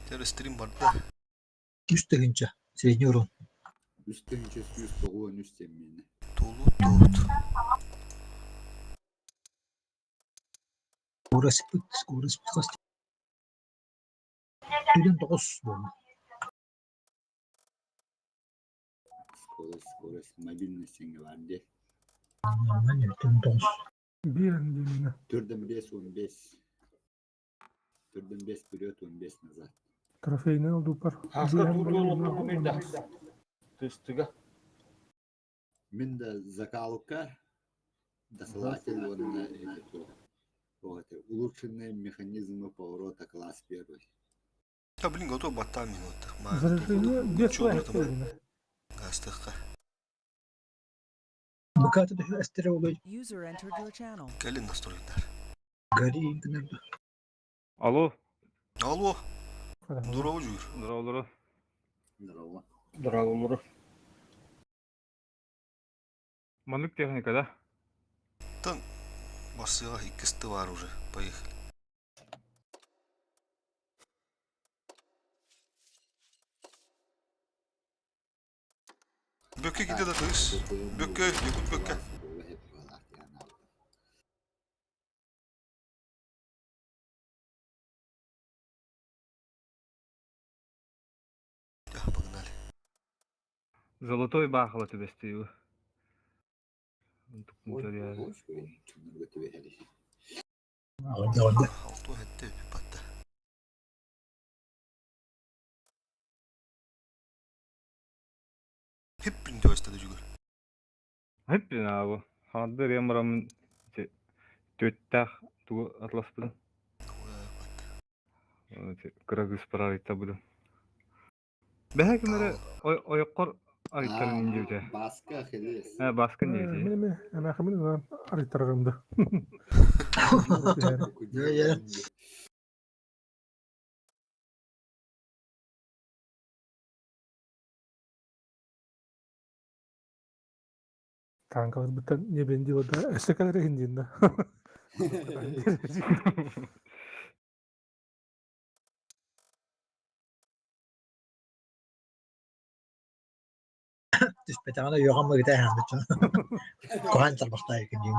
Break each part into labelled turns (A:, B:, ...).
A: Тэр стрим барда.
B: 3 тыһыынча средний урон.
C: 3193 сэммиэнэ.
A: Тулу туут.
B: Скорость скорость хас 49 буолла.
C: Скорость, скорость, мобильность сеҥҥэ баар дии.
B: Нормально, 49.
D: Биир диэминэ.
C: Төрдөн бес он бес. Төрдөн бес вперед, он бес назад.
D: Трофейный олдупар.
E: Хаска туутуолуттугу бирдэ. Тыстыга.
C: Мин да закалка, досылатель уонна эти вот, улучшенные механизмы поворота класс первый.
A: Да блин, готов баттаа минута.
D: Заряжение где свой
A: Гастыхха.
B: Быкаты төһө эстэрэ олой
F: User entered your channel.
A: Кэлин настройдар.
B: Гори гынар
G: Алло,
A: Алло, здорово, Жуир.
G: здорово,
C: Здорово.
E: Здорово.
G: Маннык техника, да?
A: Тан басыга иккисти бар уже. Поехали. Бөккө киде да тыыс. Бөккө, якут бөккө. Я, погнали.
G: Золотой баахала түбэстиибы.
B: Аҕа
A: Алты хэтте батта. Хиппин төстеді жүгір.
G: Хиппин аабы. Хаадыр ямарамын түөттаах тугу атласпытын. Кыра кыыс барар будун. Бэһэ кимэрэ ойоккор арыйтарын индиутэ.
C: Баска хелес.
G: Э, баска диэбитэ.
D: Мин эми эмээхимин арыйтарарым да.
B: Иә.
D: Танкалар бүттен не бендила да өссө кэлэр иһин да.
B: Түспэтэҕинэ үөҕэн быгыта эһэҥҥит Куһаан тарбахтаах диин.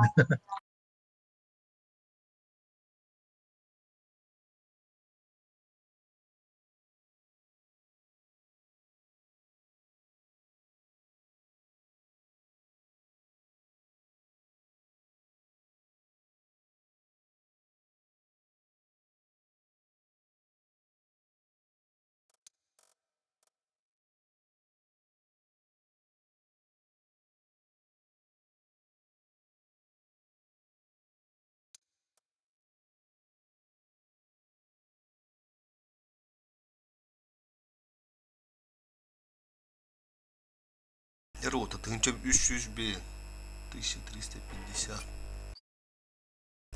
A: Рота, 1300 б 1350.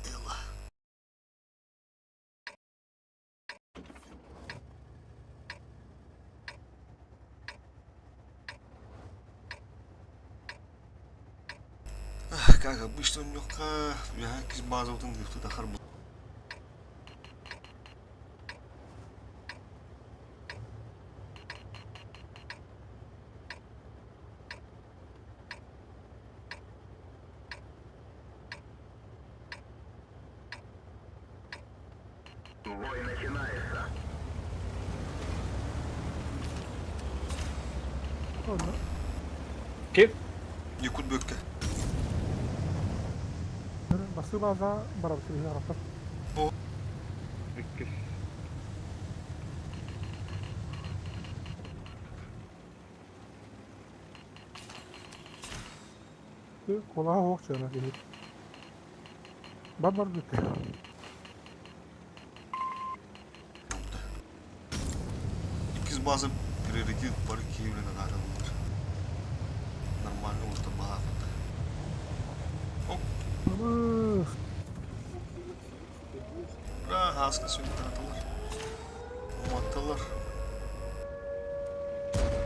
A: Эла. Как обычно, нюхка, я базовый тахар.
E: Ким?
A: Якут бөккө.
D: Басы база барабыт арахтар.
G: Иккис.
D: Колаға оқ чана кеһит. Бар бар бүттэ.
A: Иккис база приоритет бар Киевле надарылар. Нормально орта баҕата. Ура, хаска сүнтатылар. Уматтылар.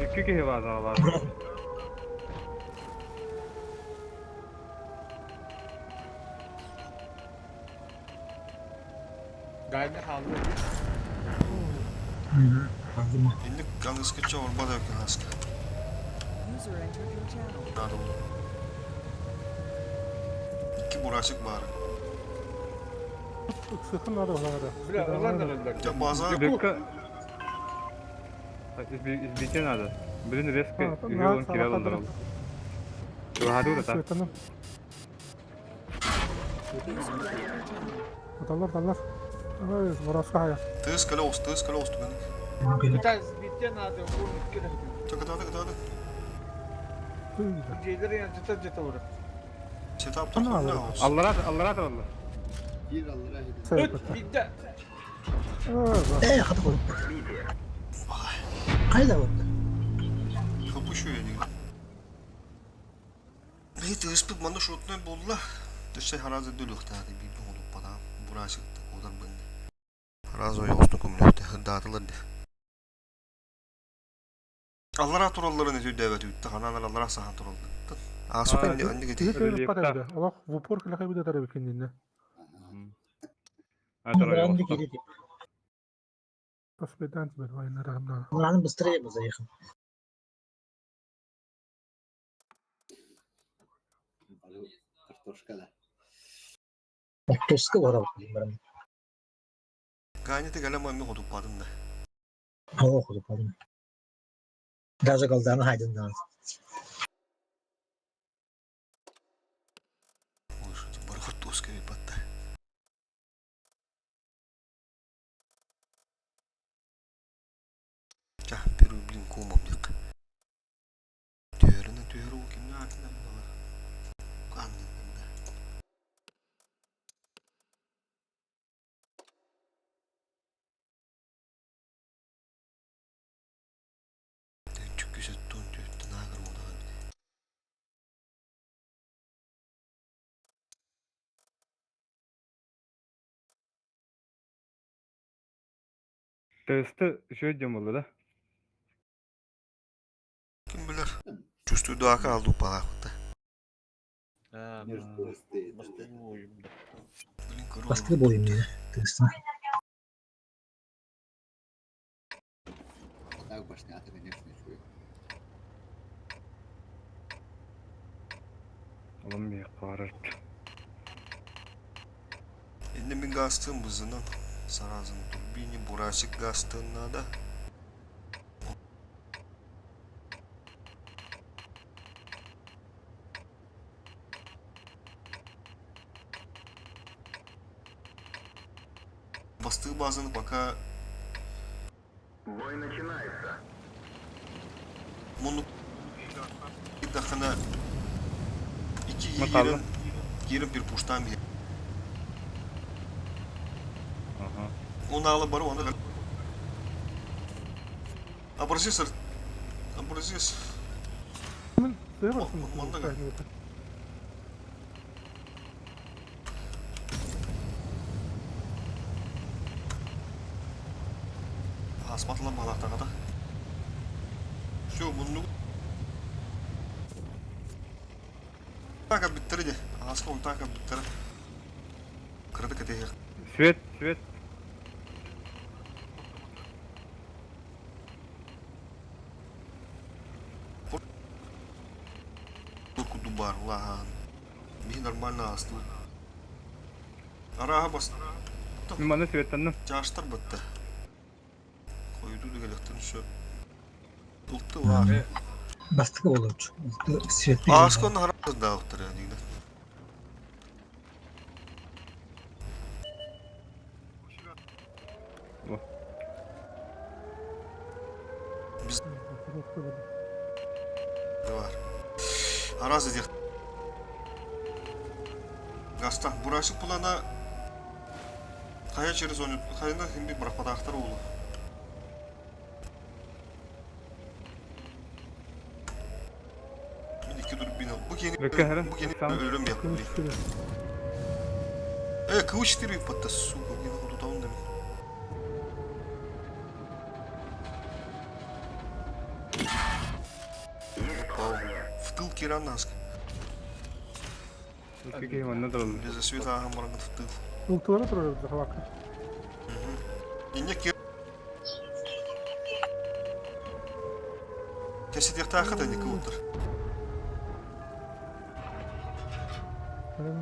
G: Икки киһи баазаҕа баар.
E: Гайда хаалла.
A: Инник аныскычча орбат эбиккин аска. Наада буолуо. Икки бурасик баара.
D: Ыксыаххын наада баҕара.
E: Бля, ылан да ыллар.
A: Дьэ база
G: Бекка избитие надо. Блин, резко
D: А,
G: үһү он киирэ ыллар ол. Чугаһаатыы да.
D: Светанам. Аталлар, аталлар. Ой, бороска хайа.
A: Тыас кэлэ оҕус, тыас кэлэ оҕус түгэнник.
E: Виталь, избитие надо, он кэлэ.
A: Чэ кытааты кытааты.
D: Тыйда.
E: Дьиэлэр янчыта дьиэтэ олорор.
A: Сетаптар
D: Ана
A: ханна
D: алар.
A: оҕус.
G: Аллара аллара алла.
C: Киир аллара иһит.
E: Ыт,
D: Сайыппыта.
E: биирдэ.
D: Ой,
B: Ээ, хата кой. Хайда вот.
A: Хапышу я дигин. Бэйи тыаспыт манна шотной буолла. Өссө хараза дүлүөхтээх биир оҥоруппатаҕым. Бурасикта куотар бынна. Хараза ойоҕостон көмөлөөхтөх даатылар дии. Аллараа туралларын өтүйдээбэт үүттэ ханаан аллараа саһан тураллар. Ааспыт инни аннык
D: Киһи
A: ити.
D: кыырыппат эбитэ. Олох в упор кэлэхэ битэ тарабыккин иннэ.
B: Аллараа киирии.
D: Поспедан тебе война равна.
B: Аллараны быстрее бы заехал.
C: Бары картошка да.
B: Картошка барабыт барам.
A: Ганя кэлэн манны хотуппатым да.
B: Оо, хотуппатым. Даже голданы хайдын даҕаны.
A: Ой, бары хортуоска биппатта. Ча, первый блин комом диэххэ. Түһэринэн түһэр уу кимнээх аатынан буолар? Аннынан да. Чүккүсэт туон түөттэн аагыр уодаҕа эбит.
G: Тесті үчүгэй диэн буолла да?
A: Ким билэр? Чувствую дуака алды упалаахпыта. Блин, корова.
B: Бастыы буолуом диye. Тыыстан.
C: Так башнята, конечно, үчүгэй.
G: Олом биһиэхэ баарар.
A: Инне мин гаастыым бызынан саразын турбине бурасик гаастыан наада. Бастыы базаны пока муннук дахына икки
G: Макалла.
A: киирэн киирэн перпуштаан биһи.
G: Ага.
A: Он ала бары оны Образец, образец.
D: Мин сыа
A: Манна га. Ааспатылар балаахтаҕата. Все, муннук. Так бүттэрэ дии. Ааска унтаак бүттэрэ. Кырады кэтэһиэх.
G: Свет, свет.
A: Курдук баар улахан. Биһи нормально аастыбыт. Арааһа бас
G: Мин манна светтанным.
A: чаастар бытта. Хойутуу да кэлиэхтэрин сөп. Ылты лаах.
B: Бастакы буолуочу. Свет
A: Ааска онно хараас даабыттар диигинэ. Биз бар. Араас диэх. Гаста бурасик булана хайа через он хайына химби бырахпатаахтар уулу. Мин икки турбина. Бу киһини
G: Бөккө хара.
A: бу киһини
G: Сам.
A: өлөрөм яппын. Э, КУ-4 ыппатта, сука, кини хотутабын да мин. Опа, в тыл киирэн ааска.
G: Икки киһи манна тураллар.
A: Без света ааһан баран в тыл.
D: Ылтылара турар эбит хабакка.
A: Инне кир. Кэситиэхтаахха да никы уттар.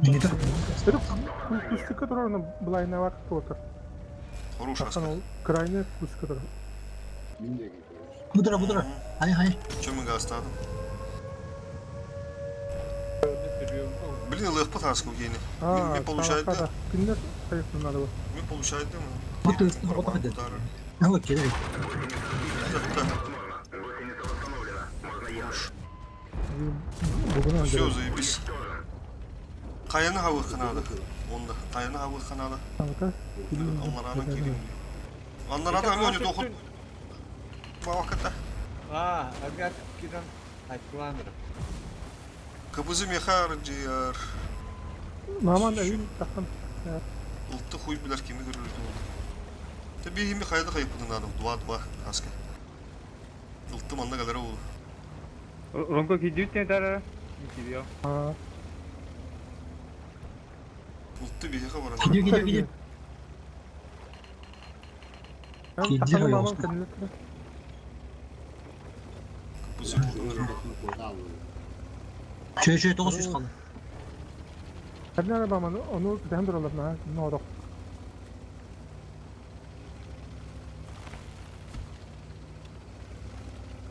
B: Минита.
D: Кустика турар, былайнавар туотар.
A: Хорош аска.
D: Крайне кустика турар.
C: Мин диэки көрөр.
B: Бу тура, бу тура. Хай, хай.
A: Чем мы гастадым? Блин, ылыахпыт аска угени. Мен получает да.
D: Кинилэр хайыктын надо.
A: Мен получает да.
B: Бу тыыстын оҕото хадыр. Ну, келер.
D: Бүгүн
A: Все, заебись. Каяны хавы канада. Онда. Каяны хавы канада. Алларана кирим. Аннарада ами оны дохут. Баваката.
E: Аа, агат киран айткыланыр.
A: Кыбызы мехар жер.
D: Маман әйін таққан.
A: Улты хуй билер кими көрүлдү oldu. Tabi himi kayda kayıp надо. Два два аска. Улты манна галера oldu.
G: Ронко кидүүтэн тара. Кидио.
A: Улты биһиэхэ баран.
B: Кидио, кидио, кидио. Кидио
D: Маман
B: yoğustu.
D: кэннилэр.
A: Кыбызы булдун.
B: Чөй, чөй, 900 қалды.
D: Кэннилэр маман ону күтэн туралар на норок.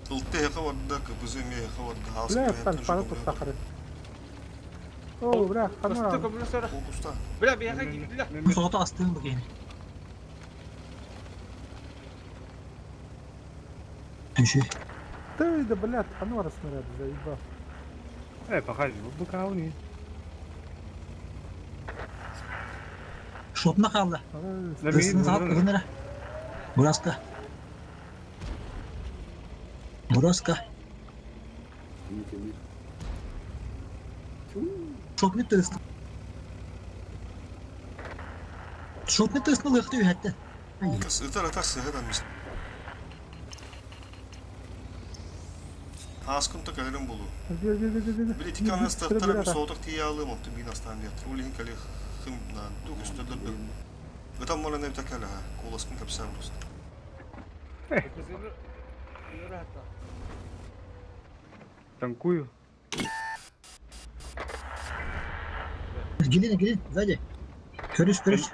A: Улты эхэ барда, кыбызы миэхэ барда.
D: Бля,
A: Аска.
D: пал пал тустахары. О, бля,
E: Кысты
D: ханна.
E: көмүлө сора.
A: Фокуста.
E: Бля, бияка кирдилер.
B: Соғыта астığın bu кейін. Түші.
D: Ты да, блядь, ханна снаряд заебал.
G: Э, похож, бу кауни.
B: Шотна қалды. Тысын сағат ығыныры. Бураска. Бураска.
C: Мин кими.
B: Шотны тысын. Шотны тысын лықты үйәтті.
A: Ытар ытар сыһыдан мис. Аскын та кэлэрин булу.
D: Гel гel гel гel.
A: Били тики анас тахтара ми сооток тиялы мопту бин астан дият. Улин кали хым на дух үстөдөр. Ытам мала неб такала колоскын капсам просто.
E: Кызыны yürü hatta.
G: Танкую.
B: Gelin gelin. Сзади. Көріс көріс.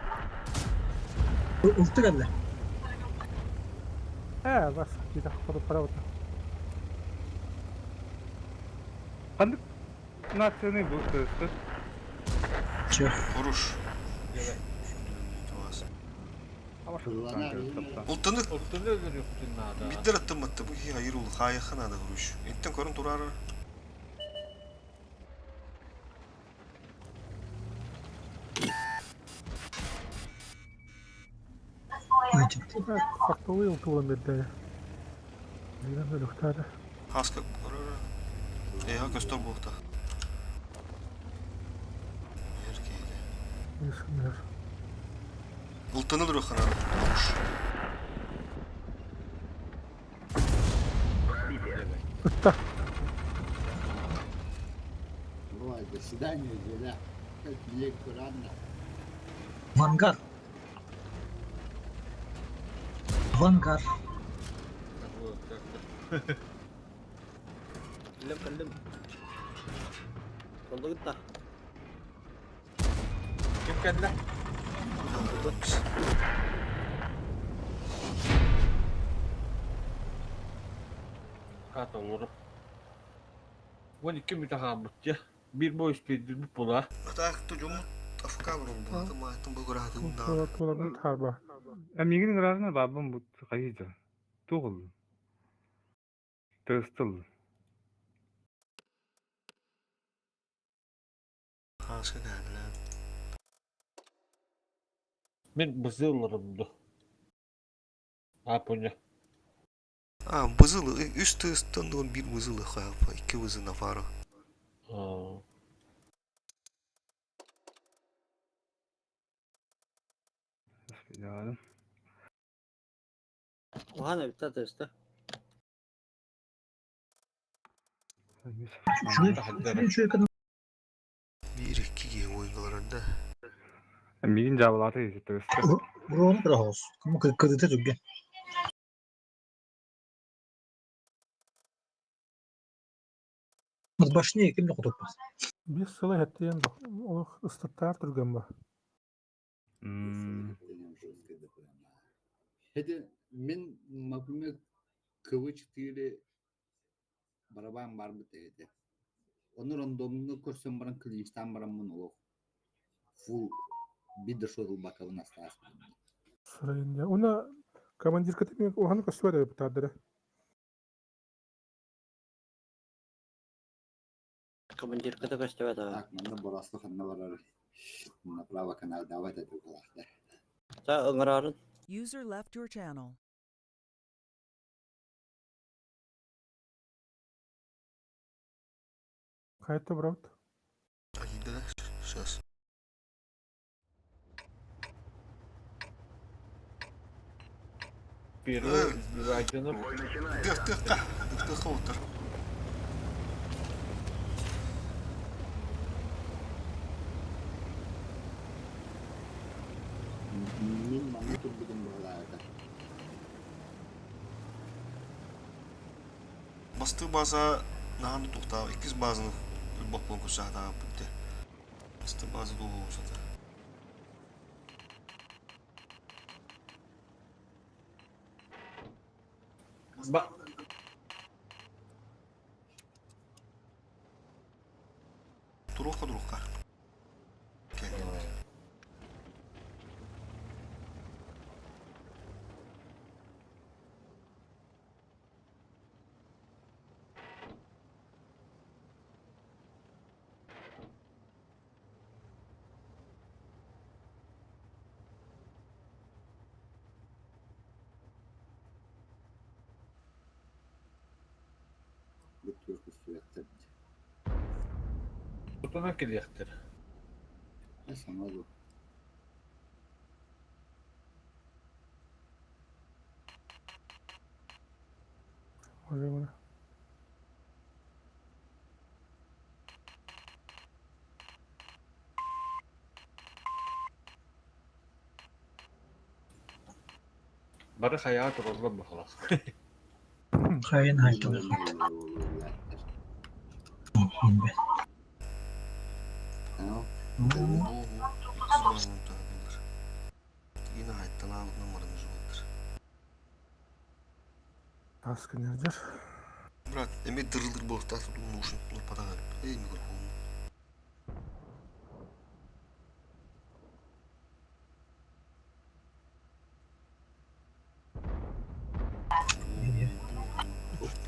B: Улты кәлі.
D: Э, бас, киде ходу правда.
G: Кандык нацияны бу тысты.
B: Чё?
A: Хорош. Ултыны
E: Oltunu öldürüyorsun nada.
A: биддер аттыматты бу хи айыр ул хаяхын ада хуруш. Интен көрүн турар.
D: Фактовый ултулан берди. Деген өлүктары.
A: Хаска көрөр. Эха көстөр буухта. Эркейде.
D: Есімдер.
A: Ултыны дурухана. Хорош.
D: Ытта.
C: Ой, до свидания, Зеля. Мне куранна.
B: Вангар. Вангар.
F: Кэллим кэллим. Толлугутта.
E: Kim geldi? Kata olurum. 12 müte hamut ya. Bir boy bir bula.
A: Атаак тужум афка бурун бу. Майтын бу граһын
D: Тула тарба.
G: Мигин граждан бабым бу хайжа. Тугул. Тыстыл.
A: Хаска кәллә.
E: Men bızılırımdı. Apunya.
A: А, бызылы, үс тыстан дон бир бызылы хапа, икки бызы нафара.
E: Aa.
G: Яадым.
F: Ухана битта тыста.
B: Чөй, чөй, чөй.
A: Бир икки ген ойынгаларында.
G: Мигин жабылаты тысты.
B: Урону бір хоз. Кому кырдыта түгген. Башни ким да хотуппас.
D: Биир сыл эһэттиэн олох ыстаттаар түргэн ба.
C: Это мин, например, КВ-4 барабан барбыт этэ. Ону рандомно көрсөн баран клинчтаан бараммын олох фул биир да шот ылбаккабын астааспын.
D: Сырайын дьэ. Уна командирката мен уһаны көстүбэт эбит
F: Командирката көстүбэт аа.
C: Так, манна борооско ханна барар направо каналдаабат этэ буолаахтар.
F: Та ыҥыраарын.
H: User left your channel.
D: Хайта брат.
A: Агида, сейчас.
E: Первый сбивательный.
A: Тых тых тых. Тых отыр.
C: Мин манна турбутум буолаата.
A: Басты база наһаны тухтаа иккис базаны боппон курсаатаа бүтте. Басты база долу болсата.
E: Ба
A: Туруққа туруққа. Кел.
C: Бүт көстүбэттэр.
E: Тутана кэлиэхтэр.
C: Саҥа бу.
D: Уже мына.
E: Бары хайаа тураллар бахалах.
B: Хайын хайтылы.
A: Иккис базаны туһадылар. Yine hayttan ağlık numaranı жуыттыр.
D: Тас күнердер.
A: Брат, эме дырылдыр болуп наушник падага. Эй, микрофон.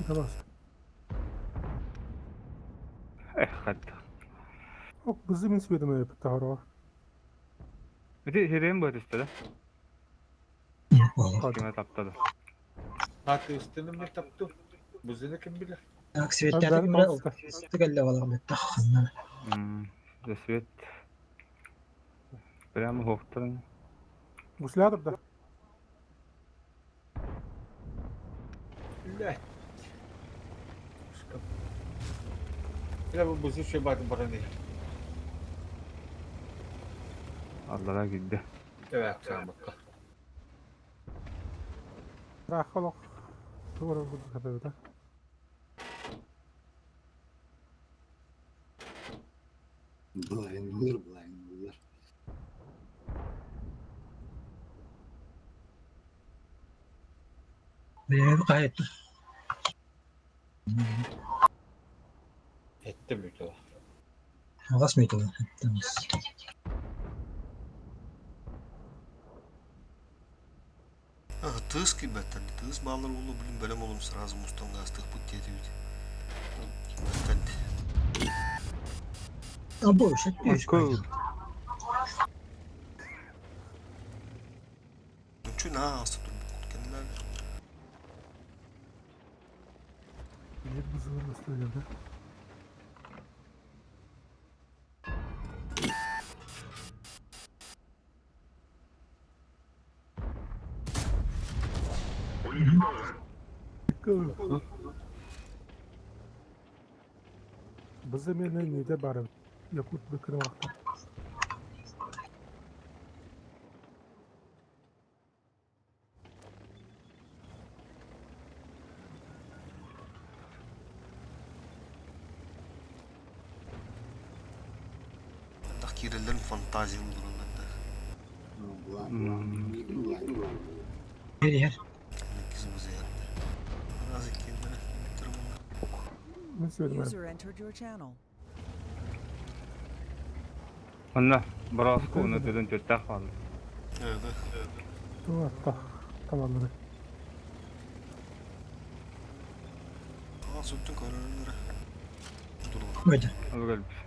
D: Бас.
G: Эх, хатта.
D: Ок бызы мин сүбедим эбит тахарова.
G: Ити хирен бөтүстэ да. Киме таптады.
E: Хаты үстеним тапту. Бузыны ким билер?
B: Так, светтер кемре кэллэ балар бетта ханна.
G: Свет. Прямо хохтан.
D: Гуслятор да.
E: Блядь. Я бу бузы шөй барды бараны.
G: Аллара кидде.
E: Evet, саамакка.
D: Рахалок. Тугара курдук да.
C: Былайын булар, былайын булар.
B: Бэйэм хайт.
E: Этте бүтө.
B: Агас метод.
A: Ага, тыс кибеттер. Тыс баллар улу блин бөлем олум сразу мустан гастых пут деди бит. Кибеттер.
B: А больше пиш.
A: Чү на аста тур кенлер.
D: Бир бызылар gösteriyor да. Бызы мен неде барым. Якут бекірім ақта.
A: Киирэллэрин фантазиялыыллар да.
B: Иһэр иһэр.
D: Мин сүөдүм
H: User entered your channel.
G: Онно борооску уонна төлөн төртээх хаалла.
D: Туох аттах табаллары.
A: Суттун көрөрүллэрэ.
B: Өйдө.
G: Ол кэлбит.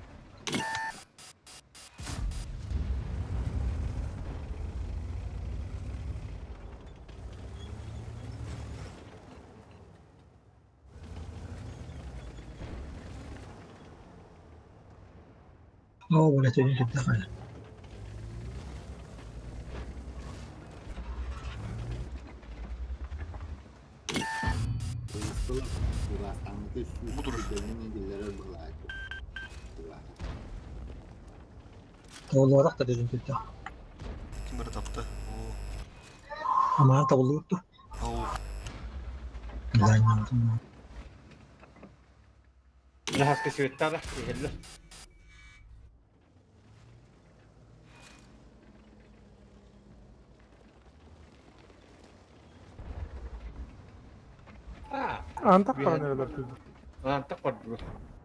B: Оо, бу төлөн сүрдээх ана.
A: Budur.
B: Табыллыбатах да төлөн сүрдээх.
A: Ким эрэ тапта. Оо.
B: Амаан табыллыбыт дуо?
A: Оо.
B: Дайнаатын.
E: Наһаска светтара иһэллэр. Аа,
D: Антах баран эрэлэр түрдү.
E: антах бардылар.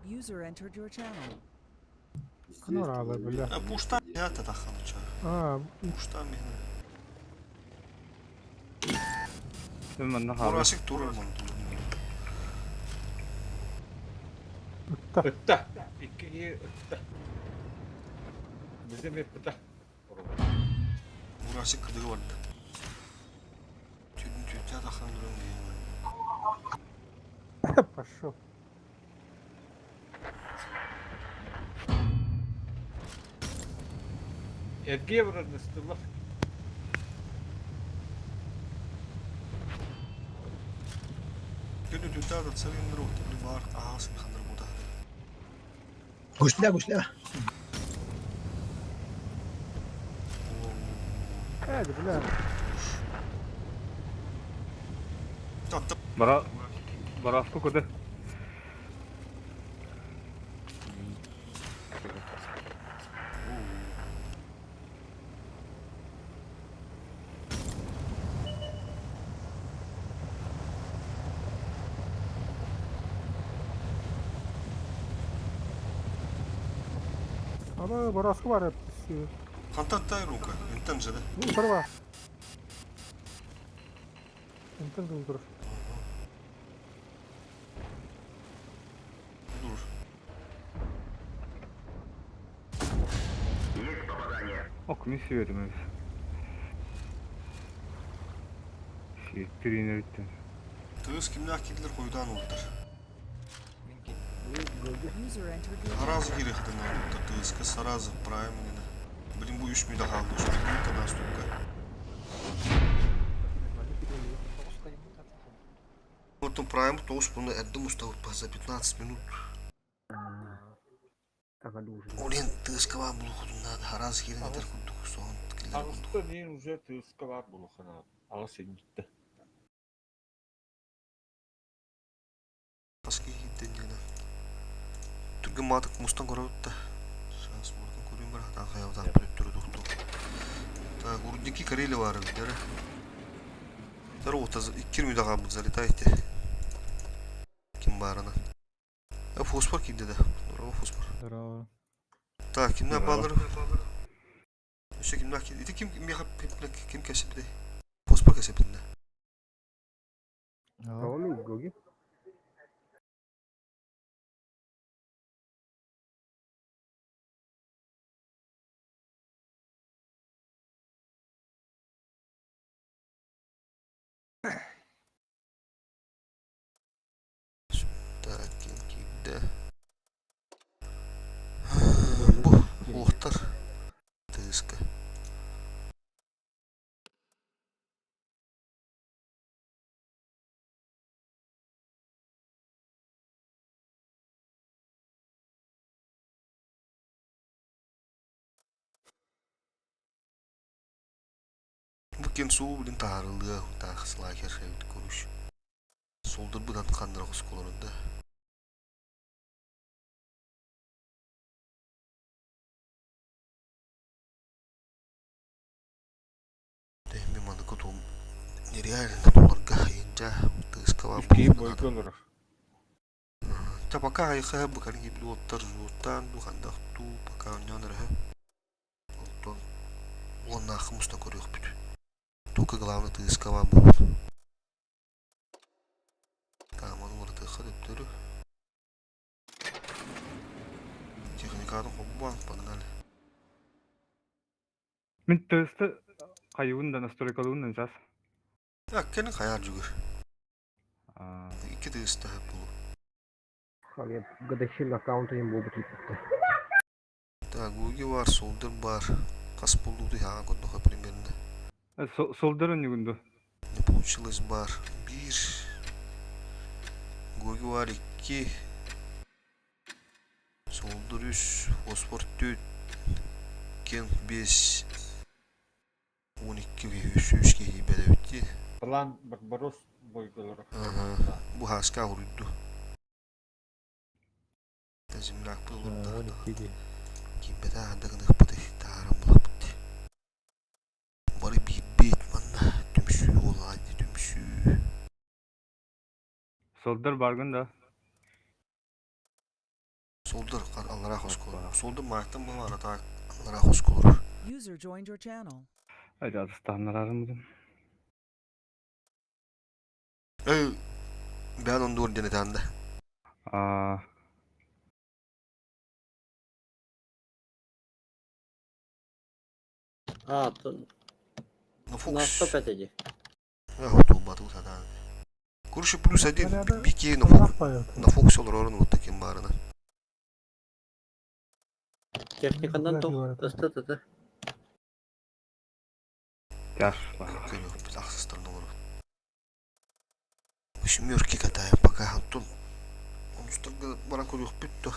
H: User entered your channel.
D: Кынар бля.
A: Пушта я татаханыча.
D: Аа,
A: Пушта михна.
G: Мен манна хаалла.
A: Мурасик турар ман.
D: ытта.
E: Ытта. Икки киһи ытта. Бізде меппіта.
A: Мурасик кыдыгы барды. Түдүн түттэ тахан durun diye.
D: Пошел.
E: Эргие барар ыстылар.
A: Түдүн түттэ атса биндер отты бар аасын хандыр буда.
B: Гуҫля, гуҫля.
D: Hadi бля.
A: Татты.
G: Бара Борооску куды.
D: Ама борооску бар
A: Хантан рука. Интен же да.
D: Ну, сорва. Интен дур.
A: Дур.
G: Ок, мен сүйедім өз. Сүйеттір өттен.
A: Тыыс кимнәк килдер койдан олдыр.
H: User entered your channel.
A: Саразы керек олдыр. Тыыска саразы прайм гына. Блин бу 3 мүдә калды. Үч мүдә наступка. Потом прайм тоғыз бұны әдді мұставып за 15 минут. Олен тыыска бар бұл надо. Хараз керен етер куддук. Соған килдер куддук.
E: Ағыста мен уже тыыска бар бұлықына. Ағыс едітті.
A: Баски хиттен жана. Түрген матык мустан көрөбүт да. Шанс мурдан көрүм бар. Хата хаябда бүтүрү токту. Так, урдики Карелия бар билер. Тар отаз 2 мүдә кабыт залетайте. Ким барына. А фосфор кимде да? Здорово, фосфор.
I: Здорово.
A: Так, кимден
G: Здорово.
A: балыр? Еще кимден ким? Ити ким меха ким кесипти? Фосфор кесипти.
I: Ага.
A: Так, ким кимде? Бу уохтар. Тыска. Бу кенсу блин таарылыа таах слайхер шевит коруш. Солдыр будан кандыра осколорунда. Дьэ, тыаска
E: Үс киһи бойго олорор.
A: Чэ, пока айхаһы бу кэлин киирбит уолаттар уоттаан дуу, хандах дуу, пока оонньоон эрэ Оттон уоннаахха мустан көрүөхпүт. Только главное тыаска баар буолбут. Тааманы уларытыахха төттөрү. Техникатын холбоон, погнали.
G: Мин тесті хайыбын да настройкалыыбын да сейчас.
A: Так, кэлин хайаар дьүгүр. Икки тыыстаһа булу.
I: Гадахил аккаунта им буолбут ыыппыттар.
A: Так, Гуги бар, Солдер бар. Хас буллуутуй хаҥа көрдөхө примерно.
G: Солдер өннүгүн ду?
A: Не получилось бар. Биир. Гуги бар икки. Солдер үс. Фосфор төрт. Кент бес. 12 киһи, үс киһи бэрэбит дии.
E: План Барбарос бойголоро.
A: Аха. Бу хааска уруйду. Земляк олордо. Кимбэтэ аанда гыныахпытый, тааран булахпыт. Бары биирбит манна түмсүү буоллаҕа дии түмсүү.
G: Солдер баргын да.
A: Солдор аллараа хоско. Солдор мааттан буолар атаак аллараа хоско олорор.
H: User joined your channel.
G: Адьаатыстааннараарым
A: Эй, бээн оннугар диэн этэн да.
G: Аа
F: А,
A: Ну, Фокс.
F: на 105 иди.
A: Туолбатыбыт сатаан. Короче, плюс один бикей на фокус на фокус олорорун вот таким баарына.
F: Техниканан то ыстатыты.
G: Тяжко.
A: Көрүөхпүт ахсыстарын олору. Восьмерки катаем пока Антон. Онустарга баран көрүөхпүт то.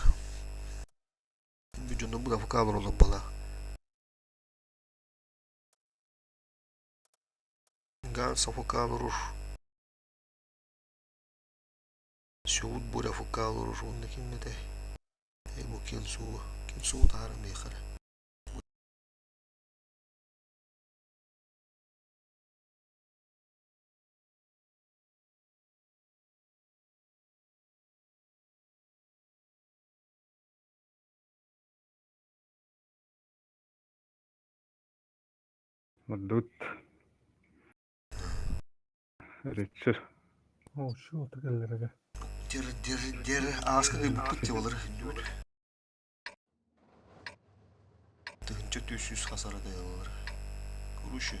A: Бүдүнү бу да пока олоролор бала. Ганс пока олорор. Сүүт буря пока олорор уонна ким этэй? Э бу Кенсуу. Кенсуу таһааран миэхэ эрэ.
G: Мордут. Рыцарь.
D: О, şu тегеллерге.
A: Дер, дер, дер, ааска ыйбыппыт дии олор. Тыһынча 400 хасара дайалалар. Короче,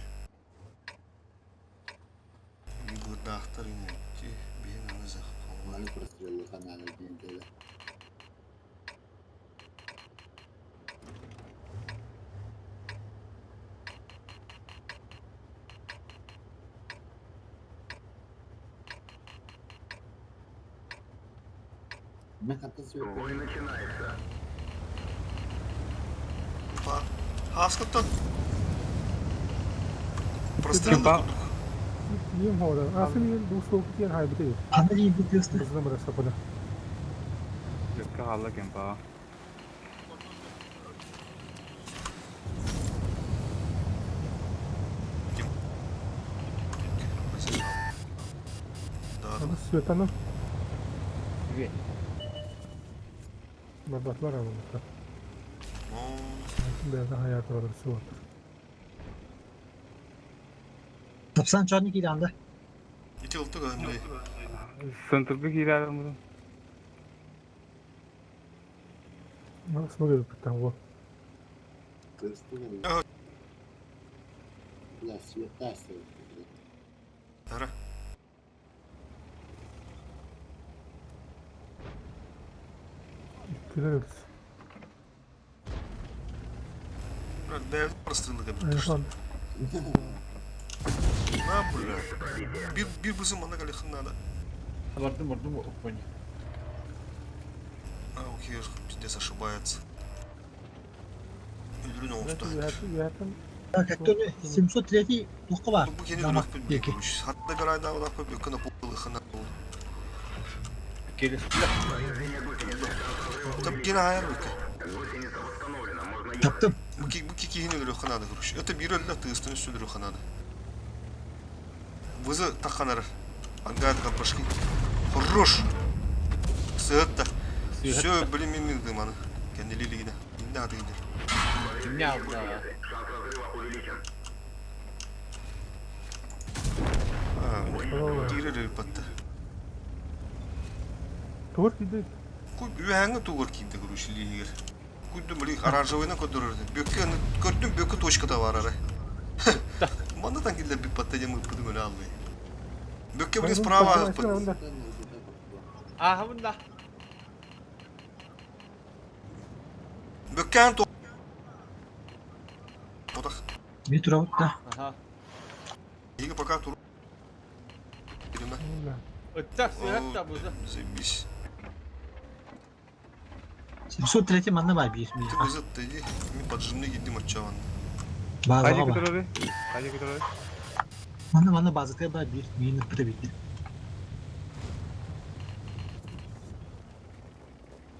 A: быырдаахтар инники биһин аны
C: Маны прострелы канала диэн кэлэ. Мен хатта
A: Хааскаттан прострелы курдук.
D: Ием хода. Асын дуу диэн хайбыты.
B: Аны диэн тыасты.
D: Бызна бара сапада.
G: Жакка хаалла кемпа.
D: Аны светаны
E: Две.
D: барбатлар аны. Бэрдэ хаят барар суот.
B: Тапсан чарны кииранда.
A: Ити ылтык өһүннэй.
G: Сынтыргы киираарым
D: Смогу питтан го.
C: Кырыстыгын. Бля, света
A: Ара.
D: Күлер
A: Брат, бэйбит прострелы
D: Хан.
A: На, бля. Бир, бир бызым манна калихын надо.
E: Бардым, бардым, оппани.
A: А, окей, пиздец ошибается. Өлүрүн оҥосту.
B: Так, өттөнү 703 туққа бар.
A: Бу кени
B: Замак
A: өлөхпүт
B: диэки.
A: короче. Хатта гарайда улаппыт бүккүнэ пулыхына болду.
E: Келеспилер.
A: Там кини хайар бүккэ.
B: Таптым.
A: Бу кихини өлүөххэ наада, короче. Это бир өллө тыыстын үс өлүөххэ наада. Вызы тахханар. Ангар башки. Хорош! Сыатта. Все, блин, мин маны. Кэннили лигинэ. Инде аты индер.
E: Кимне алда?
A: Киирэр батта.
D: Тугар киирдэ?
A: Үөһээҥҥи тугар киирдэ короче лиигэр. Күйдүм били оранжевыйынан көрдөрөр. Бөккө көрдүм бөккө точката бар эрэ. Манна киллэр биппатта диэн ыппытым өлө аллый. Бөккө блин справа аһыппыт.
E: Ааһабын да.
A: Бөккөөн Потах.
B: Би турабыт да.
E: Аха.
A: Иги пока тур.
E: Ытта, сыһатта буза.
A: Заебись.
B: 703 манна бар биир
A: Ты бызыт иди. Ми поджимны гидим отчаван.
B: Базаға
G: Хайа
B: бар.
G: көтөрөбү? Хайа көтөрөбү?
B: Манна манна базатыгар бар биир миин ыппыта биирдэ.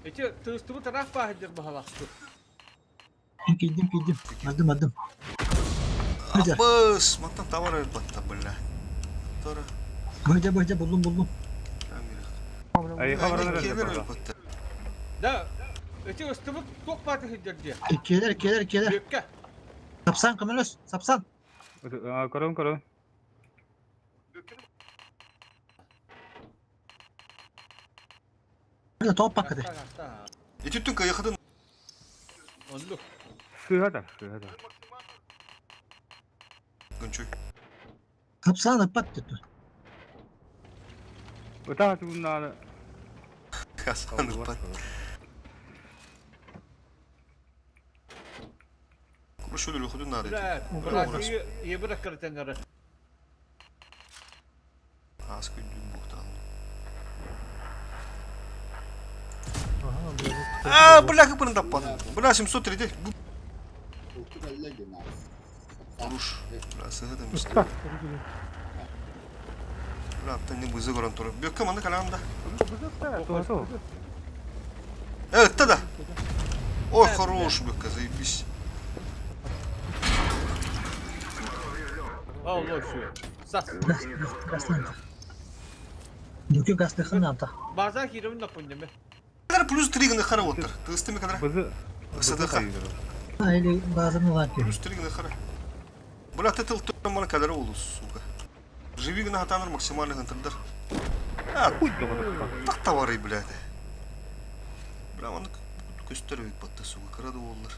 E: Эти тыыстыбы тараах бааһыдыр баһалахты.
B: Киирдим киирдим. Бардым бардым. Быдьа.
A: Абыс, мантан товар батта, бля. Тора.
B: Быдьа быдьа буллум буллум.
G: Айха баран
A: Келер
G: эрэ.
A: батта.
E: Да, эти ыстыбыт туох баатыһыдыр диye.
B: Келер келер келер.
E: Бүккэ.
B: Сапсан көмөлөс. Сапсан.
G: Көрөм көрөм.
B: Топ пакыды.
A: Эти түн каяхадын.
E: Онлук.
G: Сыһа да, сыһа да.
A: Гончой.
B: Сапсан ыппат түттү.
G: Ытаа тууннааны.
A: Хасан ыппат. Курушулу худун нары.
E: Бля, братья, ебра картенера.
A: Ас күндүм бухтан. А, бля, как бы таппадым. Бля, 703 бу Куруш. Бля, сыһа да мисте. Бля, аттан не бызы көрөн турар. Бөккө маны калаанда.
G: Туха
A: Э, да. Ой, хорош, бөккө, заебись.
E: Ал лошу. Сас.
B: Гаслан. Нүкө гастыхын анта.
E: База киремин напомним.
A: Кадр плюс 3 гына хара оттар. Тыстыми кадр.
G: Бызы.
A: Садаха.
B: Или базаны лан
A: Плюс 3 гына хара. Бля, ты тыл мана кадр улус, сука. Живи гына хатаныр максимально хантырдар. А, так товары, блядь. Бля, оны көстөр батта, сука, кырады олар.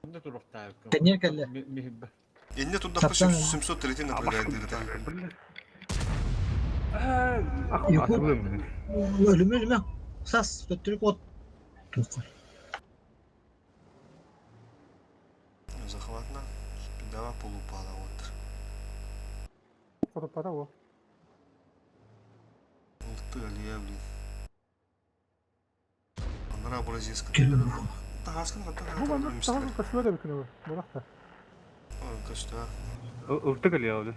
E: Онда туруктаа.
B: Тенер келле.
E: Михиб.
A: Энне туддахпы 703 напрягает дырда.
B: Өлүмө өлүмө. Сас төттүрүк от. Туқыр.
A: Захватна. Педала полупала вот.
D: Фотопара о.
A: Ух ты, алия, блин. Анара бразильская. Тагаскын
D: Бу манна таһан көсүө да бикинеби. Булахта.
A: Көстө.
G: Ылты кэлиэ ол.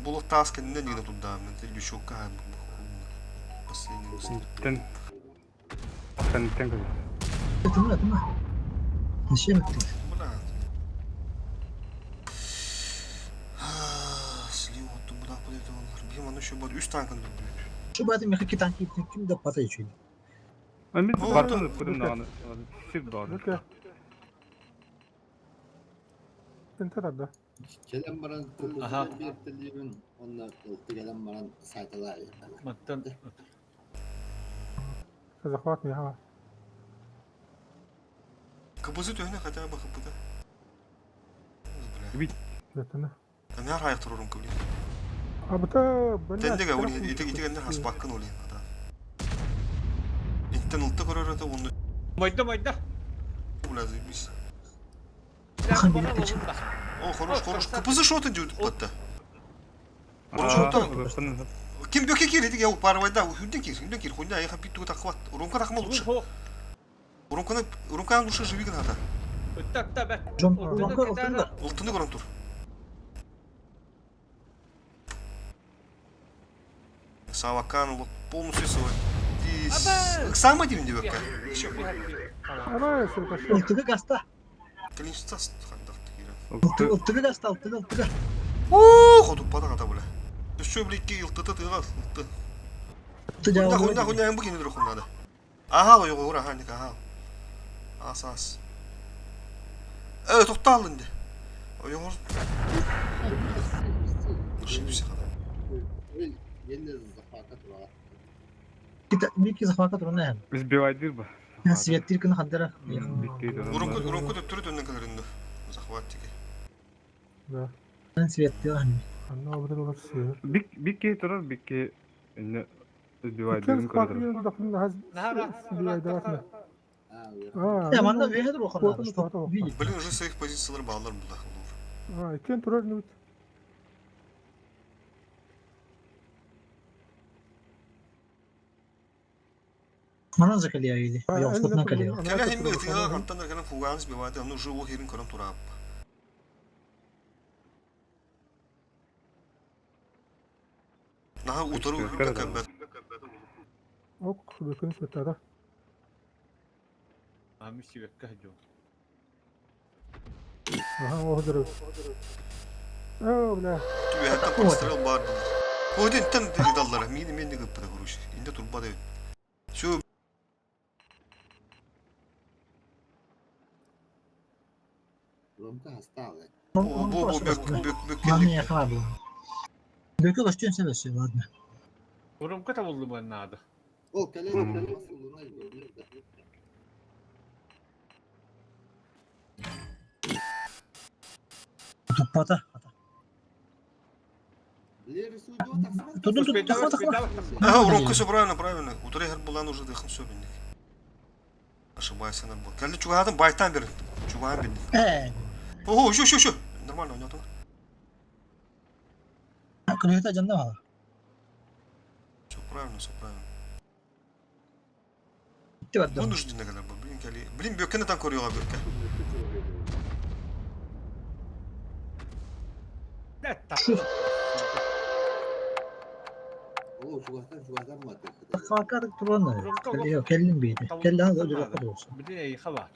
A: Булук тааскын не дигән туда, мен лючокка последний.
G: Тен. Тен тен кэлиэ.
B: Тымна тымна. Неше битти.
A: Бля. Слив отtu буда кудайты олар. Бим аны еще бар 3 танкын дүрдү.
B: Şu бады мехи танки ким да пата ичүйдү.
G: Мен бартын ыппытым даҕаны. Сир баар.
D: Бүккө. Тенте тарда.
C: Келен баран
E: Аха.
C: купузун биртелибин, онна ылты келен баран сайталар.
E: Маттан.
D: Захват миха.
A: КБЗ төхнө хотя бы ХПД. Бля.
D: Бетene.
A: Там яр аяк турурум кыбли.
D: Абыта бля.
A: Тендеге ули итег итегенде хаспаккын ули. Да. Интен улты көрөр это оны
E: Майда майда.
A: бля заебись. О, хорош, хорош. КПЗ шотын дип батта. Ким бөке кир итеге у парвайда, хүнден кир, хүнден кир, хүнден аяка бит тахват. Урумка тахма лучше. Урумканы, урумканы лучше живи гына.
E: Ытта бә.
B: Жон жонко ылтында.
A: Ултыны көрөн тур. Савакан полностью свой. Самый дивин дебекка.
D: Ана сыр көсүө.
B: Ылтыгы гаста.
A: Клинчтас хандахты киирэн.
B: Ылтыгы да алтыгы ылтыгы.
A: Оо, хотуппата хата бля. Өссө били ылтыта тыга ылты. Хуйня, хуйня, хуйня, бу кини дурухун надо. Аха, ойоҕур, аха, ник, аха. Ас, ас. Э, тохтаалын де. Ойоҕур. Ошибся хата.
B: Бики захвата турна.
G: Сбивайдыр ба.
B: Светтир күн хандара.
A: Урунку, урунку төттөрү төннөн кэлэринди. Захват тики.
D: Да.
B: Светтир.
D: Анна обред олар сүйөр.
G: Бик бикки турар бикки инне
D: Иккен
G: сбивайдырын
D: захват
G: көрөр.
D: киирэн дохун хаз сбивайдаватна.
B: Я манна вехе рухан надо. Видеть.
A: Блин, уже своих позициялар баалар булда.
D: А, иккен турар нүт.
B: Манан закалия или. Я устатна калия.
A: Кэлэ химме ытыга хантан эргэнэн фугаан сбивайды, ону уже ол херин көрөн тураап. Наха утары үргө кәббәт.
D: Ок, бөкөн светтара.
E: Ами сибекка жо.
D: Аха, оһдыр. О, бля.
A: Түбэһэттэн прострел бар дии. Один тен дедаллара, мини мини гыппыта короче. Инде турба деп. Все
C: Ромка хасталы.
A: бу бу бөк бөк бөк
B: Маны яхаа бу. Бөкө көстүн себеси, ладно.
E: Ромка табылды бу надо.
C: О, кэлэн
B: Туппата. Тудун тут тахма тахма.
A: Ага, Ромка все правильно, правильно. Утары хер булан уже дыхым все бинник. Ошибайся на был. Кэлли чугадым байтан берин. Чуган бинник.
B: Э,
A: Ого, еще, еще, еще. Нормально, у него там.
B: күнөтө жанда бала.
A: Все правильно, все правильно.
B: Итти барды.
A: Вынуждены кэлэр бу. Блин, кэлли. Блин, бөккені там көрüyor бөкке.
C: О, чугастан чугастан маты.
B: Хакар туран. Келлин бийди. Келлин өдөрө кодуус.
E: Билин эй хаба.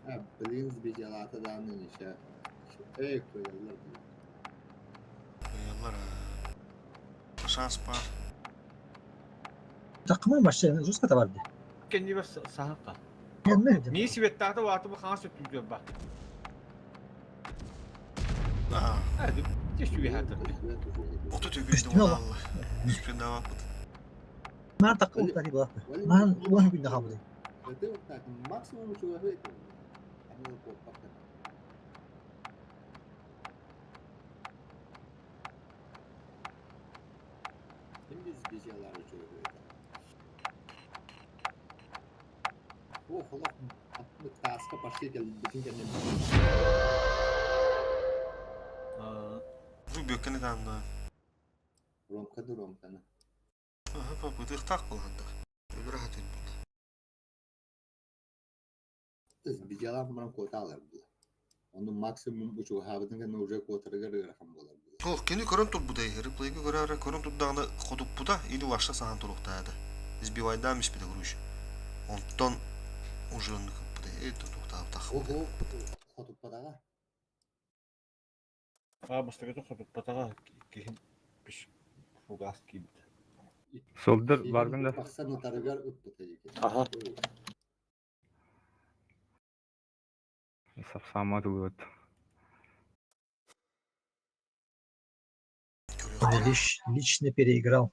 C: А, блин, сбежала дааны неше. Эй, koyarlar.
A: Яллар. Шанс бар.
B: Такма башта жуска табарды.
E: Кенни бас сахака.
B: Эмне?
E: Ми сибеттаата вааты бу хаңас өттүгөр ба.
A: Аа,
E: Hadi geç bir hatır.
A: оту түгүйдү
B: Үстүнө
A: алла. Үстүнө бапыт.
B: Ман такка утари бала. Ман уан күндө хабды.
C: Максимум чугастан. Аны коппак. Kim biz сбежала чугастан. О, холох, таска пошли бүтүн кенен.
A: Бу бөккені танды.
C: Ромка да ромканы.
A: Аха, папы, так булганда. Өлөр хатыр булды.
C: Сбежала муран коталар була. Onu максимум учугабытын кенен уже котыргар ырахан болар була.
A: Ол кини көрөн турбудай, реплейге көрөр, көрөн турдагына ходуппута или вашта сахан туруктаады. Сбивайдан миспиде груш. Онтон уже кыппыдай, э туктаап так.
C: Ого, хотуппадага.
E: А бастыгы хотуп батага кихин пиш фугас кибит.
G: Солдыр баргын да.
C: Баксан тарыгар ыппыта екен.
F: Аха.
G: Сапсама тулуот.
B: Лич, лично переиграл.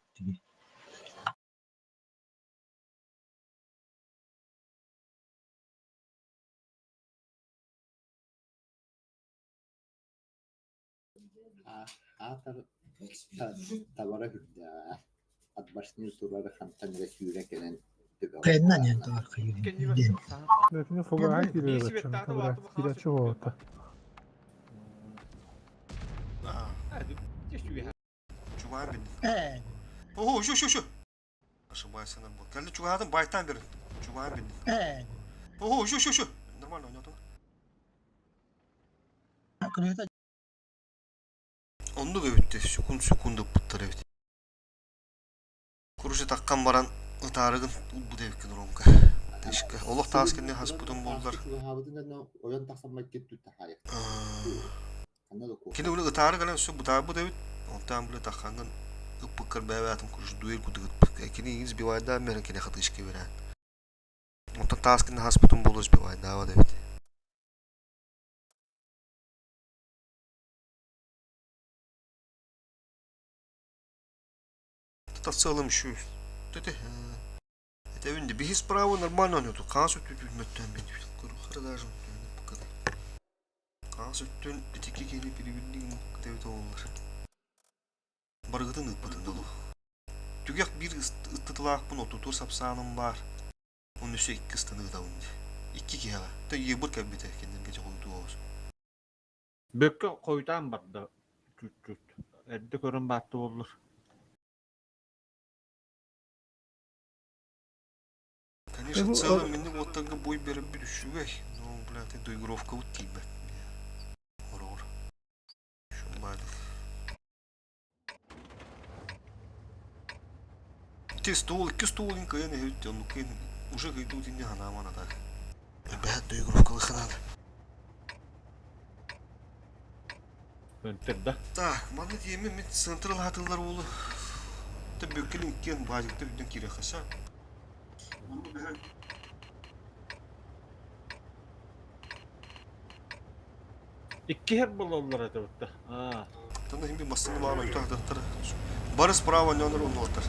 C: Атар табара хүрдэ. Ат башны турары хантан ресүрэ кенен.
B: Кайнан ян тавар кайын.
E: Кенни бас сахака.
D: Бөкүнө фугаан киирэр баччан. Табара киирээчи болута.
A: Аа,
E: Hadi geç bir hatır.
A: чуган бин.
B: Э,
A: Ого, еще, еще, еще. Ошибайся на был. Кэлли чугадым байтан берин. Чуган бин.
B: э.
A: Ого, еще, еще, еще. Нормально, у него там.
B: Күнөтө
A: Онду өттү, секунд секунд ыппыттар эбит. Куруши таккан баран ытаарыгын бу дебиккен Ромка. Тышка. Олох таас кэннэ хаспытым буоллар.
C: Чугаһаабытын кэннэ ойон тахсан майкет түттэ хаайык.
A: Кини уну ытаары кэлэн өссө бытаарбыт эбит. Онтон бile таххаҥҥын ыппыккар бэйэбээтин курус дуэль кутугут. Кини игин сбивайдаан бэрин кини хатышка берэн. Онтон таас кэннэ хаспытым буолуо сбивайдаабат эбит. Тасыалым şu. Тете. Этэбин де биһи справа нормально ойноту. Хаас өттүн мөттөн бит. Курухара даже букада. Хаас өттүн итики кини перебирдиң кытабит оллар. Барыгытын ыыппытын долу. Түгэх биир ыттытылаахпын отутур сапсааным баар. Оны өссө икки ыстаны ыытабын дии. Икки киһиэхэ. Тэ ебыр кэлбитэ кинилэргэ дьоҕуйдуу оҕус.
E: Бөккө хойутаан барда чуть-чуть. Эрдэ көрөн баатты буоллар.
A: Конечно, целым минник уоттарга бой берербит үчүгэй, но, блядь, доигровкабыт тиийбэт. Хороҕор. Шумбадов. Ити стол, икки столин кыайан иһит, оннук уже кыйдуу инне ханааман атак. Бэһэт доигровкалы ханан.
E: Өнтөр да.
A: Так, манна диэмин мин централ хатыллар уолу. Та бүккелин иккиэн баадьыкта бүтэн киириэххэ
E: Икки һэр буолаллар этэ бутта. Аа.
A: Танда химби массыны баан ойто хататтар. Бары справа ньонор оннуоттар.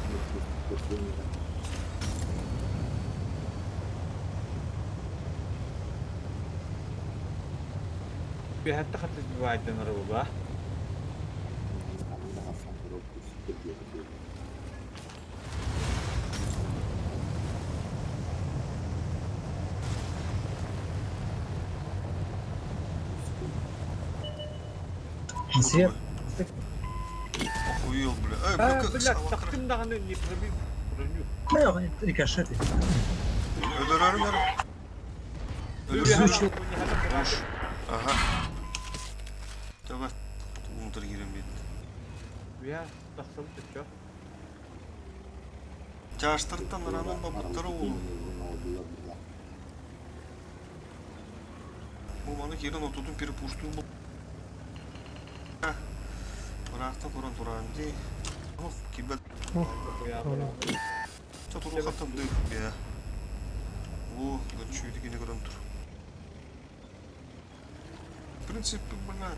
E: Биһэтте хатыс бывайданар була.
B: Свет.
A: Охуел, бля. Эй,
E: А,
A: бля,
E: блядь, тахтым даҕаны не пробил броню.
B: Рикошеты.
A: Өлөрөрүн Өлөрөр. Ага. Давай. Унутар киирэн биэрдэ.
E: Уя, тахсабыт өттө.
A: Чаастартан араанан бабыттара уолу. Бу маны киирэн отутун перепуштуу бу. Ыраахтан көрөн туран дии. Ох, кибет. Чатуру хаттан дыы. Бия. О, гончуйды кини көрөн тур. В принципе, бля.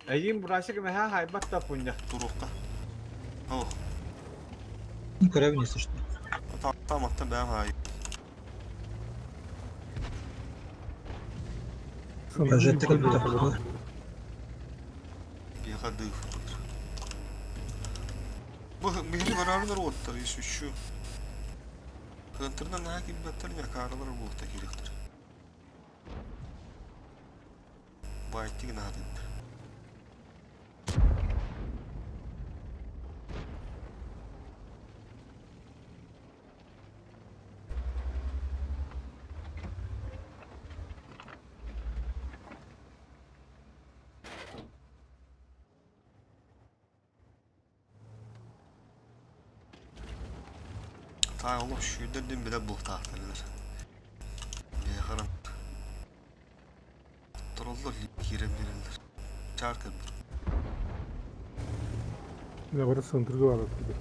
E: Эйин бурасик мэхэ хайбат та пунья.
A: Турукка. О.
B: Көрөбүн если что.
A: Там аттан бэм хай.
B: Прожектор как
A: Биэхэ дыв. Бу биһини көрөөрүлэр уоттар исүччү. Кыантырынан наһаа киирбэттэр ньакааралар буолта киириэхтэр. Байтик наадыйда. Таай олох сүүрдэр диэн билэр буолтаахтарыгар. Биэхэрэн Троллар киирэн биэрэллэр. Чаар кэлбит.
D: Мин бары сыантырга барар курдук.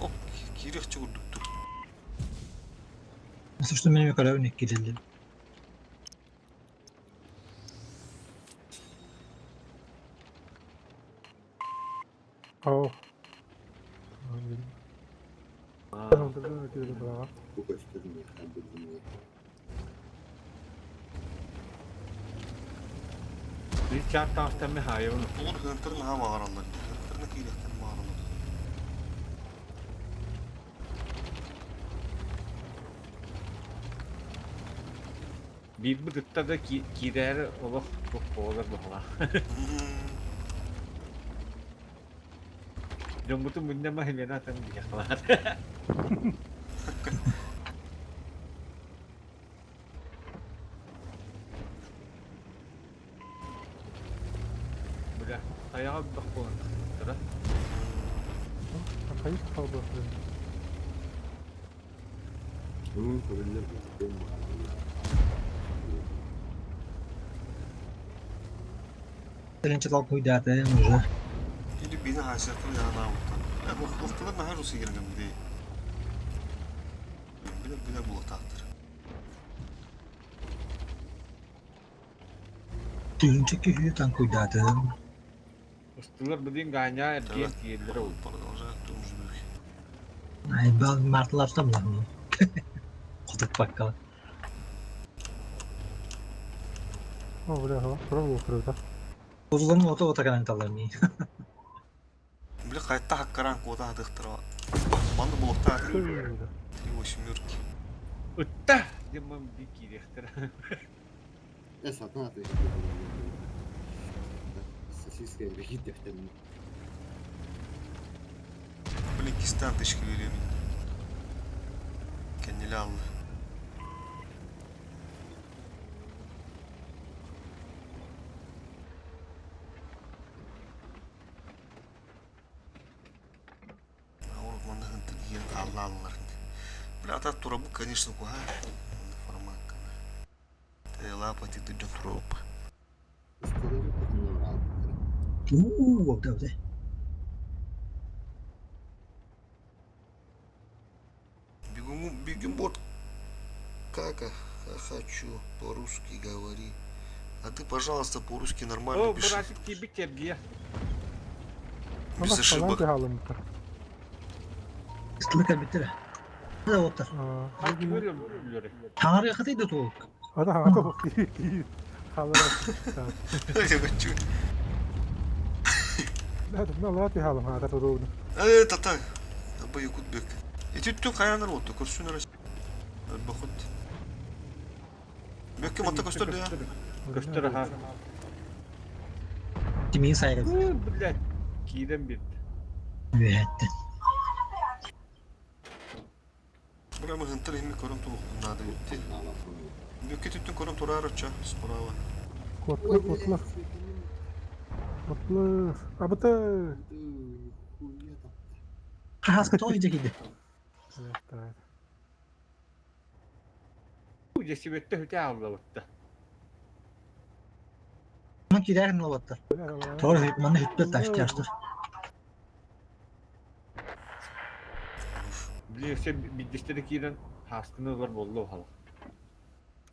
A: Оп, киириэхчэ курдук тур.
B: Если что, меня көрөбүн иккилэллэр.
D: Ау. Сыантырга киирэн бараҕа.
C: Бу көстөр миэхэ билиҥҥи.
E: Bir чаар таҕыстан мэ хаайабын.
A: Олор хыантарын наһаа баҕараллар дии. Хыантарына киириэхтэрин баҕараллар.
E: Биирбит ытта да киирээри олох туох буолар баҕалаах. Дьоммутун мунньама Хелена атын диэххалаат. Бля, хайаҕа бөх буолан тахсыбыттара.
D: Хайыс хаалбат.
C: Бүгүн көрүллэр быстыам
B: Тыһыынча толкуйдаатым уже.
A: Или бина хаасыаттан дьаһанаабыттан. Ухталар наһаа русигерген дии. Билэр билэр булуктаахтар.
B: Тыһыынча киһи таҥкуйдаатым.
E: Ыстылар билин ганя эргиэн тиэллэр ол.
A: Продолжает в том же духе.
B: Айбал мартыларта булан. Хотуппакка.
D: О, бля, турар кырыта.
B: Узлан ото ото канан таллар ми.
A: Били хайта хаккаран куота хатыхтара. Манны булуктаах. Три восьмерки.
E: Ытта! Димам би киириэхтэрэ.
C: Э, сатан аты. Сосиска киирдэхтэрин.
A: Блин, кистан тышки беремин. Кеннили алды. Урут манна хынтын иен хааллааллар. Бля, ата турабы, конечно, куха. Формаккана. Лапати дыджан туроп.
C: Ыстылары туһунна бараалбыттара.
B: Уу, обда.
A: Бегун, бегемот. Кака, хочу, по-русски говори. А ты, пожалуйста, по-русски нормально
E: О,
A: пиши.
E: братик киирбит эргийэ.
A: Без ошибок.
D: хаалыммыттар.
B: Ыстылык кэлбиттэрэ. Да оттар.
E: Көрүллөрү.
B: Таҥарыга хатый да туолук.
D: Ата хаҥата киир. Хаалар.
A: Я хочу.
D: Да, лати хаалым хаата туругу.
A: Э, тата. Аба якут бек. Эти түн хайранар болду, көрсүн арас. Бахут. Бекке матта көстөр да.
E: Көстөр аха.
B: Тимин сайры.
E: Блядь, киирэн бит.
B: Үөһэттэн.
A: Бра мы хынтар химми көрөн тулук надо битти. Бекке түттүн көрөн турар оча, справа.
D: Котлы, котлы. Котлы. Абыты.
C: Нихуя там.
B: Хаска тоҕо иде киирдэ.
E: Дьэсибэттэ хүтэ ааллабытта.
B: Манан киирээхин буолбаттар. Тоҕо манна хүппэт ташташтар.
E: Блин, все биддестере киирэн хааскыны ылар боллу хала.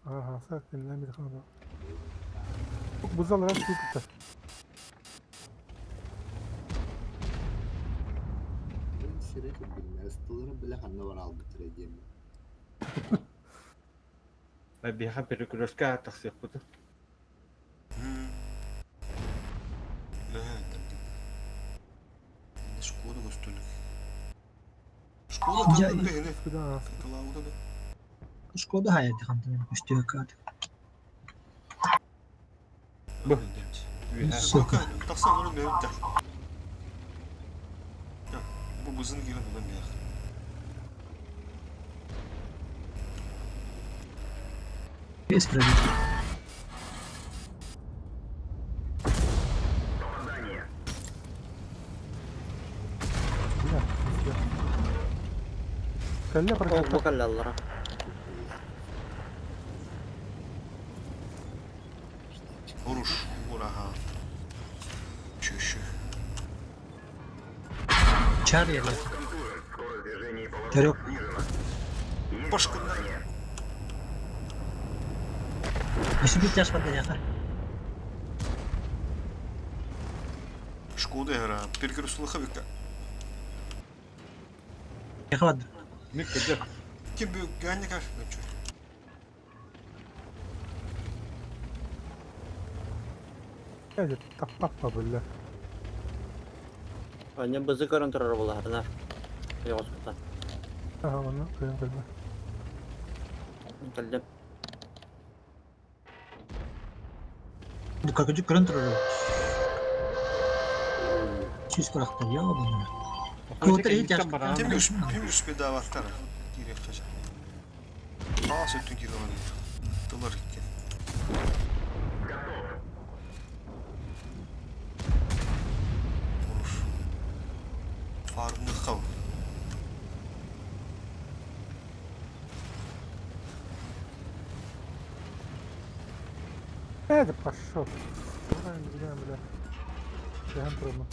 D: Ага, сак, бир хана. Бузал раз кипта.
C: Ben сире кыргын. Ыстылары биле ханна бараалбыттара диэм.
E: Биһа перекрестка тахсыахпыт.
A: Шкода көстөлүк. Шкода
B: Я-
A: там бэхне.
D: Куда?
A: Калауда да.
B: Шкода хайа хантан көстүөккат.
E: Бу.
A: Сколько? Тахсан көрөн бэбитте. Бу бызын кирен удан бээх.
B: Бес пробит.
D: Бля, Кэллэ
F: Ол
D: прокатта.
F: бу кэллэллэр.
A: Уруш, ураха. Чүшү.
B: Чар ерлер. Төрөк.
A: Башкында.
B: Өсү бит жаш бар яха.
A: Шкода яра. Перекрестулыха бекка.
B: Яха бад.
E: Мик көдө.
A: Ким бу ганни каш? Чү.
D: Эже таппаппа билле.
F: Anya бызы көрөн турар буларына. Йоҕуспута.
D: Ага, оны кыйын кэлбэ.
F: Кэллим.
B: Бу какыжы көрөн турар. Сүз курактар я буну. Көтөр хит жаш.
A: Ким үш, ким үш бедаваттар. Кирек чача. Аа сөттүн кирен алды. Тылар иккен. Уруш. Фармны хав.
D: Это пошел. Бля, бля. Дэһэн турабын.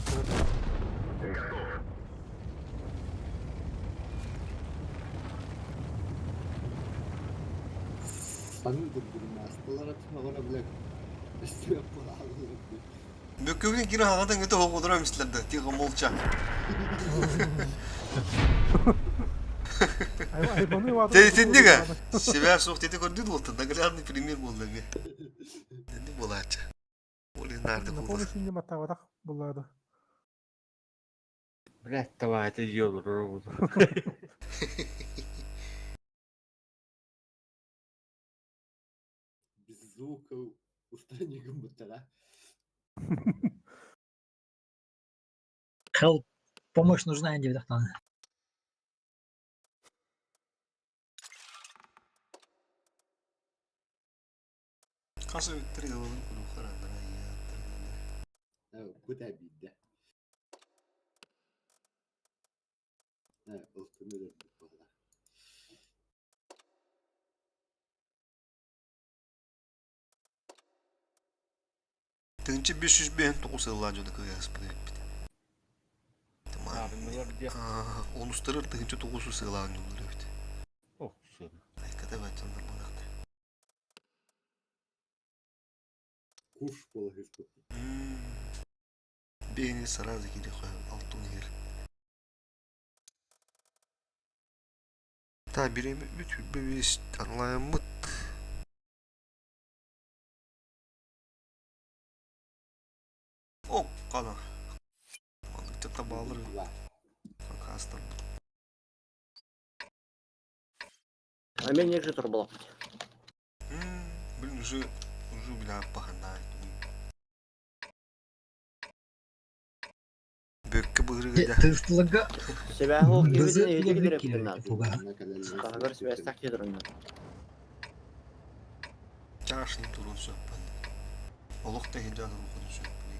C: Саныы дурдурмаастылар атынаҕына бile өстүөх буолааллар.
A: Бөккөгүн кири хаҕатын өтө хоҕудура эмислерде, тихо молча. Тетиннига. Себя суох тети көрдүн болтун, наглядный пример болду эми. Энди болаачы. Ол нарды
D: На
A: кулла.
D: помощь не матаватах буллады.
E: Блядь, давай, это ёлру.
C: Без звука устранигым буттара.
B: Help. Помощь нужна диэбэтэхтаҕына.
A: Хас өттөр ылын курухаранара
C: Кута биирдэ. Ылтын өлөрбүт буолла.
A: Тыһыынча 559 сыллаах дьону кыайаспыт эбиппит.
E: Аарыннылар диэх.
A: Онустарыр 1900 сыллаах дьоннор эбит.
E: Ох, сын.
A: Айката бэт дьоннор буолахтар.
C: Куш буола сыспыт.
A: Бэйэни сразу кири алтын иһэр. Та бириэмэ бүт бэбиэс онлайнмыт. О, кана. Маннык табалар хастар.
F: А мен не же турбалап.
A: Блин, уже уже бля пахана. Бөккө быһырыгыда.
B: Тыстылыга
F: Себя хол
B: бызы
F: кибитин эйди
B: килер
F: килер бинна.
B: фуга.
F: Тагыр связь кидерин.
A: Чашын турун сөппен. Олох та хинжан рухун сөппен.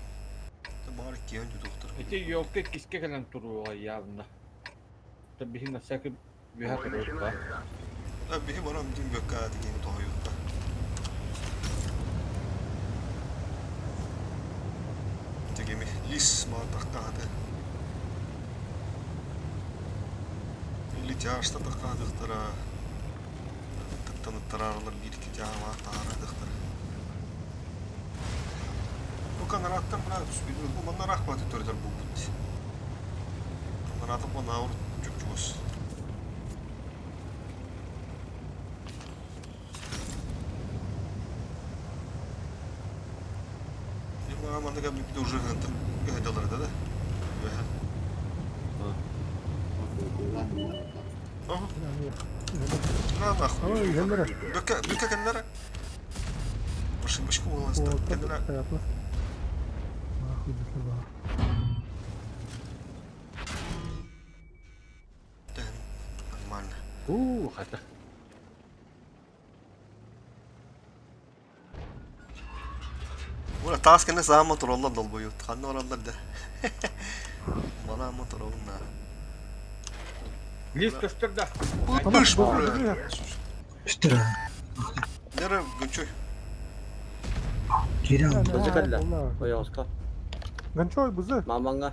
A: Та баар киэн дутуктар.
E: Эти ёлка киске кэлэн туруоҕа явно. Та биһин на всякий үһэ туруохха.
A: Та биһи барам дин бөккө деген тоһуйутта. Тегеми лис ма тахтаады. Или тяжта тахтаадыктара. Тыктаныттарарлар бир ики жаама таарадыктара. Бу канараттан мына түспүт. Бу манна рахматы төрдөр бу бут. Канараты бу наур чуп-чугас. Мага манныга бүттү уже гантыр гайдалар да. Ага. На нахуй.
D: Ой, генера.
A: Бөккө бөккө кеннere. Башын башка боласта. Кеннere.
D: Нахуй битler
A: Нормально.
E: У, хата.
A: Ура таас кэннэ саама тураллар долбойут. Ханна ораллар да. Мана моторолна.
E: Лис көстөр да.
A: Пыш бля.
B: Үстүрэ.
A: Нere гүнчөй.
B: Кирен.
F: Бызы кэллэ. Ойоска.
D: Гончой бызы.
F: Мамаңа.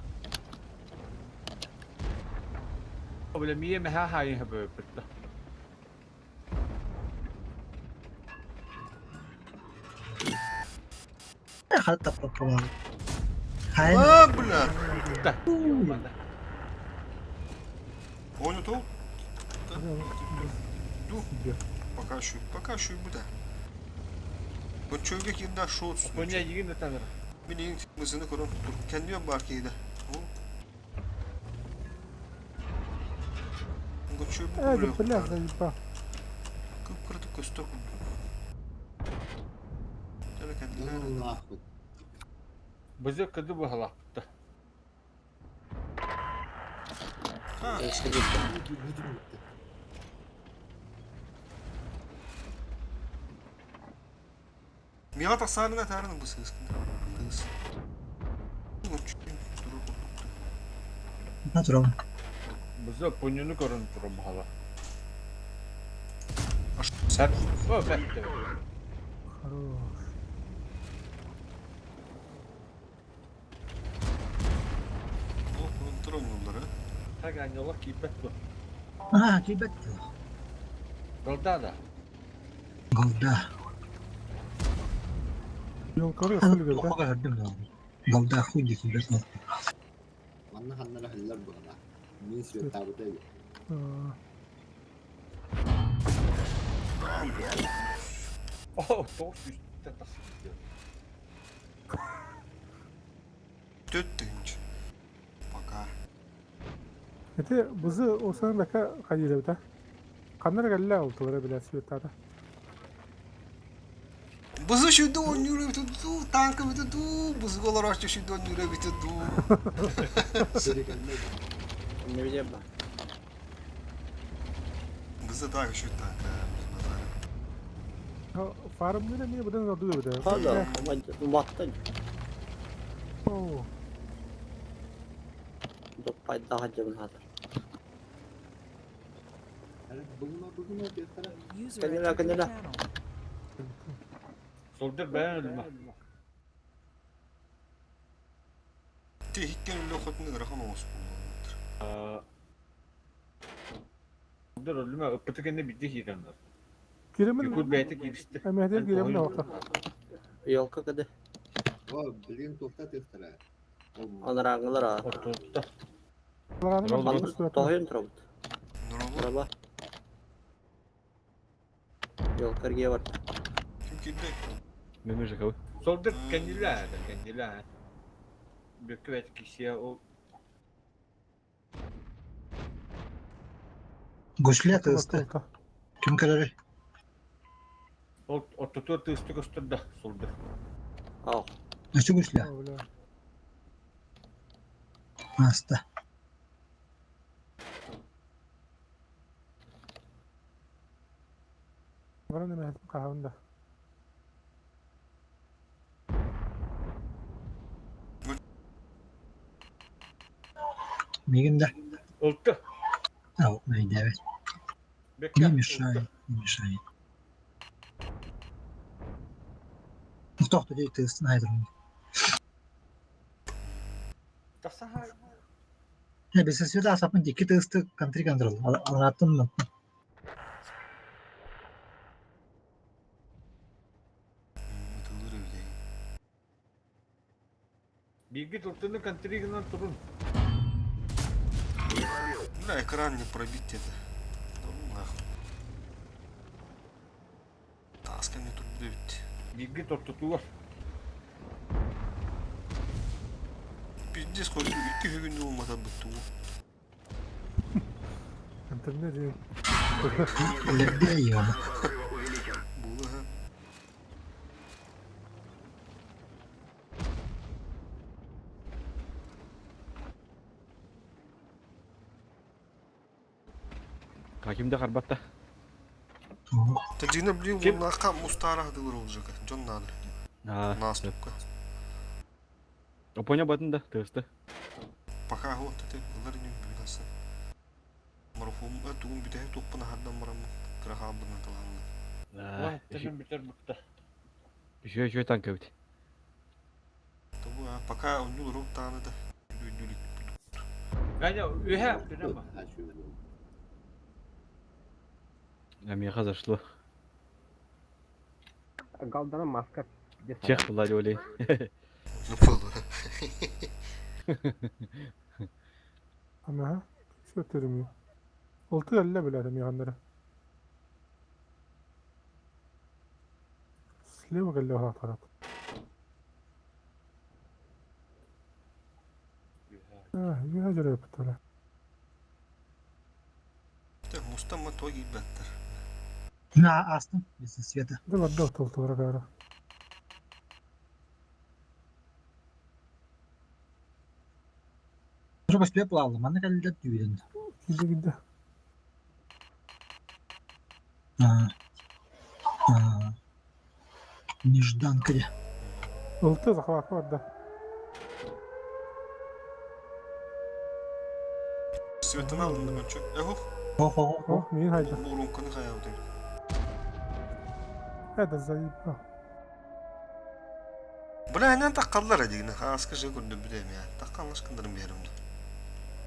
E: Бля, мие мэхэ хайын хөбөппүт.
B: Хатта попробовал. Хайын.
A: А, бля.
E: Да.
A: Понял то? Ду. Пока еще, пока еще буде. Гүнчөйгө кирдә шот.
E: Коня йигин таныр.
A: Мин мызыны көрөм тур. Кенdiyor бар кейде. Гүнчөй бу
D: Э, да бля, заеба.
A: Көп кырды көстө. Тәле кендилер.
C: Нахуй.
E: Бызы кыды быһалапты.
A: Ha,
F: Эшли битти.
A: Миңа тасарына тәрін бу сыз. Тыз. Гүнчөй туру.
B: На турам.
E: Бызы понюну көрөн туру быһала.
A: Аш
E: Сәп. О, бәтте.
D: Хорош.
E: Так аанньаллар киирбэт дуо?
B: Аа, киирбэт дуо?
E: Голда да?
B: Голда.
D: Елкары өссө
B: Туохха көһөрдүм да. Голда хуй диэки киирбэт буолла.
C: Манна ханнара хыллар буолла. Мин светтаабыта эбит.
E: О, тоҕус сүүстэн тахсыбыт.
A: 4 тыһыынча. Пока.
D: Ити бызы осанын бэкэ хайыырабыта. Ханна эрэ кэллэ алтылара билэр светтаата.
A: Бызы шүйді ойнуур эбитэ дуу, танка эбитэ дуу, бызыга олорооччу шүйді ойнуур эбитэ дуу.
F: Не видел ба.
A: Бызы так еще танка.
D: Фармныыр эмиэ быдан ордук эбитэ.
F: Хада, уматтан.
D: Оо,
F: Доппайдаах дьабын хатар.
C: Бугума бугума диэхтэрэ.
H: User
F: Kanila,
H: entered your
F: kanila.
H: channel.
E: Солдер бэйэн өлүмэ.
A: Ти хиккен үлэ хотун ыарахан оҕус буолуо.
E: Солдер өлүмэ ыппыты кэннэ биирдэ киирэн бар.
D: Киремин
E: Якут бэйэтэ кииристэ.
D: эмэһэтигэр киремин оҕото.
F: Елка кыды.
C: О, билигин туохта тыахтара.
F: Анараңылар а.
E: Ортотта.
F: Тоһуйун турабыт.
A: Нұралы
F: Тураба. Елка эргийэ барда.
A: ким киирдэ?
G: Мемир жакабы.
E: Солдер кэннилээ, кэннилээ. Бүккэ бэйэтэ киирсиэ ол
B: Гусля тыыста. Ким көрөрүй?
E: ол ортотугар тыысты көстөр да солдер.
F: Ах.
B: Өссө гусля. Ааста.
D: Баран эмэһэтин хаһабын да.
B: Миигин да.
E: Ылты.
B: Ау, өйдөөбөт.
E: Бэккэ.
B: Не мешай, не мешай. Тохто дии тыыстын айдырын.
E: Тахса
B: Э, биз сюда асапын дикки тыысты контри контрол. Алараттын
A: Ытылыр эбит.
E: Бииргит ылтыны контригынан турун.
A: Бля, экран не пробить это. Да ну нахуй. Таска не тут будет.
E: Бииргит ортотугар.
A: Пиздец, хоть икки күн olmasa буту.
D: Интернет диэн.
B: Лерде йома.
A: Була.
G: Хаким да харбатта.
A: Тажина, блин,
E: Ким?
A: вон мустара дылыр olacak. Дьон надо.
G: Аа.
A: Наступка.
G: Опоня батын да, тыысты.
A: Пока вот это ылар не биласың. Марафон тугун бүтәһе туппана хардан барам. Кыраха бына таланны.
G: Аа.
E: Тэнэн бүтэр букта.
G: Еще еще танка бит.
A: Табу а пока оннул роб тааны да. Дүлүк.
E: Ганя үһэ түнэма.
G: А меха зашло.
I: Галдана маска.
G: Чех была олей.
A: Ну болду.
D: Ана, сөтөрүм. Олты элле билэрим яганнары. Слева кэллэ хаатарат. Аа, юха жүрөп тура.
A: Так, мустама тоги беттер.
B: На астым без света.
D: Да барда толтура кара.
B: Уже көспе плалды. Маны кәлдер түйден.
D: Килде килде.
B: А. А. Нежданка де.
D: Ылты захват барда.
A: Светын алдым да чөк. Эхо,
B: Хо хо хо.
D: О, мин хайда.
A: бурунканы хаябды.
D: Это заебал.
A: Бля, анан таккаллар дигин. Аскы же көрдүм билем я. Таккаллаш кындырым беримди.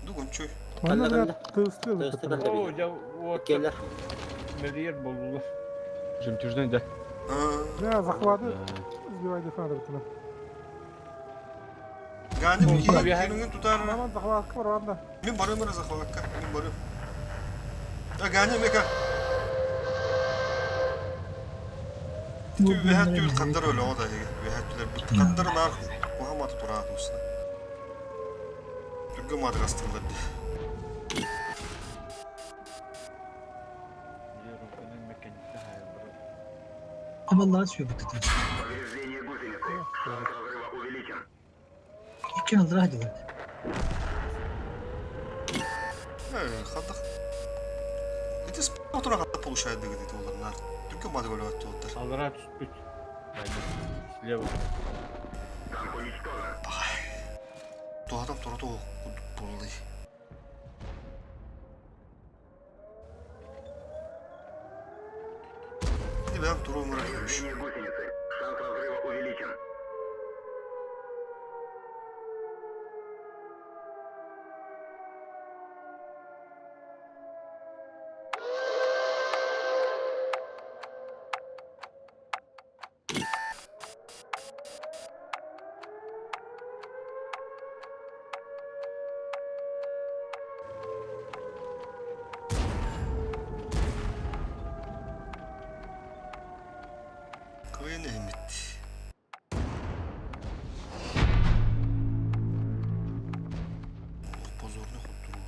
A: Дугунчуй.
D: Манна
F: Кэллэ,
D: бля
F: кэллэ.
D: тыыстыы
F: Тыасты
D: ылбыттар.
F: кэллэ
E: Оо,
F: биһиги.
E: дьэ уот
F: Иккиэллэр.
E: мэлийэр буоллулар.
G: Жемчужный, да?
A: Аа.
D: Бля захваты
G: Э,
D: сбивай дефана битина.
A: Гани
E: Ол
A: бу
E: үөһэ
A: киһи тутар.
D: Маман захватка бар анда.
A: Мин барыам эрэ захватка. Мин барыам. А Ганя мека. Үөһэ түүл хандар өлөҕө да үөһэ түлэр бит хандар наар куһаматы тураат усна. Түргө маадыгастыллар ди.
B: Амаллаан сүүрбүттэр. Икки аллараа дьылар.
A: Э, хандах. Ити спортура ханда получает дыгыт ити олар наар. Түргө маадыга өлөҕө туоттар.
E: Аллараа түспүт. Слева.
A: Туһатан туруту буллай. Бэм туру мыра көрүш. Кыайын эһимит. Позорный хуттуруу.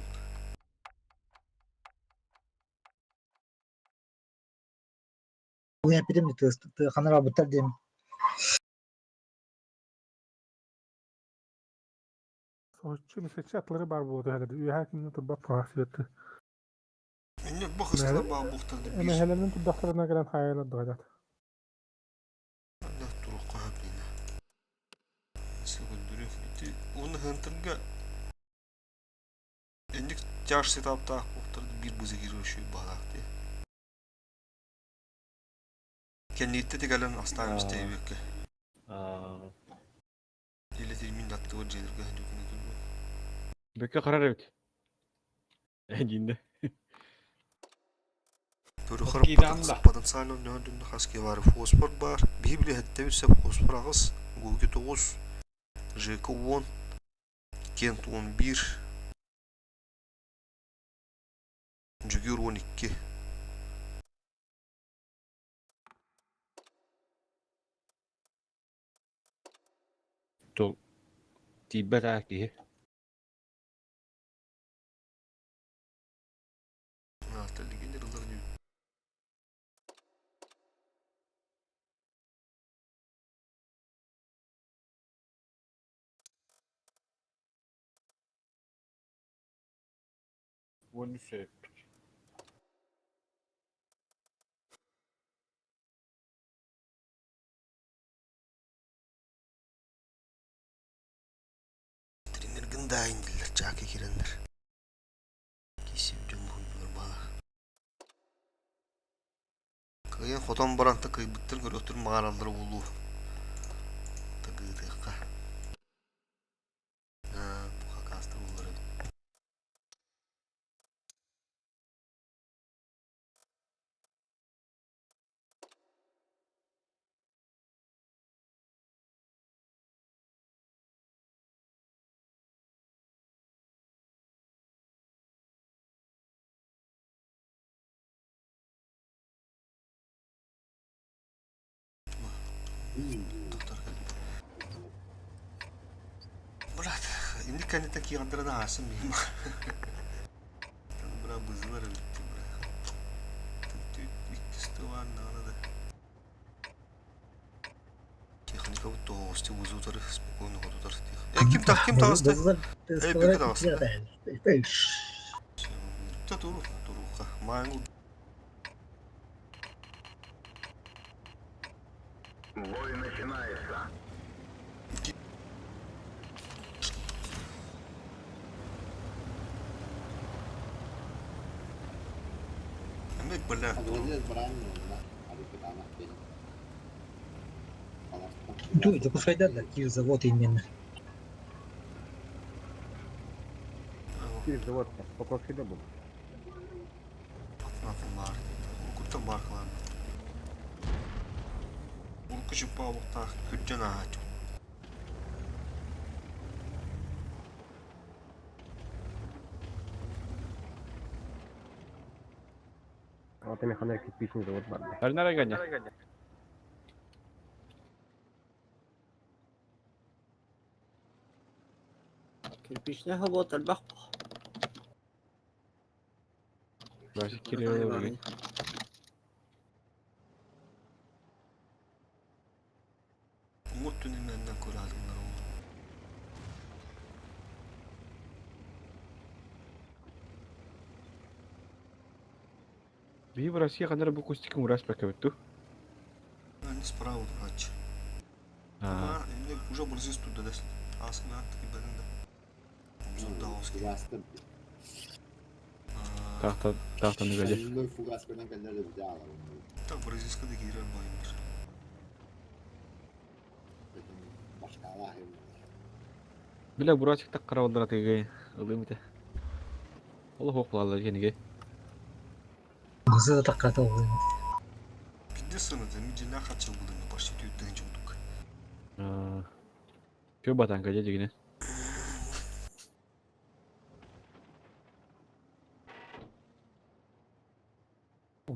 B: Ол эпидем ханар барбыттар диэн.
D: Соһуччу мисеччи атлары бар буолуо түһэлэр. Үөһээ кимҥэ турбат хаһаас сүөттэ.
A: Инне бу хыстыла баа буохтарды биир.
D: Эмэһэлэринэн турдахтарына кэлэн хаайан ордугадат.
A: Да туруохха хаблина. Сөгүндүрү. Ити уонна хантырга инник тяж сетаптаах буохтарды биир бызы киирэр баалаах дии. Кэнниитте тигэлэн астаан истэйбекке. Или мин даттыбар дьиэлэргэ дүкүнэ турбут.
G: Бөкө харар эбит. Диинде.
A: Көрүхэр
E: Киирэн да.
A: потенциально нөһөндүн хаски бар фосфор бар. Биһи били хэттебит сеп фосфор аҕыс, гуги тоҕус, ЖК 10, Кент 11, Жүгүр 12.
E: Тол тиийбэт аа киһи.
A: Легенер ылар.
E: 13 сөп.
A: Тренерген дайын диллер чааки киреннер. Кисип дьон буһуйдулар баала. Кыайан хотон баран та кыйбыттар көрөктөр маараллара буолуо. Тагыытыахха. Аа, бу хакаастар буллар эбит. Доктор Брат, инник кэнниттэн киирдэрин аасын миим. Бра бызылар эбитти бра. Иккис тыван да. Техника вот тоости бузутар спокойно хотутар. Э, ким так, ким таҕыста?
B: Бызылар
A: Э, бүкө таҕыста.
B: тыастара
A: Та туру, туруха. Маангу. Эмек бля.
B: Ту, Дьокуускайдар да киир завод именно.
I: Кирпичный завод Покровскийда был.
A: Атын баар. Уруккуттан баар кылаан. Урукку чыппаа олохтоох күрдьэн ааһааччы.
I: Ата механер кирпичный завод бар.
G: Арнара ганя.
F: Кирпичный завод элбэх.
G: Башы кирилл.
A: Umut tünelinden көрө ол.
G: Биһи Россия ханара бу кустикын урас бакабытту.
A: Они справа ач. А, уже бұрзыз туда десін. Асына аттық иберінде. Зундаовский.
C: Фугастыр.
G: Тахта тахтаны галя.
C: Шальной фугас менен келлер де алар.
A: Так бразильская кирер байымыр.
C: Башкала.
G: Биле бурачык так карабылдыра тыгы. Ылым ите. Ол хоқ булалар кениге.
B: Бызы да такката ол.
A: Пидде сыныды, мидина хачыл булыны башы түйттен жудук.
G: Кö батанка дегине.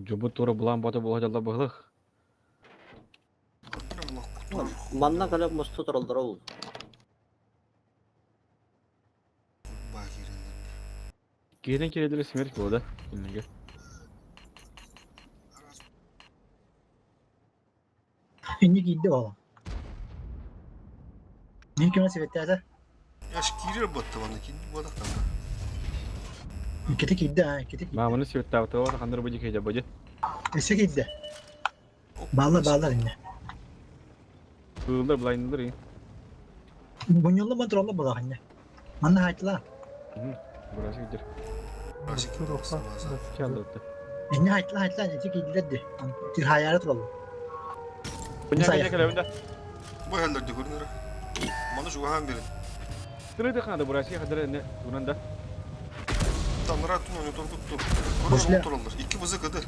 G: Жобу тура булан бата була жалда быһлых.
F: Манна калап мосту туралдар ол.
G: Киһинен киредиле смерть була да. Кинеге.
B: Инни кийди ола. Нин кеме себеттәде?
A: Яш кирер батты ваны, кин бадақтан.
B: Кете кийди, а, кете кийди.
G: Маманы себеттабыты бар, хандыр бу дикей жабы.
B: Эсе кийди. Баллар баллар инне.
G: Кылдар булайнылар.
B: Буньолла ма туралла була инне. Манна хайтла.
G: Бурасы кидер. Калды.
B: Инне хайтла хайтла эсе кийдилер ди. Тир хаяры туралла.
G: Буня келебинде.
A: Бу хәлләрдә күренер. Маны жугахан берин.
G: Тырыды канады бурасы хадыр не туранда.
A: Танра тун оны торкутту.
B: Бушля.
A: Көрөр туралдар. Ики бызы кыды.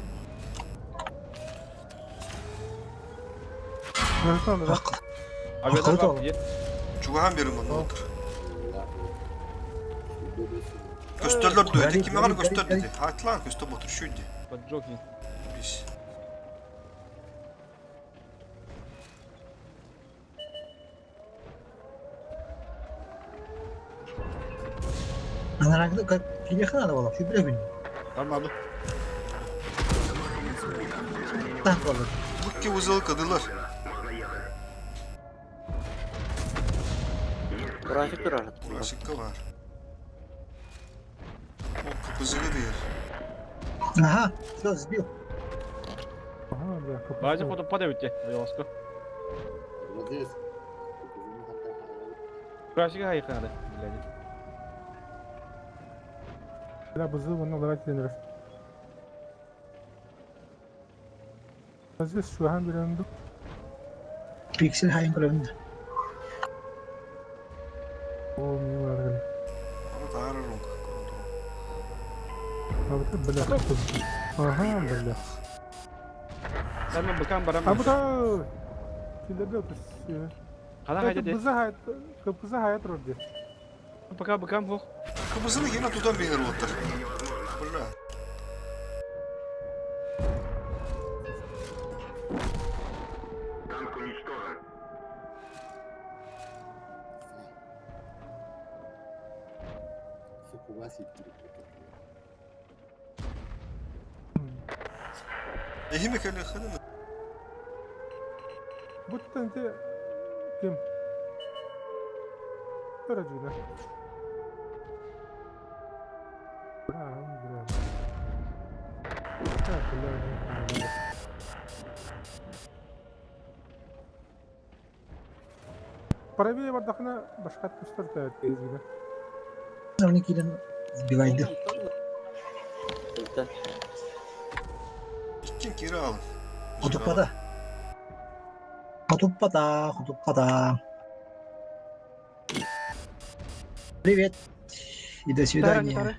G: Авиадан
A: Жугахан берин маны отыр. Көстерлер дөйді. Киме гана көстер dedi. Хатлан көстер отыр шүйді.
G: Поджоги.
A: Biz.
B: Анараңды киле хана була. Şu bile gün.
G: Tamam abi.
B: Тан туралла.
A: Бу ки бызы кыдылар.
F: Бурасик турар.
A: Бурасикка бар. О, кызы кыдыр.
B: Ага, все, сбил.
D: Ага, бля.
G: Базы фото пада битте. Айоска.
C: Молодец.
G: Бурасика хай ханады.
D: Бля, бызы оны лара киленер. Азиз шухан беренди.
B: Пиксель хайын көрөмдү.
D: О, мен бар гел.
A: Аны таарар онга.
D: Абы бля. Ага, бля.
G: Сен быкан барам.
D: А бу Килерде отыр.
G: Кана хайда де.
D: Бызы хайт, кыпызы хайт ролде.
G: Пока быкан хох.
A: Кыбызыны yine tutan бейнер отыр. Бля.
C: Фугас
A: Эхиме кэле хадын.
D: Бу тенте ким? Төрөжүнө. А, бля. Так, бля. Правее бардахына башка көстөр тезгине.
B: Оны килен сбивайды.
F: Тылта.
A: Иккин кире алын.
B: Хотуппата. Хотуппата, хотуппата. Привет. И до свидания.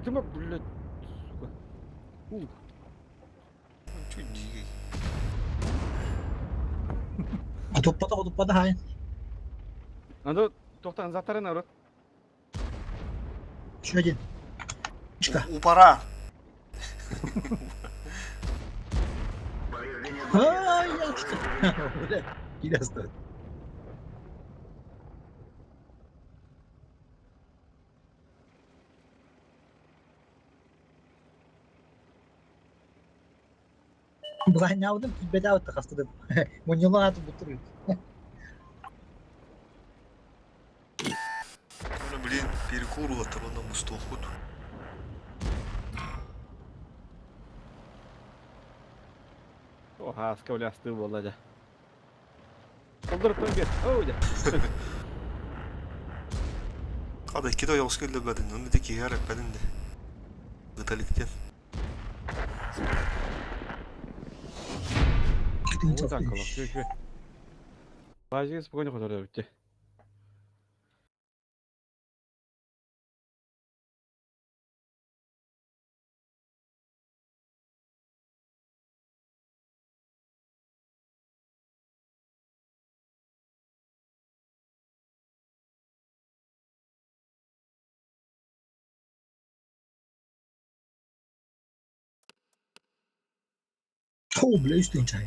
G: Тима, блядь, сука. Ух.
A: Чуть дикий.
B: Хотуппата хотуппата хай.
G: Надо тохтан затары народ.
B: Еще один. Чка.
A: Упара!
B: Ай, я что? Бля, Киля стоит. Былаанньаабытын киирбэтээбит хаста да мунньуллан аатын буттур
A: Ну, блин, перекур улаттар онно мустуохпут.
G: О, хаска улясты буолла дьэ. Олдор бир. Оо дьэ.
A: Хада икки да ойоҕос кэллэрбэтин, онно ити киһи эрэппэтин де. Ыталиктен.
G: Оо, так, үчүгэй. Базига спокойно хоторо бүтте.
B: Оо, бля, үс тыһыынча.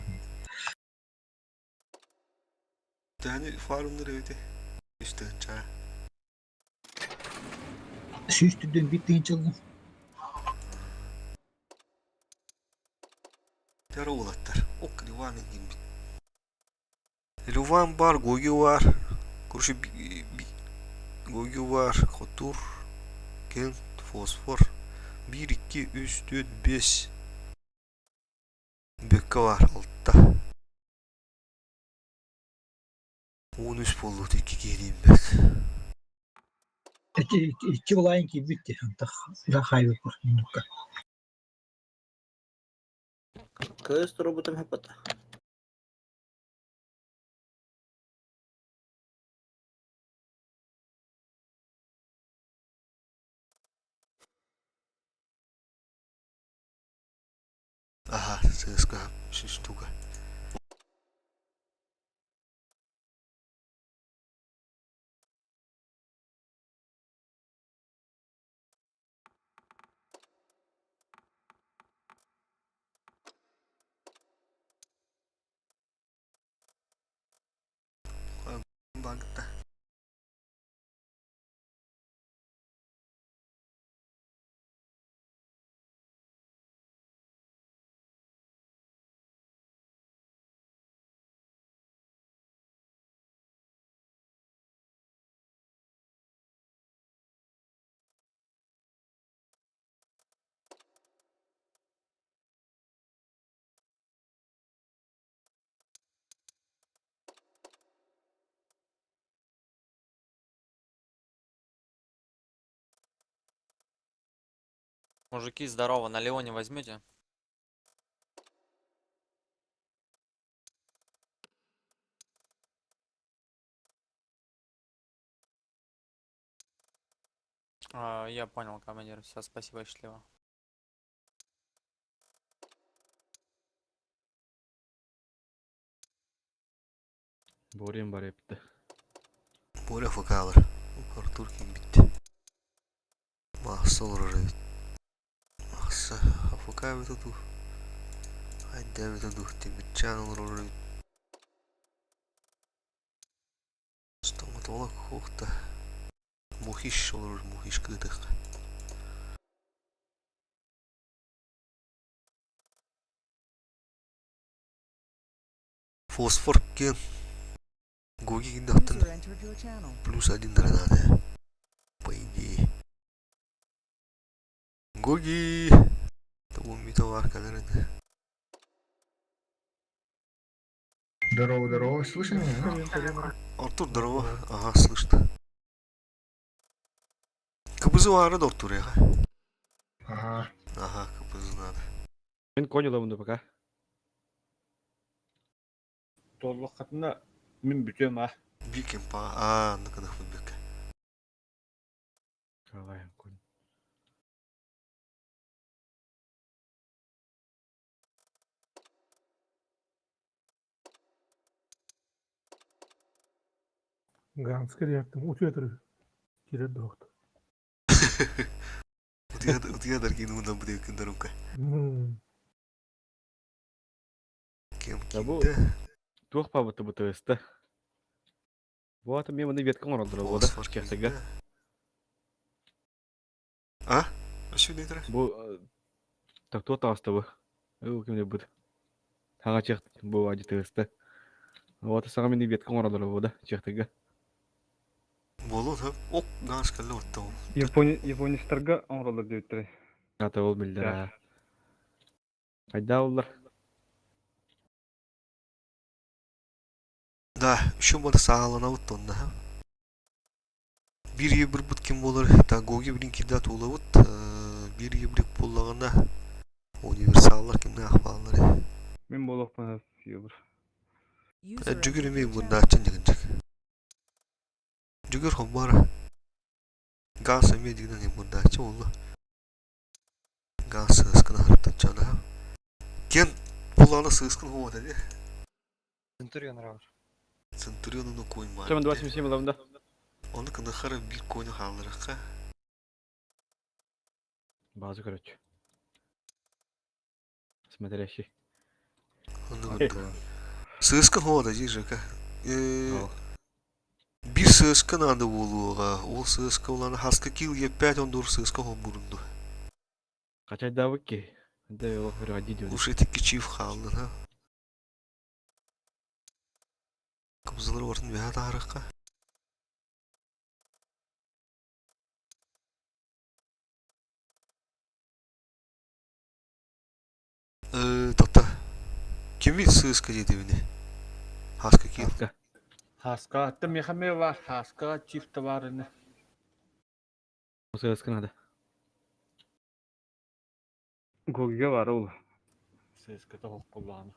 A: Төһөнү фармныр эбити? Үс тыһыынча.
B: Сүүс түрдүн биир тыһыынча ыллым.
A: Тара уолаттар. Ок, Ливан киммит. Ливан бар, Гоги бар. Короче, Гоги бар, Хотур, Кент, Фосфор. Биир, икки, үс, түөрт, биэс. Бүккэ бар, алта. 13 буоллубут икки киһилиин бэрт.
B: Ити икки былаайын киирбит дии, антах хаайбыппар муннукка.
F: Кыыс турбутум хаппата.
A: Аха, сыска штука. Багта.
J: Мужики, здорово, на Леоне возьмете? А, я понял, командир. Все, спасибо, счастливо.
G: Борем бар эпти.
A: Боря ФК-лар. Артур киирбит. Маасса олорор эбит. Маасса АФК эбитэ дуу? Айда эбитэ дуу? Тимирчаан олорор эбит. Стоматолог суох да. Мухиш олорор, Мухиш кыытыахха. Фосфор киэн Гоги гиннахтан
H: User entered your channel.
A: Плюс один надо. По идее. Гоги! Того митовар калерин.
K: Здорово, здорово, слышно меня?
D: Сәлем,
A: Артур, здорово. Ага, слышно. КБЗ баара Артур я.
K: Ага.
A: Ага, КБЗ надо.
G: Мен конь ылабын пока.
E: Туоллаххытына Мин бүтүөм а.
A: Биир кемпаҕа аа анны гыныхпыт бүккэ.
G: Калайын күн.
D: Ганска диэхтим утуйа турар. Киирэр дуохт.
A: Утуйа утуйа даркин уунан бутуйкин дарука. Кем
G: Да бу
A: киирдэ?
G: туох баабыта бу тыаста. Бу ата мен маны ветка оҥороллоро буода
A: Фосфор
G: чехтыга.
A: киирдэ. А? Өссө нетре?
G: Бу так туох таҕыста бу? Ыл ким бут. Хаҥа чех бу адьы тыаста. Вот саҥа мини ветка оҥороллоро буода чехтыга.
A: Буолуо сөп. Ок гаас кэллэ отта ол.
L: Японецтарга оҥороллор диэбиттэрэ.
G: Ата ол биллэр аа. Хайдаа оллар?
A: Да, еще бары сааланабыт тонна. Биир ебырбыт ким буолар? Так, Гоги блин кирдат уулабыт. Биир ебрик буоллаҕына универсаллар кимнээх бааллар?
L: Мин буолуохпун ебыр.
H: User
A: Дьүгүр
H: entered
A: эмиэ
H: your channel.
A: муннааччын дьигинчик. Дьүгүр хоммар. Газ эмиэ дигинэн муннааччы буолла. Газ сыыскын аһарыттан Кен буллаҕына сыыскын хуота дии.
M: Центурион бар.
A: Центурион уну куймаан.
G: Чаман 27 ылабын да.
A: Ону кыныхара биир коню хаалларыхха.
G: База короче. Смотрящий.
A: Ону Сыыска хуота дии Жека. Биир сыыска наада буолуоҕа. Ол сыыска улаана хаска кил еппэт ондур сыыска хоммурунду.
G: Хачайдаабыт ки. Да олох вроде диэн.
A: Уж эти кичив хааллын ha. Кыбзылар ортын бэһэ таарыкка. Тоқта. Кими сыыска диэтибини? Хаска киил.
G: Хаска.
E: Хаска, аттым мехаме бар, хаска чиф товарыны.
G: Сыыска надо.
L: Гогига бар ол.
E: Сыыска тоһох буллаҕына.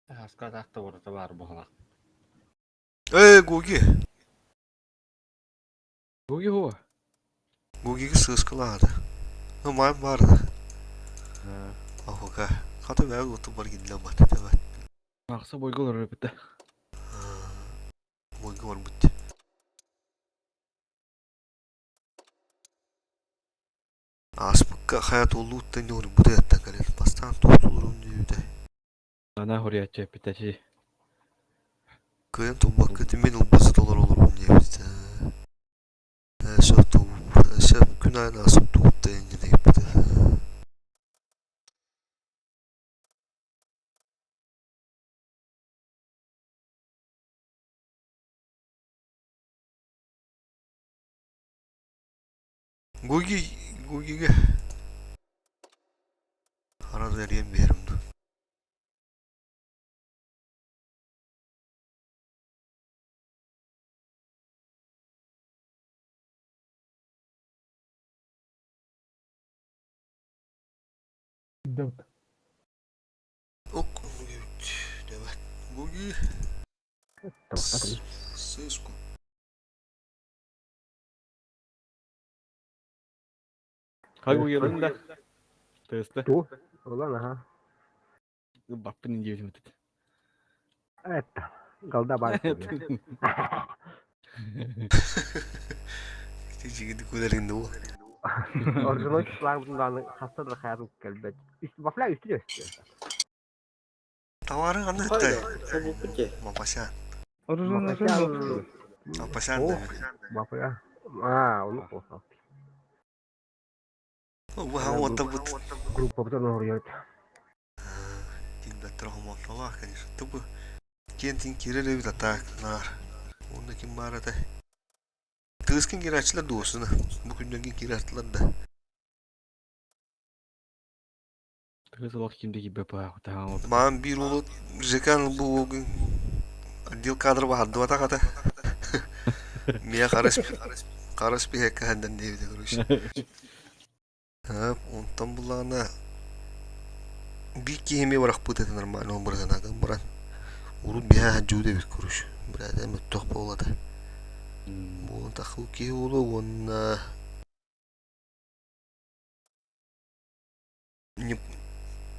E: Хаска таахта барыта баар буоллах.
A: Э, Гуги.
G: Гуги хуа.
A: Гугиги сыыскалаады. Ну, маам барды. Ахука. Хата бэйэ оту бар гинле бат. Тэбэт.
G: Ахса бойга олорор эбит.
A: Бойга барбыт. Ааспыкка хайа туоллууттан ньуурбута ыттан кэлэн бастаан туохтуулурум диэбитэ.
G: Ана хоруйааччы эппитэ
A: Кыайан тулбакка мин ылбасы толору олорум диэбитэ. Сөп сөп күн аайы аасып тугутта иннинэ ыйыппыта. Гуги Гугига Хара эрийэн биэрим дуу.
D: Дабыт.
A: Ок, Гуги Гуги Сыску.
G: Хай уйалын да. Тыста.
I: Ту? Улан, ага.
G: Баппын диэбитим этит.
I: Это, голда бар.
A: Тижигиди күлэрин дуу.
I: Оржуной шлангдан хаста да хаятын кэлбэт. Бафля үстү өстү.
A: Товары ханна
F: Хайда,
A: ыттай?
F: собуппут дии.
A: Мапасян.
L: Оружие
A: Мапасян да.
I: Бафля. А, onu қосал.
A: Бу хаҥа бут.
I: Группа бутан оруйат.
A: Тилбэттэр хомолтолоох, конечно. Тубу киэнтин киирэр эбит атаак наар. Уонна ким баар этэ? Тыыскын киирээччилэр дуосуна. Бу күннэргин киирээччилэр да.
G: Тыыс олох ким да киирбэт баҕа
A: Маан биир уолу Жекан бу уолгун отдел кадр баһардыбатах ата. Мия харыс харыс биһэккэ хандан диэбитэ короче. Онтон буллаҕына. Биир киһи эмиэ бырахпыт этэ нормально ол бырыһынаатын баран урут биһээ сылдьыбыт эбит короче брээтэ мөттөх буолла буолан таххыбыт киһи буолуо уонна не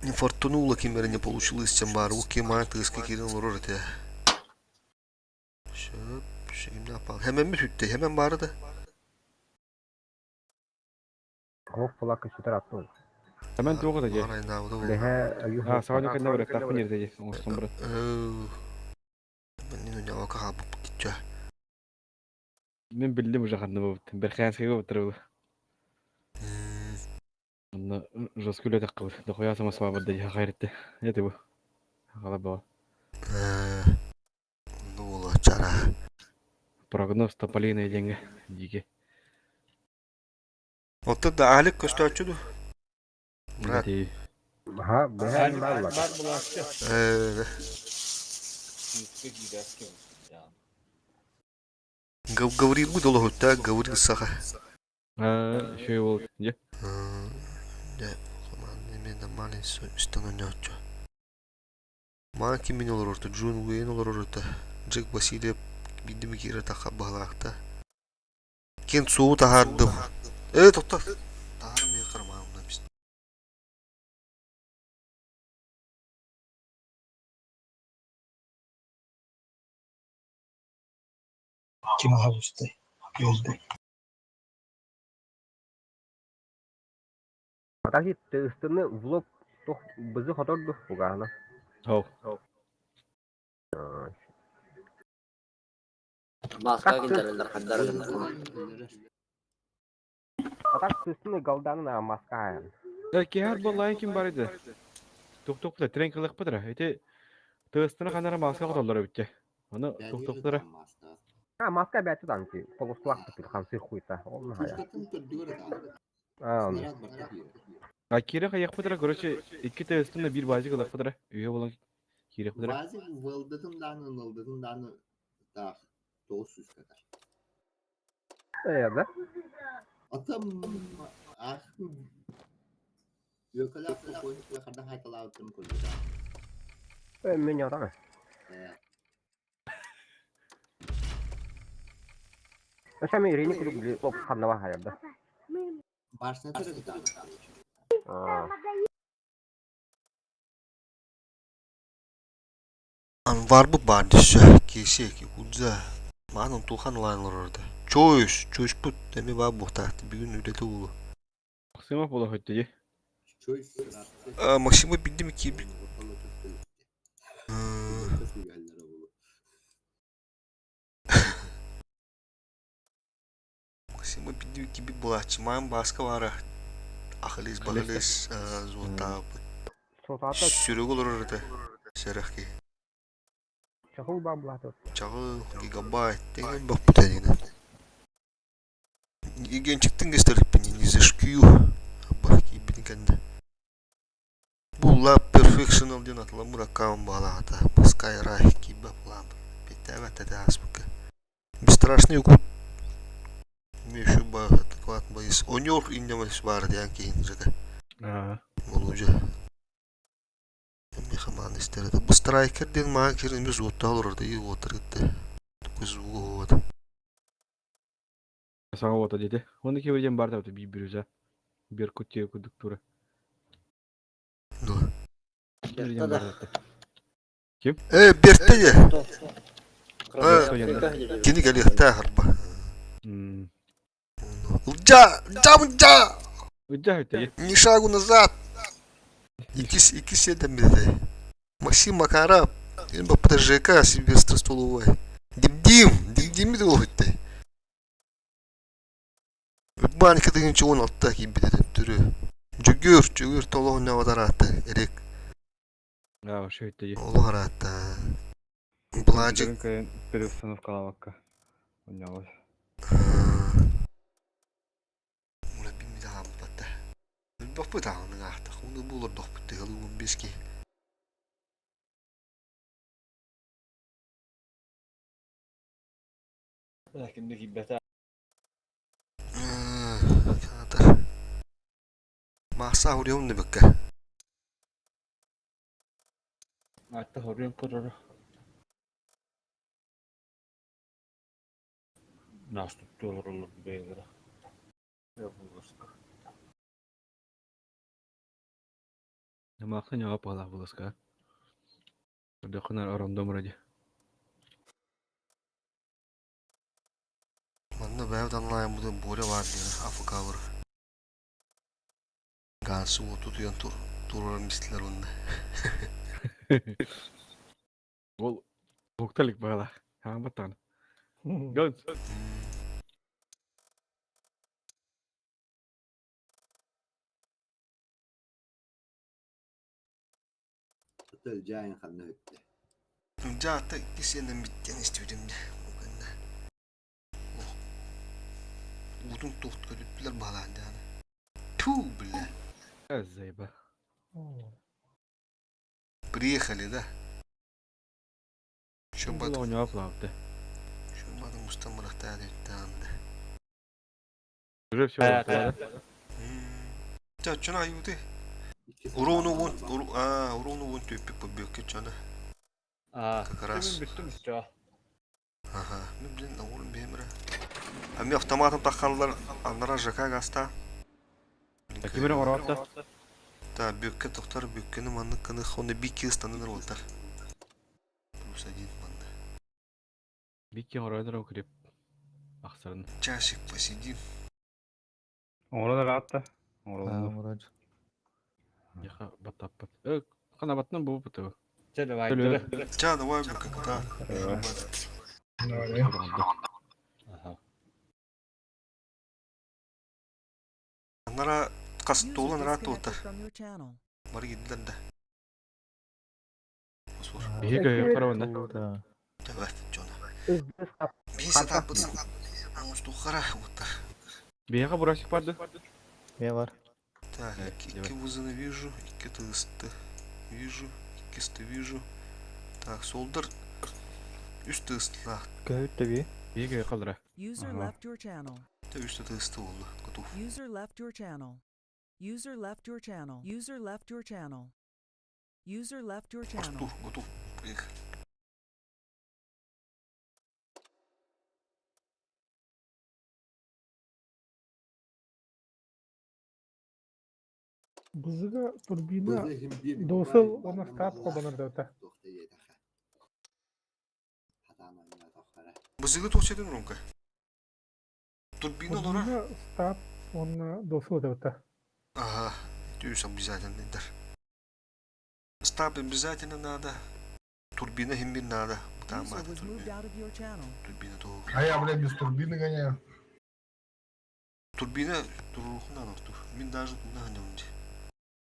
A: не фартануло ким эрэ не получилось чем баар ол киһи маан тыаска киирэн олорор этэ сөп кимнээх баар хэмэммит сүттэ хэмэн баара да
I: Оһох кулаакка сүтэр аттын.
G: Hemen туох это дьэ?
A: Арайнаабыта буолла.
I: Лэһэ аю
G: Аа, саҕа кэннэ барыктаахпын диэтэ дьэ, оҥостон баран.
A: Мен хаалбыт
G: Мин биллим уже ханна буолбут. Бэрхээнскэйгэ буолбуттар буолла. Онно жестко үлэтэххэ дохуя самосвабар да дьэ хайрытты. Это бу. Хала боо.
A: Ну буолуоччара.
G: Прогноз тополиный диэҥҥэ диги.
A: Оттон да Алик көстөөччү дуу? Брат.
I: Аха, бэһээн бааллар.
E: Бар булааччы.
A: Э,
E: Сүүскэ киирээски.
A: Гаврилбыт олоһутта, Гаврил саха.
G: Аа, еще ол дьэ.
A: Дьэ, команда эмиэ нормальный станонньооччу. Маан кимин олорорто, Джон Уэйн олорорто, Джек Васильев биирдэ киирэ тахха баһылаахта. Кин суу таһаардым. Ээ, тохто. Таһаарым миэхэ карманымна бис.
B: Ким аһабыстай? Өлдү.
I: Атаки тыстыны влог тух бызы хоторду угаана.
G: Хау.
F: Маска киллэрэллэр ханнара гыннар.
I: Атак тыстыны галданын а маска аян.
G: Да киһар буоллаан ким бар edi. Тух-тух трен кылык бытыра. Ити тыастына ханара маска хотоллор эбитте. Аны тух-тухтара.
I: А маска бәти танки. Полуслак тупил хансы хуйта. Ол нахая. А, он.
G: А кире хаяк бытыра, короче, икки тыастына бир базик кылык бытыра. Үйе болан кире бытыра.
C: Базик вылдытын даны, нылдытын даны так, тоғыз жүз катар.
I: Э, да?
C: Атам ах Йөкөлөк спокойно хардан хайталаабыттарын көрбүт.
I: Э, мен ятам. Ошами Ирине кудук били лоп ханнава хаярда.
C: Барсына төрөбүт
I: А.
A: Анварбы бар десе, кесе, кудза. Маанын тухан лайлар орда. Чойс, чойспут, эми ба бухтаахты бүгүн үлэти уулу.
G: Максимов була хөттө дьэ.
C: Чойс.
A: Максима билдим ки Максима билдим ки би булаачы. Маан бааска баара. Ахылыс бахылыс зуоттаабыт.
I: Сотата
A: Сүрөг олорор этэ. Сэрэх киһи.
I: чахыл ба булаты.
A: Чаҕыл, гигабайт деген баппыт эдинэ. Игенчиктин кестериппин не зашкию. Абба киирбитин кэннэ. Булла Perfectional диэн атыламмыт аккаунт баалаата. Sky киирбэт план. Бэттээбэт этэ ааспыкка. Бесстрашный укут. Еще адекват боис. Онёр иннемес баар диэн киһин жыта.
G: Аа.
A: Болужа. Мехаман истер. Бу страйкер диэн маа кирин эмиз уоттаал олорду и уоттар гытты. Көз уот.
G: Саҥа уота диэтэ. Оны киһи диэн бар да биир бүрүзэ. Беркут тиэ курдук тура.
A: Ну.
G: Диэн бар да. Ким?
A: Э, Берте же. Э, кини кэлиэхтээх арба. Ылдьа! Ылдьа, ылдьа!
G: Ылдьа хөттө.
A: Ни шагу назад! Иккис, иккис сиэтэммит Максим Макаров, баппыта ЖК Сильвестр Столовой. Дим-дим! Дим-диммит уолуйттай. Банка тыһыынча 16 киирбит этэ түрү. Дьөгүөр, Дьөгүөр толоһунньа араатта эрик.
G: Аа, ошо өттө.
A: Олох араатта. Былаажык.
L: Кайын переустановкалаабакка. Онньоҕой.
A: Мура биммит аампатта. Өлбөхпүт аҕаны аахтах. Уну булордохпут тыһылы 15 киһи.
E: Кимде киирбэтэ.
A: Саатар. Мааса урион небекке.
E: Атта хоруйан көрөрө. Наастуктуу олороллор бэйэлэрэ.
G: Нымаахта ньоҕо паалаах буласка. Көрдөххүнэ орондом вроде.
A: Манна бэйэбит онлайнбытын Боря баар диэн АФК-лар Гансы уоту утуйан тур туруоран бистилэр уонна
G: Ол уһукта илик баҕалаах. Хааммат даҕаны. Ганс.
C: Ылдьаайын ханна бүттэ?
A: Ылдьаата икки сиэннэммит диэн истибитим дии. Ол кэннэ уутун туох көтүттүлэр баһылаан дьааны. Тьфу, бля.
G: Заеба.
A: Приехали, да?
G: Шөбат. Оонньоох лаабыта.
A: Шөбатын мустан бырахтаа диэбиттээн да.
G: Уже все.
A: Ча, чона аюты. Урону вон, а, урону вон төппүк бөккө чона.
E: А,
A: Как раз.
E: Бүттүм все.
A: Ага, ну блин, на уровне бемера. А мне автоматом тахаллар, аннара ЖК гаста.
G: Кимире ороотта.
A: Да, бүккө тохтор бүккөнү маннык кыны хонна бикки ыстанын ролтар. Плюс один манна.
G: Бикки ороодор укреп. Ахсарын.
A: Часик посидим.
L: Оҥорон араатта. Оҥороллор.
G: Яха батаппат. Э, хана батнан бу буту.
E: Чэ, давай.
A: Ча, давай, как-то.
K: Давай.
E: Ага.
A: Анара
H: User
A: кастуулан
H: disconnected
A: ратуота.
H: from your channel.
A: Бары кидилер да. Осур.
G: Биһиги карабанда.
A: Давай, чона. Биһи сатааппыт оҥостуоххара уоттар.
G: Биһиэхэ бурасик барды.
B: Не бар.
A: Так, икки вызыны вижу, икки тысты вижу, иккисты вижу. Так, солдар үс тыстылаах.
B: Көһүт тэби.
G: Биһиги қалдыра.
H: User left your channel.
A: Тэ үс тысты болду. Готов.
H: User left your channel. User left your channel. User left your channel. User left your channel.
A: Артур, готов. Приехали.
D: Бызыга турбина досыл оны штаб қобаныр дәуті.
A: Бызыгы тоқседен ромка. Турбина олора.
D: Турбина штаб оны досыл дәуті.
A: Ага, түс обязательно дер. Стаб обязательно надо. Турбина химбир надо. Там
H: User was moved out of your channel.
A: Турбина то.
K: А я, блядь, без турбины гоняю.
A: Турбина туруху надо тур. Мин даже туда гоняю.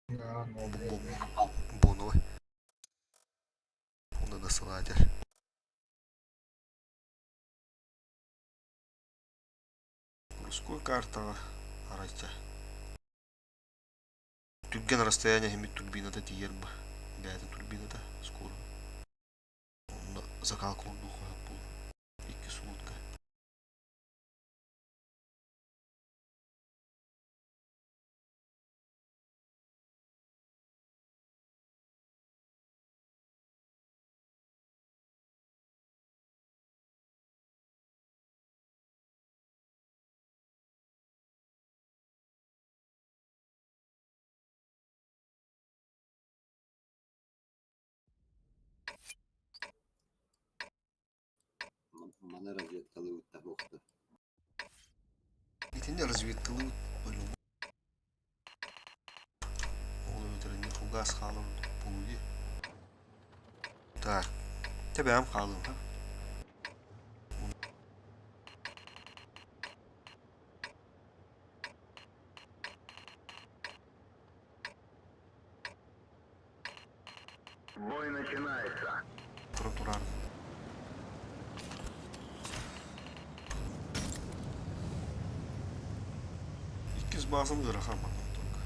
K: Да, ну, блядь.
A: Боновый. Оны да салатер. Русской карта арайта. Түрген расстояние хемит турбината тиер ба. Бәйті турбината скоро. Онда закалка духу был. Икки сутка.
C: Маны разведкалы утта бохта.
A: Итинне разведкалы по-любому. Ол өтірі не фугас халым полуди. Так, тебем халым, ха?
N: Бой начинается.
A: Туран. Иккис базам ыарахан манна только.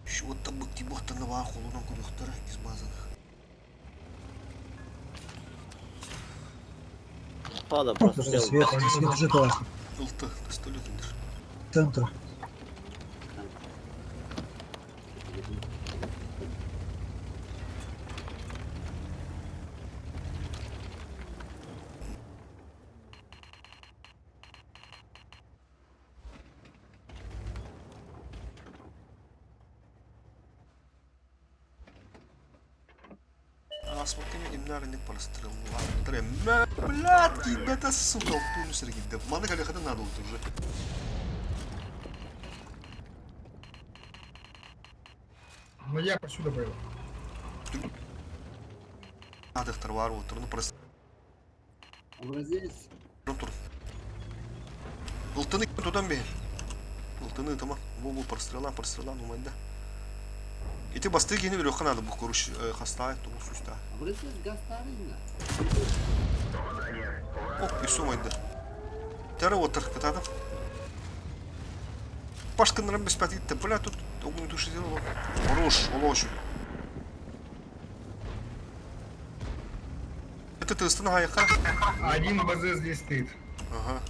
A: Шуотта быкти бохтана баа холунан көрүөхтара иккис базаны.
F: Пада просто
B: Свет, свет уже классно.
A: Ылты, пистолет үндір.
B: Центр.
A: Ааспыкка эмиэ кимнээх инник простреллаабыттар эммэ. Блядь, киирбэтэ, сука, алтуун сири киирдэ. Маны кэлиэххитин наада буолбут уже.
K: Ну я посюда поеду.
A: Аадыктар баар буолтар, ну прострел
C: Образец.
A: тур. Ылтыны тутан биһин. Ылтыны ытыма. Бу бу прострела, прострела, умайда. Ити бастыы киһини өлүөххэ наада бу коруш хастаай, тоҕус сүүстээх.
C: Образец гастарина.
A: Ох, үс умайда. Тәрі отыр, кытаатым. Пашканнарым беспәт итте. Бля, тут огнетушитель ол. Хорош, ол очень. Это ты хайха?
K: Один БЗ здесь стоит.
A: Ага.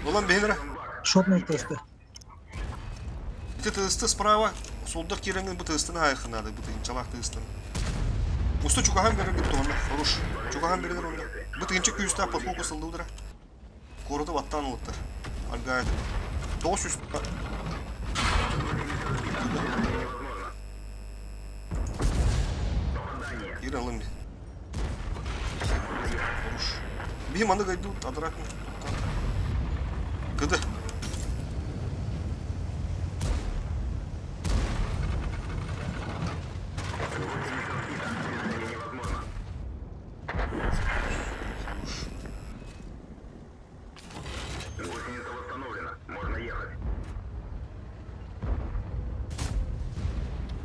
A: Улан бейнера.
B: Шотный тесты.
A: Ити тысты справа. Солдар киреңин бу тыстын хайхы надо, бу тыгынчалах тыстын. Уста чугахан берер бит онна. Хорош. Чугахан берер онна. Бу тыгынча күйүстә подхоку сылдыдыра. Короты баттан олуттар. Альгайд. 900. Кир алым би. Хорош. Би маны гайду адрак. Кыды.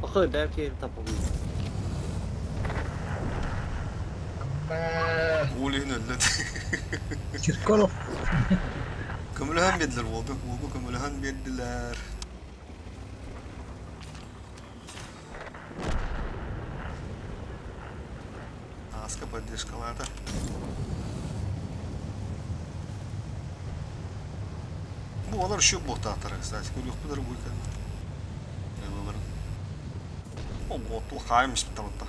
F: Охой, бэм киһим тапабын.
K: Бэ.
A: Олин өллөт.
B: Киркоров.
A: Көмөлөһөн бердилер уолга, уолга көмөлөһөн бердилер. Аска поддержкалаата. Бу олар еще буохтаахтара, кстати, көрүөхпүт эрэ бу кэннэ. Ылаларын. Ого, туох хаайым испит табытта.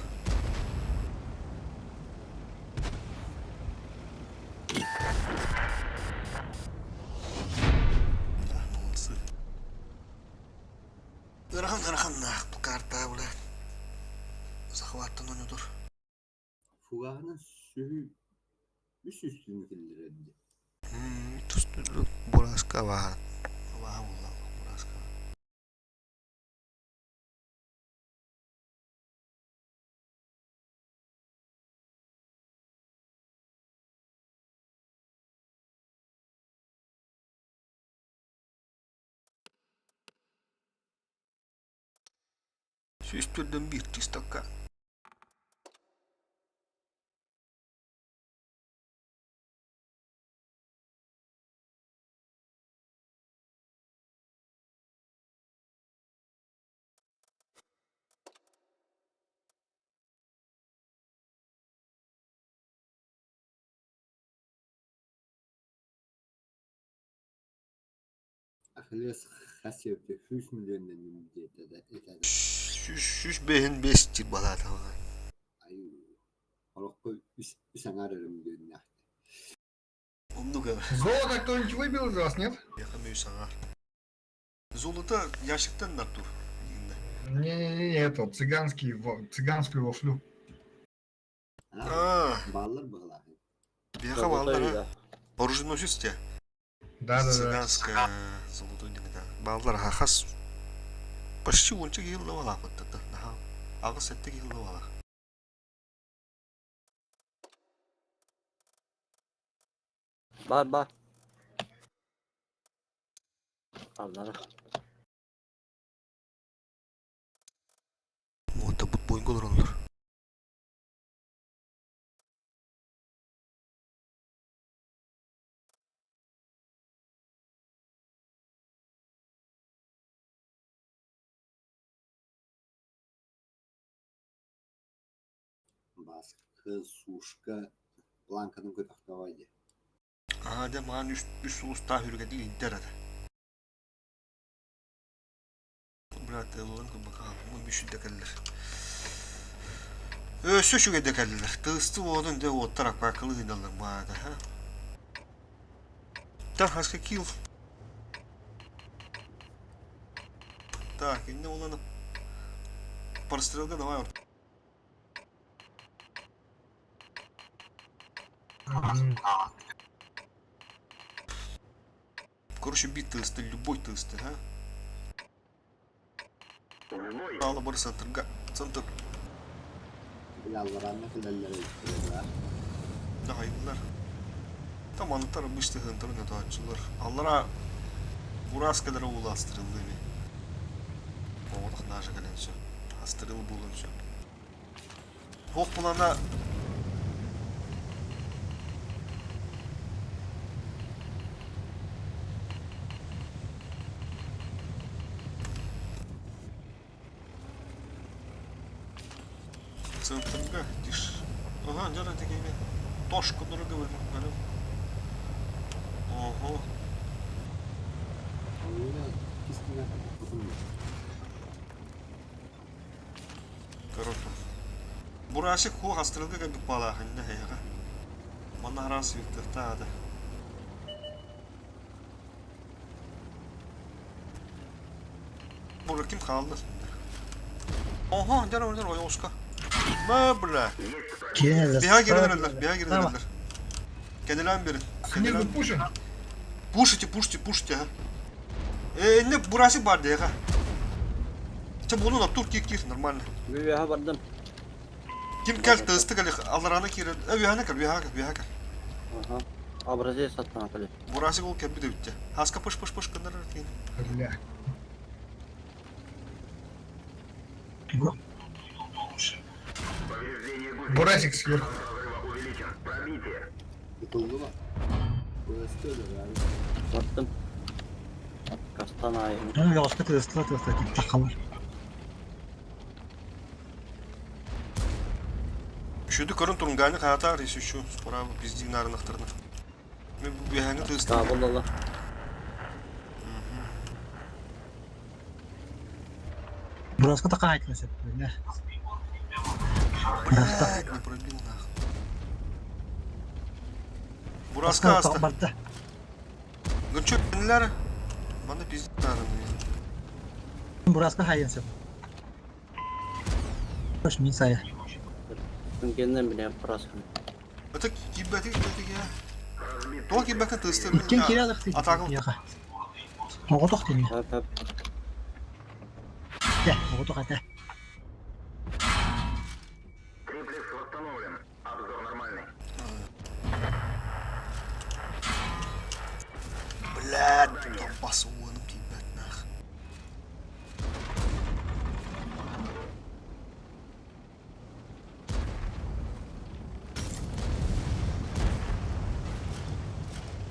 A: Да, молодцы. Ыарахан ыараханнаах бу карта, бля. Захваттан ойнотор.
C: Фугаһынан сүһү үс үстүнү киллэрэрди.
A: Тустулук бураска баһа. Баһа буолла бураска. Сүүс төрдөн биир чистокка.
C: Ахиллес хас сүүс миллионнан диэтэ этэ.
A: Сүүс сүүс бэһин бэс тир балаатаҕа.
C: Аю. Олоххо үс үс аҥаар эрэ миллионнаах.
A: Оннук
K: Золото кто-нибудь выбил из вас, нет?
A: Яха мөй саҥар. Золото ящиктан Артур.
K: Не-не-не, это цыганский, цыганскую вафлю.
A: А,
C: Бааллар баҕалаах.
A: Бияха бааллар. Оруженосец те.
K: Да-да-да.
A: Цыганская золотой да. Бааллар хас почти уонча киһи балаахпыт да. Аҕыс сэттэ киһи балаах.
F: Бар бар. Аллара.
A: Уонта бут бойго олороллор.
C: Баскы, сушка, планканы көтөхтөҕө дии.
A: Аа, дэ маан үс үс сулустаах үргэдил индер ата. Брат, ыллан кыбака, мы бүшүдэ кэллэр. Өссө үчүгэйдэ кэллилэр. Тысты уотун дэ уоттар акпаакылы ыйналлар баада, ха. Так, хаска килл. Так, инне уланы прострелга давай. Короче, бит тысты, любой тысты, а? Алла бар центрга, центр.
C: Ялларанна кэлэллэр эбит
A: Дагайдылар. Там аныттар обычный центры не тааччылар. Аллара Бураскалара уулаастырылды эми. Оҕотох наша кэлэн сөп. Астырыл буолан сөп. Туох булана Центрга диш. Ага, дьэ тигине. Тошка дорога бөлүм. Ого. Короче. Бурашик хуох астырылга кэлбит баалаахынна эһиэхэ. Манна араас ыытыахтаах да. Бура ким хаалла? Oha, дьэ дьэ ойоҕоско. Мэ бля.
B: Киирэн
A: Биһа киирэн эрэллэр, биһа киирэн эрэллэр. Кэнилээн берин.
K: Снизу пушим.
A: Пушите, пушите, пушите, а. Э, инне бурасик бар диэхэ. Чэ, буолун, Артур, киир, киир, нормально.
F: Үөһэ бардым.
A: Ким кэл, тыысты кэл, алларааны киирэн. Э, үөһэни кэл, үөһэ кэл, үөһэ кэл.
F: Аха. Образец саттана кэле.
A: Бурасик ол кэлбит эбит Хаска пыш пыш пыш гыннар тиин.
K: Бля. Бурасик сверху.
C: Ытыллыба. Көстө да.
F: Бардым. Кастанай.
B: Ойоҕоско тыастыла тыаста таххалар.
A: Үшүдү көрөн турунганы хаатаар исүшү справа биздин нарынахтарына. Мен бу биһэҥи тыыстым.
F: Табыллала.
B: Бураска такаайтын сөп.
A: Блядь, не пробил нахуй. Бураска аста.
B: Барда.
A: Ну чё, кинилер? Маны пиздец нарын.
B: Бураска хайын сөп. Хош мин сая.
F: Күнгеннен билен праскын.
A: Это кибәти кибәти я. Туох кибәккә тыысты.
B: Иккен кире алык
A: Атагыл.
B: Яха. Оҕотох тини.
F: Хөп хөп.
B: Тэ, оҕотох этэ.
A: Блядь, бас уоным кибәт нах.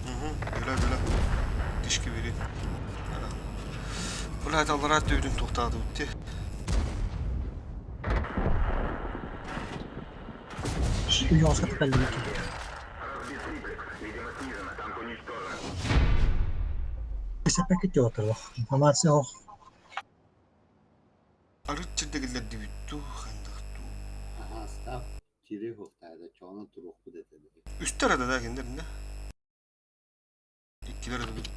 A: Угу, güle güle. Dişki biri. Блядь, аллара төбүтүн туохтаады бутти.
B: Ойоҕоско такаллыбыт. Сеппекки театр. Информация ох.
A: Арыт чирдегиллер дибитту, хандахту.
C: Аха, став кире хоқтайды, чоны туруқпы деді.
A: Үстер ада да кендер не? Иккилер ада бит.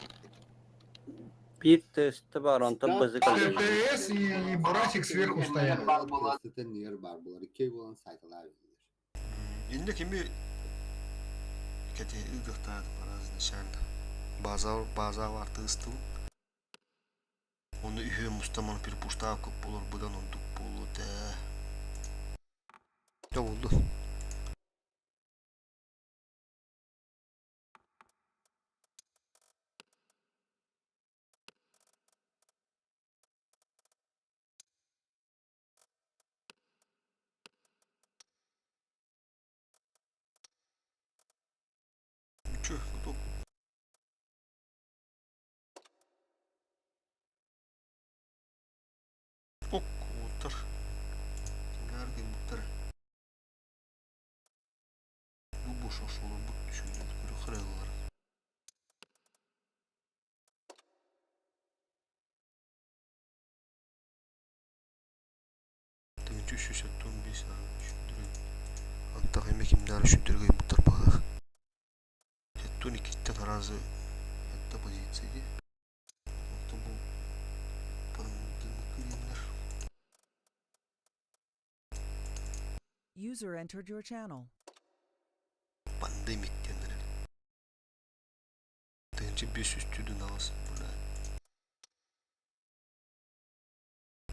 F: Бир тесті бар, онтон бызы кэллэ.
K: ТТС и Бурасик сверху стоят.
C: Бар болар, бар болар, кей болан сайталар.
A: Инде кими кете ыдыхтаады параз начально. База база бар тыстыл. Оны үхө мустаман перепуштаа көп болор будан ондук болу да. Да болду. Чё, готов? Ок, утар. Кингар буттар. Бу бош ошолор бут түшүндү көрө хыралар. Тыгынчы 315 түшүндүрө. Антак эме кимдер түшүндүргө буттар багах. Хеттун иккиттен аразы хетта позиция ди. Онтон бу пандемикилер.
H: User entered your channel.
A: Пандемик. Барда имиттиэннэр. 1500 түйдүн аҕыс, бля.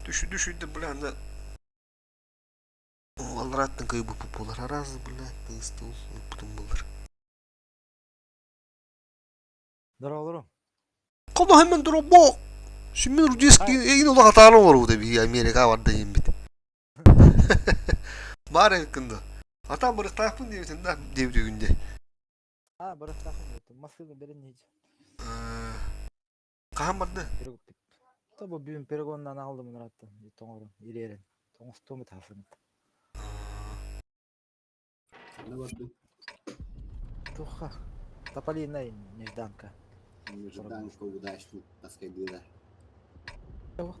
A: Түшү түшүйдэ, бля, анда аллараттан кыйбыппыт буолар. Араас, бля, тыыс тыл ыппытым буолар.
M: Здорово.
A: Коно hemen дробо. Сүммүн рудиски эйин улах атаары оҥорбут эбии Америка барда ииммит. Баар эбиккин да. Атаан барыктаахпын диэбитин да диэбит үгүнде.
M: А, барыктаахпын диэбитим. Массыына берин нич.
A: Хаһан барды?
M: Та бу бүгүн перегоннан алдым ыраттан. Тоҥорун, ириэрин. Тоҥостуом ытаасым.
C: Ханна бардың?
M: Туха. Тополиная Нежданка.
C: Нежданка удачно таскайдыыра.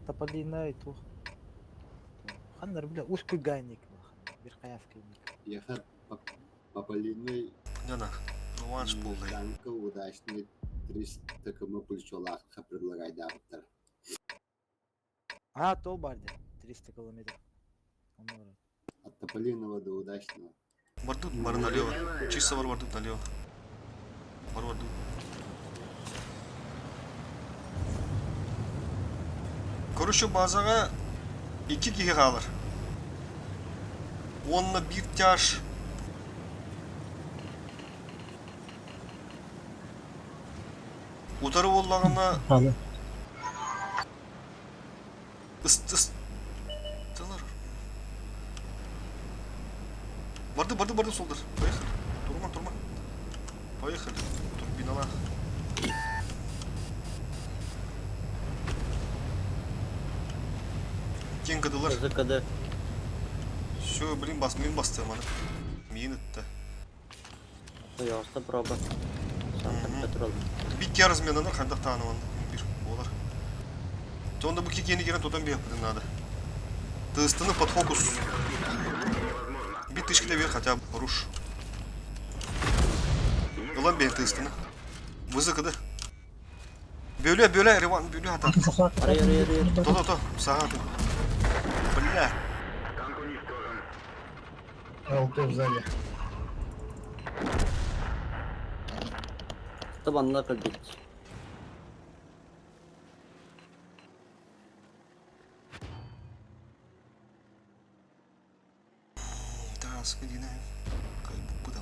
M: Тополиная тух. Ханнар бля, узкий гайник. Бир каяскайник.
C: Ехать по Полиной
A: Няна. Реванш болды.
C: Нежданка удачный 300 км плечолаахха предлагайдаабыттар.
M: А, то барды. 300 километров.
C: От Тополиного до Удачного.
A: Бардут, бары налево. Чисто бар бардут налево. Бар бардут. Короче, базаға iki киһи хаалар. Уонна биир тяж. Утары буоллаҕына
B: Хаалы.
A: ыс ыс тылар. Барды, барды, барды солдар. Поехали. Турма, турма. Поехали. Турбиналар. Кең кыдылар.
F: ЗКД.
A: Все, блин, бас, мин бастым аны. Мин итте.
F: Пожалуйста, проба. Сам петрол.
A: Бит разменанар хандах тааныман бир болар. Онда бу кикени керен тотан бияппытын надо. Тыстыны под фокус. Бит тышкіде бер хотя бы руш. Ылан бен тыстыны. Вызыкыды. Бөле, бөле, Реван, бөле ата.
F: Арай, арай, арай.
A: То, то, то, сага. Бля.
K: ЛТ сзади.
F: Табанна кэлбит.
A: Таска дина. Кай бу да.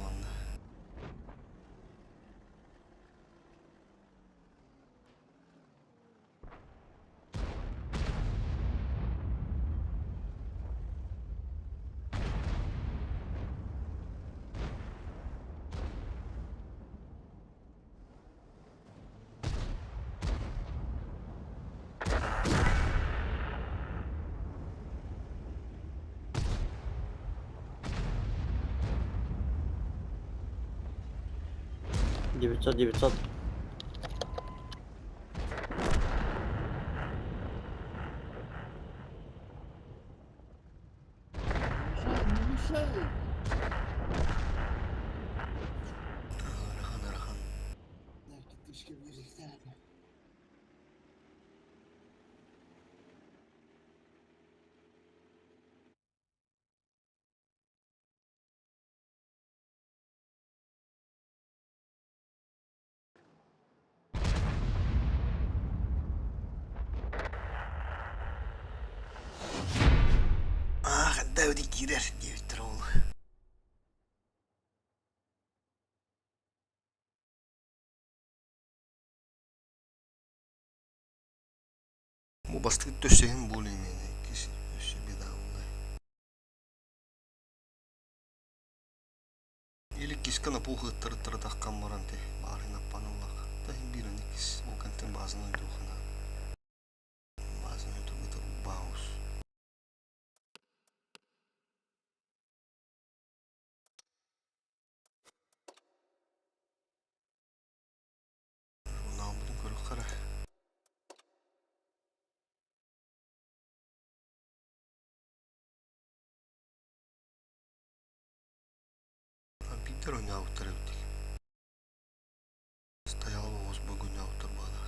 F: 900, 900.
C: Не мешай!
A: Арахан, арахан.
C: Тышки берехтер.
A: Ах, дәүди кирер диэбиттэр ол. Бу бастык төссөһүн более-менее киси өссө беда булла. Или киска на пухы тыр тахкан баран те барын аппануллах. Та бирин кис ол кантен базын ойдухана. Базын ойдугутур баус. Журнал будун көрүк кара. Компьютер ойнаабыттар эбит. Стоял оҕус бүгүн баалах.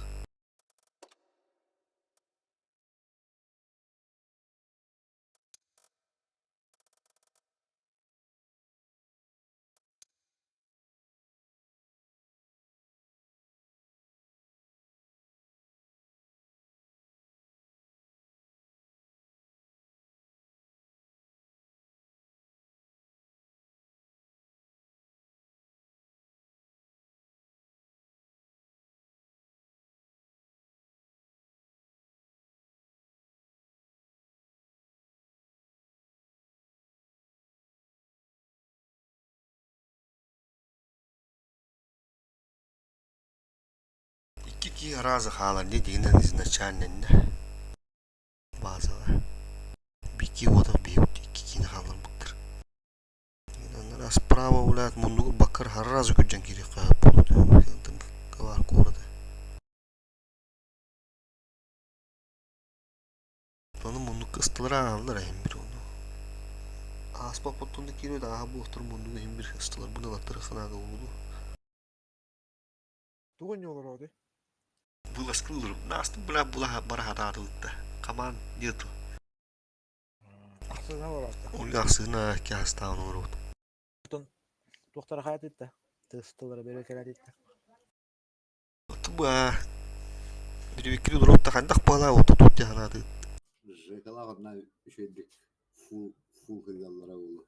A: Икки киһи раза хаалар дии дигинэн изначально иннэ. Базаҕа. Бики уотах биһиги икки киини хаалларбыттар. Анараа справа блядь, муннугу баккар сразу күрдьэн киириэххэ сөп буолуо куораты. Ону муннукка ыстылар ааһаллар иһин бир ону. Ааспаппыттан да киирбит ааһа буолтар муннугу иһин бир ыстылар бу ылаттары ханаада улуу.
M: Тугу ньолороодуй?
A: Вылазкылыр. Настын бля була бара хатаатылытта. Команд нету.
M: Ахсына олоротто.
A: Ольга ахсына кястаан олорот.
M: Туохтара хаатытта? Тыстылара бere кэлэтитта.
A: Туба. Бирибиккири олоротта хандах бала оту тут ханааты.
C: Жекалаах одна үчүгэйдик фул фул кыйгаллара буолуо.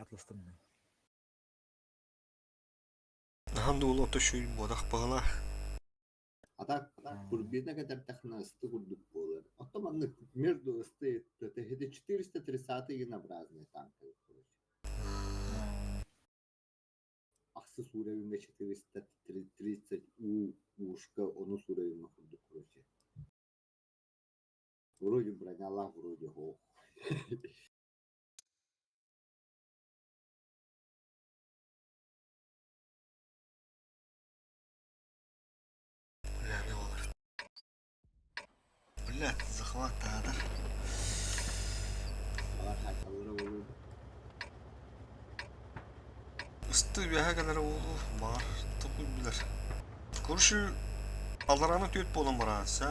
M: Атластым.
A: Нахан дуолу ото шүй бодах бала.
C: А так турбина кэтэртэххинэ ысты курдук буолар. Оттон маннык между ысты это 430 единообразные танковые, короче. Ахсыс уровеньга 430 у ушка, онус уровеньга курдук, короче. Вроде бронялаах, вроде ох.
A: Бля, не болар. Блядь, захват таатар.
C: Балар хайсаллара буолуо.
A: Ысты үөһэ кэлэрэ буолуо, баҕар, токуй билэр. Короче, алларааны түөрт буолан барааса.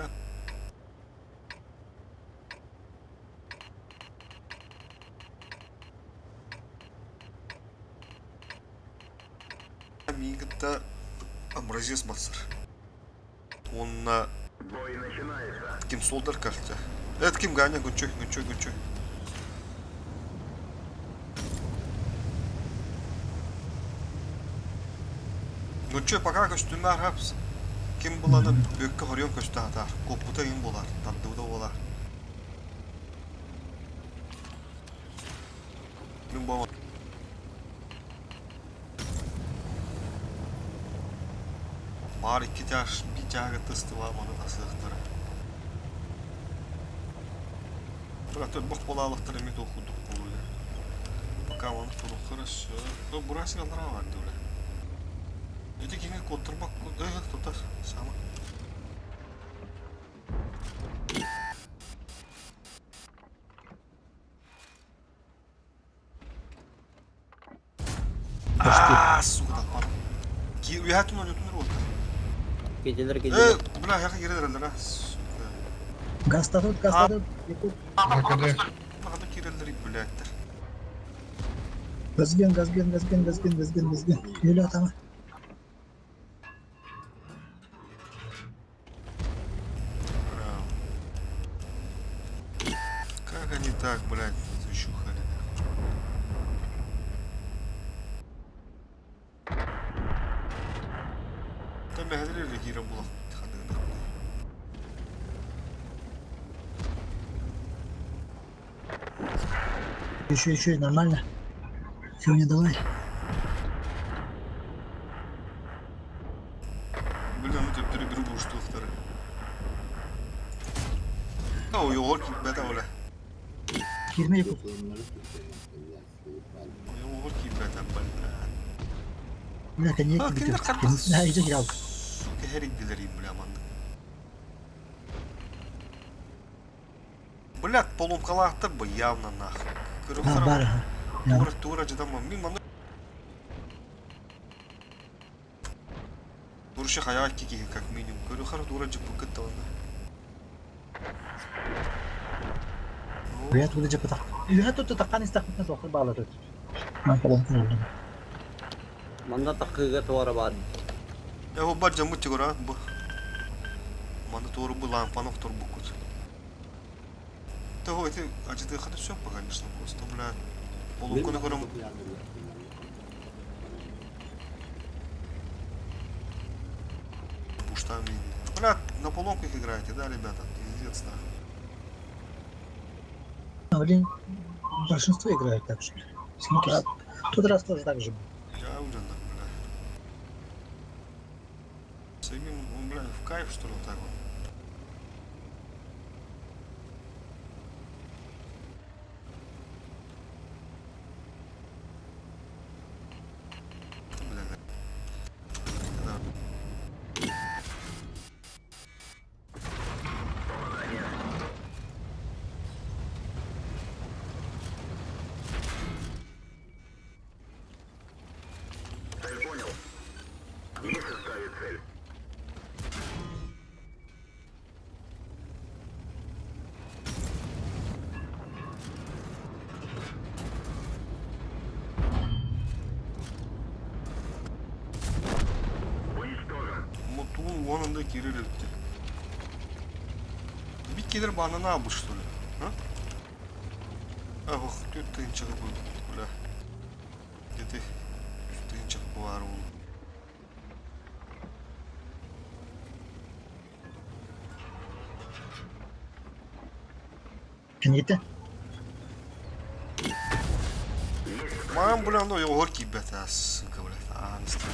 A: Миигин кытта образец барсар. Уонна ким суолдар кажется. Это ким Ганя Гунчой, Гунчой, Гунчой. Гунчой пока көстүмэ арабс. Ким буланы бүккэ хорион көстө атар. Коппута им болар, тардыбыта болар. Мин бу Баар икки чаас, биир чааһыгар тыстыба маны тасыахтара. Тура бох буолаалахтар эмиэ туох курдук буолуо. Пока оны туруохтара сөп. Бурасик аллараа бар дии Ити кини куоттарбак тутар сама. Аа, сука, талпан. Үөһэ түн ойотун уолта.
F: Киделер
A: Э,
F: киделер.
A: бля, яха кирелер а, сука.
B: Гастатут, гастатут.
K: АКД.
A: Мағада кирелер, блядь.
B: Газген, газген, газген, газген, газген, газген. Юля атама.
A: Как они так, блядь, зачухали? Там я кира була.
B: Еще, еще, нормально. Сегодня давай.
A: Блин, ну төптөрү бір буштуктары. Ой, ор кийбэт оля.
B: Кирме якут.
A: Ой, ор кийбэт бля.
B: Бля, коньяк
A: А,
B: битет.
A: киндер кармас.
B: Да, иди грал.
A: Сука, херик бля, манды. Блядь, полумкалаахтар бы явно нахуй.
B: А, бар, ага.
A: Тура, тура, жадама. Мин маны... Туршы хаяк кики, как минимум. Көрү хара тура жыпы кытта онда.
B: Бля, туда жапатак. Юха тут таккан истакмытна тоқыр баала тут. Ман поломка oldu.
F: Манда такыга туара бар.
A: Я бу бар жамы чыгара бу. Маны тура бу лампаны оқтор бу кут. Того эти ачыты хаты все, конечно, просто, бля. Полумканы көрөм. Буштами. Бля, на поломках играете, да, ребята? Пиздец, нахуй.
B: Блин, большинство играет так же. Смотри, Тот раз тоже так же было.
A: Я уже, бля. кайф, что ли, вот так вот? Бля, да. Мотуун уонунда киирэр эбит. Бит кэлэр баанана абы что ли? А? Ах, түөрт тыһыынчаҕа бля. Где-то үс тыһыынчаҕа баар буолуо.
B: Кините?
A: Маам, бля, ону оһор киирбэт, а, сука, бля, ааныстар.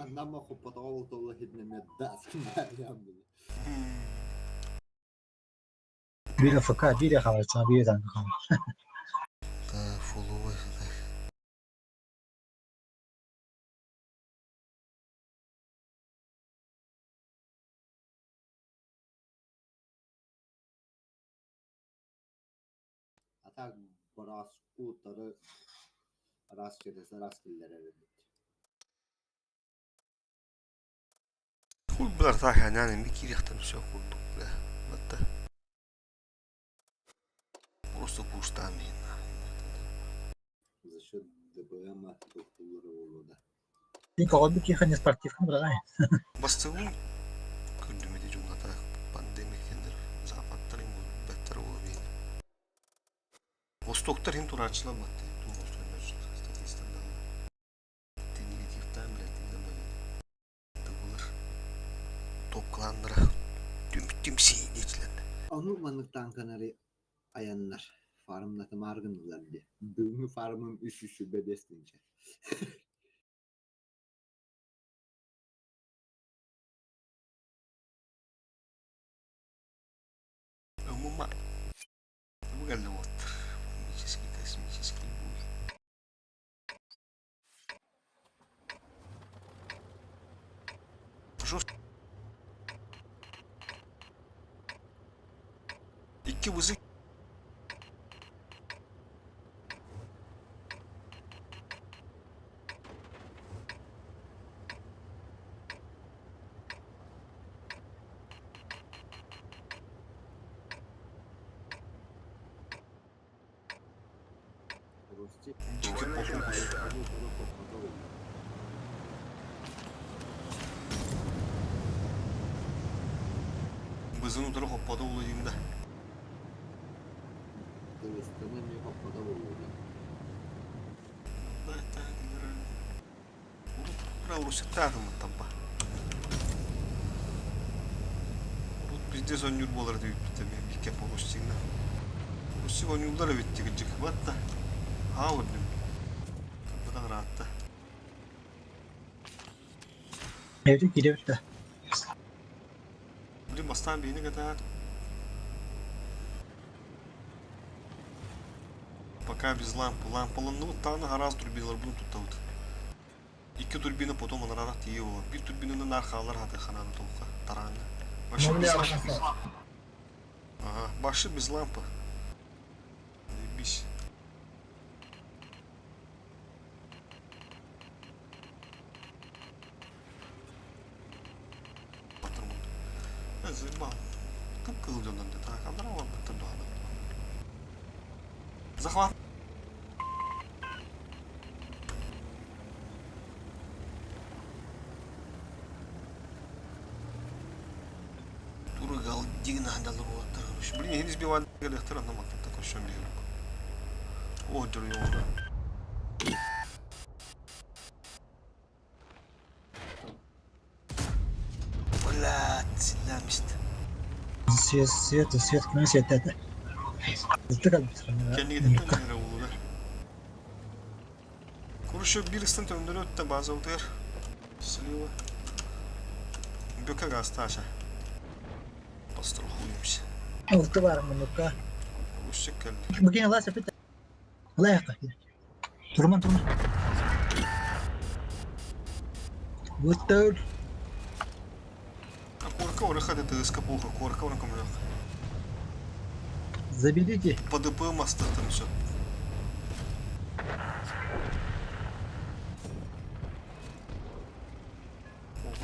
C: Намма хоппотоҕо толла хитнеме дас кымаайааммын.
B: Биир ФК, биир хаалаччы, биир танка хаалар.
A: Да, фуловый так.
C: А так борооску тары раз через раз киллэрэр эбит.
A: Хуй булар так ханян эми киириэхтэн все курдук бля. Батта. Просто куустаан иһин.
C: За счет ДБМ тохтууллара буолуо да.
B: Тин коҕолбут киһи не спортивка быраҕай.
A: Бастыгын көрдүм ити дьуҥҥата пандемия кендер западтар им бэттэр буолар Востоктар хин турааччылар батты. Туу статистар даҕаны. Негативтаан блядь да Тыбылар топ кланнара түм диэчилэр.
C: Ону маннык таҥканары айаннар фармнатымаар гыннылар дии. Бүгүҥҥү фармым 325 тыһыынча.
A: Умума. Бу кэллэ вот. Космический, космический бой. Жестко. Икки вызык.
C: Ростик
A: Дикий похуй. Бызын утары хоппода улуйунда.
C: Дагестаны эмиэ хоппото буолуо.
A: Урут Урут пиздец оонньуур буолар этибит эмиэ бииргэ Рустигна. Рустик оонньууллар эбит тигирдьик батта. Аа көрдүм. Бытах ыраатта.
B: Evde киирэ да.
A: Блин, бастаан биһини кытаат. Пока без лампы. Лампаланныбыт даҕаны араас турбиналарбытын туттабыт. Икки турбина потом анараарах тиийэ буолар. Биир турбинаны наар хааллар хаты ханааны толка тараанна. Вообще без лампы. Ага, вообще без лампы. Заебись. Я заебал. Кып-кызыл дьоннор де так, анараа барбыттар дуһана. Захват. Тургал дигна далы буолаттар. Блин, я не сбиваю галехтар, анна мактан такой шом беру. О, дурьёна.
B: Свет, свет, свет, ким свет этэ.
A: Кэннигититтэн эрэ уулуга. Куршу bir ыстан төндөрү өттө база утуйар. Слива. Бөкө гасташа. Пострахуемся.
B: Алты бар муннукка.
A: Курусчик кэлли.
B: Бүгін ала сәпет. Ала яққа. Турман, турман. Өттөр.
A: А корка орыха это тыска пуха, корка он комлёк.
B: Заберите.
A: По ДП мастыртын все.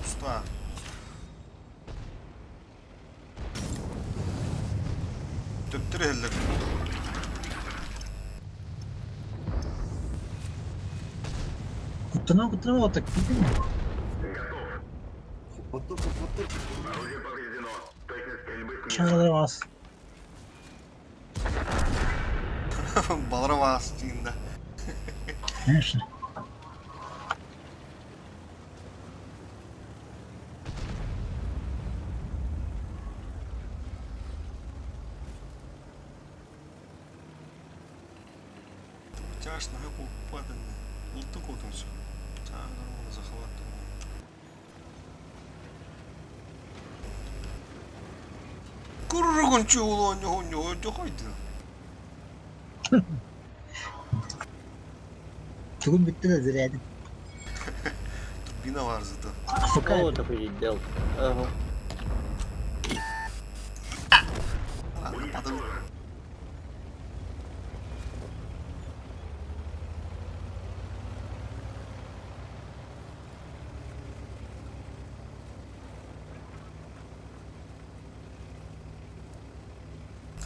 A: Уста. Төптөр эллер.
B: Куттанан куттанан отак.
C: Потом, потом.
B: Шағалар вас.
A: Балра вас дейін.
B: Конечно.
A: Тяж на падан. Ултык отын все. Нормально захват. Кургун чуло нё нё нё хойды.
B: Бүгін бітті де зірәдім.
A: Турбина var зато.
B: АФК.
F: О, такой дел. Ага.
A: Ладно, падал.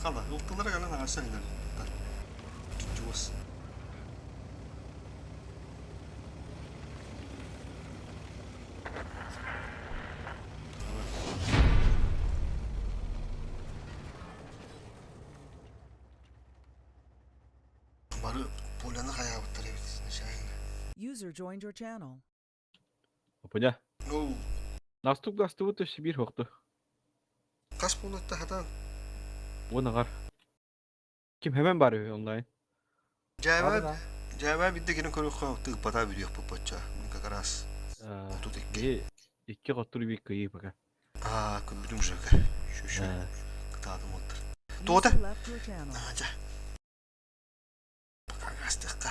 A: Хала, ултылара гана аса илер. Чуос. Бары поляны хаябыттар эбит нишайын.
H: User joined your channel.
G: Опаня.
A: Ну,
G: Настук дастыбыт өссө биир хоқту.
A: кас болотта хатан.
G: Уон ағар. Ким hemen бар онлайн.
A: Жайба, жайба бидде кенен көрөх тык бата бирек бу бача. Мен как раз тут икки.
G: Икки хоттур бир кыйы пока.
A: А, күн жөкө. Шу шу. Кытаадым оттыр. Туота.
H: User left your channel.
A: Аажа. Пока гастыкка.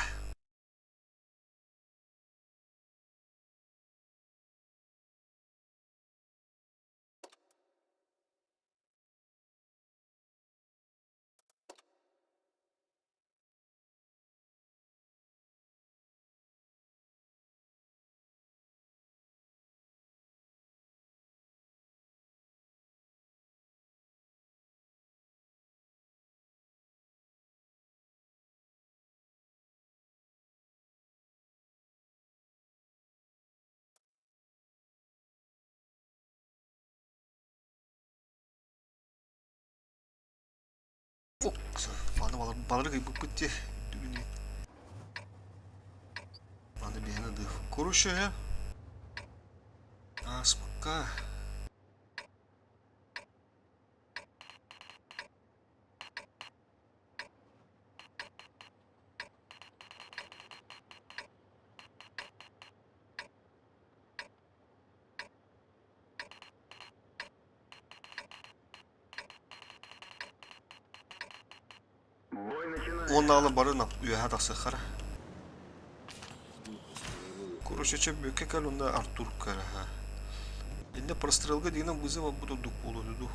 A: Аны балар балар кый бутте. Дүгүнү. Аны бияны дыф. Короче, Аспка. Онна алы бары үйәһә тахсыхара. Короче, чем бөкке кал онда Артур кара. Инде прострелга дигән вызова буду дук булу дук.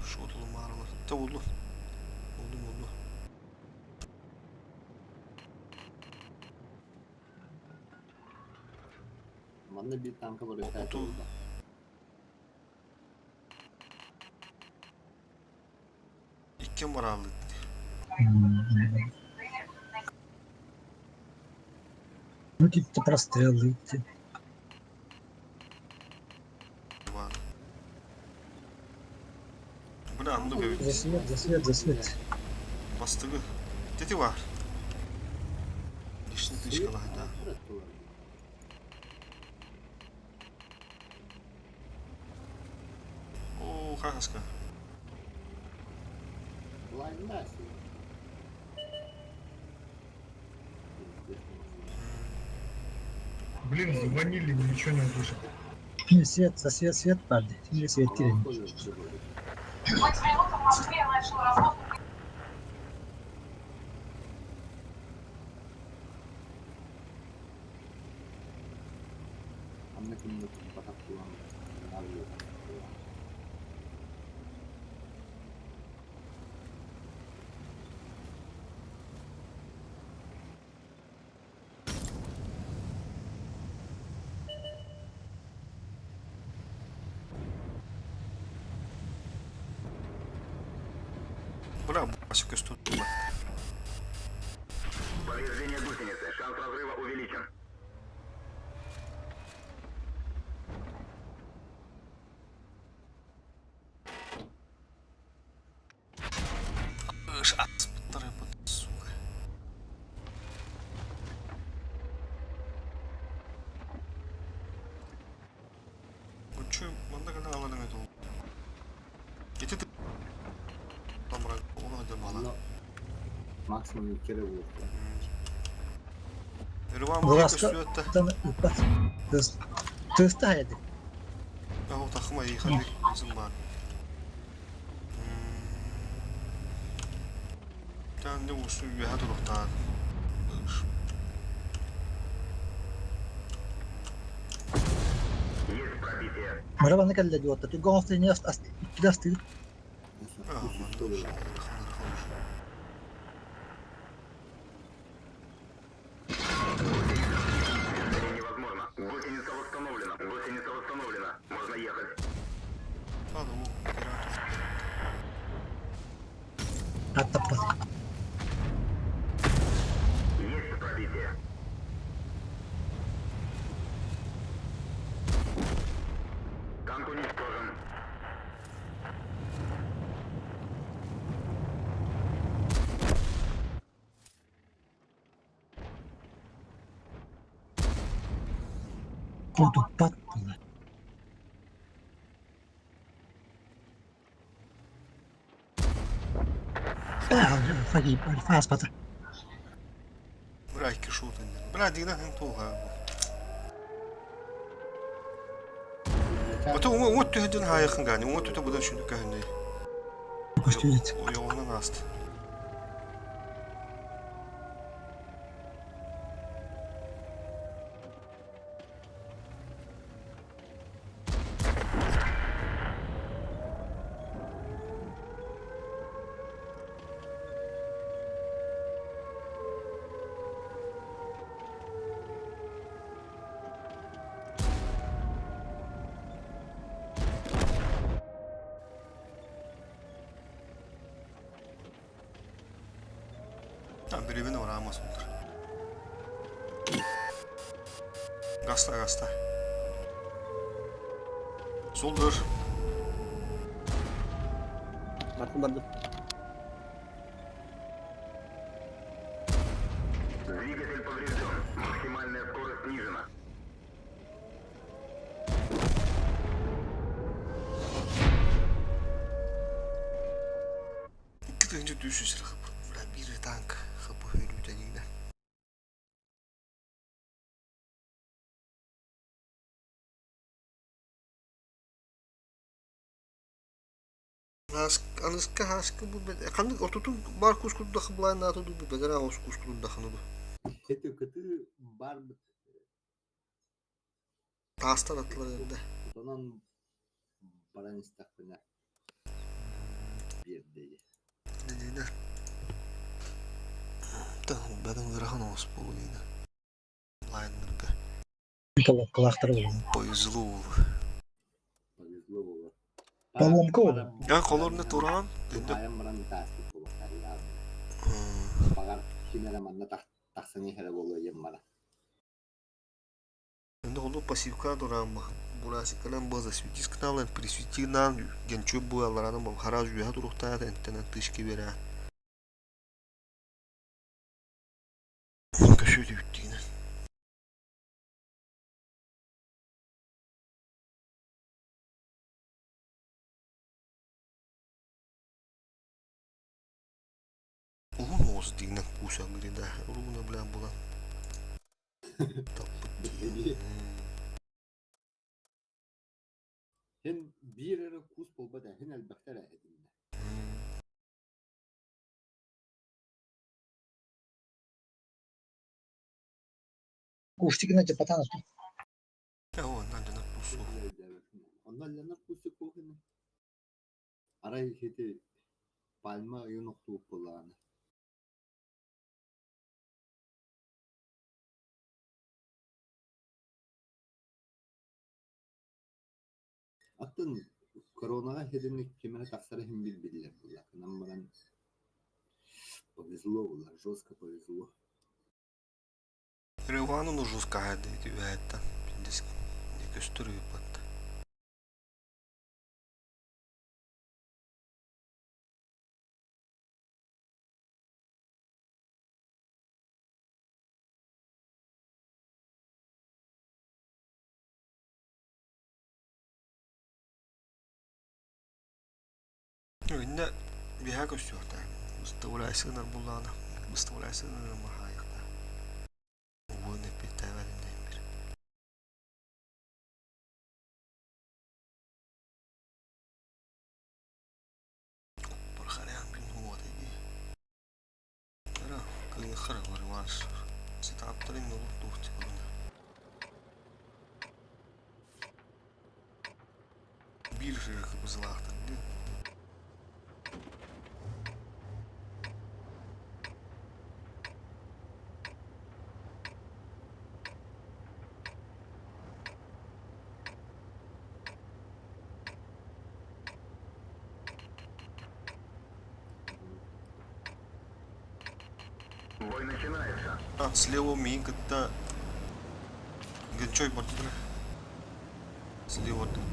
A: Шотлы маралар. Та булду. Булду булду.
C: Манна bir танка бар.
A: Оту. Иккен баралы.
B: Ну, типа прострел идти.
A: Бля, ну бе.
B: За свет, за свет, за свет.
A: Бастыгы. Тети бар. Лишний тычка да. О, хаска.
C: Блайнда син.
K: Блин, звонили, ничего не услышал.
B: Свет, свет, свет барды. Şimdi свет girin.
C: Анна күннүк батак булан.
A: Бля, бася көстөн.
N: Повреждение гусеницы. Шанс разрыва увеличен.
A: Ыш, аспыттар бут, сука. Учу, манда гана аланың еді ол. Ити Тамра, оны да бала.
C: Максимум кере болуп.
A: Рывам
B: Буласка
A: көстүөттэ.
B: там ыппат. Тыс. Тыста haydi.
A: Аху тахма и хабик изин бар. Тан не усу юха туруктаа.
N: Есть пробитие.
B: Maraba ne kadar diyor. Tugga olsa ne as ikkidas tı.
N: Невозможно. Гусеница восстановлена. Гусеница восстановлена. Можно ехать.
A: Ладно, у оператор.
B: Hatta
N: Есть пробитие. Танк уничтожен.
B: Отуппат. Фас бата.
A: Бля, кишут. Бля, дигна хин туга. Ото уҥа уҥа түһэдин хаайахын гани, уҥа түтэ будан шүндүк көһүннэй.
B: Көстүөт.
A: Ойоҕунан ааст. Там беребин орамас олдыр. Гаста, гаста. Солдыр.
F: Бардым бардым.
N: Двигатель поврежден. Максимальная скорость снижена.
A: Икки тыһынча дүүсүс рахып. Бля, бир танк хапы хөрүтэ дигнэ. Аныска хаска бу ханнык ортотун бар кускуду дахы булайн наату ду бедера ос кускуду дахыны ду.
C: Эти кыты бар
A: Таастан атлар энде.
C: Онон баран истахпына бир деди.
A: Дедине. Та бәден ырахан ос болу дейdi. Лайнерге.
B: Кулактары болду.
A: Повезло болу.
C: Повезло болу.
B: Поломка болду.
A: Я колорны туран. Энде
C: Айым баран таски болу. Багар кимере манна тахсаны хере болу ем бара.
A: Энде олу пассивка туран ба. Бурасы калан база светис каналын присвети нам генчу бу алараны бам хараж юха турухта энтенен тышки бере. Көшөдү бүттигинен. Тоҕус дигинэн куусаҥ да урууна билэн булан таппыт дии.
C: Һин биир эрэ куус буолбат ээ, һин элбэхтэр ээ итиннэ.
B: Кустигина дьапатан
A: Оо, надо на кусу.
C: Онно алланар кусик куохина. Арай ити пальма ыйын охтубут буоллаҕына. Аттын коронаҕа иһитинник ким эрэ тахсара иһин биллэр буолла. Гынан баран повезло буолла, жестко повезло.
A: Ревану нужно сказать, үһэттэн көстөр ыыппат. Иннэ биһээ көстүөхтээх. Выставляй сыанар буллаҕына, выставляй сыанар маһаайыктаах. Уон эппиэттээбэт иннэйбир. Бархарян бин уота дии. Ара, кыйыххара барыбаас. Ситаптарын нолук туох тикулуна. Биир жиры бузылаахтар дии.
N: Бой начинается.
A: Слева миин кытта Генчой бардылар. Слева тут.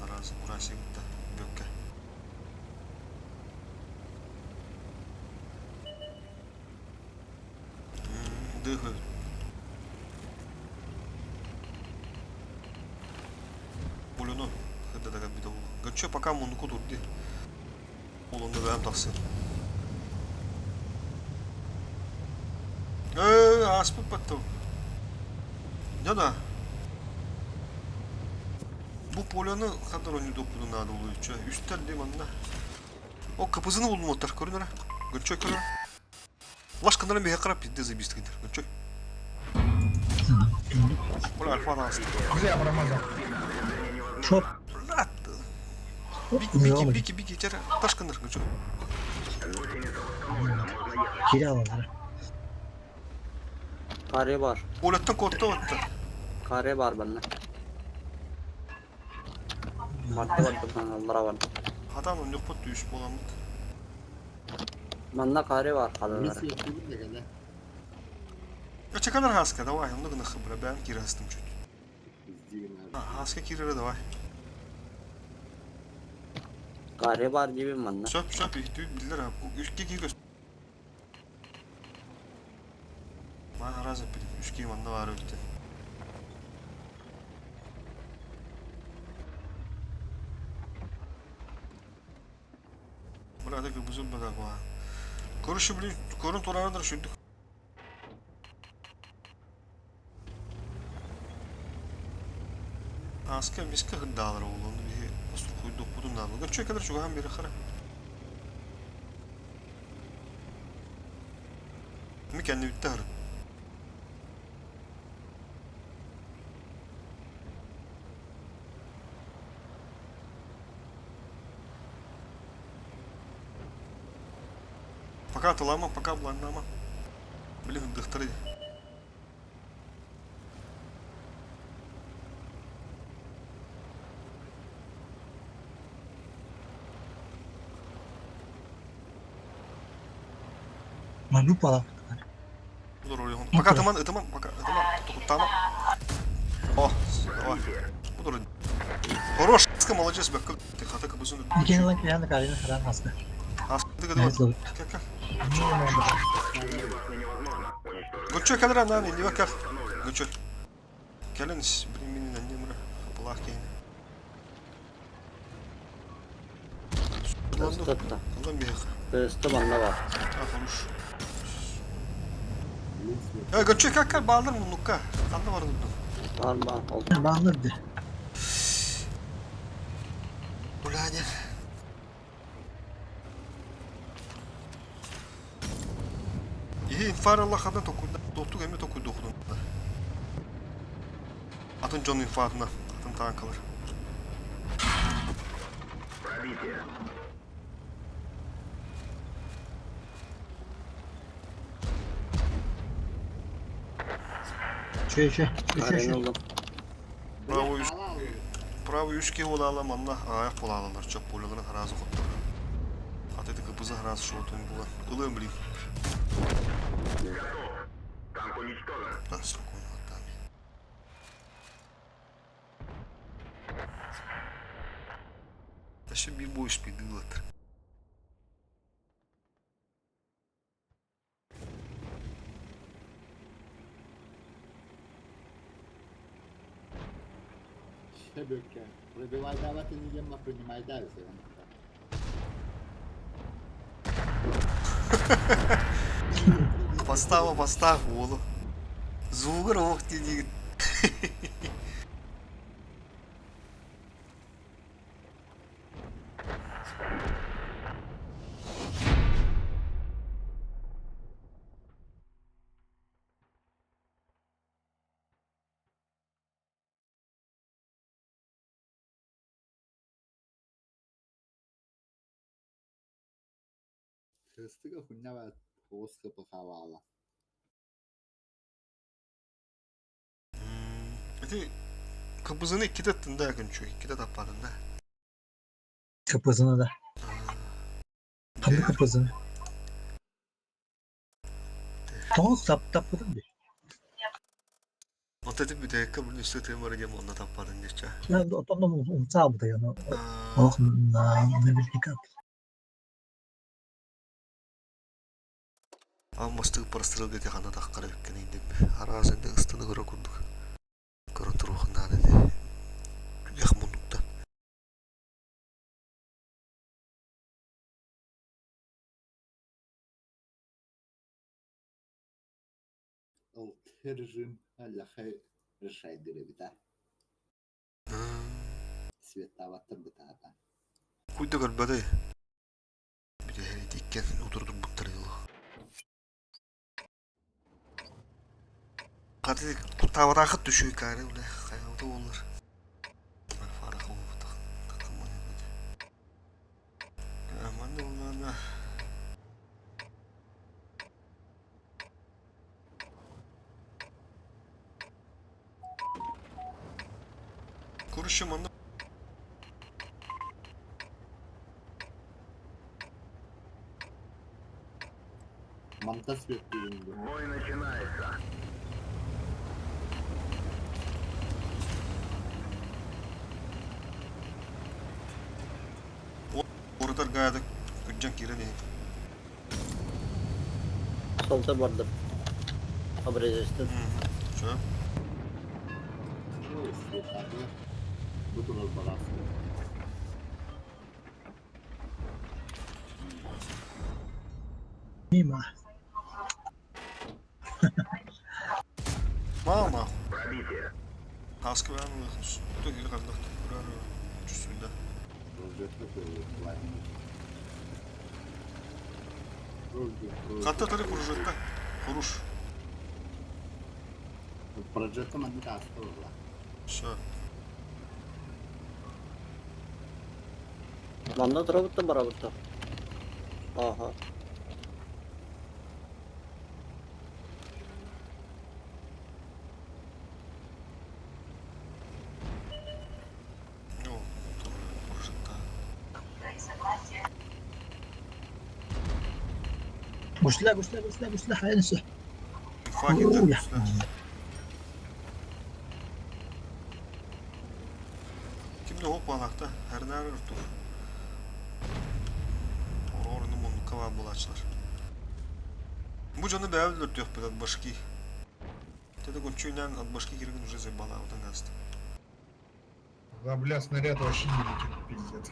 A: Разы Мурасия кытта бүккэ. Дыхы. Булюну хыддадага биде ол. Гачча пока мунуку турди. Улунду бэм тахсын. Э, ааспыт баттым. Да-да. Бу поляны хандар ойнуудоппутун наада улуйчу. Үстэр дим анна. О, капызыны булмуттар, көрүнөрө. Гөрчөй көрөр. Лашканарын биһи қарап пизде забистыгындар. Гөрчөй. Бля, альфа ааста.
K: Бля, промазал.
B: Шоп.
A: Бики, бики, бики, бики, тера. Ташкандар, гөрчөй.
B: Кире алаллар.
F: Kare бар.
A: Полеттан куотта отта.
F: Kare бар манна. Барда барда аллара барда.
A: Хатан онньукпут түүс буоламмыт.
F: Манна kare бар халалара.
C: Миссия тугун дэгэнэ.
A: Чеканар хаска, давай, онно гына хыбра, бэм киирастым чуть. Хаска киирэрэ давай.
F: Kare бар диибин манна.
A: Сөп, сөп, үстүү биллэр, үскэ киир көс. Маа раза үскэ манна баар эбит. Бля, так бузун бада куа. Көрүшү блин, көрүн тураандар шүндүк. Аска миска хырдаалар оҕолону биһи остуркуйдуохпутун наада. Гөрчө кэлэр чугаһан биэри хара. Ми кэннибиттэ хары. Пока тылама, пока бланнама. Блин, дыхтары.
B: Маннык буолар.
A: Пока ытыман, ытыман, пока ытыман, токуттаама. О, давай. Буду Хорош, молодец, бэкка. Ты хата кыбызын.
B: Икен ылан киһи карина харан хаста.
A: Астык. Кэл кэл. Гуччо кэлэр анаан иннибэ кэл. Гуччо. Кэлин блин мин аннемра хапылаах киһини.
F: Тыста.
A: Ылан биһиэхэ.
F: Тыста манна бар.
A: А, хорош. Э, Гуччо кэл кэл бааллар муннукка. Ханна барын дуу?
F: Бар бар. Ол.
B: Бааллар да.
A: Уляня. Иһи инфаралла ханна токуйда, тоттук эми токуйдуохунун. Атын дьон инфатына, атын танкалар.
N: Пробитие.
B: Чө чө. Чө чө.
A: Правый үс, правый үс киһи буолаала манна аҕайах буолаалалар чоп пуляларын хараазы хоттор. Аты кыпызы хараазы шоутун була. Ылыам билим.
N: Танк уничтожен.
A: Да, спокойно, оттами. Еще би будешь пидылатыр.
C: Шебекке. Пробивай давать и не ем, принимай давить.
A: Постава, постав, уолу. Звугар ох дии
C: Хрыстыга хуйня оҕус хапахавала.
A: Ити кыбызыны иккитэ аттында күнчү, иккитэ таппадын да.
B: Капызына да. Ханна капызына. Тоғыз тап таппытым би.
A: Вот эти бүтэккэ бу үстэ тыымар диэн онно таппадын диэччэ.
B: Отонно умцаабыта яна. Ох, на наверняка.
A: Аан бастыгы прострелга ити ханна таххара эбиккин индим. Араас энде ыстыны көрө курдук. Көрөн туруохуннаан ити. Түгэх муннуктан.
C: Ол режим аллахай решайдыр эбит а. Светаваттар бытаата.
A: Куйда көрбөтөй. Бүтэһэр ити иккен утурдурбуттар дылы. Хаты куттаабатаахыт түшүй каары улэ хайабыта буоллар. Фара хобутах такамман эбит. Манна буллаана Короче, манна
C: Манта свет дегенде.
N: Бой начинается.
A: Оротар гаада күджан киирэн иһин.
F: Солта бардым. Обрезестен.
A: Чё?
C: Ну, светаты. Бутунор барас.
B: Мимо.
A: Маа нахуй.
N: Пробитие.
A: Хаска бээн тө кири ханнах көрөр чувствуй да. Хатта тары кружетта. Хуруш.
C: Прожекта маннык ааста буолла.
A: Все.
F: Манна турабыттан барабытта. Аха.
A: Ну, прожекта.
B: Гүчлә, гүчлә, гүчлә, гүчлә, хәйнсе.
A: Факин
B: Уя.
A: Кимде хоп балакта? Хәрнәр тур. Орорunu муннукка Кова булааччылар. Бу дьону бэйэбит өлөртүөхпүт от башки. Это гончуйнан от башки киригин уже заебала вот гаст.
K: Да, бля, снаряд вообще не летит, пиздец.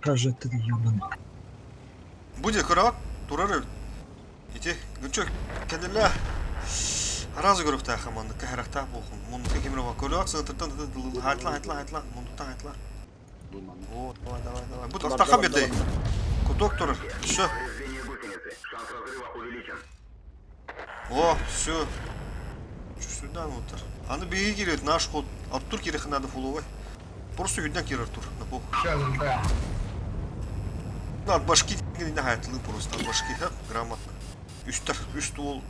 B: Прожектор ебаный.
A: Будет курат, турары. Ити, гончуй, кәлелә. Разы көрүктә хаманны, кәһәрәктә булхун. Мунны кемрова көрөт, сытыртан хайтла, хайтла, хайтла, мундуктан хайтла. Вот, давай, давай, давай. Бу астахан берди. Куток турар. Все.
N: Повреждение гусеницы. Шанс разрыва увеличен.
A: О, все. Сюда внутрь. Аны беги кирет, наш ход. Артур кирек надо фуловый. Просто юднан кир Артур, на похуй.
K: Сейчас, да.
A: Ну, от башки не хайтлы просто, от башки, ха, грамотно. Үстер, үст ол,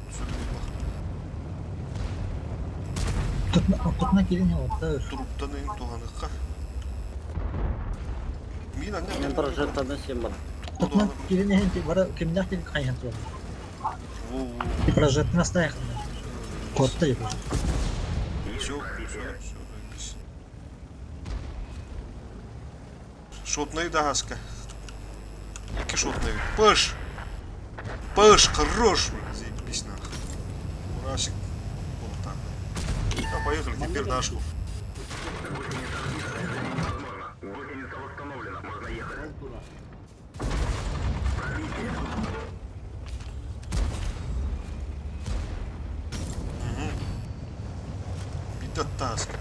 B: Тутна кирин отта.
A: Туруптан ең туғаныққа. Мин аны
F: Мен прожектордан сен бар.
B: Тутна кирин хен бара кимнәх кирин кайхан тур. И прожектор настаях. Котта еб.
A: Все, все, все, заебись. Шотный да гаска. Екі шотный. Пыш! Пыш, хорош! Заебись нахуй. Мурасик. Вот так. Да, поехали, теперь нашу.
N: Невозможно. Гусеница восстановлена. Можно ехать.
A: Беда таска.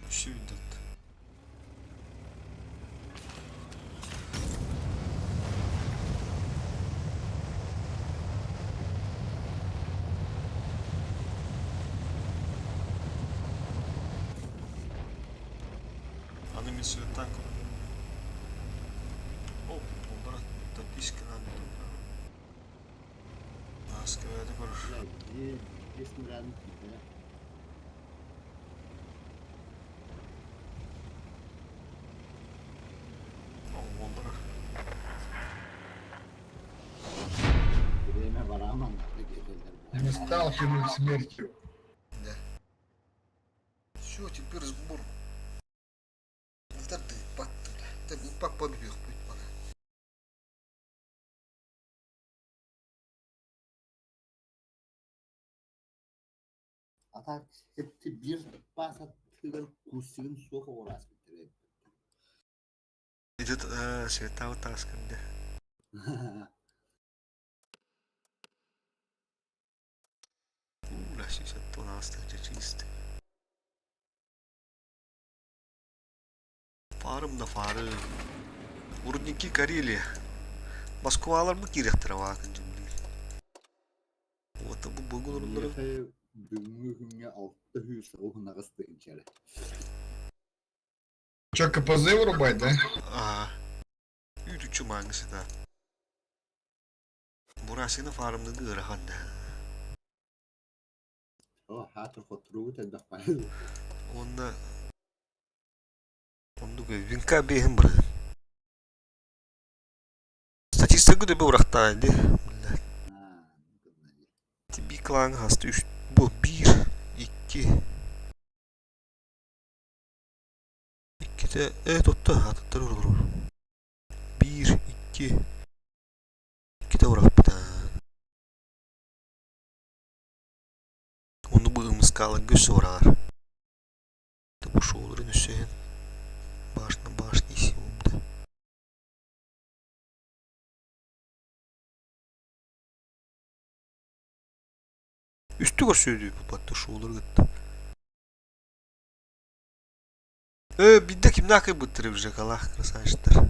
A: Все идет. Аны мен свет танк. О, олдара тописка надо. Аска, это көрөр.
C: Бля, снаряд да.
A: О, олдара.
C: Время бараман.
K: Не сталкивают смертью.
A: Да. Все, теперь сбор. Это ты, пак, бля. Это пак побег, путь пора.
C: А так, это bir паса тыгар кусигин суха орас битер.
A: Идет, света вот таска, да. Бля, 60 чистый. Фарым да фары. Рудники Карелия. Москвалар бу киректер вакын жумли. Вот бу бүгүн уруннары.
C: Бүгүнгү күнгө алты хүйс оһунагыс тыгынчары.
K: Че, КПЗ вырубать, да?
A: А. Үйдүчү маңысы да. Бурасыны фарымны гырахан да.
C: О, хатыр хотругу тендах бай.
A: Онда Онду винка бехин бір. Статистика да бу урахта ди. Би клан хасты үш бу бир икки икките э тотта хатыттар урулур. Бир икки икките урахпыта. Оны бу ымыскалы көс уралар. Бу шоуларын үсен башна башни сиумда. Үстү көрсөдү бу батты шоулар гытты. Э, бидде ким накай буттырып же калах красавчиктар.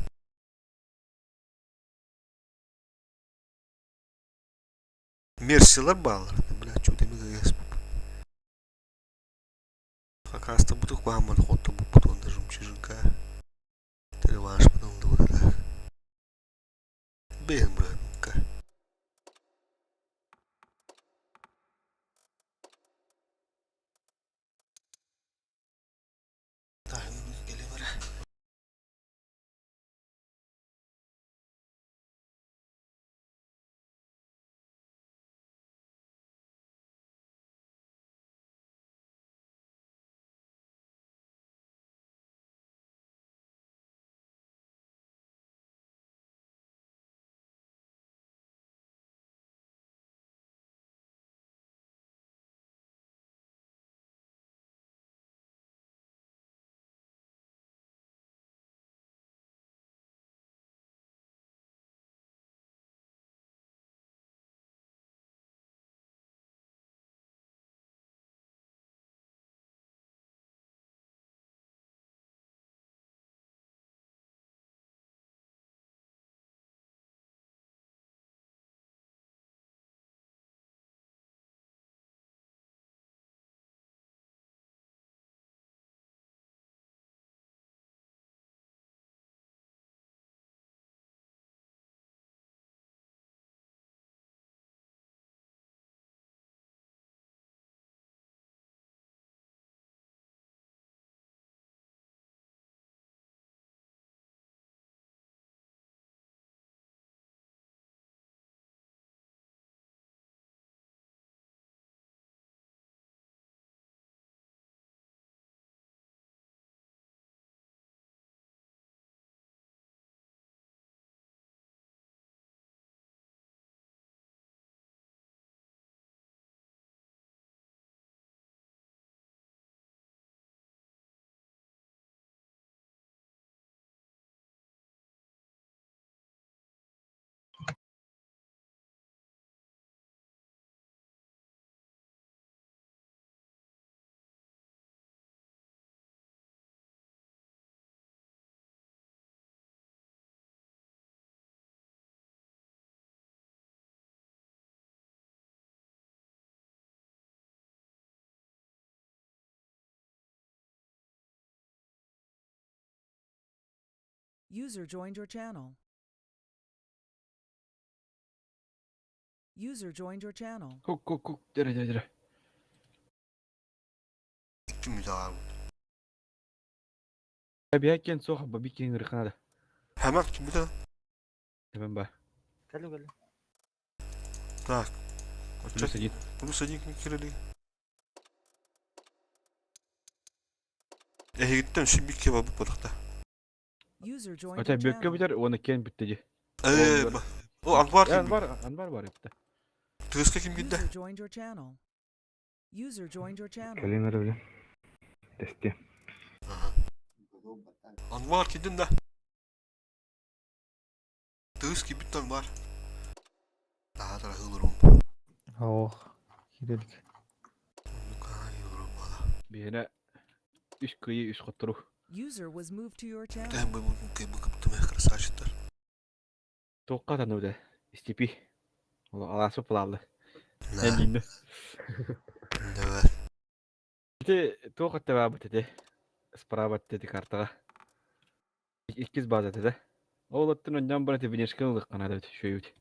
A: Мерсилар баллар, бля, чудо ми гас. Хакаста бутук баман хотто бу бутонда жумчижинка. Телеваш потом да. Бен, бра, ну-ка. Так, ну, келе.
H: User joined your channel. User joined your channel.
G: Кук кук кук дere дere дere.
A: Икки мүтэ хаалбыт.
G: Биһэккен суох бу биккин ырыханада.
A: Хэмэх киммитэ?
G: Тэбэн ба.
M: Кэлу кэлу.
A: Так.
G: Плюс один.
A: Плюс один кирили. Эһигиттэн үс бикки барбыт буолахта.
H: User joined
G: Ота
H: your
G: бүккэ
H: channel.
G: бүтэр уонна киэн бүттэ дии.
A: Ээ, о, Анвар
G: Э,
A: ким?
G: Анвар, Анвар бар эбит.
A: Тыска ким киирдэ?
H: User joined your channel. User joined your channel.
L: Кэлин эрэ билин. Тэстиэ.
A: Анвар киирдин да? Тыыс киирбит Анвар. Таһаатара ыһыылырым.
O: Ох, киирэлик.
G: Биһиэнэ үс кыйы үс хоттору.
H: User was moved to your channel.
A: Тэһэн бу кыптым красавчиктар.
G: Туохха таныбыта? Степи. Ол алаасы пылааллы. Эн
A: Давай.
G: Ити туох өттө баабыт ити? Справа ити картаҕа. Иккис база этэ да. Ол оттон онньоон баран ити внешканы ылыахха наада эбит, үчүгэй эбит.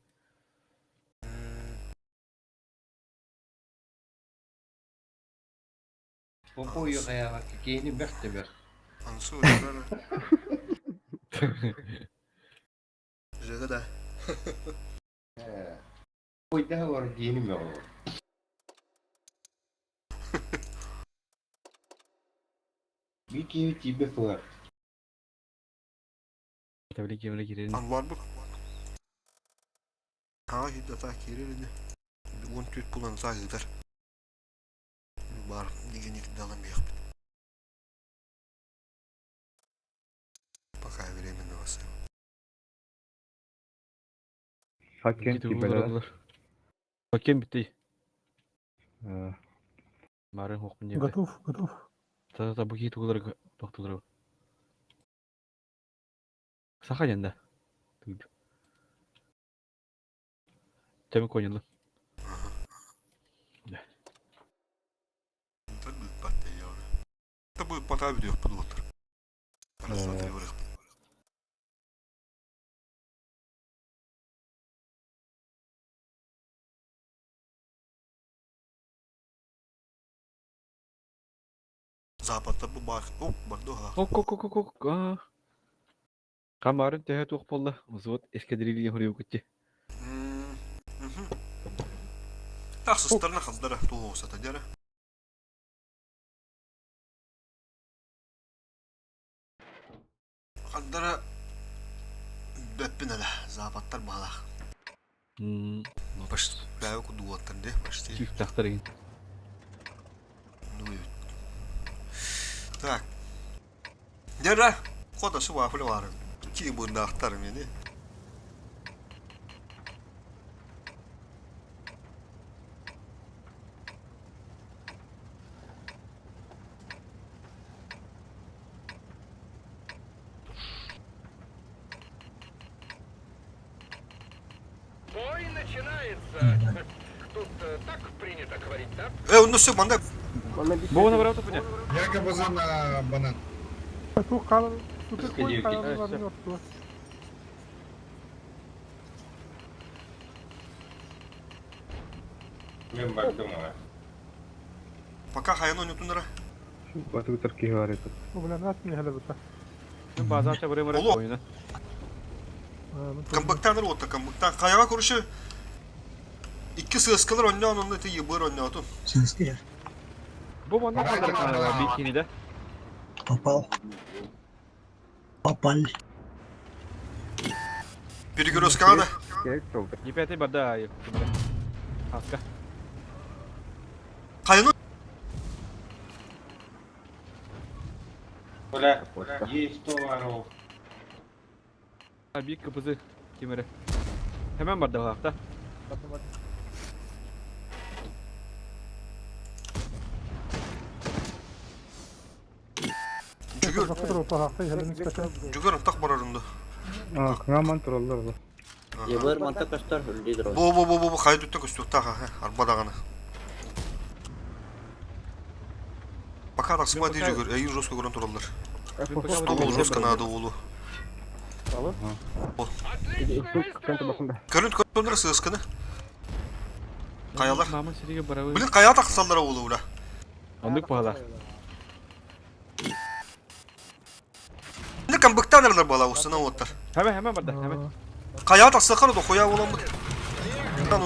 P: Попою хайаҕа киһини бэх да бэх.
A: Ансы өлөрөр. Жега да.
P: Ойдаһа бар киһини мөҕө. Би киһи тиийбэт буолар.
G: Табили киэмэлэ киирэрин.
A: Анвар бу. Хаҕа киирдэ атаа киирэр ини. 14 булан атаа ыытар. Бар дигини далан биэхпит. Пока временно вас.
L: Хаккен тиийбэтэ.
G: Хаккен бүттүй. Бары хоқпын жебе.
D: Готов, готов.
G: Та-та-та бу киһи тугуларга тохтулар. Саха диэн да. Тэми коньялы.
A: Это будет пока видео подводер. Раз, два, три, вырых. Западта бу бах. Оп, бардуха.
G: Ок, ок, ок, ок, ок. Аа. Камарын төһө туох буолла? Взвод эскадрилья хоруйу күтти.
A: Тахсыстарына хаздара туоса тадера. Хаздара бэппин эле западтар баалах. Баш бәйі кудуаттар де, почти.
G: Чифтахтар еген.
A: Ну Так. Дера, хода су вафли бар. Ки бundахтар мени.
N: Бой начинается. Тут так принято говорить, да?
A: Э, ну все, манда.
G: Бу оны барап тупуня.
K: Якобы за на банан.
D: Туох хаалар, супер хаалар ортула.
P: Мен бардым а.
A: Пока хайно не тунра.
L: Батыгытар киһи бар этэ.
D: Бля, нат не хәле
G: База чабыры мыры
A: Оло.
G: ойна.
A: Камбактаныр отта, камбактан. Хаяга көрүшү Икки сыаскалар онньоон онно ити ебыр онньоотун.
B: Сыаскы
G: Бу манна калдар бикини да.
B: Попал. Попал.
A: Перегрузка да.
G: Непятый бада. Хаска.
A: Хайно
P: Бля, есть товаров.
G: Бик кыпызы кимере. Hemen барда хакта.
A: Жүгөр. Жүгөр антак барарынды.
L: Аа, кыңаман тураллар бу.
F: Ебыр манта көстөр лидер.
A: Бу бу бу бу бу хайдутта көстү та арба даганы. Пока рахсыма дей жүгөр, эйин жестко көрөн тураллар. Стол жестко надо болу.
I: Алло?
A: Көрүн көрүн сысканы. Каялар.
G: Мама сириге барабы.
A: Блин, кая тахсаллара улу ула.
G: Ондук пахала.
A: Не камбыктан эрэлэр буола устана уоттар.
G: Хаме хаме барда хаме.
A: Кая тахсахар дохуя буоламмыт.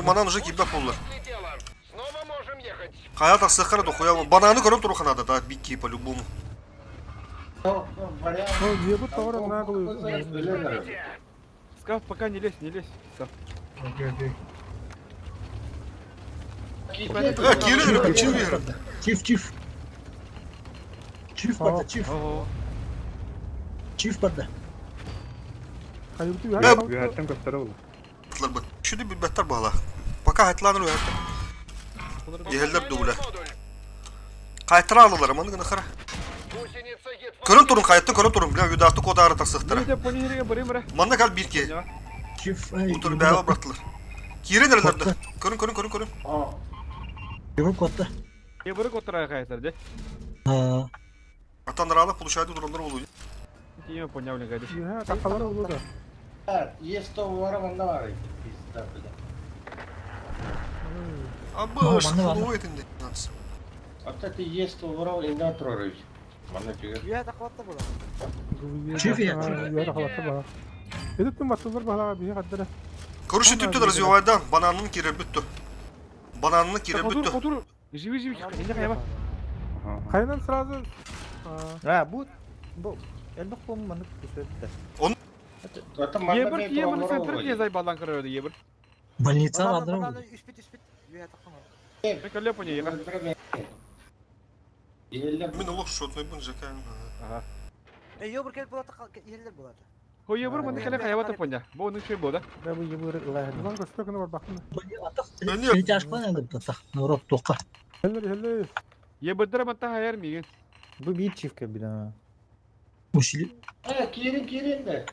A: Манан уже киирбэт буоллар. Кая тахсахар дохуя бананы көрөн туруханада да бикки по-любому.
D: Ну, ебут товар наглую.
G: Скаф, пока не лезь, не лезь. Скаф.
K: Окей, окей.
A: Э, киирэн чив киирэн.
B: Чиф, чиф. Чиф барда, чиф. Чиф барда.
L: Үһәттен көстөрө була.
A: Быт. Шүді билбэттэр буола. Пока хайтланыр үһәттер. Иһэллэр дууле. Кайтара алалар, маны гына хара. Көрөн турун, кайттын көрөн турун, бля, юдаты кодары тахсыктара. Манна кал бир ки.
B: Чиф,
A: Утур бәва бырактылар. Киирен эрелерде. Көрүн, көрүн, көрүн, көрүн.
B: Ебір котта.
G: Ебір коттара кайтар, де.
A: Атаныралы получайды урандар болу.
G: Тиме понял, гади.
D: Тақалар oldu да.
P: Есть то вора манда бар. Пизда, бля.
A: Абыш,
B: Манна, манна.
A: хулует инде.
P: А ты есть то вора инда трорыч. Манда тюгер.
M: Üye takvatta bu da.
B: Чиф я, чиф.
D: Эдиттин баттылар балага бии каддара.
A: Короче, түптен развивайдан, бананын кире бүттү. Бананын кире
G: Котур,
A: бүттү.
G: котур. Живи, живи, инде кайба.
D: Кайнан сразу
O: А, бу бу элбэх бу маннык күсөттө.
A: Он
G: Ебір, ебір, центр не зайбалдан кырырды, ебір.
B: Больница
M: Бананы,
B: бандыры
M: бананы, üç bit, üç bit. Üye takma.
G: Көле поня, ебір.
A: Мен олох шотной бун жакан.
G: Ага.
M: E yobur kelip bulata yerler bulata.
G: Хо ебір мында кэле кайба поня. Бу оның шөй бу да.
O: Да бу ебір ылаһын.
D: Улан көстө күнү бар бакын.
B: Перетяжка надо было, народ тока.
D: Хеллер, хеллер.
G: Ебірдер матта хайар миген.
O: Бу бир чифке биле.
B: Усили.
P: Э, кирин, кирин да.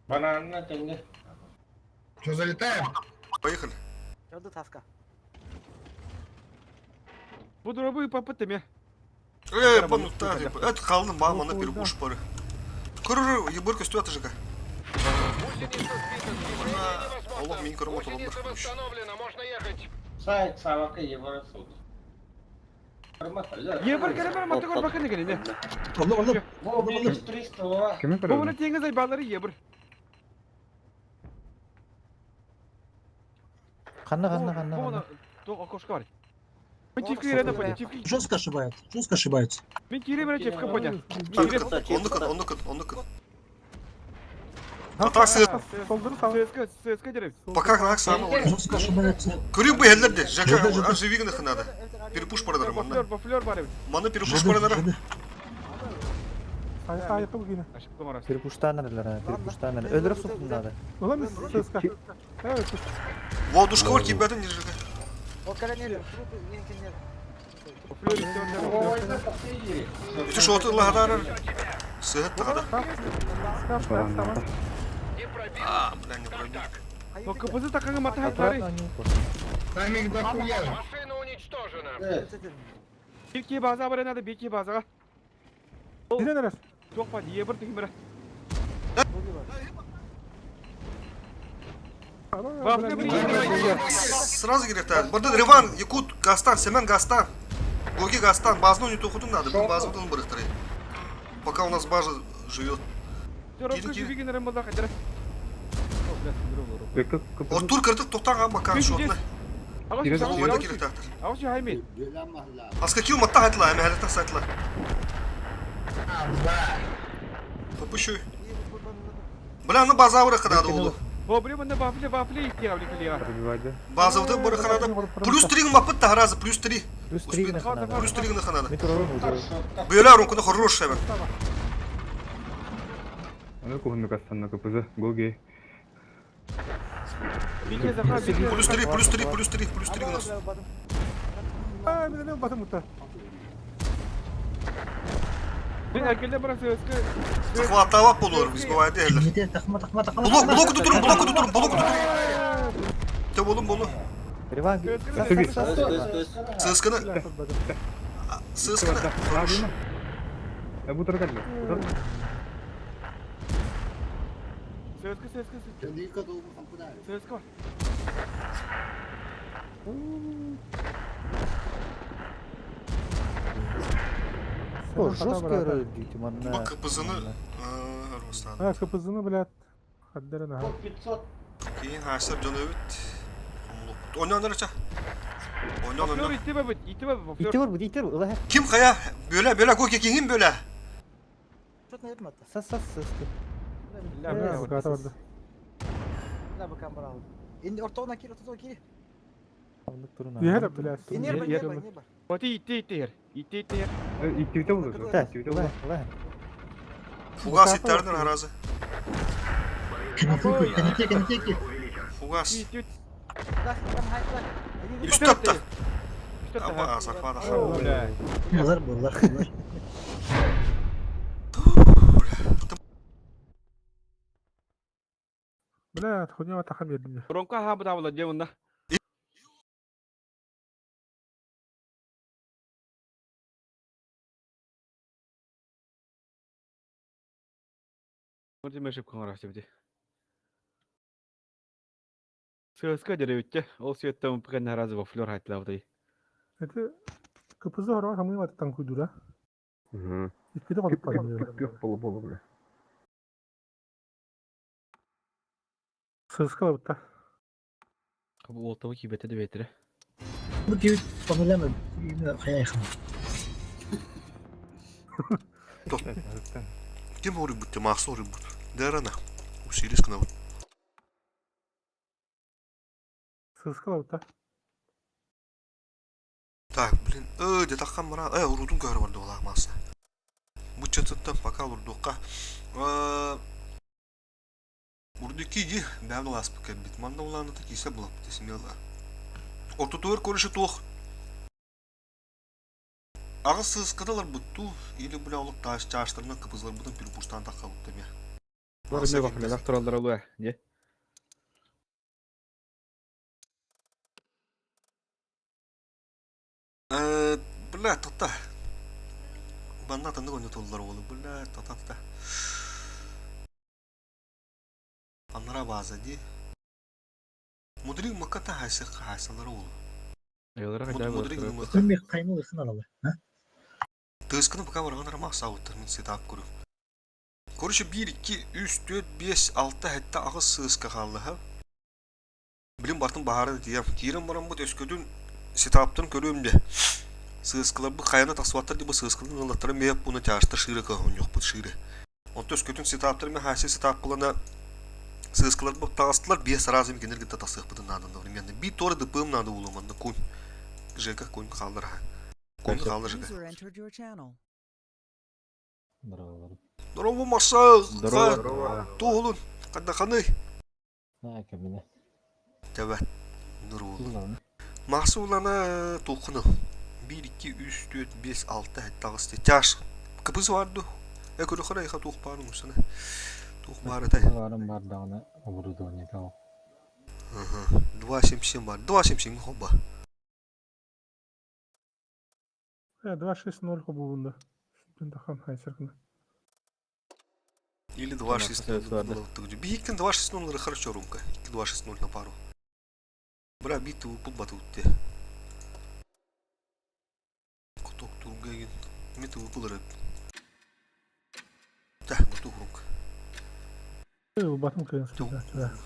P: Бананна тенге.
K: Что, залетаем?
A: Поехали.
M: Oldu taska.
G: Бу дробы папа теме.
A: Э, пану та, это қалдым, ба, мана перепуш пары. Көрөр, ебір көстү атыжыга. Аллах мин көрөм отоломдур.
P: Сайт савака ебара суд.
G: Ебір кэле матта көр бакын деген не.
B: Алла, алла.
P: Бу 300 ва.
L: Кими
G: Бу
L: көрөбүн?
G: мына теңиз зайбалары ебір.
O: Канна канна канна
G: Бу
O: канна.
G: мына то окошко бар. Мен чифке кире поня, чифке.
B: Жестко ошибаются, жестко ошибаются.
G: Мен кире мене чифке поня.
A: Оннукун, оннукун, оннукун. Атасы
D: Солдуру сал.
G: ЦСК, ЦСК дерев.
A: пока нак самы.
B: Жестко ошибаются.
A: Көрүк бу хеллерде, жака аживигин ханада. Перепуш парадар
G: Бафлер,
A: манна.
G: бафлер бар.
A: Мана перепуш парадар.
D: Айка айка бу кийин.
G: Ашып марас.
O: Перепуштаныр, перепуштаныр. Өлдүрүп суктун
D: Улан биз ССК. Э,
A: Водушка бар кибәден нержеге.
M: O kale nerede? Trup yenikin nerede?
A: Үтү шоты лаһадар. Сыһыт тагада.
L: Бананна.
A: А, бля, не пробил.
G: Но КПЗ такanga мата хайтары.
K: Там их дохуя.
N: Машина уничтожена.
G: Бики база бар надо, бики базага.
D: Кирен эрес.
G: Жок па, ебір деген бір.
A: Сразу говорят, так. Бардын Реван, Якут, Гастан, Семен Гастан. Гоги Гастан, базну не тухудун надо, бұл базадан бырықтыры. Пока у нас база живет. Артур кырдык тоқтаған бакан шотны. Ол керек тақтыр. Аска кил матта айтла, әмі әлі тақса айтла. Попущу. Бля, ну база бырықынады олу. Базовды бырықынады. Плюс 3 мапыт та разы, плюс 3.
O: Плюс 3
A: Плюс 3 гынаханады. Бөйлә рункуны хорошая.
L: Аны кухонны кастанна КПЗ, Гоги.
A: Плюс 3, плюс 3, плюс 3, плюс 3 у нас.
D: А, мен эле батым мутта.
A: Захватава полур, избывает эллер. Блок, блок тутурум, блок тутурум, блок тутурум. Те болум болу. ЦСКны. ЦСКны.
L: Бу турар кэллэ.
G: Сөскө, сөскө, сөскө. Сөскө бар.
O: О, жестко рыдить, манна.
A: Бу КПЗ-ны
D: А, КПЗ-ны, блядь, хаддарын аха.
E: 500.
A: Кийин хаасар дьон эбит. Ойноон эрэ Ойноон ойноон.
G: Ити бабыт, ити бабыт.
O: Ити бар, ити бар, ыла.
A: Ким хайа? Бөлө, бөлө, го киһин бөлө.
O: Сас, сас, сас.
D: Иһэр, блядь.
G: Ити ити ити ир. Ити ити ир.
L: Иккивите булду. Иккивите булду.
A: Фугас иттәрден аразы. Фугас. Үс тапта. Аба, сарпада.
B: Назар буллар.
D: Бля, хуйня тахам бердим.
G: Ронка хаба табыла же мында. Мурди мешеп коңор асыбди. Сыска деревитте, ол светтен пыган наразы во флор хайтлавды.
D: Это КПЗ хорова хамы ват танку дура. Иккиде калып калды.
I: Күп болу болу бля.
D: Сыска бутта.
G: Бу олтабы кибете де бетире.
B: Бу кибит панелеме хайа хам.
A: Ким ори бутте, махсы ори бут. Дәрәнә. Усилис кына бут.
D: Сыска бутта.
A: Так, блин, де таққан мара, урудун көрі барды ола маса. Бу чытыттан пока урдуққа. Урдуки ди, бәбін ласпы кәббит. Манда уланы та кисе булап, тесмела. Ортотуыр көріші тух. Ағы сызқыдалар бұтту, или бля олық таш чаштырына кыпызлар бұтын пирпуштан таққа бұтты ме.
G: Бар не бак, туралдар олуа, не?
A: Бля, тота. Банна тынды көне толлар олы. Бля, тота тота. Аннара база ди. Мудрик маката хайсы хайсалары олы. Мудрик нымыка.
B: Мен кайны ысын алалы.
A: Тыскыны пока барган рамак сауыттар мен сетап көрүм. Короче, 1, 2, 3, 4, 5, 6 хәтта ағыз сыска қалды, ха? Билим бартын бахары диям. Кирим барам бут өскөдүн сетаптын көрүм де. Сыскалар бу каяна тасваттар дип сыскалын ылаттары меп буны тяштыр шыры ка он yok бут шыры. Он төскөтүн сетаптыр ме хаси сетап кылана сыскалар бу тагыстылар бес сразу кенер гитта тасык бутын надо одновременно. Би торы дпм надо улуманда кун. Жека кун калдыр ха. Кун калдыр жека.
H: User entered your channel.
A: Здорово, Маса.
G: Здорово.
A: Туолун. Кандаханы.
F: На, кабина.
A: Тэбэ. Нурулун. Масы улана толқыны. 1, 2, 3, 4, 5, 6, 7, 8, тяж. Кыбыз барды. Э көрі қара иха туқ барын усана. Туқ бары тай.
F: Барым бар дағына оборудование кау.
A: 2,77 бар. 2,77 хоба.
D: 2.6.0 хобуында. Сүттен тахам хайсыркына.
A: Или 2.6.0. Биктен 2.6.0 хорошо румка. 2.6.0 на пару. Бра бит упут батутте. Куток тургайын. Мет упулары. Та, готов румка.
D: Батым кыйын сүттен.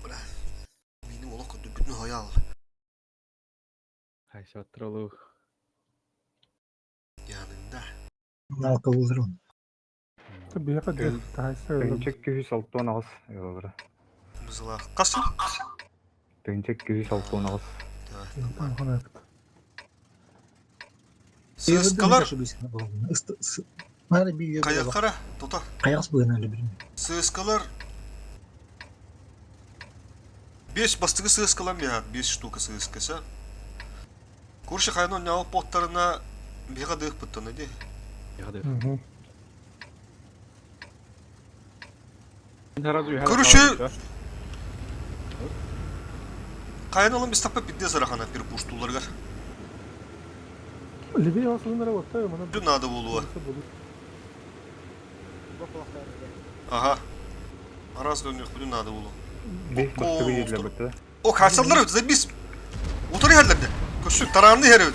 A: Бра. Минем олақ бүтін хаял.
G: Хайсы оттыролу.
A: Янында.
B: Налка булдыр он.
D: Бияка хайсыр.
L: Тыгынчак күйі салтуан ағыз. Йолары.
A: Бызыла. Қасы?
L: Тыгынчак күйі салтуан ағыз.
A: Сыскалар. Каяққара, тота.
B: Каягыс бүгін әлі білмеймін.
A: Сыскалар. 5 бастығы сыскалар меха, 5 штука сыскаса. Куршы хайнон няу поттарына бега дых пыттаны де. Короче, Кайын алым біз таппа пидде зарахана пир пуштуларгар.
D: Левее осылынара отта, мана.
A: Тут надо булуа. Ага. Раз dönüyor, надо булу.
L: Бих бахты виделер бітті.
A: О, kaçsalar öt, забис. Утары yerlerde. Көссүн, таранны her öt.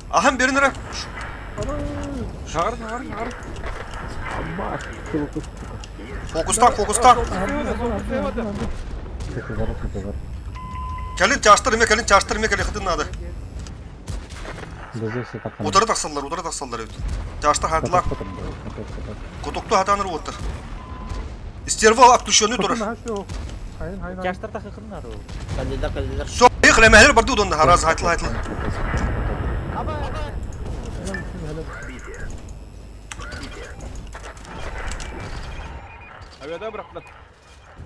A: Ахам берин ра.
G: Шағыр, шағыр, шағыр.
A: Фокустан, фокустан. Келин чаштыр эме, келин чаштыр эме, келин хытын надо. Утары тақсаллар, утары тақсаллар өт. Чаштыр хатла. Котокту хатаныр оттыр. Стервал отключенный турар.
O: Жаштар тахы кыннар ол.
F: Каллилер, каллилер.
A: Все, поехали, мәһәлер барды удонда, хараз хатла хатла.
G: Авиада бырақтылар.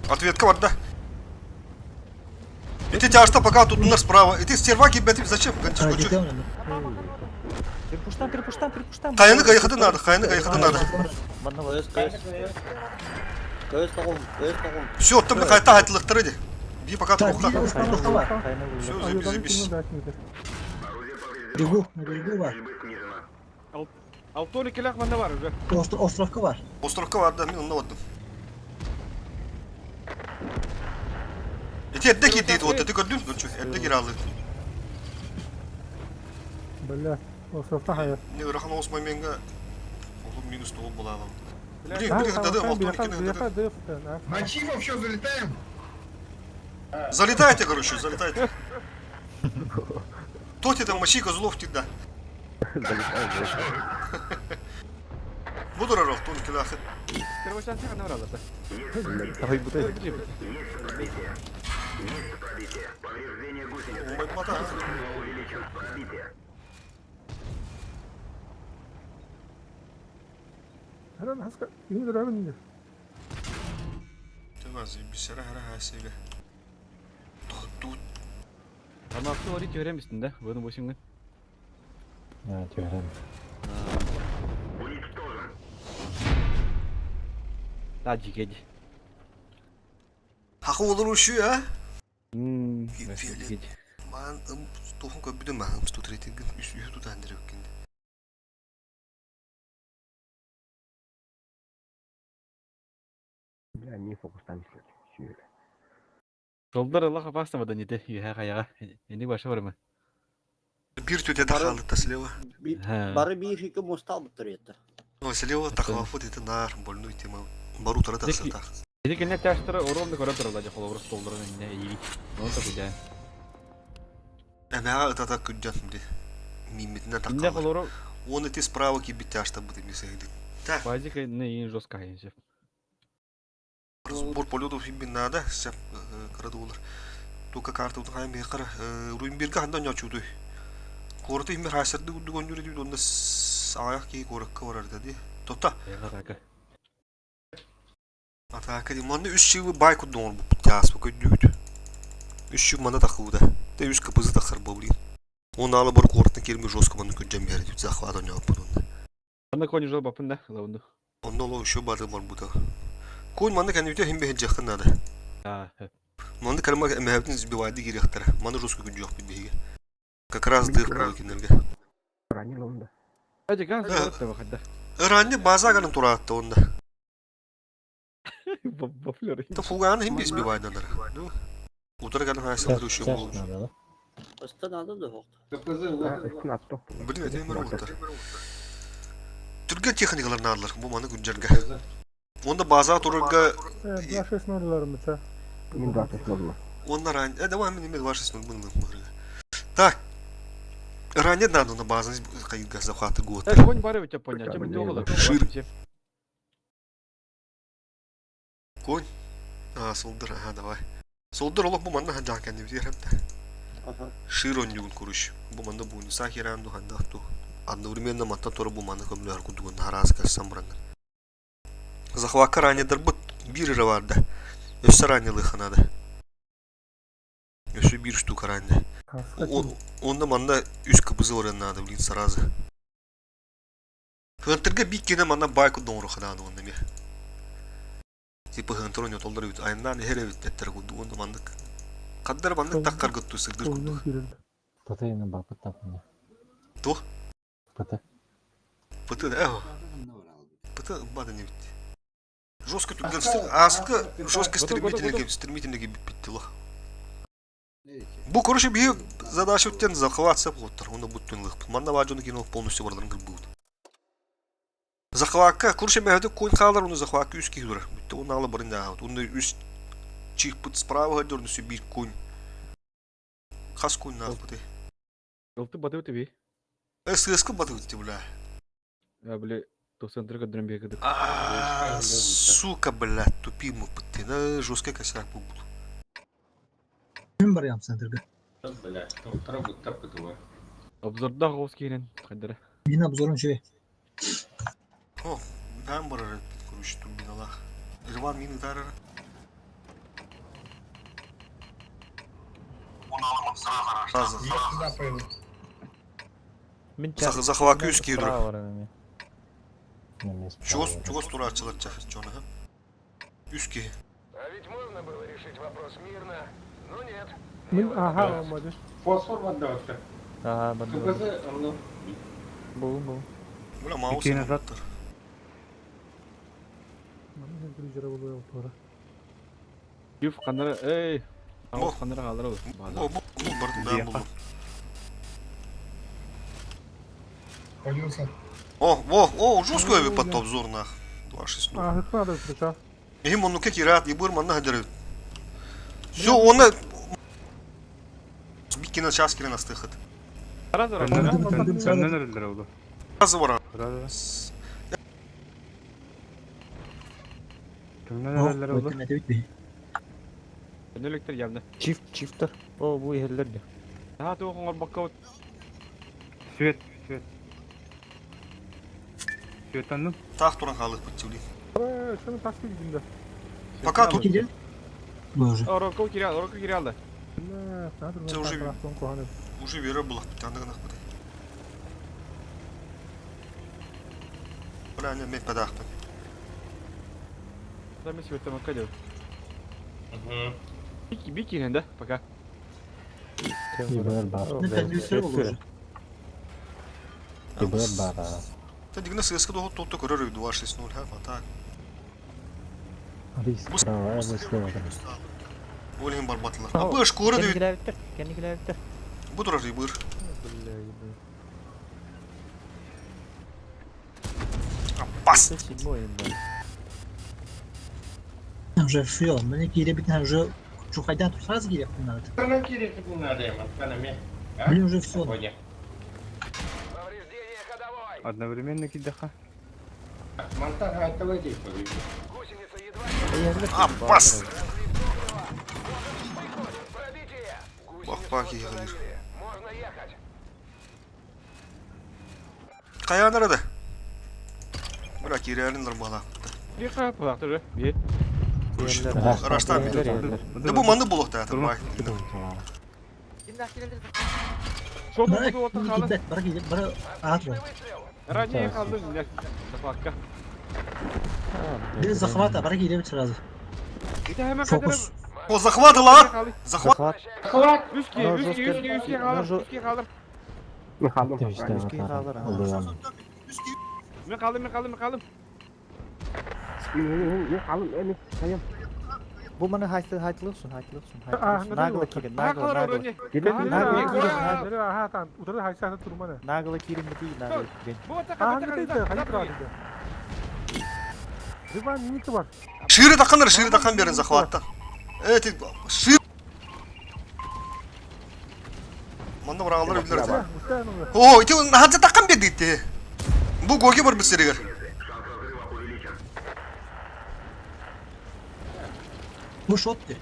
A: Ответка бар да. Эти тяжта пока тут у нас справа. Эти стерваки, блядь, зачем?
O: Перепуштан, перепуштан, перепуштан.
A: Кайны кайхады надо, кайны кайхады надо.
F: Көз, көз. Көз тоғым, көз тоғым.
A: Все, там кайта хатылыктыр иди. Би пока тухта. Все, заебись, заебись.
B: Берегу, на берегу бар.
G: Алтоны келақ манда бар уже.
B: Островка бар.
A: Островка бар да, мен онда бардым. Эти эрде кирди вот, ты көрдүң, көрчү, эрде кире алды.
D: Бля, островта хайыр.
A: Не ырахан осмай менге олу минус тоғыз бола алам. Блин, блин, дады, алтоны келе дады.
K: На Чимов что, залетаем?
A: Залетайте, короче, залетайте. Кто тебе там мочи, козлов тебе да. Буду рарал, тон келахы.
G: Первый шанс қана бар аларда.
L: Давай бутай.
A: Ой, мата.
D: Хрен хаска, ini дөрәмен инде.
A: Тема заебись, ра ра себе. Тут
G: Тамақты ори теорем үстінде, бұны бошыңны.
B: Теорем.
G: Та жигеди.
A: Хақы olur uşu ya.
G: Жигеди.
A: Ман ым тухун көбүдүм ман ым стут рейтингин үс үс тутан дерек кенде.
I: Бля, не фокустан ислет. Сүйеле.
G: Жолдар Аллах опасно вода не те, юха қаяға. Енді башы бар ма?
A: Бир төте тахалды та слева.
F: Бары bir iki мостал бұттыр етті.
A: О, слева тахалафы дети нар больной тема. Бару тара тахса тах.
G: Эти кенне тяштыры оромды көріп тұралар, жақол орыс толдырын не ири. Оны та күдә.
A: Әмәға ытата күджан бли. Мимитине
G: Инде
A: тахалар.
G: холору
A: Он эти справа кибит тяшта будет мисегди. Так.
G: Базика не ең жестко хайыншы.
A: Разбор полетов им надо, сеп карадулар. Только карта утхайм бекар Руимберга хандан ячуду. Корты имер хасырды гүндү жүрү онда аяк ки коракка барар деди. Тота.
G: Атака.
A: Атака ди манны үч чыгы бай кудон бу тяс бу көдүт. Үч чыгы манда такыуда. Те үч кыпызы такыр бу блин. Он алы бар кортны келми жестко манны күнжем берди. Захват ойнап бу.
G: Анда кони жол бапын да, лаунду.
A: Онда оло еще барды бар бу та. Конь манны кәнүтә хим бе жакын надо.
G: А,
A: Манны карма мәһәбтин сбивайды кирәктер. Манны жестко күн жок бит Как раз дых бу кинерге.
I: Ранил онда.
G: Әже газ да бахада.
A: Ранни база ганын туратты онда.
G: Бафлер.
A: Та фуганы хим бе сбивайды анар. Утыр ганын хайсылыр еще бул.
F: Өстен алды да хоқты.
A: Блин, это эмер утыр. Түргә техникалар надылар. Бу маны күнҗәргә. Онда база турырга
D: 2-6 нолларым бит.
I: Мин 2-6 ноллар.
A: Онда ран... давай мен неме 2-6 ноль буну. Так. Ранее надо на базу кайга захваты год.
G: Э, конь бары өтө поня. Чем долго?
A: Шир. Конь. А, солдыр, ага, давай. Солдыр олох бу манна хаджа кенди бит ярапта. Шир он югун куруш. Бу манна буну сахиран ду ханда ту. Одновременно матта тора бу манна көмлөр кудугун хараз калсам бранган. Захватка ранее дырбыт бир варда. Өссө ранее лыханада. Өссө бир штука ранее. Онда манна үс кыбызы орын надо, блин, сразу. Хынтырга бик кене манна байку доңру ханады онда ме. Типа хынтыр ойнот олдар бит. Айнан хере бит беттер куду онда мандык. Каддар мандык таккар гытту сыгдыр куду.
B: Татайны бапыт тапны.
A: Ту?
L: Пыты.
A: Пыты, э. Пыты ылбатын эбит. Жестко түргэн ааска жестко стремительный стремительный бүппүттило. Бу короче биһи задача үттен захват болуттар. Оны буттун лыхпыт. Манна баажону кино полностью барларын кырбыбыт. Захвакка короче мәһөтө куин хаалар уну захвакка үс киһи турар. Бүтте уну алы барын даабыт. Уну үс чыыппыт справа дөрнүсү биир куин. Хас куин наахпыты.
G: Ылты батыбыт би.
A: Сыаскы батыбыт бля.
G: Я били центр көдөрөн биһиги.
A: А, сука, блядь, тупи мы пыттына, жесткий косяк был.
B: Ким бар центрга?
P: Бля, тоқтара бұттап бітуі.
G: Обзорда хоос киирен хайдара.
B: Мин обзорум чуе.
A: О, там бар, короче, турбиналах. Ирван мин тарара.
K: Я сюда пойду.
A: Захвак үс киирер. Чугас, чугас тураачылар чоны. Үс киһи.
N: А ведь можно было решить вопрос мирно, но нет.
D: Мин аха алмады.
P: Фосфор бандаватта.
O: Ага, бандаватта.
P: КПЗ, онно.
O: Бу, бу.
A: Бля, маус.
L: Икки назад.
G: Юф канара, эй. Маус канара халар ол.
A: Бу, бу, бу, бардым, бу.
K: Появился.
A: О, о, о, жестко я под обзор нах. 2.6.
D: А, это надо включать.
A: Им он ну как и рад, и быр манна хадеры. Все, он Бикина час кирен астыхат.
G: Раз раз.
A: Раз вара.
L: Раз. Кімнен oldu?
G: Нөлөктөр явно.
O: Чифт, чифтер. О, бу иһэллэр
G: А, туох оҥор бакка
L: Свет, свет. Свет анным.
A: Таах туран хаалык бутчули.
D: Шуну тас килдим
A: Пока тут.
G: Ороко кирял, ороко кирял да.
A: Це уже уже вера была, тандыгынах быты. Бля, не мен падахпын.
G: Да мен свет тамакка дел. Бики, бики да, пока.
A: Та дигна сыска до тотто көрөр 2.6.0 ха, так. Олин барбатлар. А быш көрө
O: Кенни
A: дейт.
O: килээбиттер, кенни килээбиттер.
A: Бу турар быр. Бас.
B: Уже все, мне кире бит уже чухайдан тут сразу кире надо.
P: Kana керек не надо, я ме.
B: Блин, уже все.
L: Одновременно кидаха.
P: Монтаж этого типа.
A: А, бас. Бах бах егер. Кая nerede? Бля, кирелин бала.
G: Bir кап бактыр, bir.
A: Раштан Да бу манды булук та бай.
G: Шот oldu orta kaldı.
B: Бара кире, бара атры.
G: Ранее kaldı не. Бакка.
B: Без захвата, бара кире сразу.
G: Bir de hemen
B: Фокус.
A: О, захват ла! Захват!
P: Захват!
G: Üstki, üstki, üstki, üstki kaldır, üstki kaldır.
O: Üstki kaldır.
G: Men kaldım, men kaldım, men kaldım.
O: Бу маны хайтыл хайтылыксун, хайтылыксун,
D: А,
O: хайтылыксун. Нагло кирин, нагло, нагло.
D: Нагло кирин, Аха, там, утырды хайса турманы.
O: Нагло кирин бити, нагло кирин.
D: А, не хайы турады. Иван ники бар.
A: Шире таканыр, шире такан берин захватта. Эти шир. Манда баралар билер. О, ити ханча такан берди ити. Бу гоги бар бисеригер.
B: Бу шот ди.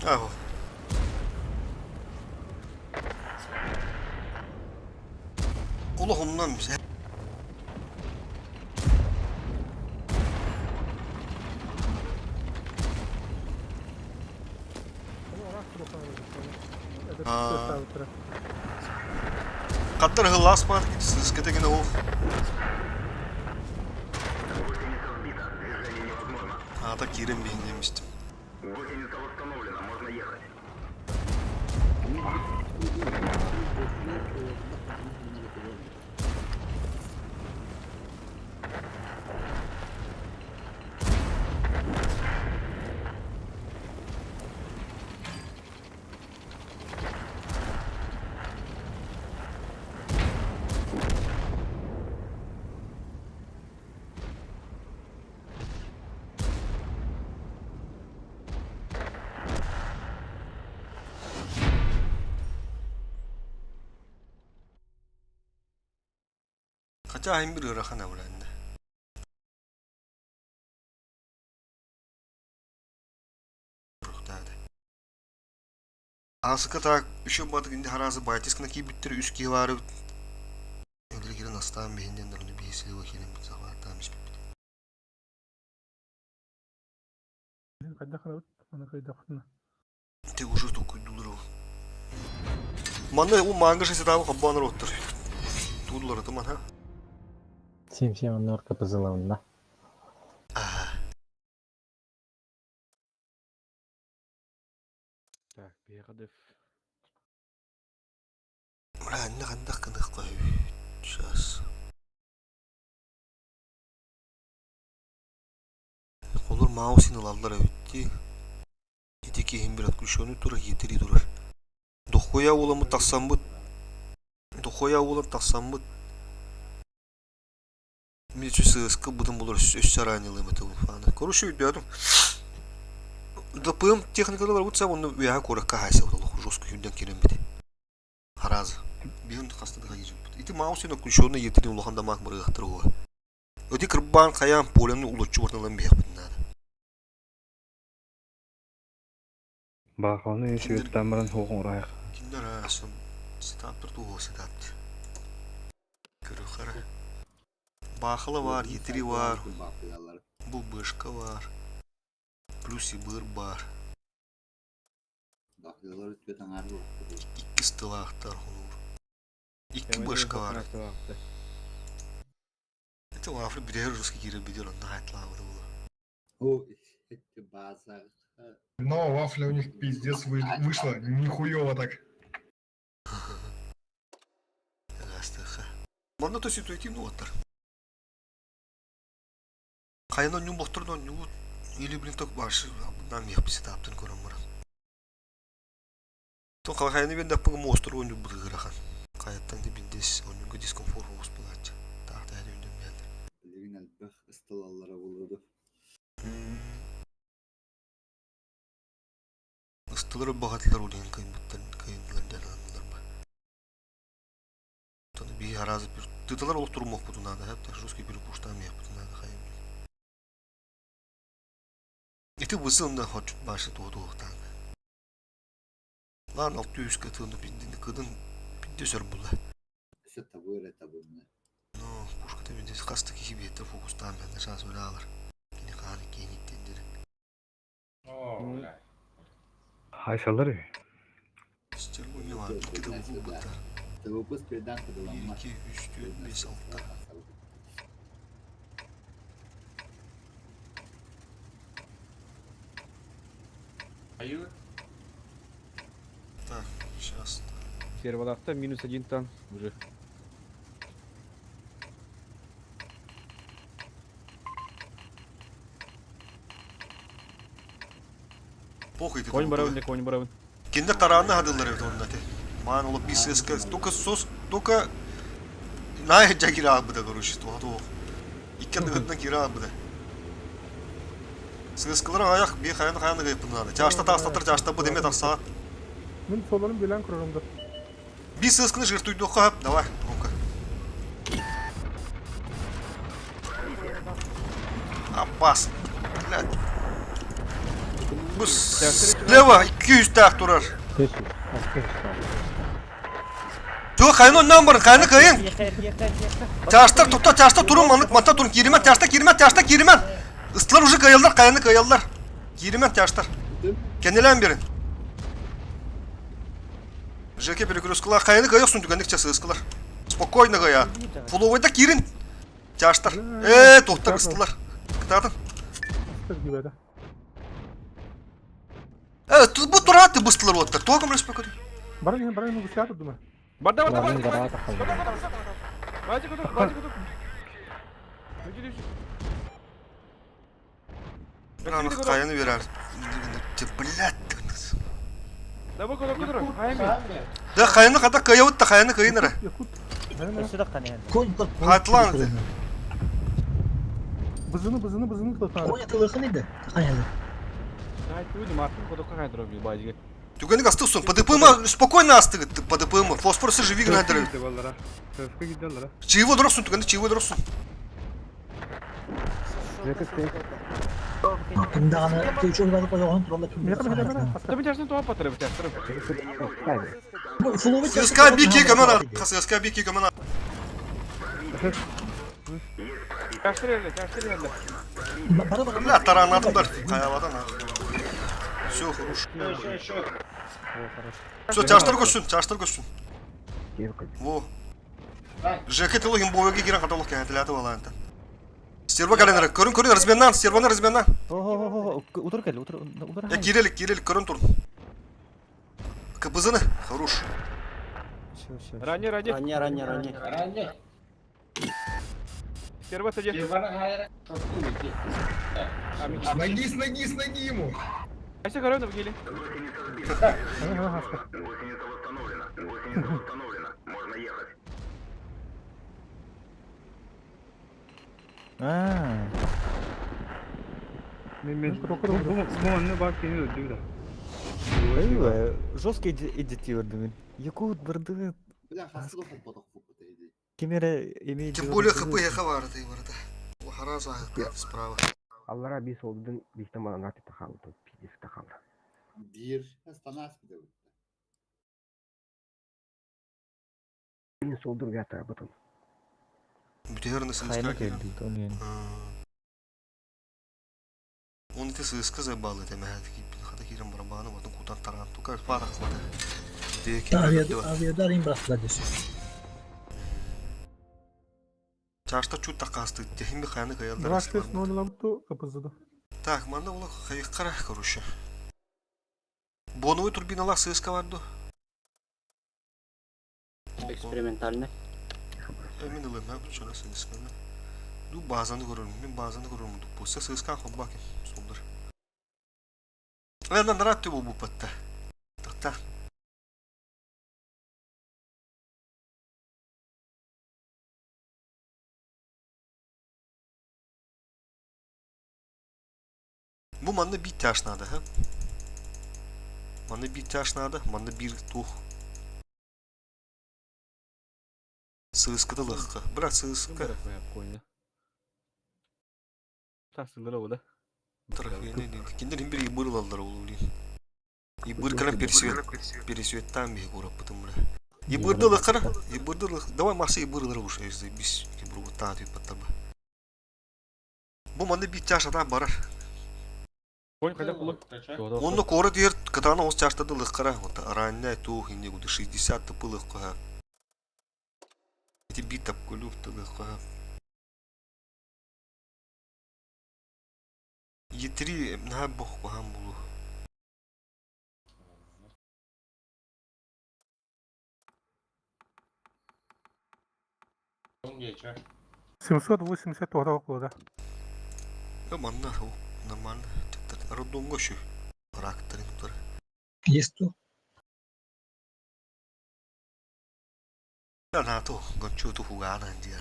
A: Аго. Улахымнан Каттар хылас бар, сыз кетеген ох. А, так кирем бейін деместім. Хотя иһин бир ыарахан абыланна. Аасыка так еще батык инди харазы байтискына киирбиттэр үс киһи баары өлө кирен астаан биһинден ону биһи слива киирен бит сахалааттаан испиппит.
D: Хайдах гынабыт? Аны кыйдахпытына.
A: Те уже токуйдулар ол. Манна ол маангы шесетабы хаббанар оттар. Туудулар атыман ха.
B: Сим-сим оннугар капызылабынна.
G: Так, биһиэхэ
A: Бля, хандах гыныахха Сейчас. Холур маусин ылаллар эбит дии. Ити киһим бир отключенный турар, етери турар. Дохуя уоламмыт тахсаммыт. Дохуя уолан тахсаммыт. Мин үчү сыыска бытын булар өссө араанньылыым этэ аны. Короче, өйдөөтүм. ДПМ техникада барбыт сам онно үөһэ куоракка хаайсабыт олох жестко күндэн киирэн бит. Харазы. Биһин хаста да хайыжыппыт. Ити маусин отключенный етери улахан дамаак барыахтар уо. Өти кырбаан хайаан поляны улуччу барталан биһэхпит наада.
L: Бааханы сүөттэн баран хуоҕун ураайах.
A: Кинилэр аасан сетаптар туһуо сетапт. Көрүхара. Баахала бар, етери бар, бу бышка бар, плюс и быр бар. Иккис тылаахтар холуур. Икки бышка бар. Это вафли бирер русский кире бидер онна хайтлаабыты була.
C: О, эти база.
K: Но вафля у них пиздец вышла, нихуево так.
A: Манна то ситуативный оттар. Хайна ньум бохтордон ньугут или блин так башы нам я писатаптын көрөн баран. То хайны бен даппыгы мостор ойну быгырахан. Каяттан да биндес ойнуга дискомфорт оғыз булачы. Тахта хәді үнден бәлді.
C: Билигин элбэх ысталаллара булуду.
A: Ыстылар бахатылар улиһин кыйбыттар кыйдылар дьаналаннылар ба. Тону бии харазы бір тыталар ол турмохпутун надо, хәп жесткий перепуштан мехпутун надо хайым. Ити высылында хочут башы туотуохтаан. Лаан алты үскэ тыыны пиндини кыдын пинде сөр була.
C: Өссө табы эрэ табынна.
A: Но пушката пинде хаста киһи биэттэ фокустаан бэннэ шанс өлаалар. Кини хааны киэниттендери.
P: О, бля.
L: Хайсалар үһү.
A: Стервони бар, икки да булбуттар.
C: ТВП спредан
A: 1,
C: кыдыламмат.
A: 2, 3, 4, 5, 6.
P: Аю.
A: Так, сейчас.
G: Перволахта минус один танк уже.
A: Похуй ты
G: Конь барабын, конь барабын.
A: Киндер тараанна хадыллар эбит онна те. Маан олох би сыска только сос только най жагира абыда короче туха туох. Икки андыгытынан кира абыда. Сыскалар аяк би хаян хаян гыппынады. Чашта тастатыр чашта бу деме тахсаат.
D: Мин соларын билэн көрөрүм да.
A: Би сысканы жыртуйдуохха хап, давай, ну-ка. Аппас. Блядь. Бу слева 200 таах турар. Жо хайны оннан бар, хайны кайын. Чаштар тутта, чашта турун, манык матта турун, киримен, чашта киримен, чашта киримен. Ыстылар уже кайылдар, кайыны кайылдар. Киримен чаштар. Кенелен берин. ЖК перекресткалар, хайны кайық сүн түгендік часы ыскылар. Спокойно гая. Фуловойда кирин. Чаштар. Э, тоқтар ыстылар. Кытатын. Э, бу тураты быстылар оттар. Туға көмірес бөкөді.
D: Баран иһин баран иһин гусята дума.
G: Барда, барда, барда, барда, барда, бажы кутук, бажы кутук.
A: Рано каяны берер. Блядь. Да хайны хата каябыт та хайны кайынара.
B: Конь
A: Хатлан.
D: Бызыны бызыны бызыны кылтары.
B: Конь атылыхын иде. Хайалы.
G: Ай, туйду мартын кутукка кайдырып бажыга.
A: Түгэнник асты устун. ПДПМ спокойно астыгыт ПДПМ. Фосфор живи гына Чего доросун, түгэнник чего доросун.
B: Ким даҕаны үчүгэй ойоҕун туралла ким
A: ССК бики көмөн ССК бики көмөн. Бля, таранадымдар. Каябадан. Все, хорош. Все, чаштар көссүн, чаштар көссүн. Во. ЖК тылыгын бойга кирен каталог кәһәтеләте балаанта. Стерва каленер, көрүн көрүн разменнан, стерваны разменнан.
O: Утыр кел, утыр, утыр.
A: Я кирелик, кирелик, көрүн тур. КПЗны, хорош.
O: Все, все.
G: Ранее, ранее.
F: Ранее, ранее, ранее.
P: Ранее.
G: Стерва сади.
K: С ноги, с ноги, с ноги ему!
G: Айса корона в геле.
O: А.
L: Мен бу бу бар кени өдү да.
O: Жесткий эдитир мен. Якут барды.
C: Бля, хасылы хоппотох фуппута иди.
O: Кемере имеет.
A: Тем более ХП яха бар ты барда. Хараза справа.
I: Аллара бис олдун бистен бана наты тахалды. Пиздец тахалды.
C: Бир, станас бide.
I: Мен солдур ята бутун.
A: Бүтәрне
O: Хайны
A: ССК
O: келди, он
A: Он эти ССК забалы темәһәт ки хата кирен барабаны ватын кутан таран тукар парах вата. Деки.
B: Авиадар им бырахтылар десе.
A: Чашта чут такасты, техими ханы каялдар.
D: 2-6-0 ламту КПЗда.
A: Так, манда ула хайыккара, короче. Боновый турбиналар ССК барды.
F: Экспериментальный.
A: Emin olayım ha, şöyle ССК'ны. Ду базаны көрөрүм, мен базаны көрөрүм. Болса ССК хоббаки, солдар. Ладно, нарат бу бу патта. Такта. Бу манна бир таш надо, ха? Манна бир таш надо, манна бир тух. Сыскыды лыққы. Бірақ сыскы.
G: Тасылыр ола.
A: Киндер бир ибыр алалар ол блин. Ибыр калам пересвет. Пересветтан бе көріп бұтым бля. Ибырды лыққыр. Ибырды лық. Давай масы ибырлар уж, если бис ибыр вот та түйіп баттаба. Бу манна бир чаш адам барар.
G: Конь хотя бы
A: Онны коры дер кытаны ос чаштады лыққыра. Вот ранняй тух инде гуды 60 тыпы лыққыра. Эти бит тап көлүк лыққыра. Е3 наха бох кухан булу.
P: Он вечер.
D: 780 туғыра оқылды.
A: Э, манна нормально. Роддомго шу. Рактарын тур.
B: Есть то.
A: На то, гончу ту хугана индия.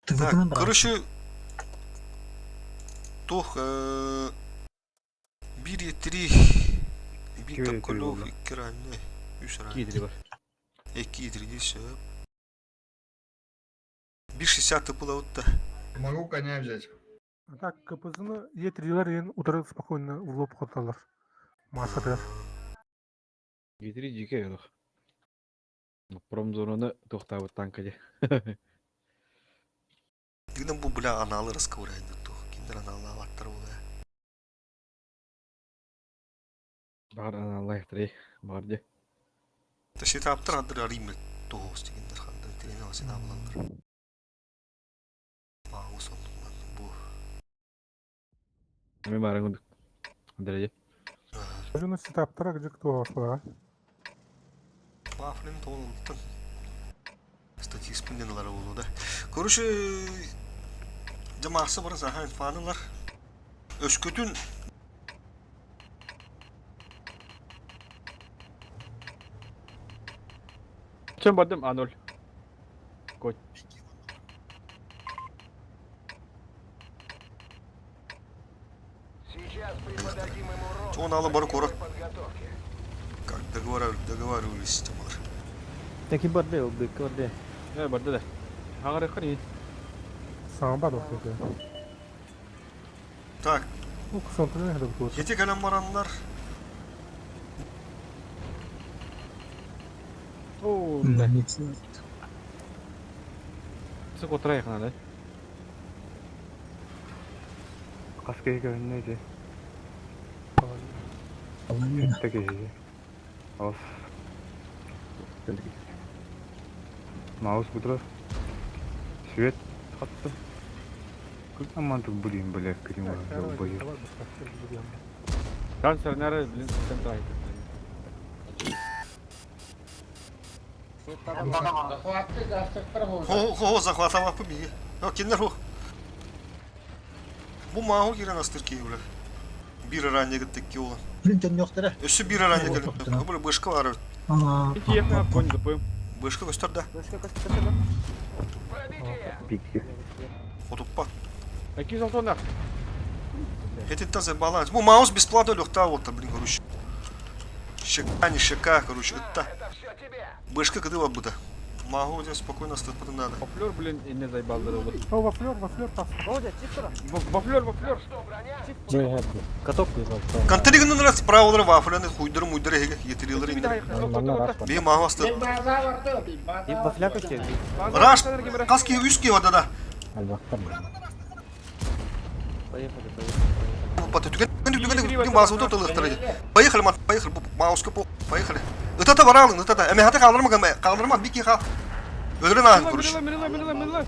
A: Так, короче, тух бир три, бир тапколов, икки ранне, үс ранне.
G: Икки бар.
A: Эки три здесь. Бир 60 тыпыла отта.
K: Могу коня взять.
D: А так КПЗны Е3-лер ен удары спокойно в лоб хоталар. Масса
G: Гитри жике yok. Промзонаны тоқтабы танка де.
A: Дигден бу бля аналы расковырайды тух. Киндер аналы аваттар була.
G: Бар аналайықтыр, бар де.
A: Та сетаптар адыр аримет тоғыз дегендер ханды трена сен абылалар. Мағу сондукман бу.
G: Мен барың Дәрәже.
D: Жуну сетаптара гжик туғасылар.
A: Вафлин толуттан. Статистикпен болу да. Короче, жамасы бар захан фанылар. Өскөтүн
G: Чем бардым А0. Кой.
A: Уон бары куорат. Как договаривались темалар.
O: Таки барды, ол быкка барды.
G: Э, барды да. Хаҥарыахха нии.
D: Саҥа бар охту.
A: Так,
D: Ну, кусонтаны хада бу.
A: Ети кэлэн бараннар.
G: Оо,
B: Да, не
G: Сык отырайық надо.
L: Хас киһи көһүннэ ити?
B: Половина.
L: Сэттэ киһи. Ос. Маус бутра. Свет хатты. Как нам тут блин, бля, крим долбоёб.
G: Канцер нары, блин, центр
P: Захватты гастыктар болды.
A: Хо хо захватава бии. О, кинер хо. Бу мааһу кирен астыр киһи бля. Бир ранее гыттык ола.
B: Блин, төннөхтөрө.
A: Өссө бир ранее кэлин. Бу бышка бар.
B: Аа.
G: Понял, запоем.
A: Бышка көстөр да. Хотуппа.
G: Какие золотонах?
A: Этиттен за баланс. Бу маус бесплатно легта вот, блин, короче. Щека, не щека, короче, это. Бышка кыдыла бута. Могу здесь спокойно стоять, потом надо.
G: Вафлер, блин, и не заебал дорогу.
D: О, вафлер, вафлер тас.
G: Вафлер, вафлер.
F: Каток
A: Контригн раз правилар вафляны хуйдыр муйдыр эге етирилер инде. Би маху асты.
O: Вафля көче.
A: Раш, каски үски вада да.
F: Поехали, поехали.
A: Паты түген түген түген базы уту тылыктыр. Поехали, мат, поехали, мауска по, поехали. Ытата баралың, ытата. Эме хаты калдырма, калдырма, бики ха. Өлөрөн ан, короче.
G: Мила, мила, мила.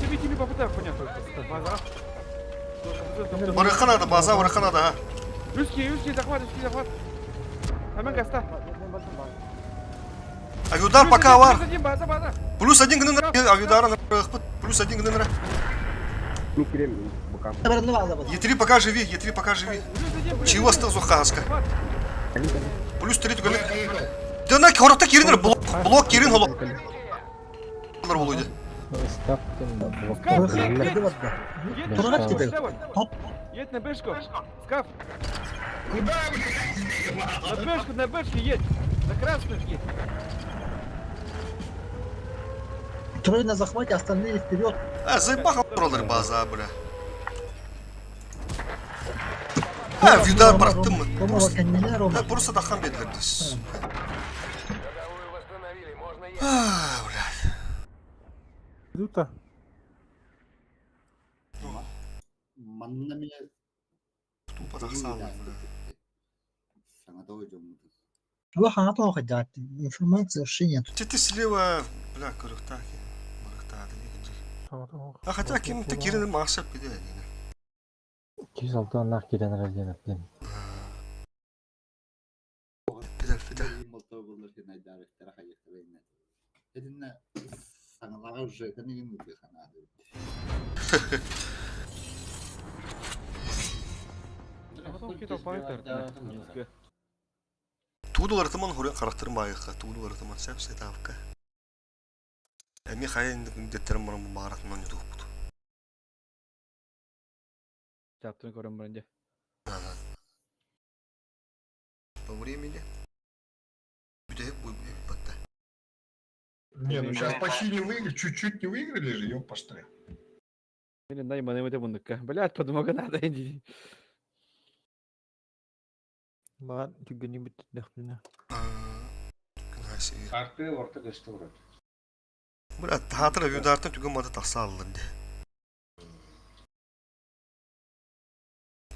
G: Тебе, тебе попытай, понятно. База.
A: Барыхка надо, база барыхка надо, ha.
G: Русский, русский захват, русский захват. Амен гаста.
A: Авиудар пока var.
G: Плюс один, база, база.
A: Плюс один гынын авиудара плюс один гынын. Е3 пока живи, Е3 пока живи. Чего остыл зухаска? Плюс 3 түгел. Да на хоротта кирин блок, блок кирин холо. Болуйду.
G: Едь на бэшку. Скаф. Куда? На бэшку, на бэшку едь. На красную едь.
B: Трое на захвате, остальные вперед.
A: А, заебал роллер база, бля. А, видар бырактым. Просто, просто тахан бердилер здесь. А, блядь.
D: Идут-то.
C: Манна меня
A: Тупо тахсалы, бля.
C: Саңа жоммут.
B: Информации вообще нет.
A: Ты слева, бля, көрүктаки. А хотя ким-то кирин маса пиде.
F: 206 кирен разденіп.
A: Пидел, пидел.
C: Саңалаға уже кәнеген өте ханады.
A: Тудулар тыман хурен характерин байыка, тудулар тыман сәп сетавка. Эми хайын деттерин баран баратынан ютуп.
G: Чаптын көрөм баранжа.
A: По времени. Бүтәк бу батта.
K: Не, ну сейчас почти не выиграли, чуть-чуть не выиграли же, ёпашты.
G: Или най маны өте бундукка. Блядь, подмога надо иди.
O: Маған түгені бітті.
P: Арты орта көстө урат.
A: Бля, таатыр юдартын түгін мады тақсалын де.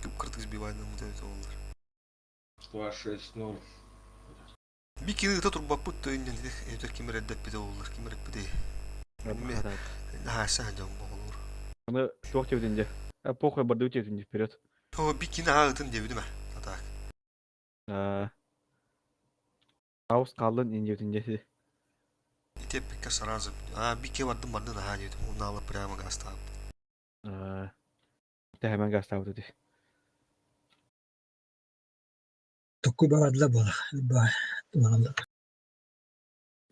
A: Кып кыртык сбивай на мут это олар.
P: 2-6-0.
A: Бикини ыта турбаппыт төйүннен өтөр кимер эддеп бите олар, кимер эппите. Ха, жон болор.
G: Аны туох тебдинде. А похуй барды тебдинде вперед.
A: О, бикини агытын дебидим а. Так.
G: Аус қалдын инде
A: Теппикке сразу. А, бике бардым бардын аха дедим. Оны алып прямо гастап.
G: Та hemen гастап өтөдү.
B: Такой барадла было.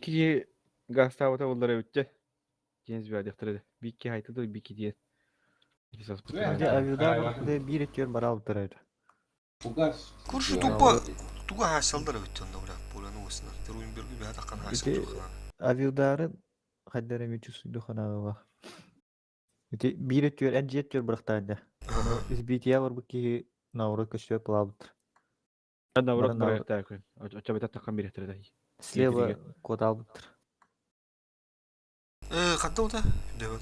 G: Ки гастап өтө булдар өттө. Жеңиз бер дехтер. Бикке айтылды, бикке диен.
O: Биир өттүгэр бараалыттар этэ.
A: Куршу тупо туга хаасалдар эбит онно бля пуляны уосна. Теруинберги бэһэ таххан хаасал
O: Ити авиударын хайдар эми чувствую ханаалах. Ити биир өттүгэр эн дьиэ өттүгэр бырахтаан Избития барбыт киһи наоборот көстүбэт плавыт.
G: Наоборот барыахтаах. Оччо бэтэ таххан бириэхтэрэ.
O: Слева куотаалбыттар.
A: Э, ханта ута? Дэвен.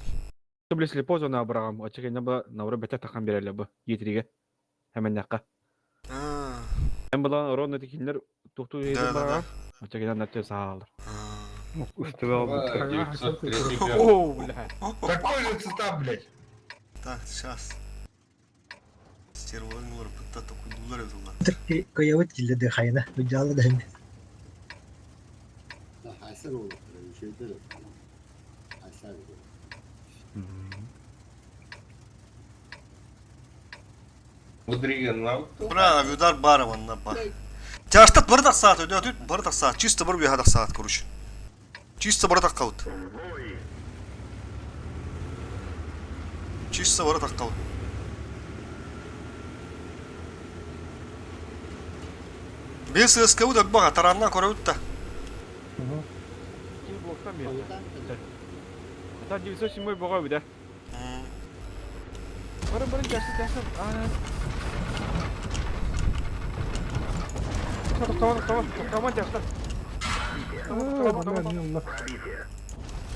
G: Били слепой зона быраҕам, оччо кэннэ бу наоборот бэтэ таххан биэрэллэр бу иэтиригэ. Хэмэннэххэ. Эн булан ровно кинилэр туохтуу иһитин быраҕам, оччо кэннэ наттыы саалалар. О, бля.
K: Какой же цитат, блядь?
A: Так, сейчас. Стерволар олорбутта токуйдулар эбит
B: Кыйабыт киллерди хайына. Быдьаалы да эми.
C: Хайсар олоттар, үчүгэйдэр. Хайсар.
A: Бра, авиудар баар манна бар. Чаштат бары тахсаат, өйдөөтүт, бары тахсаат, чисто бары үөһэ тахсаат, короче. Чисто бары таххабыт. Чисто бары таххабыт. Без СКУ дагбаҕа таранна көрөбүт да.
G: Ким блоктан берді? Ата 907 боға бүйді. Барын барын жасы жасы. Тоқтама тоқтама тоқтама жастар.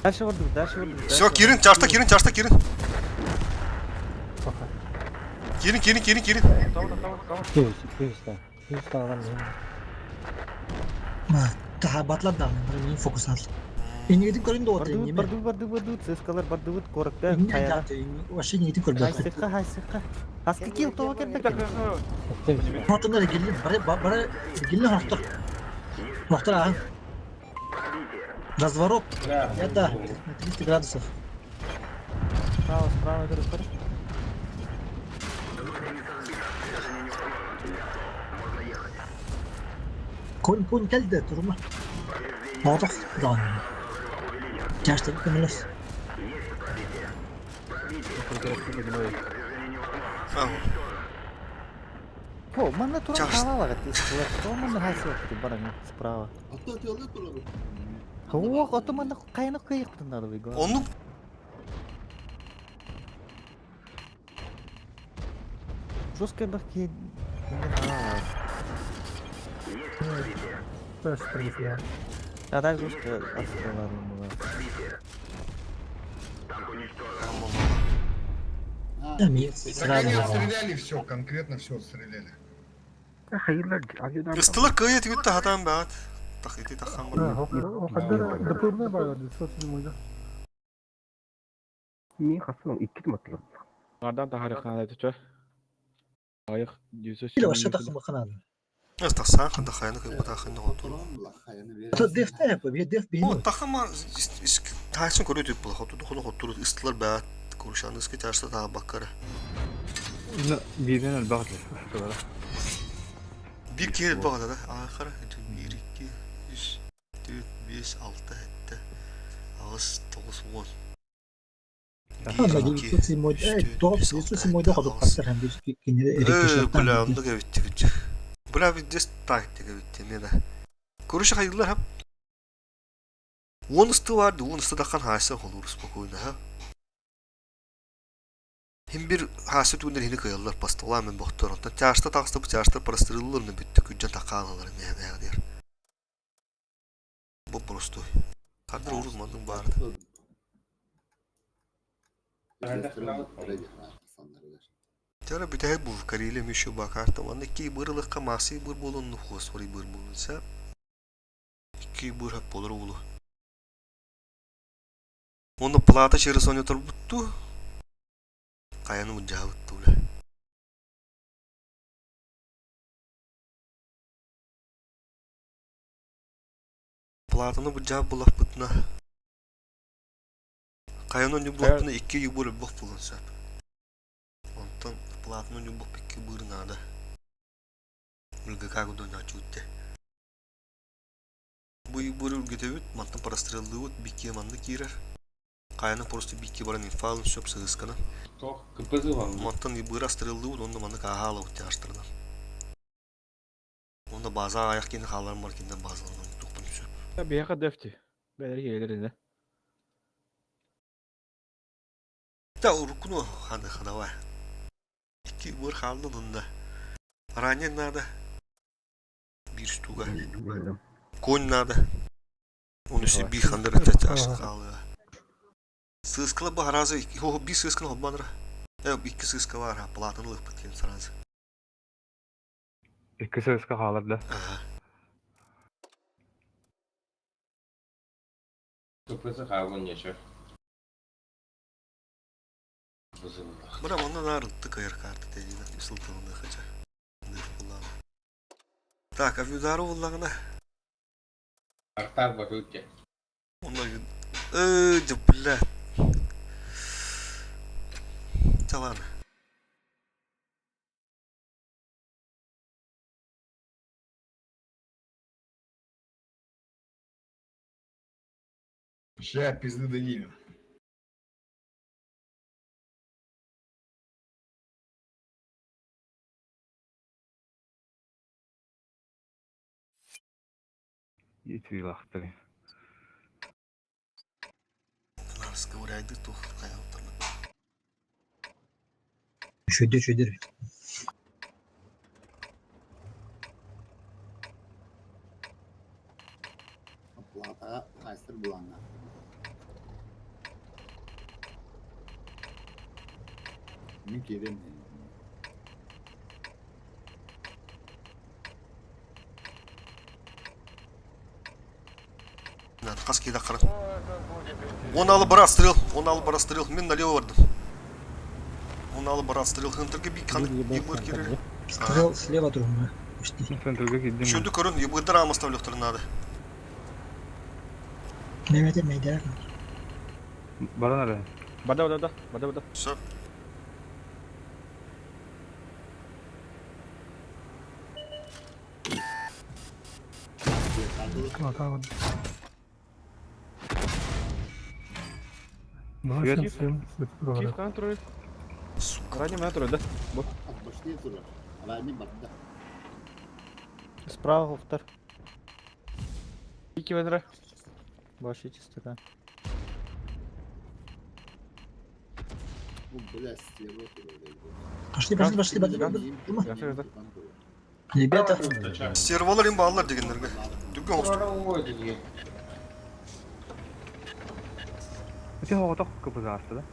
O: Дальше vurduk, дальше vurduk.
A: Все, кирин, чашта кирин, чашта кирин. Кирин, кирин, кирин, кирин.
G: Тоқтама тоқтама тоқтама.
B: Таха батлар да, мен фокус ал. Инигитин көрүн да отыр
O: Бардыбыт,
B: неме.
O: бардыбыт, бардыбыт, бардыбыт, ЦСКАлар бардыбыт, коракта,
B: Инни
O: хаяга.
B: айдааты, вообще инигитин көрбөт.
O: Хайсыкка, хайсыкка. Хаска кил това кэлбэт.
B: Хотунар гиллин, бары бары гиллин хохтор. Хохтор ахан. Разворот. Это на 300 градусов.
O: Справа, справа, көрүп
B: Кон кон келди турма. Отох дан. Чашта көмөлөс.
O: О, манна туран
A: Чаш.
O: хаалаға тескілер. То манна хайсык баран справа.
C: Ото тыалы турабыт.
O: Ох, ото манна кайнак кыйык надо выгон.
A: Оннук
O: Жестко бахки. А так жестко отстреляло было.
B: Эми
K: Так они
B: сразу.
K: отстреляли все, конкретно все отстреляли.
A: Ыстылар кыйы тигүтте хатан баат. Тахити тахан бар.
D: Допылмай бар, 907
G: Ардан тахары қанады түчө. Айық
B: Или вообще
G: 907.
B: тахы баканады.
A: Ас тахсан ханда хайны кый бата ханны хотур.
B: То деф та бе деф бе.
A: О тахама тайсын көрө түп була хоту хону хотур ыстылар баат. Kuruşan ıskı çarşıda daha bakara.
L: Birden elbette.
A: Bir kere bağda da ахыр 1 2 3 4 5 6 7 8 9 10.
B: Анда 907 907 хотуп каттар һәм кине
A: Э, бля, онда кебитти күчү. Бля, видес тактика битти мен. Көрүш хайылар хап. Он ысты бар, он ысты дакан хаса холур спокойно, ха. Хим бир хаса түгүндөр хини кыяллар пастала мен боктор. Онтон чашта тагыста бу чашта простреллар бүттү күжөн такаалар не не дер. Бу просто. Кадр урус мандың барды. Тара бүтәһе бу Карелия мүшү бакарта. Ванда ки бырылыкка маси быр болун хосфори быр болунса. Ки быр хап болор улу. Оны плата через оны турбутту. Каяны жабытту уле. Платаны бу жаб булах бутна. Каяны нюблапны икки юбур бох булунса. Онтон платны нюблап икки быр надо. Үлгә кагы чутте. Бу юбур үлгәтәбит, мантан простреллыбыт, бикке манны кирер. Хайаны просто биикки баран инфалын сөп сыһысканы.
P: Тох КПЗ вам.
A: Мантан быра стреллыбыт онно маннык ааһаалабыт тяжтарынан. Онно база аяқ кини хааларым бар кинден базаларынан туохпун сөп.
G: Биһиэхэ дэфти. Бэлэр киһилэринэ.
A: Да уруккуну ханы хадава. Икки быр хаалды онно. Ранее надо. Биир штука. Конь надо. Оны все би хандыр чачаш хаалыа. Сыскала бу харазы хо би сысканы хобманра. Э икки сыска бар, платын ылыппыт кем сразу.
L: Икки сыска хаалар да.
A: Ага.
P: КПЗ хаалын нече. Бызыллах.
A: Бра онно наар тыкайыр карта тедина сылтылыны хача. Так, авидару буллагына.
P: Артар бакытте.
A: Онно э да бля. Да ладно.
K: Ща пизды дадим.
L: Итвилахтары.
A: Сковыряйды тух хайалтарна.
B: Шөйдер шөйдер.
C: Оплата хайстер буланна. Мин кирем.
A: Хас кида қара. Он алып бар стрел, он алып бар стрел. Мен налево бардым. Он алып бар стрел. Хынтырге би қан ебыр керер.
B: Стрел слева тургуна.
L: Центрге киддим.
A: Шөді көрін, ебырдар амастав надо.
B: Мемете мейдер.
L: Баран ара.
G: Бада бада бада. Бада бада.
A: Все.
D: Плата Два,
L: Свет.
D: семь, семь, свет
G: Киев хан туры.
A: Сука.
G: Ранее мен туры да. Бу.
C: Башни турар. Рани барда.
O: Справа втор.
G: Ики венра.
O: Больше чистота.
C: Ну, бля, стерва турар.
B: Пошли, пошли, пошли, пошли. Ребята,
A: Сервалар им баллар дегендерге. Дүрген оқты.
L: Ити хоғытақ кыпыза асты да.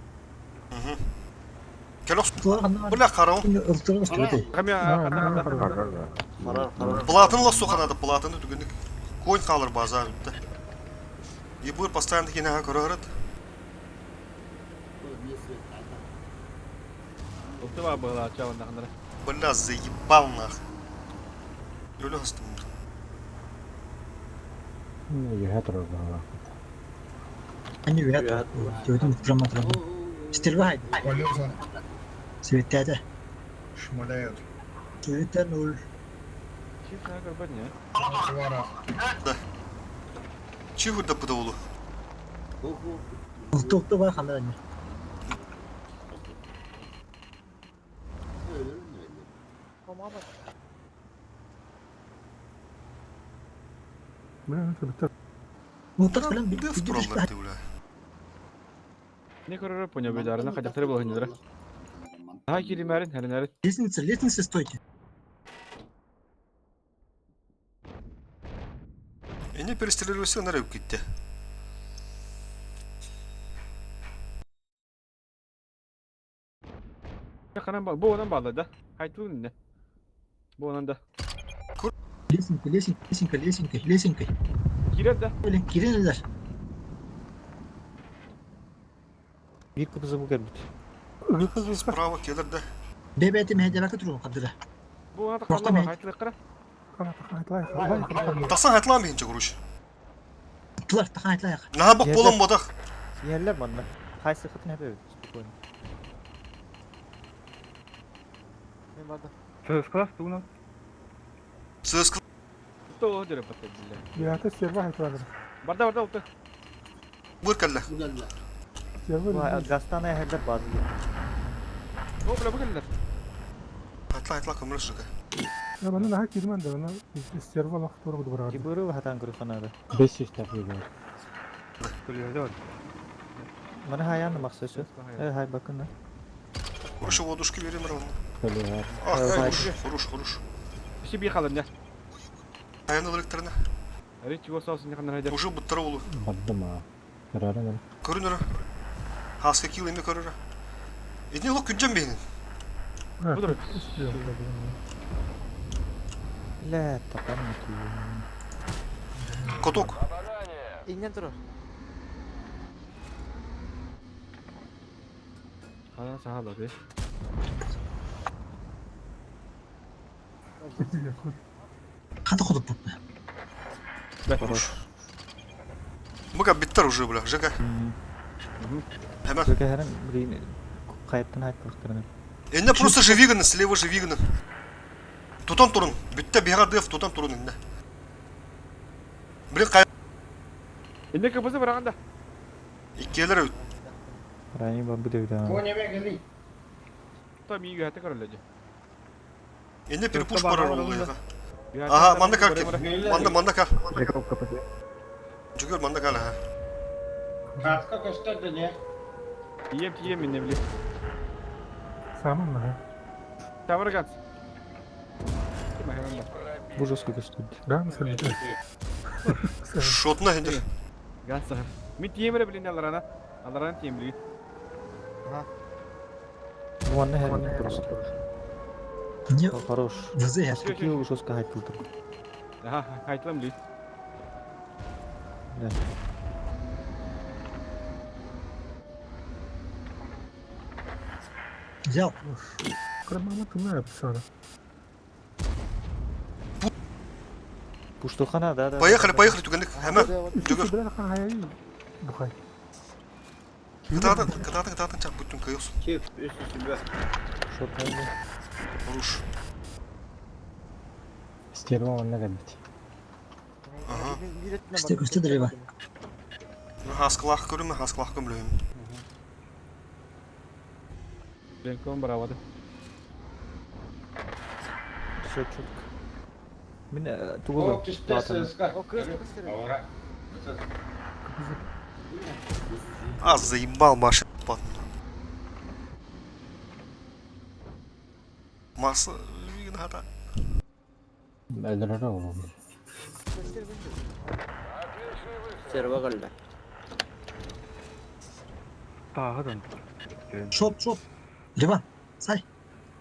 A: Келок.
B: тулар ханна
A: Бля қарау.
B: ылтырын өтө.
G: Камя.
A: Платын ла суха надо, платыны түгіндік. Конь қалыр базар үтті. Ебыр постоянно кинаға көрірді.
G: Ултыва была чаванда хандара.
A: Бля, заебал нах. Өлі хастым.
B: Они вят. Төдүм прямо турган. Стрельба хайды.
K: Колеса
B: Светтәде.
K: шмаляют.
B: Светтә ноль.
G: Киев хан көрбөт не?
K: Свара.
A: Чи хурда пыда олу?
B: Ылты бар ханна.
D: Бля, это бітті.
B: Ылтыр белән
A: Деф туралар ты, бля.
G: Не көрөрө поня бедарына кадактары болгон жера. Ha киримәрин, хәринәрин.
B: Лестница, лестница, стойте.
A: Эне перестрелился на рыбке кетті.
G: Канан ба, бу онан баалар да. Хайтылын не. Бу онан да.
B: Лесенка, лесенка, лесенка, лесенка, лесенка.
G: Кирер да.
B: Блин, киренелер.
O: Bir кыпыза бу кэлбит.
A: Справа келер да.
B: Бебети мейдебака турган кадыра.
G: Бу онан
B: Просто
G: та
B: мен-
G: хайтылык кара.
A: Тасан хайтылан бейінче короче.
B: Тулар тахан айтлайык.
A: Наха бақ болам бодақ.
O: Синьяллер манна. Хайсы хытын хэпэ спокойно. Мен барды.
L: Сыскалас тугунан.
A: Сыск
G: То дөрө бата бля.
D: Бияты стерва айтылар.
G: Барда барда улты.
A: быр кәлі.
O: Гастан айхайдар базы.
G: О, бля, бу келдер.
A: Айтла, айтла, көмөлөс жыга.
D: Я баны наха кирмен да, аны стерва лох тура буду барар.
O: Дибыры хатан көрү ханада.
P: 500 тапый бар.
L: Көлүөдө бар.
O: Маны хаян мақсасы. Э, хай бакын.
A: Хорошо, водушки берем равно.
P: Көлүөр.
A: Ах, хорош, хорош, хорош.
G: Все бихалым, не?
A: Аяны өлектеріне.
G: Ари чего соус не ханар хайдар.
A: Уже буттара олу.
P: Бардым а. Көрөрүн.
A: Көрүнөрө. Хаска кил эме көрөрө. Эдне лок күнжен бейнин.
G: Буdur.
O: Лә, тапан ки.
A: Коток.
M: Иннен турар.
G: Хана сахала бе.
B: Хата ходып бу.
A: Хорош. Мыка биттер уже, бля, Жека. Hemen.
O: Жөкө хәрен блин кайыптан хайттыктырны.
A: Энне просто живиганы, слева живиганы. Тутан турун. Битте бига деф тутан турун инне. Блин, кай
G: Инне кыбызы бараганда.
A: иккелер
O: Райни бар бу дегде.
P: Бу неме кели?
G: Та ми үйәте көрөлөдү.
A: Инне перепуш барар олу яга. Ага, манда кал. Манда, манда кал. Жүгөр манда кал, ага.
P: Катка көстөрдү не?
G: Тием, тием инне били.
D: Самын наха.
G: Тамыр ганс. Ким ахырында?
O: Бу жестко көстөрдү.
D: Да, мысал.
A: Шотна хендер.
G: Ганс. Ми тием билин аларана. Аларана тием били.
O: Бу манна хәрен просто.
B: Не,
O: Хорош.
B: вызы
O: Кил жестко хайттылдыр.
G: Ага, хайтлам били.
O: Да.
B: Взял.
D: Крамама тына писана.
O: Пуштухана, да, да.
A: Поехали, поехали, түгендик. Hemen. Жүгөр.
D: Бля, хан хаяй. Бухай.
A: Кытаатын, кытаатын, кытаатын чак бүттүн кыйос.
F: Чип, үстү сүбө.
O: Шотнайды.
A: Хорош.
P: Стерва онна кэлбит.
A: Ага.
B: Көстө, көстө древа.
A: Хаскалах көрүмө, хаскалах көмлөйм.
G: Ленком барабады.
O: Все четко. Мин
P: О,
O: тугу.
P: түстэ сыска.
M: О, кыз көстөр.
P: Ора.
A: А, заебал машина. Масы хата.
P: Өлөрөр ол.
M: Көстөр көстөр.
F: Серва көллө.
L: Тааһыдан.
B: Шоп, шоп. Рева, сай.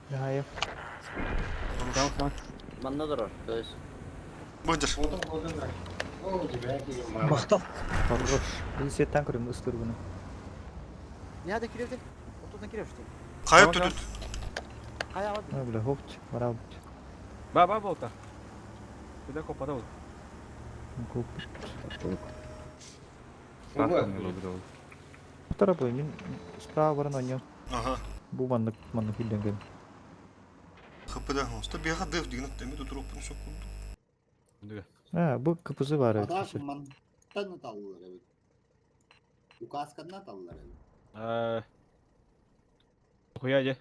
O: Хая.
G: Tamam, tamam.
F: Манна турар. Көз.
A: Бөдер.
P: Отун отун. О, тебя кием мама.
B: Мактал.
O: Хорош. Бу сеттан көрүм ыстыр буну.
M: Не хада киревди? Отудан кирев что?
A: Кайып түтүт.
M: Кая алды?
O: А, бля, хопт, бараб.
G: Ба, ба болта. Куда копада ол?
O: Көп. Тарапы, мин справа баран ойнам.
A: Ага.
O: Бу маннык маннык илденген.
A: ХПда. Оста бига деф деген теме туруп секунду.
O: А, бу КПЗ бар.
C: Атак мантан аталлар эбит. Указканна аталлар эбит.
G: Э. Хуя же.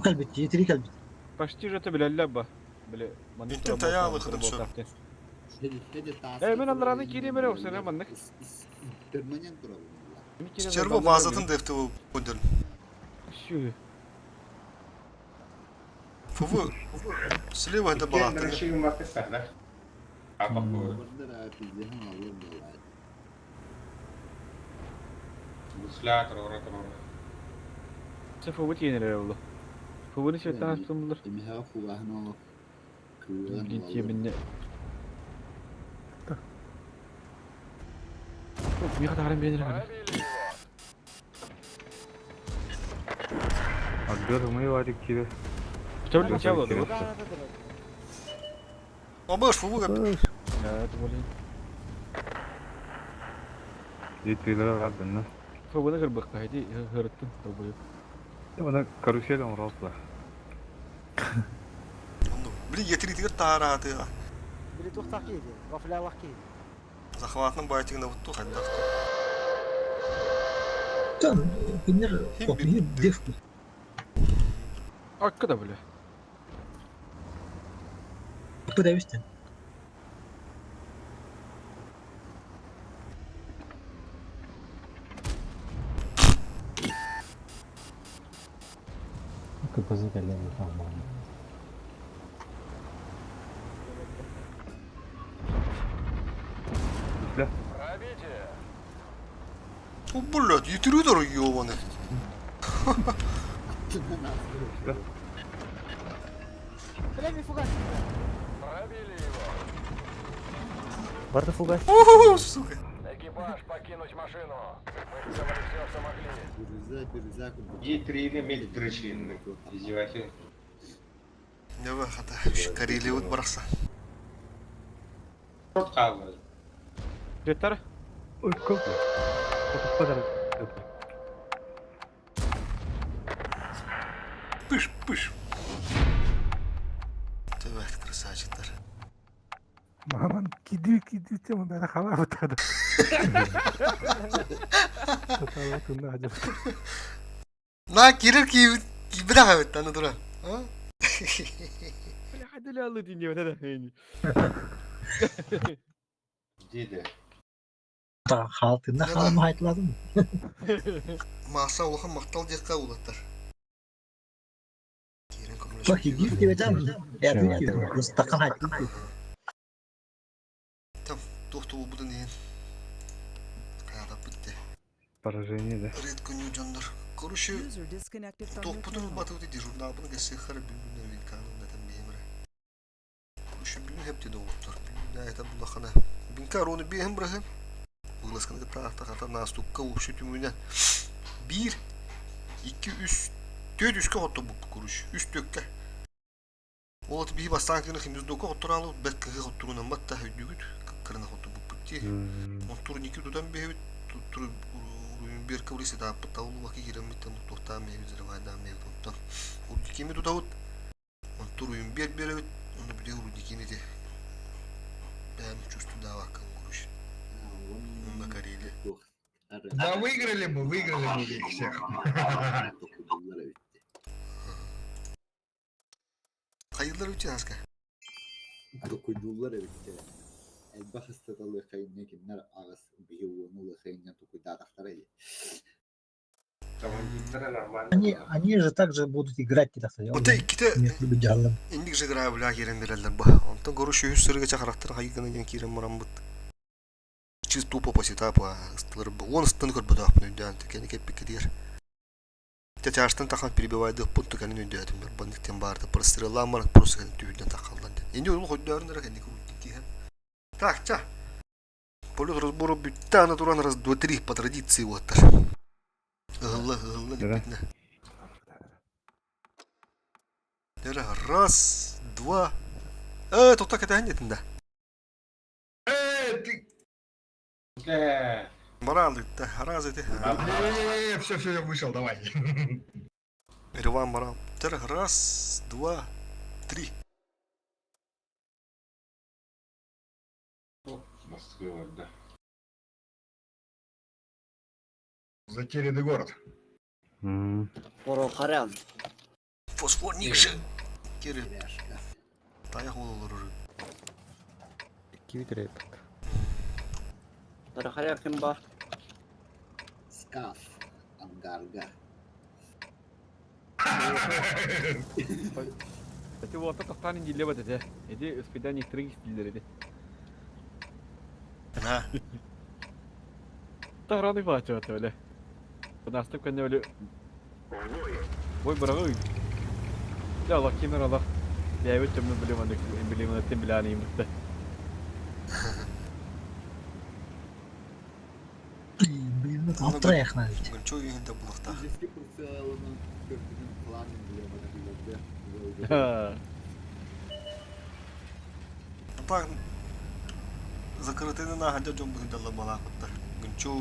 B: Калбит, етри калбит.
G: Почти же это билелле ба. Биле,
A: Интен таялы хыдым всё.
G: Э, мен алараны кире бере осына маннык.
C: Перманент турабы.
A: Стерва базатын дефти көндөрүн.
G: Шү.
A: ФВ слева это балаты.
P: да? А похуй. Гусля, трора, трора.
G: Се ФВ тиенер oldu. ФВ-ни сеттан астым булыр.
C: Эмиха фугахно.
G: Тиеминне. Миха тарым берер гана.
L: Адгар мы варик кире.
G: Чабыл чабыл oldu.
A: Абаш ФВ кап.
G: Я это блин.
L: Жетилер раддын.
G: ФВ-ни кырбык хайди хырыттым тобой.
L: Мына карусель оңралды.
A: Блин, етри тигер тараты.
M: Били тухтак кийди. Вафлялах кийди.
A: Захватным байтигна вот ту хайдах.
B: Оттон кинилэр опиһи диф
G: Акка да бля.
B: Подавистен.
O: КПЗ кэлэн хаалбаҕа.
N: Пробитие!
A: О, блядь, ютурудор ёбаный.
N: Пробили его!
O: Барда фугас.
A: Уху, сука.
N: Экипаж, покинуть машину! Мы сделали все, что могли.
C: Бирюза, бирюза курдук.
P: Е3-ни медитричинны. Издевательство.
A: Не хата. Карелиут барахсан.
P: Тот хааллар.
G: Жеттар.
L: Ой, как? Подарок.
A: Пыш, пыш. Төбәт красавчиктар.
D: Маман кидүү кидүү тема бәрі хала бытады. Татала тунна ажыр.
A: На кирер кийбит кийбит ахабит аны тура. А?
G: Бля, хадили алды дейін вот это.
P: Диде.
B: Хаалтынна хаалма айтыладым.
A: Маса улахан мактал диэххэ улаттар. Кирен
B: Бак кидүү деп айтамын. Таққан айттым.
A: Там тохту бутун иһин. Хайата битте.
L: Поражение, да?
A: Редко не дьоннор. Короче,
H: User disconnected from your
A: тохпутун
H: channel.
A: батыбыты дежурнаабын кэссе хара бүгүнэ винканы натан биһимре. Короче, бүгүн хепти доҕоттор. Бүгүн это булахана. Бинка рону биһим браһы. Вылазканы кытта хата настукка общий түмүнэн. Биир, икки, үс, төрт үскэ хотто бу короче. Үс төккэ. Ол биһи бастаан кыны химиздока хоттораалы бэт кыһы хотторунан батта өйдүгүт кырына хотто буппут Онтур ники тутан биһибит туттур бир кыбрысы тааппыт таулубаки киреммиттен туттуохтаан биһибит взрывайдаан биһибит онтон урдикими тутабыт онтур уйун бер беребит ону били урдикини те бэм чувствудааваккан куруш онна Карелия
K: Да выиграли мы их всех.
A: Хайыллар үтен аска.
C: Токуйдуулар эбиттэр. Элбэх ыстаталыахайынна кинилэр аҕыс биһи уону ылыахайынна токуйдаатахтара дии.
P: Командирдара нормально.
B: Они же также будут играть тогда.
A: Оте икките
B: Жаллым.
A: инник же играю бля кирен береллер ба. Онтон короче үс сырыга чахарахтар хайгана диэн кирен марамбыт. Чисто тупо по сетапу ыстылар бу. Он ыстын көрбөтөөхпүн өйдөөн кени кеппикке Те чаштан тахан перебивайды пункту кенин өйдөтүм бер бандиктен барды прострелла марат просто кенин түйүдөн тахалдан. Инди ол хойдөрүн эрэ кенни киһен. Так, ча. Полет разбора бүттэ ана туран раз, два, три по традиции вот. Ыһылла, ыһылла
L: Да.
A: липпитинэ. Дэрэ, раз, два. Э, тоқта кэтэһэн диэтин да.
K: Э, ты...
P: Э,
A: Морал да, раз эти.
K: Не-не-не, все, все, я вышел, давай.
A: Реван морал. Дэрэ, раз, два, три.
P: Москва, да.
K: Затерянный город.
F: Оро харям.
A: Фосфорник же. Кири. Таяқ олар.
O: Кибит реп.
F: Оро харям ким бар?
C: Скаф. Ангарга.
G: Эти вот тохтаан дилле бат эте. Эти спидан некоторые стиллер эти.
A: На.
G: Тахраны бачы бат өле. Настып көнне өле. Ой, бырагы. Я Allah kimler Allah. Бәйбет төмнө билем аны билем аны тем биләне имбитте.
B: Блин, алтыра яхна ведь.
A: Гүнчө үйүндө булукта.
C: Физически прицелынан көрдүгүн план эмблеманы билерде.
A: Так закрытыны на хадя жон быһыдалла балаакыттар. Гүнчө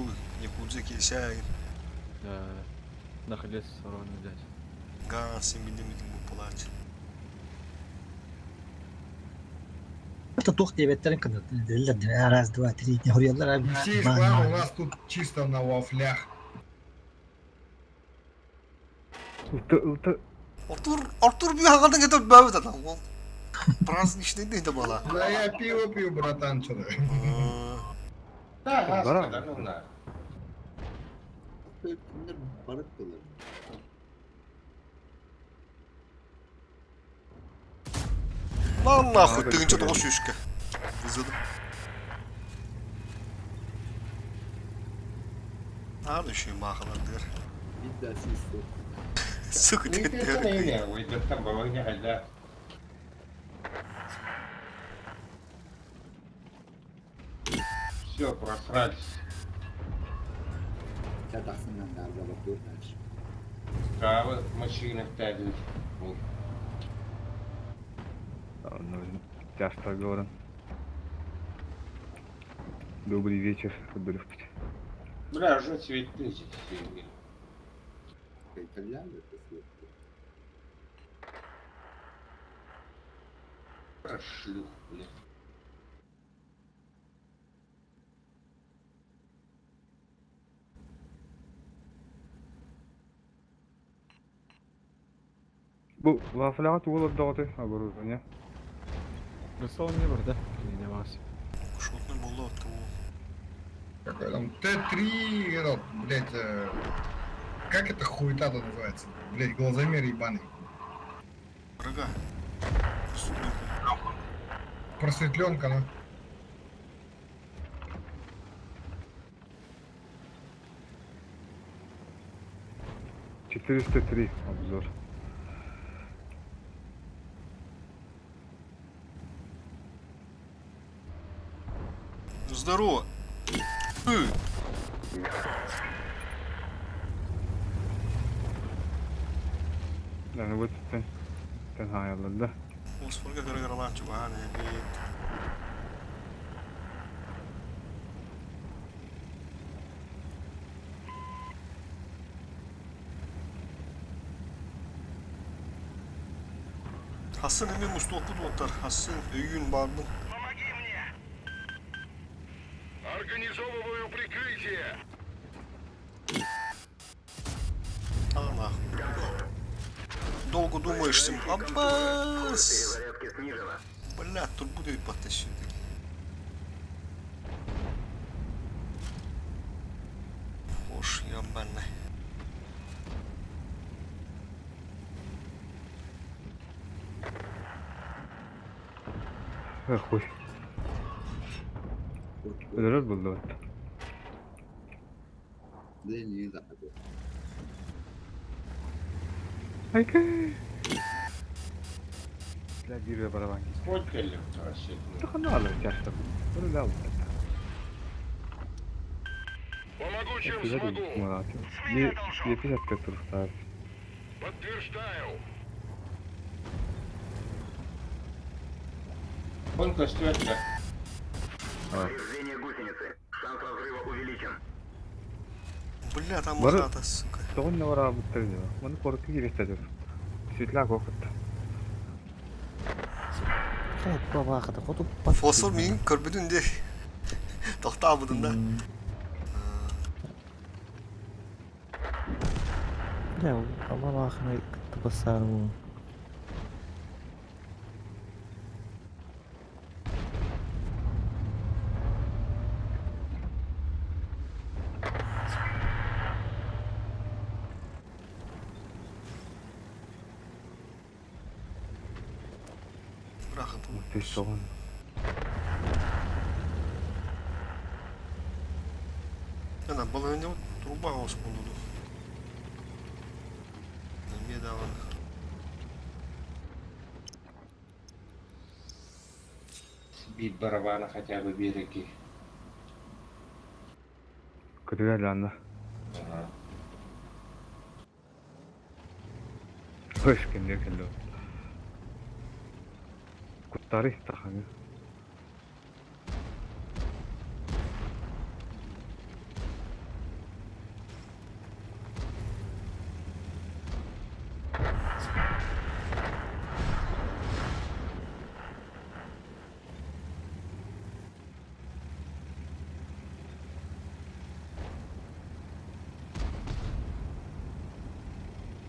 A: якудза килсәгин.
G: Нахалес сорон дядь.
A: Гаас имбидим бу палач.
B: Это тух диабеттерин кынат. Раз, два, три. Не хуялар.
K: Все из клана у нас тут чисто на вафлях.
L: Ылты, ылты.
A: Артур, Артур bir hakadan getirip бәбіт адам. Ол праздничный день де бала.
K: Да я пиво пью, братан, что-то.
P: Да,
L: Бара.
P: да, ну на.
C: Kimler барып кылыр.
A: Lan нахуй, тыгынча тоғыз шүшке. Вызыдым. Наар үшүй мақылар дыр.
C: Bir de asist.
A: Сука,
P: Ну,
A: дыр.
P: не, выйдет там бабайня, да. Все, просрались.
C: Çataksından da bak дальше.
P: Кавы машина втягивает.
L: Тяжко говорю. Добрый вечер, Дуревпить.
P: Бля, уже цветы здесь. Шлюх, блядь.
L: Бу вафляға тугул ордоҕоты оборудование.
G: Рысол не бар, да? Не вас.
A: Шотный болды атты ол.
K: Какой там Т3, этот, блядь, как это хуета-то называется? Блядь, глазомер ебаный.
A: Врага.
K: Просветленка, ну.
L: 403 обзор.
A: Здорово.
L: Да, ну вот тен тен хаяллар да.
A: Осфорга кыргырлан чуган эбит. Hasan emin mustoput otar. Hasan өйün бардын.
N: Организовываю прикрытие.
A: А, нахуй. Долго думаешь, сим. Аббас! Бля, тут будет потащить. Хош, ебаный.
L: Эх, хуй. Өлөрөр булду.
C: Да не заходил.
L: Айка. Бля, бир барабан.
P: Сколько лет вообще?
L: Таханалы тяжко. Өлөлө
N: Помогу, чем смогу.
L: Не, не 55 турстар.
N: Подтверждаю.
P: Сколько стоит-то?
N: Повреждение гусеницы. Шанс разрыва увеличен.
A: Бля, там
L: Бары-
A: хата, сука.
L: Тоғын вара буттыр. Маны корки кирестедир. Светляк оқыт.
O: Хайт бабахата хоту
A: Фосфор мин көрбүдүн де. Тоқтабыдын да.
O: Я бабахны кытты
L: Ты соғын.
A: Ана, бұл не труба ос болду. Неме дагы.
P: Бит барабана хотя бы береги.
L: Көтүгә ланна.
P: Ага.
L: Хош кемдер келді. Куттары таханы.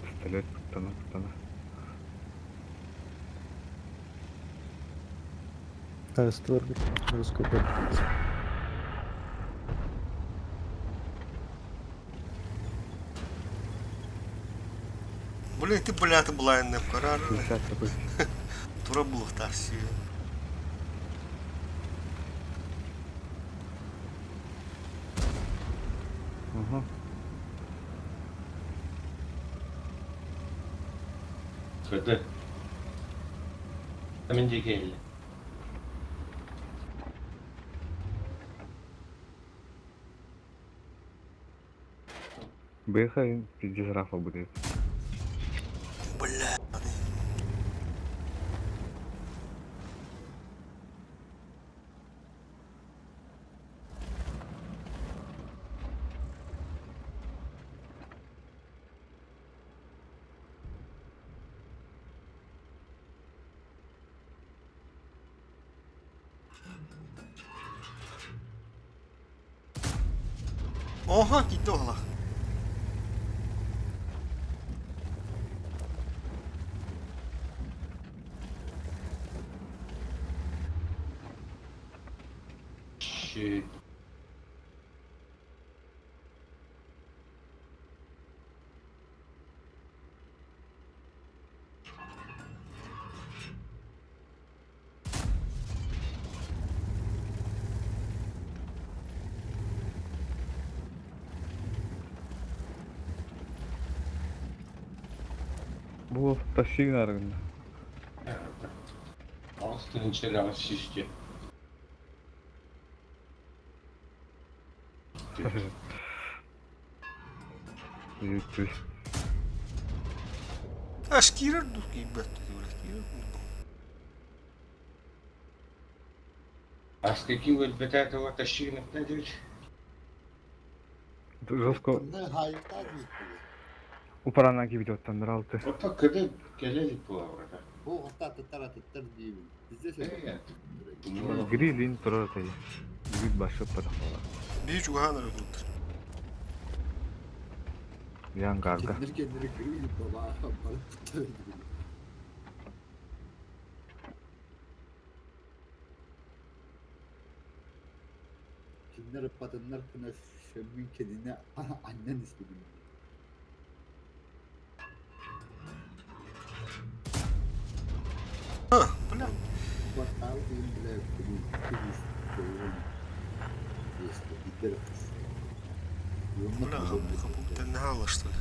L: Пистолет. Куттана куттана.
O: Арыстылар русской.
A: Блин, ты, бля, ты блайнным карар. Тура булуктар си.
L: Угу.
P: Кыды. Мен декелі.
L: Бэха пиздец рафа будет.
A: Бля. Oha gitti ola.
P: Щит.
L: Бу тащи нарыгында.
P: Астын içeri şişti.
L: Жүз.
A: Аш кирер ду ебать, кирер.
P: А с каким вот этого тащи на
L: Жестко упарана кибит оттан алты.
P: Ото кыды келелик була orada.
C: Бу ортата тарататтар деймин. Бизде
L: Грилин турар тай. Бүт башы патахала.
A: Bir чуган тут.
L: Ян гарга.
C: Kendileri kendileri gri baba. Bana tutar gibi. Kimler patınlar kına şömün kendine annen ismini.
A: Ha, бля.
C: Квартал им бля кuru
A: Бля, как нагала, что ли?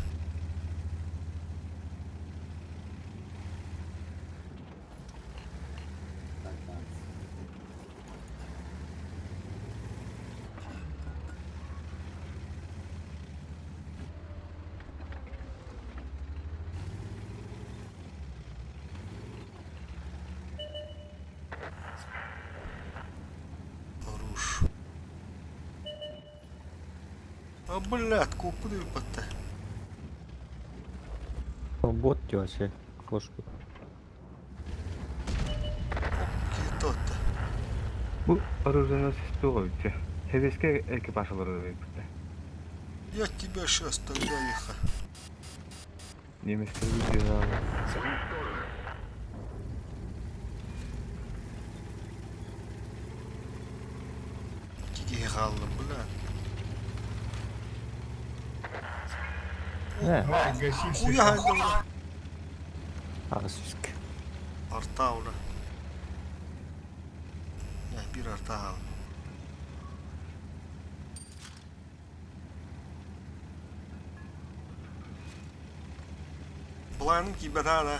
A: Хорош. А, блядь, купы патта.
O: Бот вообще кошку.
A: Китота.
L: Бу оружейный система өтте. Хевеске экипаж алыр битте.
A: Я тебя сейчас тогда лихо.
L: Немецкий видео.
A: Киги бля.
O: Не.
K: Давай, гаси всех.
A: Хуя хайда.
O: Ағыс
A: Арта ура. Я bir арта ал. Блайным кибетана.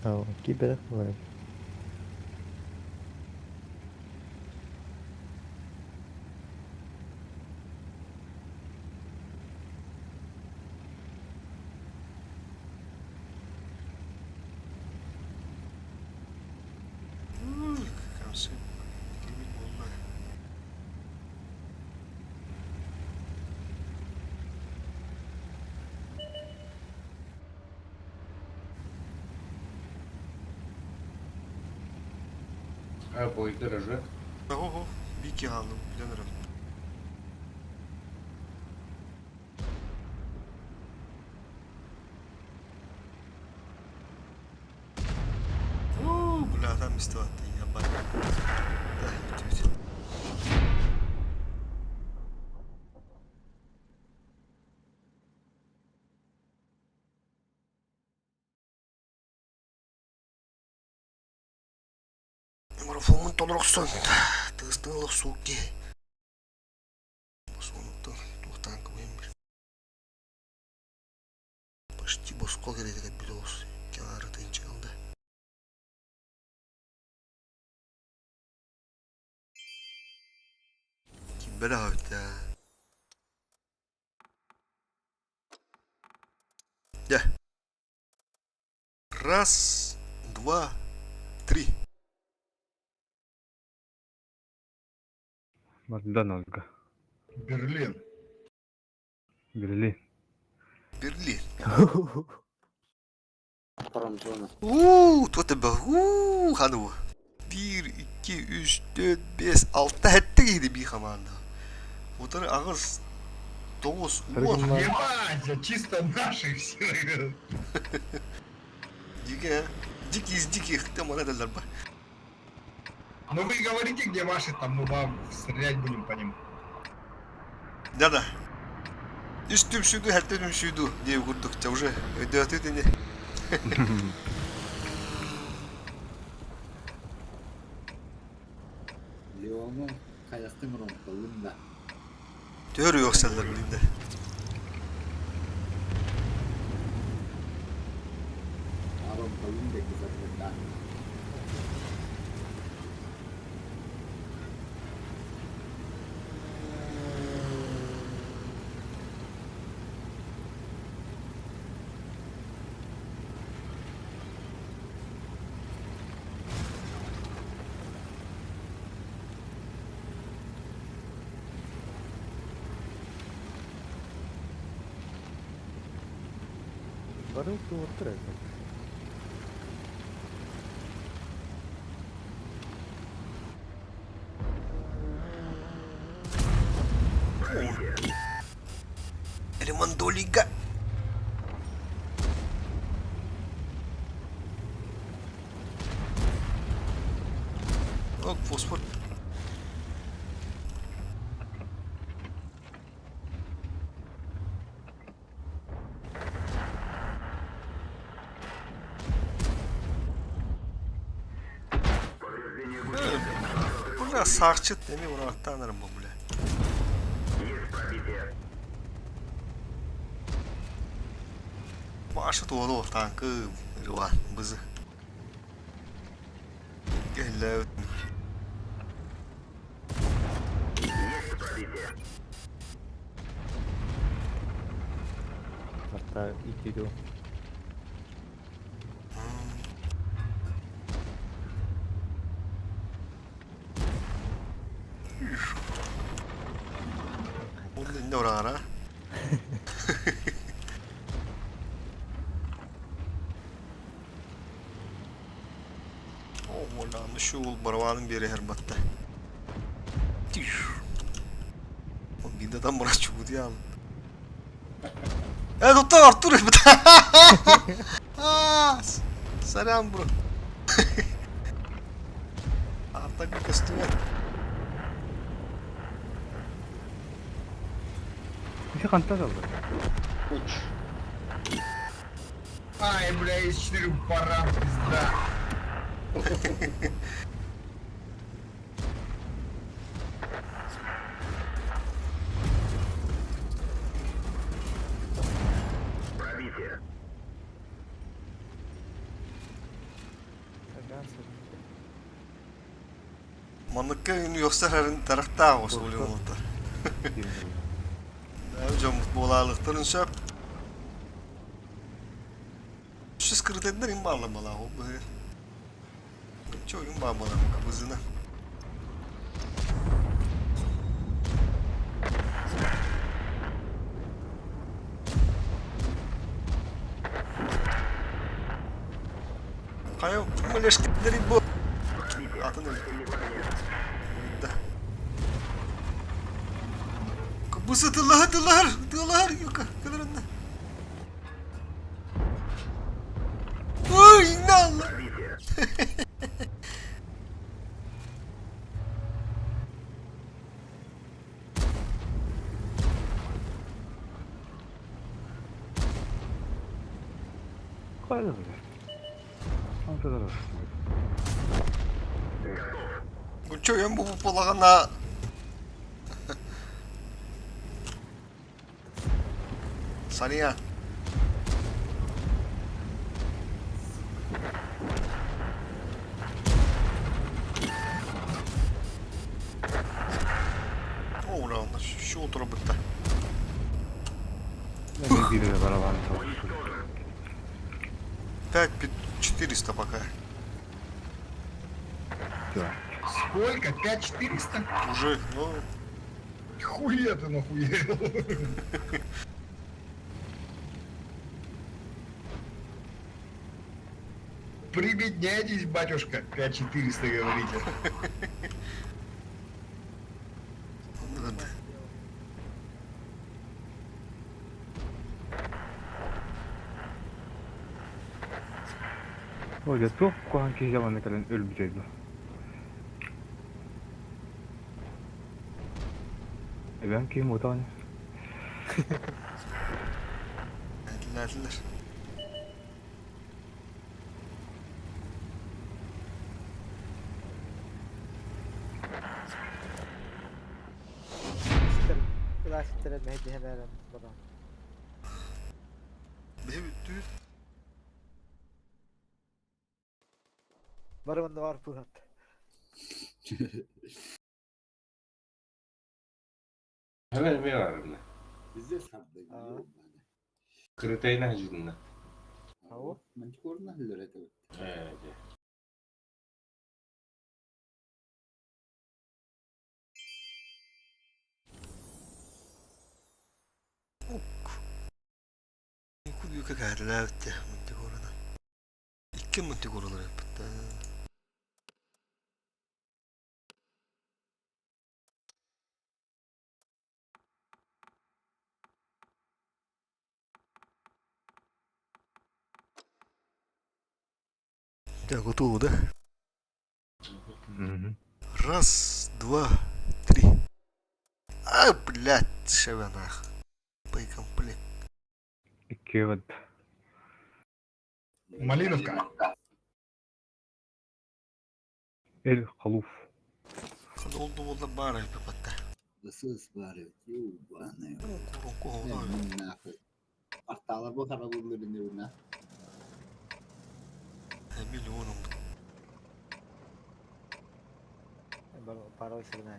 O: Ау, кибер бар.
A: Камсы. Кибит болды.
P: А бой гаража.
A: Ого, бики алdım, bilen Мистер ебать. Да, бүтүбүт. Марафоммун толоро охсон, тыыстан олох суох киһи. Босуонуттан туохтаан кыбыйан бир. Почти босхо кэриэтэ кэлбит оҕус кэҥаары тыынча ылда. Кимбер аҕабыт ээ. Дьэ. Раз, два, три.
L: Макдональдга.
K: Берлин.
L: Берлин.
A: Берлин.
F: Промзона.
A: Уу, туот элбэх. Уу, хануу. Биир, икки, үс, түөрт, биэс, алта, сэттэ киһини биир хамаанда. Утары аҕыс, тоҕус, уон.
K: Ебать, чисто наших всех.
A: Дикий, дикий из диких, там она дальше.
K: Ну вы говорите, где ваши, там мы вам стрелять будем по ним.
A: Да-да. Үс түмсүүнү, сэттэ түмсүүнү диэн курдук ча уже өйдөтүт ини.
C: Леону хайастың ромталын да.
A: Төһөр үөхсэллэр билиннэ.
C: Ромталын да кызарбыта.
D: Бары туоттар эбит.
A: Ремондолига. О, фосфор. Бля, сахчыт эми урааттаанарым бу бля. Маша туолу танкы рыва бызы. Кэллэ.
O: Арта итиду.
A: Онно инне ураара. О, шул барабанын бере батта. Бидадан мурас чугу ал. Э, доктор Артур. Сорян, бро. Артак костюм.
L: Ити хантан алды?
P: Уч.
K: Ай, бля, из четыре пора, пизда.
A: Манныкка yoksa herин тарахтаах осулуй олуттар. Дьоммут буолаалыктарын сөп. Үс кырытеннер им баалла балаа бу. Чо им баа бала бызына. Кайо мылешкендери бу. Атын Да. Бысы тыллаһар тыллаһар тыллаһар юка кылырында. Ой, инна Алла.
L: Тоқпайды бile. Антыдар.
A: Чё, я бу полагана. Саня. О, ура, у нас що от робить-то?
L: Бире барабан соғысы.
A: 5 400 пока.
K: Сколько? 5400?
A: Уже, ну,
K: Хуя ты нахуярил. Прибедняйтесь, батюшка. 5400 говорите.
L: Ой, туох куһаҕан киһи дьаланы кэлэн өлбүтэй дуу. Эбэм киһи муотаҕын.
A: Әділер.
M: Классиктер мehdi hemen bana.
A: Бе
M: Барымында бар пулат.
P: Hemen mi var mı?
C: Везде сабды.
P: Кырытайна жидна.
M: Ау.
C: Мантикорна хлер это.
P: Evet.
A: Кубика кәрләүтте мантикорана. Икки мантикоралар yaptı. Так, готово, да? Раз, два, три. А, блядь, шевенах. Боекомплект.
L: Икки вот.
K: Малиновка.
L: Эл халуф.
A: Oldu oldu бар patта.
C: Сыс бар, ёбаный.
A: Курунку
C: Нахуй. Порталар бу харабылларын на.
A: Миллионом.
M: Парой сигнал.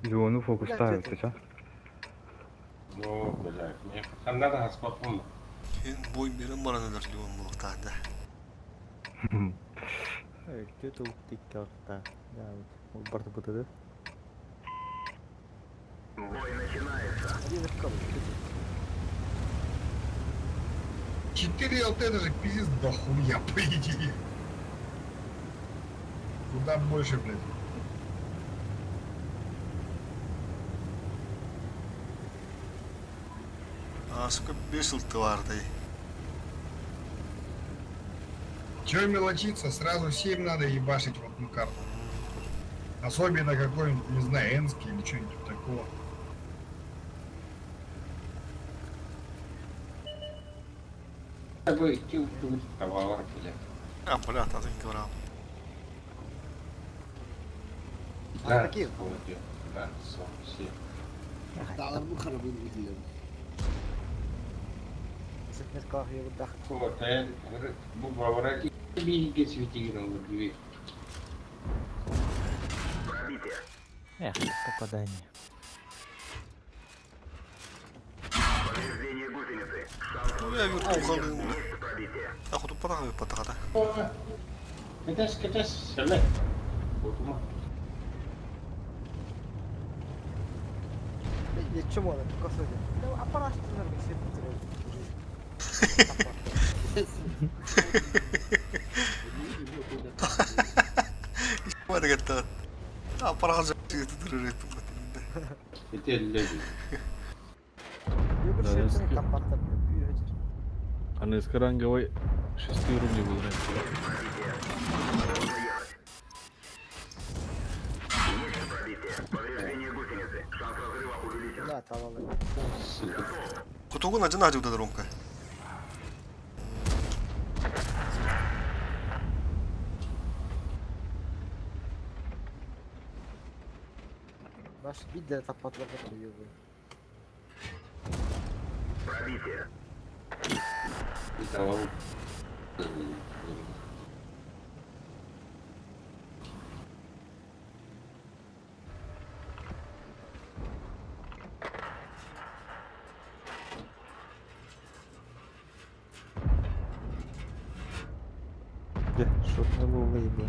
L: Леону фокустаабыт ча.
P: Ну, блядь, мне ханнада хаспапым.
A: Бой берен баран өлөр Леон болуктаанда.
O: Өттө тул тиккалта. Да, ол барды бытыды.
M: Один
K: 4 ЛТ это же пиздец до хуя, по идее. Куда больше, блядь.
A: А, сука, бесил твардай.
K: Чё мелочиться, сразу 7 надо ебашить в одну карту. Особенно какой-нибудь, не знаю, Энский или что-нибудь такого.
P: Бы идти товар, блядь.
A: А, блядь, а ты не говорил.
P: Да,
M: такие?
P: Да, все.
C: Порталар бу харабылларын.
M: Сетмет kahveye bu dah.
P: Вот, бу бавара биге светигин ол диви.
O: Эх, попадание.
A: Ну, я вертухалым. А, хоту патага патага.
P: Кетес, кетес, селе. Отума.
M: Нечем оны, косоги. Ну, аппараттылар bir şey
A: Мады кетті. А, парага жактырыр этим.
P: Этеллеби.
M: Bir
G: Да,
M: şey
G: eski.
M: kapattı. Bir hacır.
G: А на ранговой 6 уровней был раньше.
M: Да, tamam.
P: Сука.
A: Хотугун ажын ажыбда Ромка.
M: Баш bir de tapatlar katıyor bu.
N: Пробитие.
O: Дьэ, шотна буолла ебе.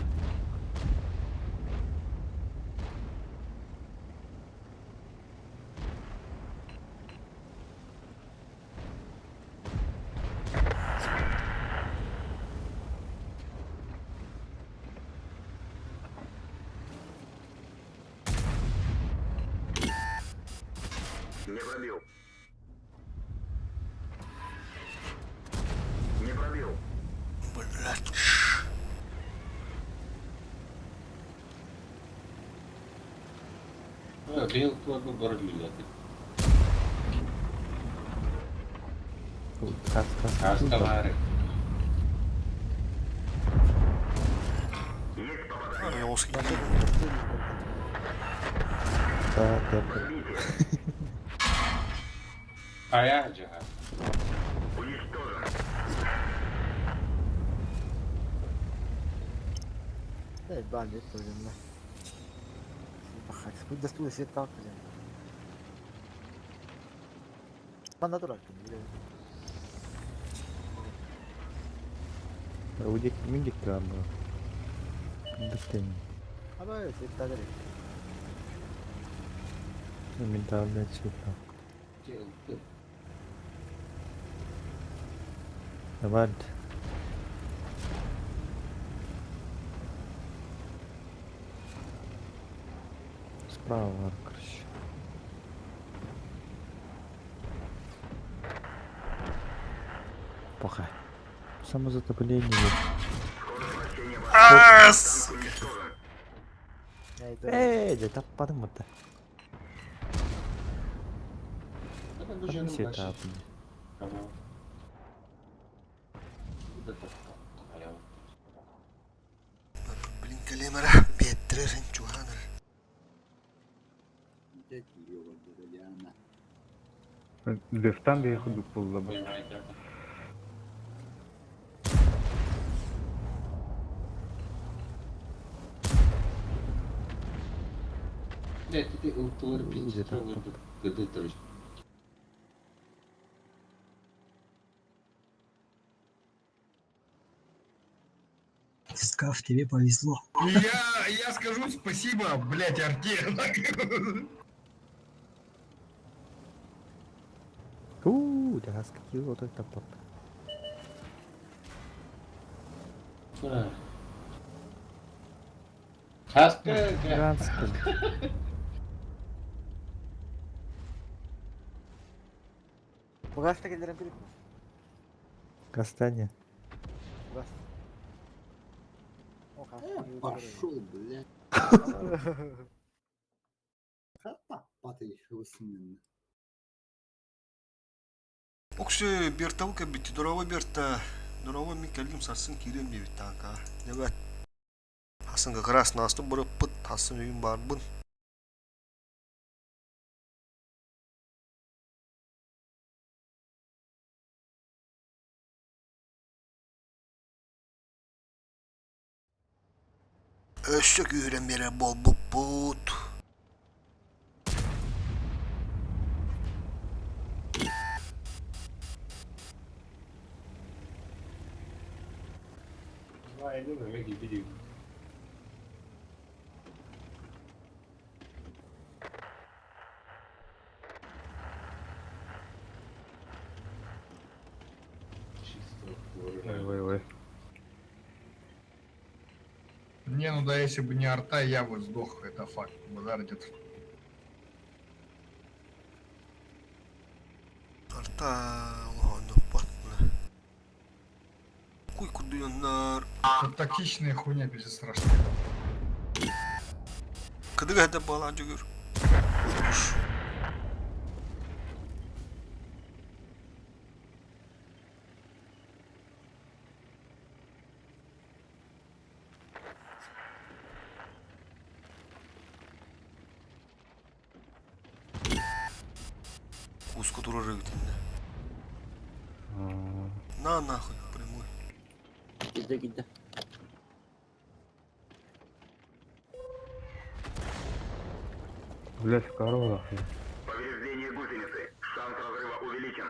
N: Не пробил. Не пробил.
A: Блять.
P: Бил туарга барып милләте.
O: Кас кас.
P: Каска бары.
O: Да, да, да.
P: Ая жаха.
M: Да, бали тоже. Бахать. Доступ свет так. Манна турар кини.
O: Удик миндик гамма. Бистен.
M: Аба свет так.
O: Ментальная цифра. Давай. Справа, короче. Плохо. Самозатопление.
A: А, сука.
O: Эй, да таппадым вот.
A: Блин, калемера, беттерин чуханыр.
L: Дефтан бейху дупулла.
P: Блять, ты ултулар бит. Гыды
B: Скаф, тебе повезло.
K: Я скажу спасибо, блядь, Арте.
O: Уу, да скакил вот это поп.
P: Каска.
O: Гранский.
M: Бугашта келдерен билip.
O: Кастане.
M: Бугаш. О,
C: Э, пошел, блядь.
A: Оксы бертавка битти, дорова берта. Дорова ми кэллим сарсын киирэн диэбит тааҥка. Дьэ Хасын как раз настын бырыппыт, хасын үйүн барбын. Өссө күүрэн биэрэр буолбуппут.
L: Ой, ой, ой.
K: Не, ну да, если бы не арта, я бы сдох, это факт. Базар где-то.
A: Арта улахан Куй кудуяннар.
K: Это тактичная хуйня, пиздец, страшная.
A: Кыдыга это балан жүгүр. турар эбит иннэ. На нахуй прямой.
F: Киирдэ киирдэ.
L: Блять, корова.
N: Повреждение гусеницы. Шанс разрыва увеличен.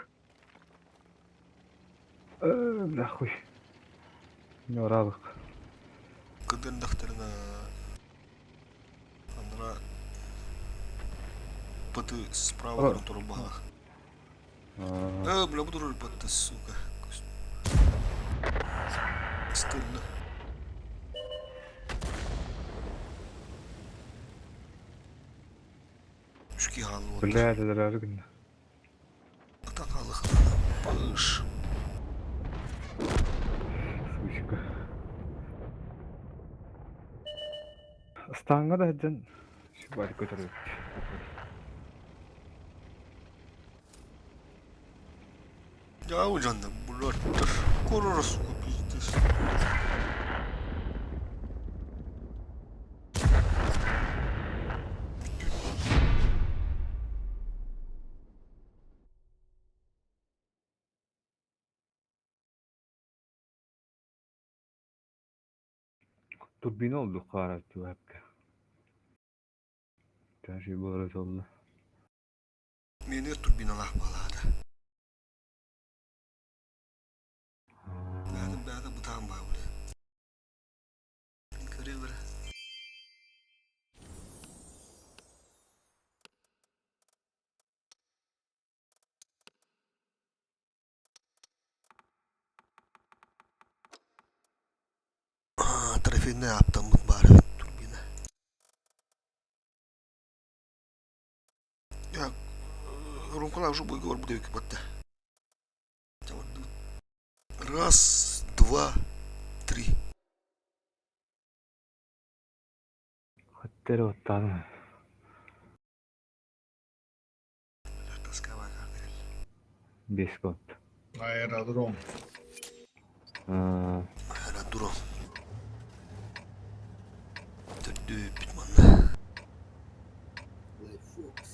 L: Нахуй. Не уралык.
A: Кыдырдахтарына андра пыты справа турбаҕа. Бля, буду руль пытты, сука. Стыдно. Үшки хаалып отыр.
L: Блядь, это гынна.
A: Ата хаалыхтана. Пыш.
L: Сучка. Станга да дьон Шибар көтөрү.
A: Я жанна, блядь, скоро сука, пиздец.
L: Турбина oldu karar hepke. Her şey bu arada oldu.
A: Мені турбиналах балады. Бәді бәді бұтан ба бля. Көре бір. Трофейный аптаммыт бар эбит турбина. Я Румкала уже будет говорить, буду батта. Раз, два, три.
L: Хаттер оттан.
A: Тоскова карта.
L: Бес год.
K: Аэродром.
A: Аэродром. Төрдүү бит манна.
C: Лайфокс.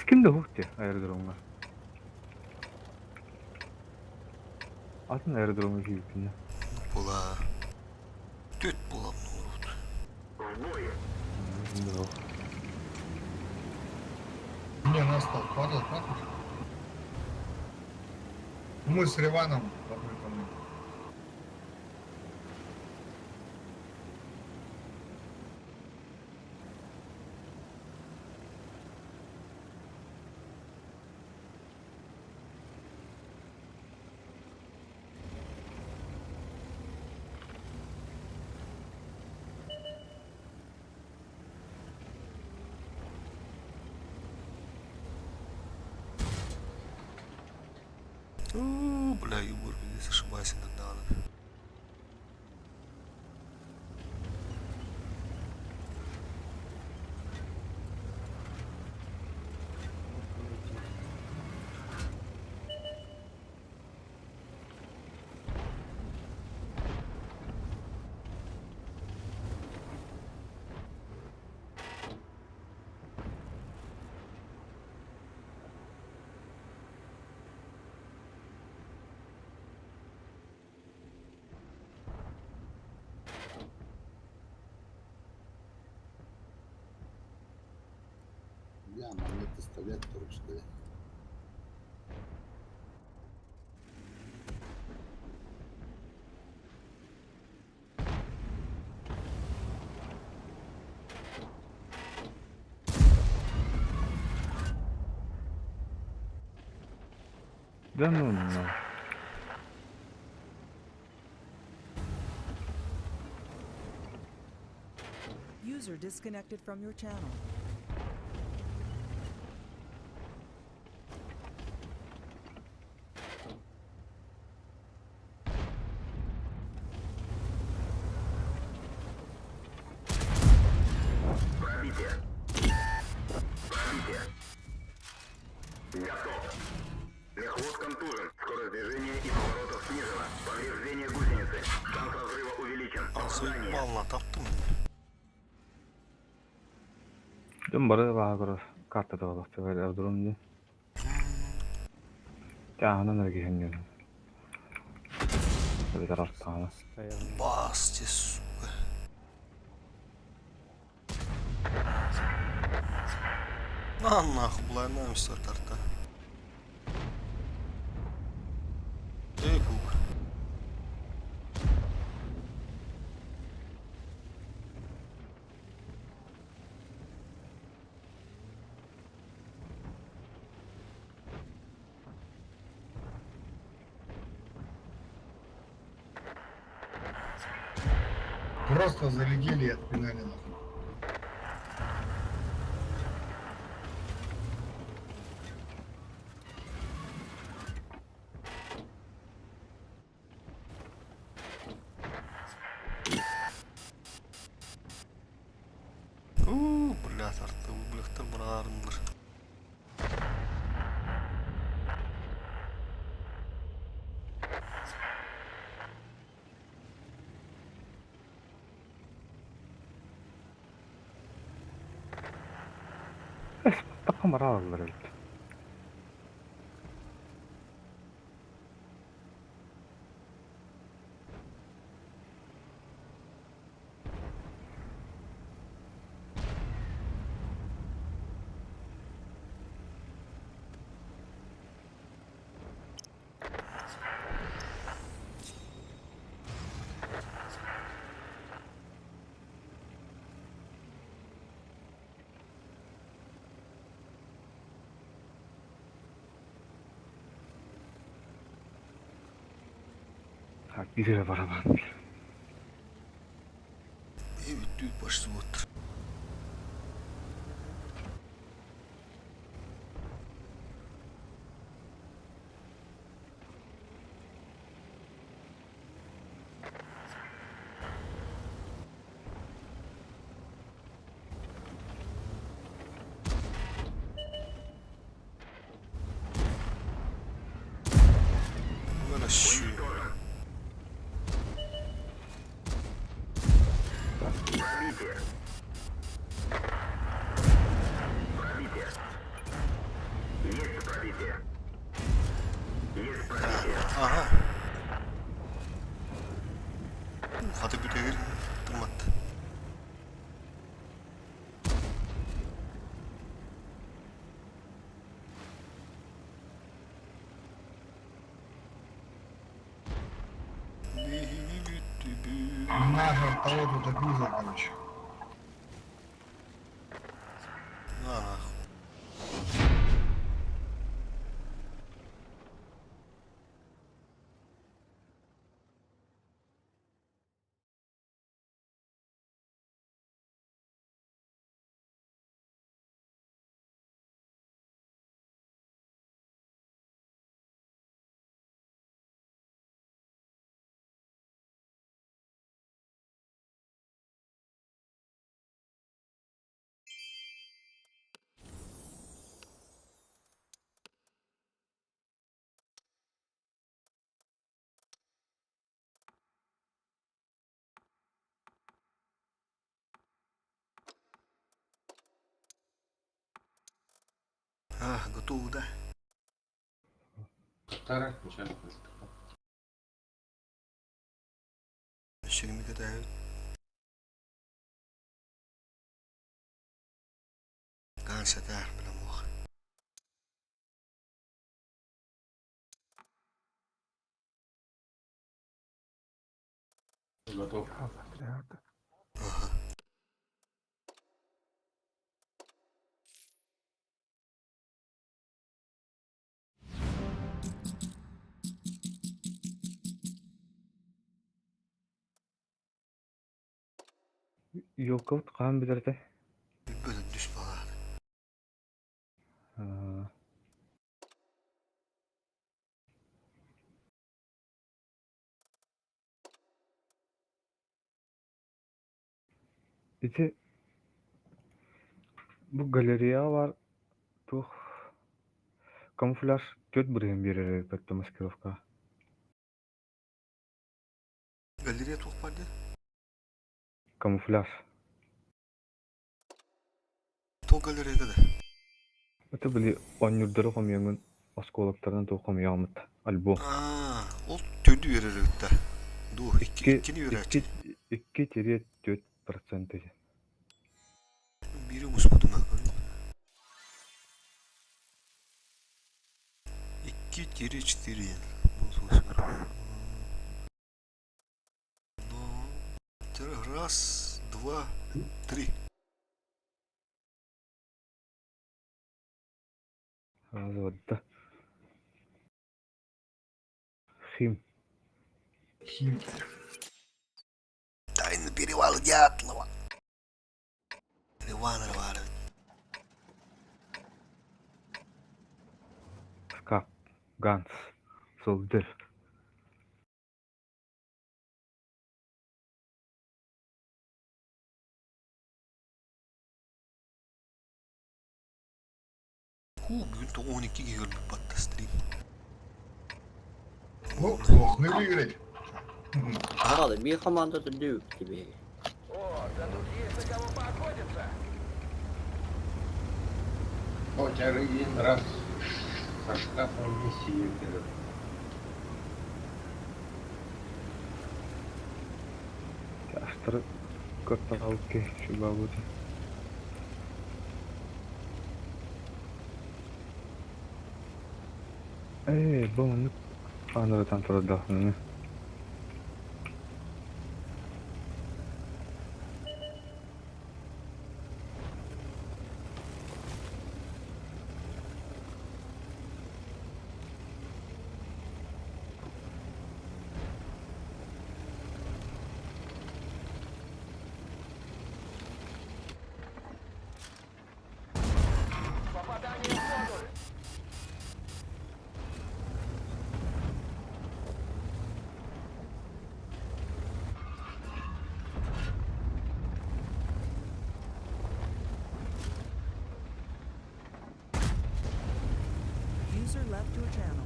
L: Кимде хукти аэродромга? Атын аэродромга кийбитин.
A: Була. Төт була нурут.
K: Не, нас толпа, толпа тут. Мы с Реваном в одной команде.
A: О, бля, Егор, здесь ошибайся иногда.
C: Бля, манна пистолет туручка.
L: Да ну на.
H: User disconnected from your channel.
N: Пробитие. Пробитие. Готов. Мехвод контужен. Скорость движения и поворотов снижена. Повреждение гусеницы. Шанс разрыва.
A: Мална таптым.
L: Дьон бары баҕа картата олохтугар аэродром диэн. Тааһынан эрэ киһин Эбэтэр артаана.
A: Бас, те, сука. На нахуй, блайна все тарта. Эй, кук.
K: Просто залетели и отпинали нахуй.
A: Уу, бля, тарта, бляхтар бараарыннар.
L: Тахха барааллар эбит. Так, биир эрэ барабан.
A: Бүттүү башсыбыт. Хорошо. Ага. Хаты бүтэгир тыммат.
K: Наша того тут обидел, короче.
A: На нахуй. А, готово, да?
P: Тара, ничего.
A: Шегimi катают. Ганса таар била мух.
P: Готов.
D: Бля,
L: Елкабыт хаан билэртэй?
A: Бөлө дүс балаады.
L: Ити бу галерея бар туох камуфляж түөрт бырыһын биэрэр эбит маскировка.
A: Галерея туох бар дии?
L: Камуфляж.
A: Туох галереяда да?
L: Это были оонньуурдары хомуйаҥҥын оскуолактарынан туох хомуйаҕыммыт альбом.
A: Аа, ол төрдү үөрэр эбит да. Дуу, икки,
L: Икки,
A: иккини үөрээччи.
L: икки, 2,4% диэн.
A: Биири муспутум а көрүҥ. 2,4 диэн. Бу Раз, два, три.
L: Раз, два. Хим.
K: Хим.
A: Тайный перевал Дятлова. Иван Иванович.
L: Скап. Ганс. Солдер.
A: Хуу, бүгүн 12 киһи көрбүт батта стрим.
K: Ну, должны выиграть.
F: Ада, биир команда түрдүү тебе.
N: О, да тут есть на кого поохотиться.
P: Хоть один раз со шкафом вместе ездили.
L: Астары көттөҕүккэ чугаабыт. Ээ, бу маннык аанырытан турардаахпын.
N: Попадание в модуль.
H: User left your channel.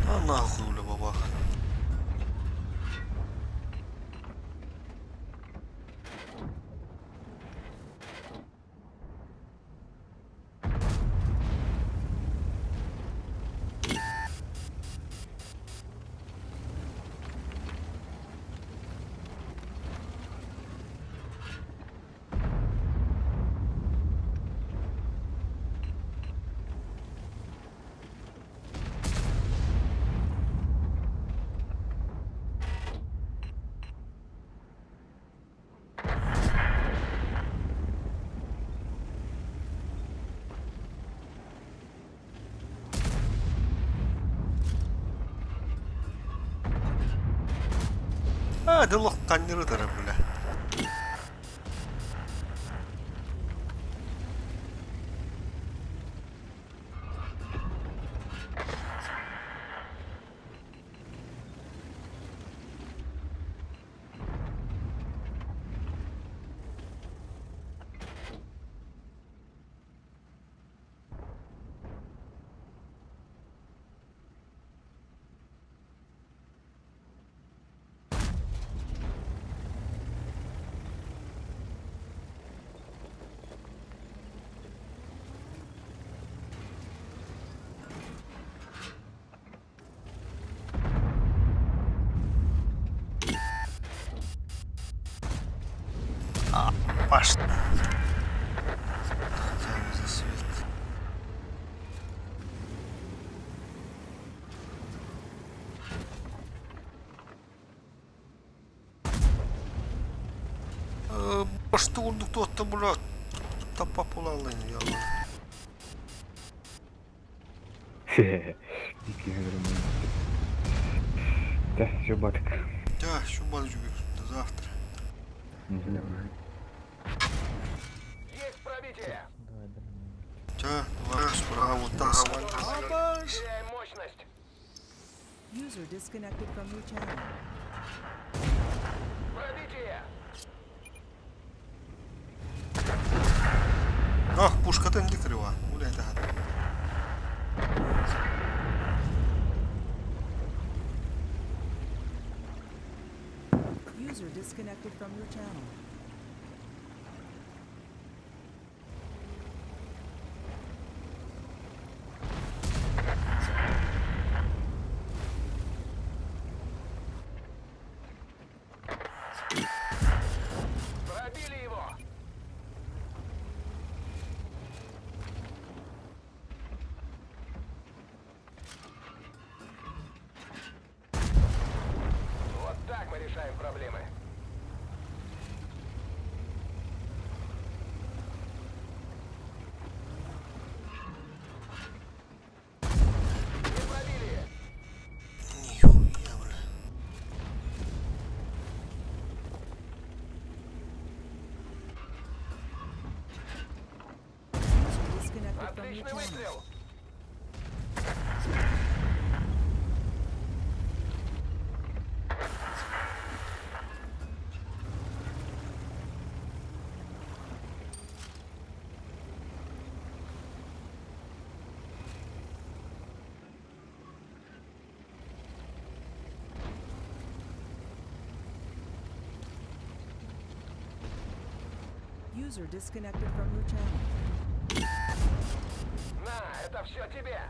A: А нахуй, бля, бабаха. А, да лох канниры бля. Паш. За свет. Башты урдук туотта була таппа була я.
L: Да, все, батык.
A: Да, все, батык, до завтра.
N: Есть пробитие.
A: Да, справа, вот так.
N: Теряем мощность.
H: User disconnected from your channel.
N: Пробитие.
A: Ах, пушка-то не крыва. Гуляй, да.
H: User disconnected from your channel.
N: Пробили его! Вот так мы решаем проблемы. Не пробили!
A: Нихуя, бля.
H: User disconnected from your
N: Отличный
H: channel.
N: выстрел!
H: User disconnected from your channel.
N: На, это все тебе!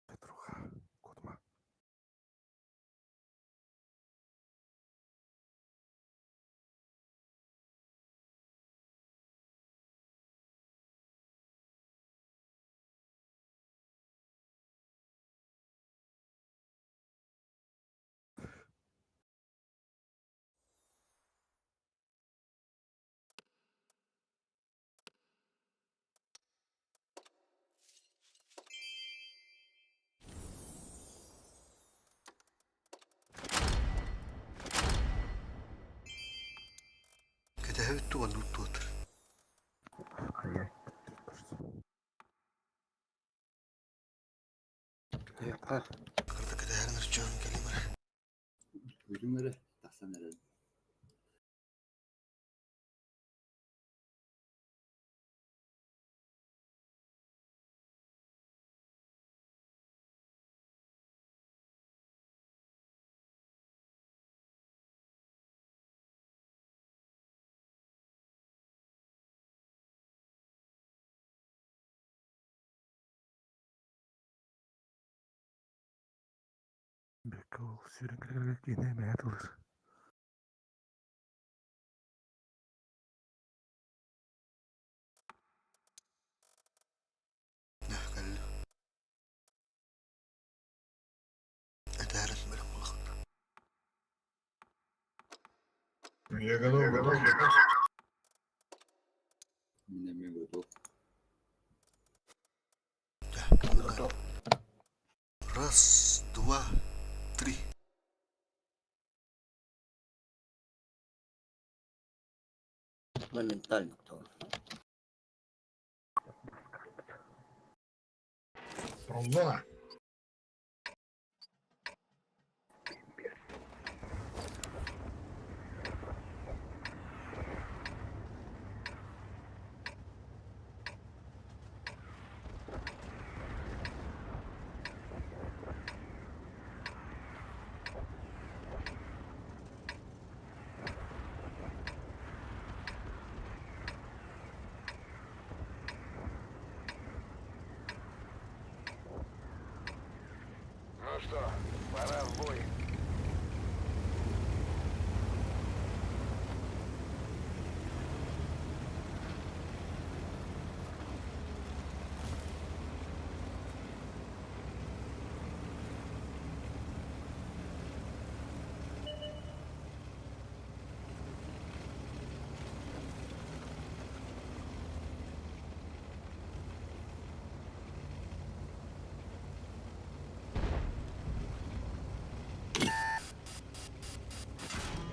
D: Петруха, Кутма.
A: Кэтэһэбит туган туотар. Карта кэтэһэрин ырчоон кэлимэр.
C: Бүтүн эрэ, тахсан эрэр.
D: Беккә ол сүүрэн кэлэргэ киинэ мээ тылыр.
A: Кэлли. Этээрин бэлэм булах.
K: Я готов, готов.
C: Мин эмиэ готов.
A: Готов. Раз, два, три.
F: Моментально кто.
K: Промзона.
N: Ну что, пора в бой.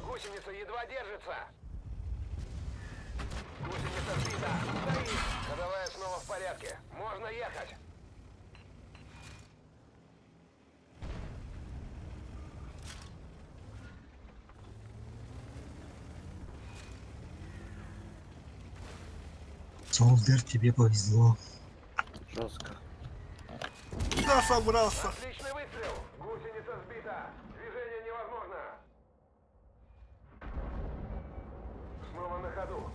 N: Гусеница едва держится. Гусеница сбита. Стоит. Ходовая снова в порядке. Можно ехать.
B: Солдер, тебе повезло.
F: Жестко.
A: Куда собрался?
N: Отличный выстрел! Гусеница сбита! Движение невозможно! Снова на ходу.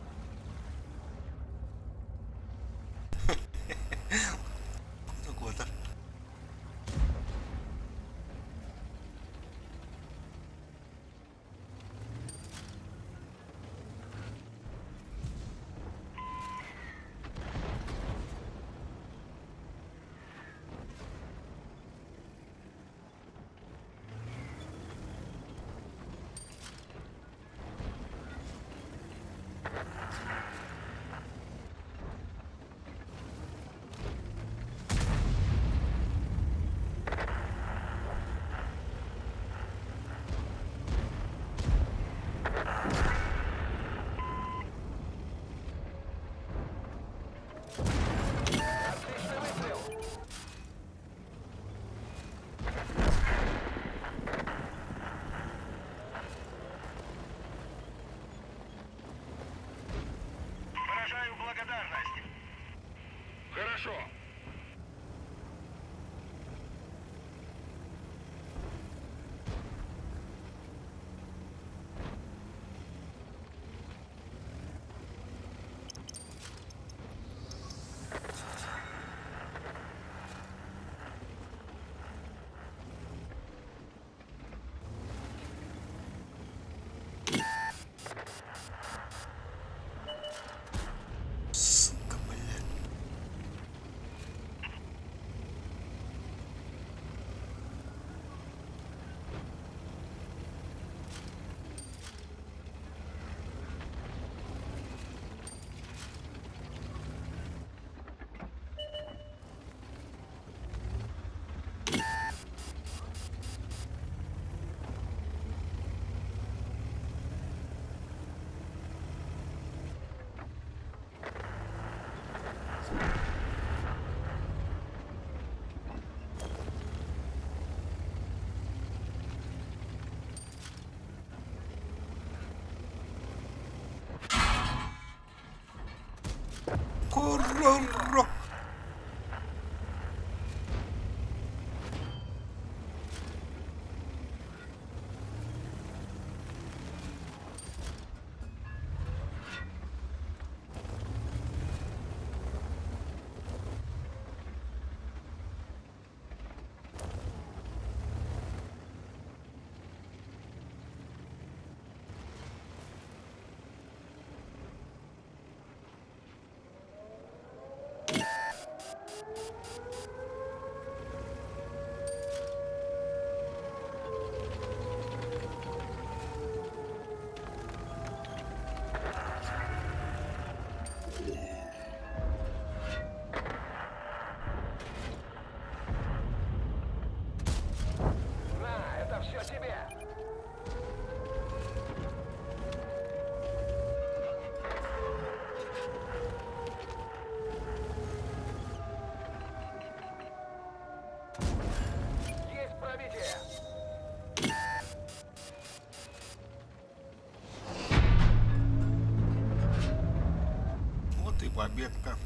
A: Куда?
N: Отличный выстрел! Выражаю благодарность. Хорошо.
A: Сука, блядь. Коррорро.
N: На, это все тебе! Есть пробитие!
A: Вот и победка.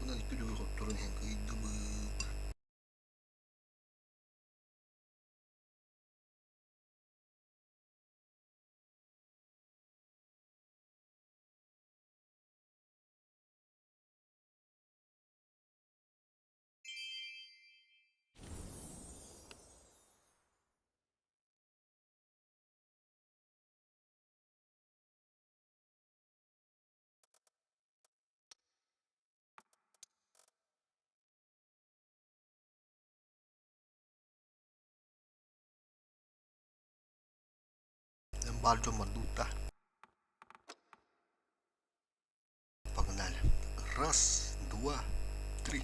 A: Bundan iki turun кыйдыбыт. Бальджо Мандута. Погнали. Раз, два, три.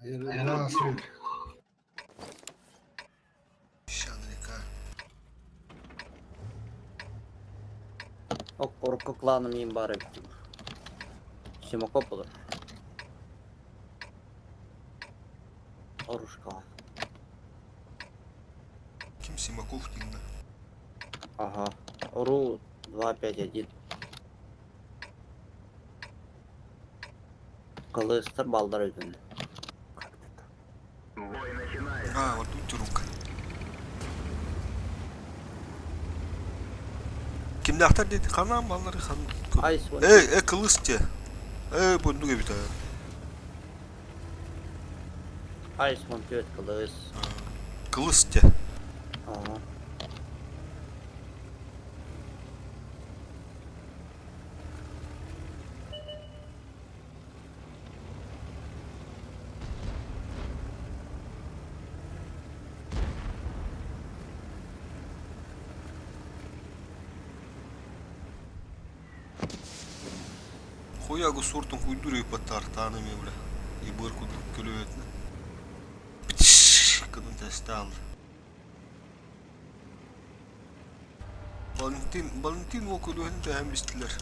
K: На, свет.
A: Песчаная река.
F: Оккорукка кланым иин баар эбит. Симаков буолар. Орушкаҕа.
A: Ким Симаков диэн да?
F: Ага. Ру 251. Кылыыстар баллар өтүн.
A: А, вот тут рука. Кимнээхтэр диэти ханаан баллары хан... Эй, э, кылыс те. Эй, бундук эбит
F: Айс он төрт кылыс.
A: Кылыс те.
F: Ага.
A: Хуягу суртун хуйдур ыппаттаартааны бля. Ибыр курдук көлүөтүнэ. Кынын тестаал. Валентин, Валентин ол көлүөһүн тэһэн бистилэр.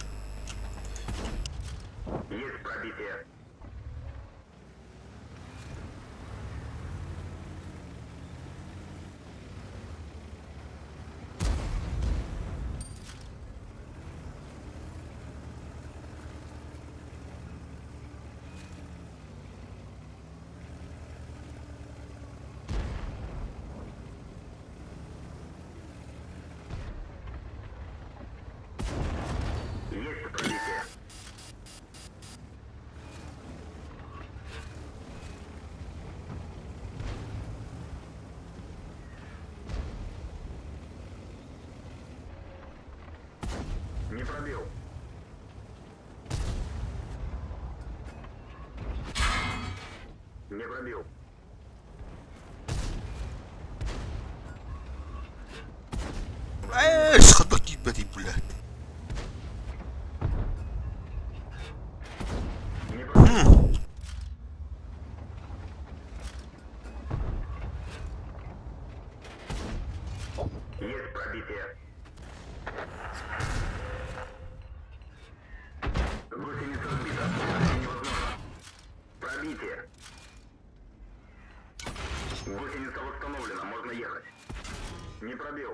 N: Есть пробитие. Есть пробитие. Не пробил. Не пробил.
A: Эй, сходок тиийбэтий, блядь.
N: Не пробил. Есть пробитие. Гусеница сбита. Невозможно. Пробитие. Гусеница восстановлена, можно ехать. Не пробил.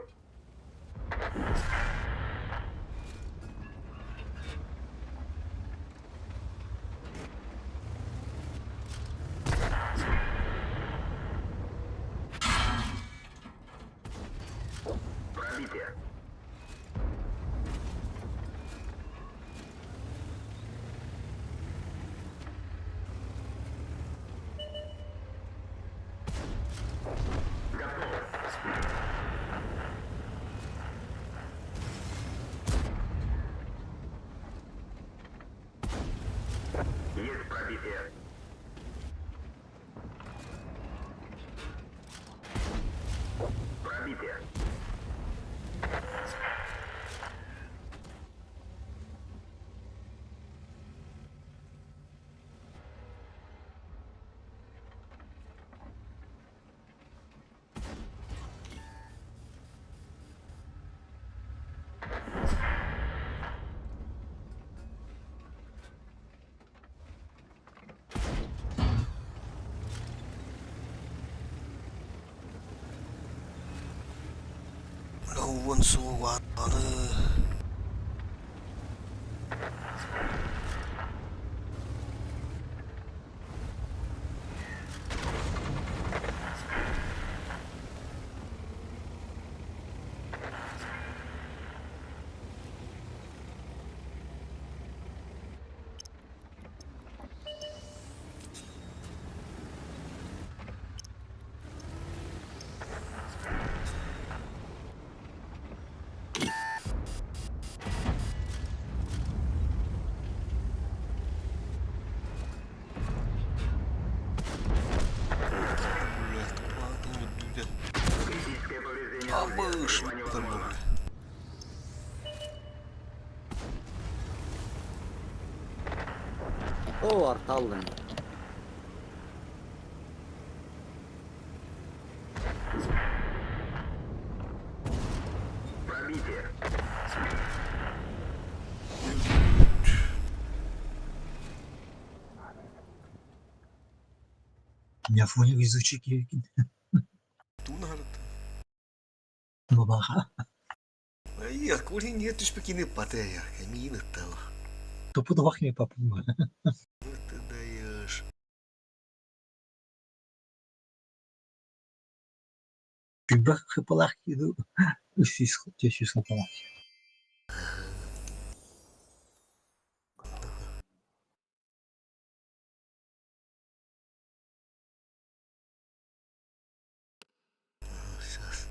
N: Пробитие. Готово. Есть пробитие. Пробитие.
A: Уон суоҕааны. Блядь, куда
N: Критическое повреждение
A: А
N: орудия.
A: мышь,
N: Стрельба невозможна.
F: О, арталлын.
N: Пробитие.
B: Я фоне везучий киһикин.
A: Тугун аһарыттан?
B: Бабаха.
A: Айя, курин не түспүкини патая, миин ыттала.
B: Тупу табах не папума.
A: Ну ты даешь.
B: Күбэх хыпалах киду. Үсүс төсүс хыпалах.
A: Сейчас.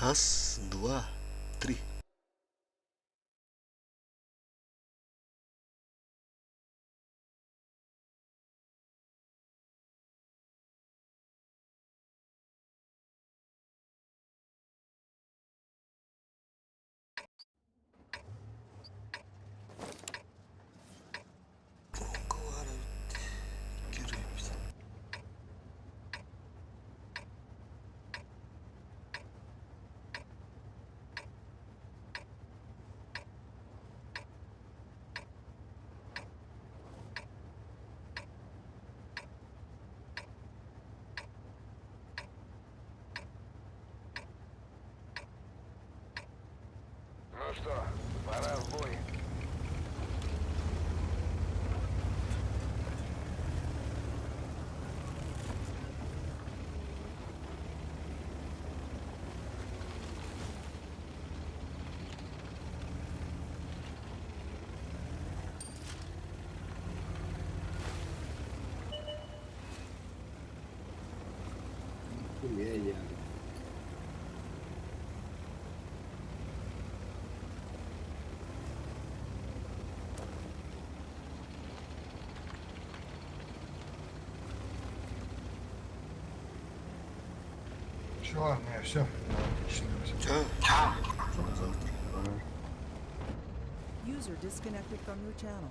A: Раз, два, три.
N: Ну что, пора в бой.
C: Я.
K: Все, ладно, я все.
A: Чао. До завтра.
H: User disconnected from your channel.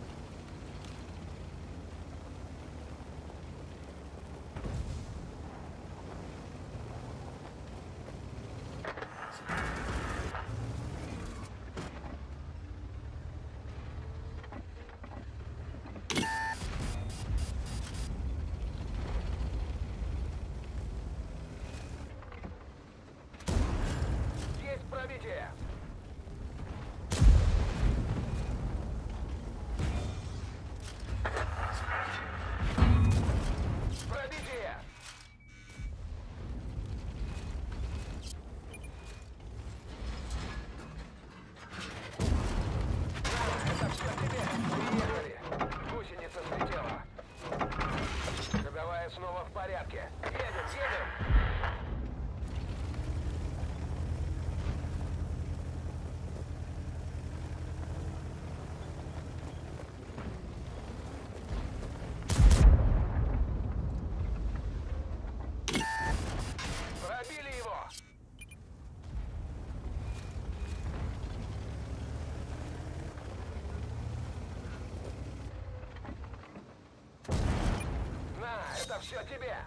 N: Есть пробитие! Пробитие! На, это все тебе! Приехали! Гусеница слетела! Ходовая снова в порядке! Едем, едем! Пробили его! На, это все тебе!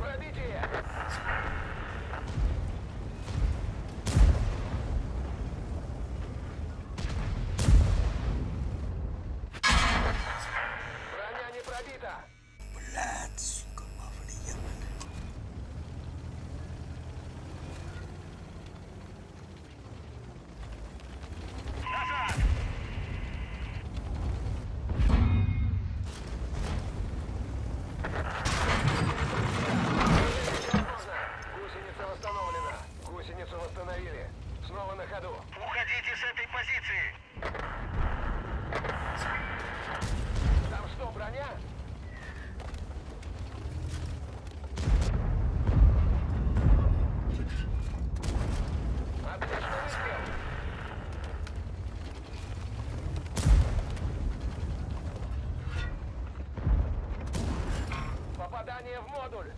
N: Пробитие! Броня не пробита!
A: Блядь, сука, мафли ебаная.
N: Гусеница восстановлена. Гусеницу восстановили. Снова на ходу. Уходите с этой позиции! Там что, броня? Отличный выстрел! Попадание в модуль!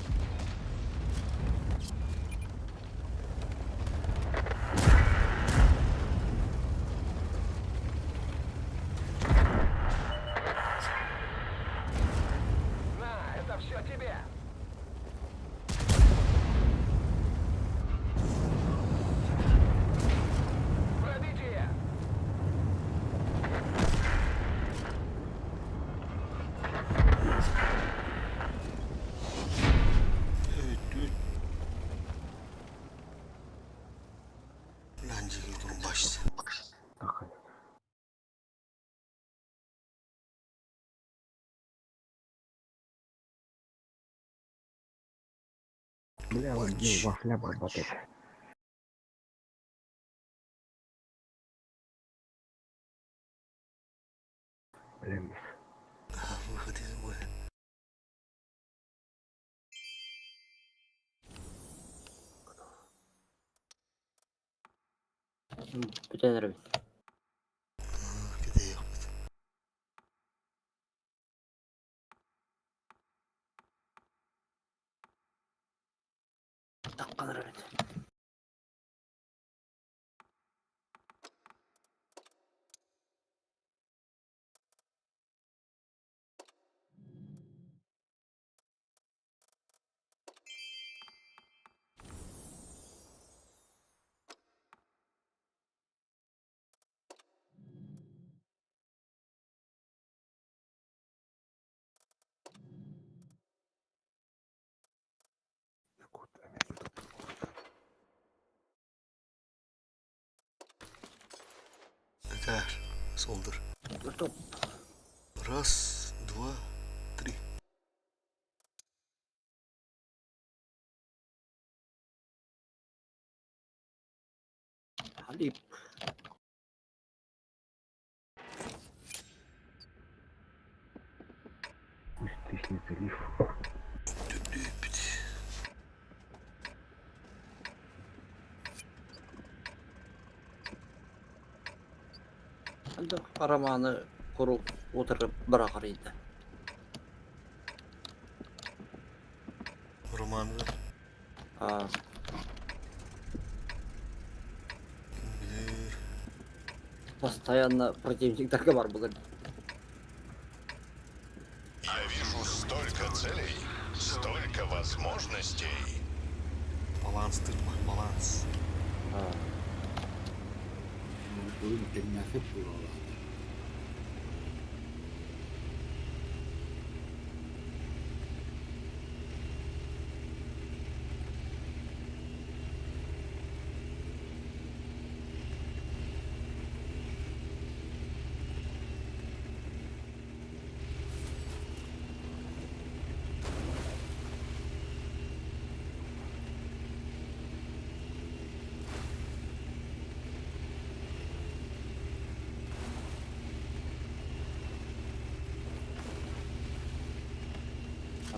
A: Энжиге турбашты.
I: Бля, вафля барбатык. Блин.
A: Выход из боя.
F: Бүтэн эрэбит.
A: Кэтэйэхпит.
F: Таххан эрэбит.
A: Этээр. Солдыр.
F: Топ.
A: Раз, два, три.
F: Халип.
I: Тысячный залив.
A: Түттүүппүт.
F: Анда Романы куру отырып бырағар еді.
A: Романга.
F: А,
A: Билер.
F: постоянно противниктарга бар бүгін.
N: Я вижу столько целей, столько возможностей.
A: Баланс тырма, баланс.
F: А,
C: Бүгүн теңнәхеп буолла.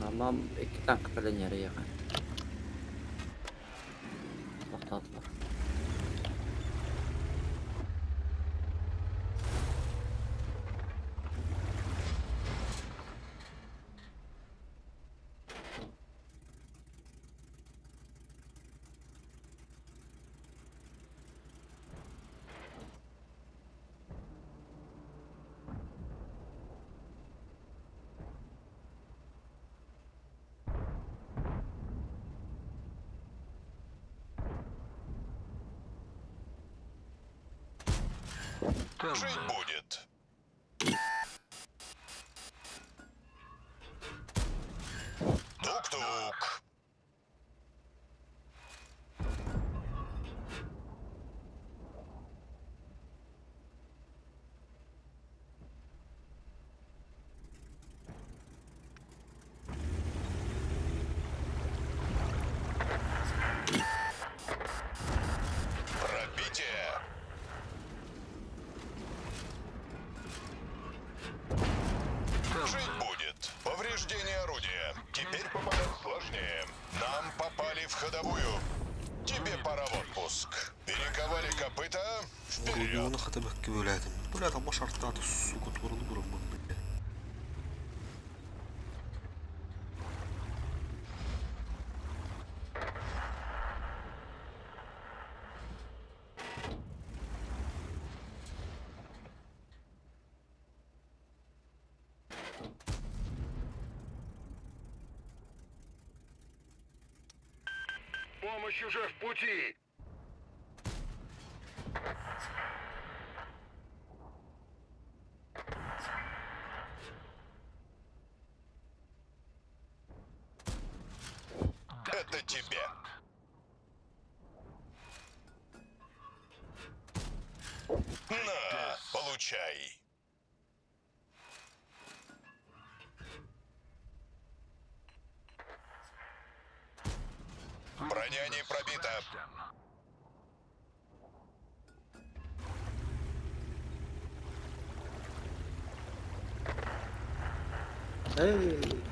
F: Роман екі танк пленері яға. Тоқтатылар.
N: Жить будет. Тук-тук. Пробитие. Жить будет. Повреждение орудия. Теперь попадать сложнее. Нам попали в ходовую. Тебе пора в отпуск. Перековали копыта. Вперед.
A: Орудиону хата бэкке бөләтим. Бөләт амма шарттааты сука туралы буруммун бile.
N: Помощь уже в пути. Это тебе. На, получай. Броня не пробита.
F: Эй!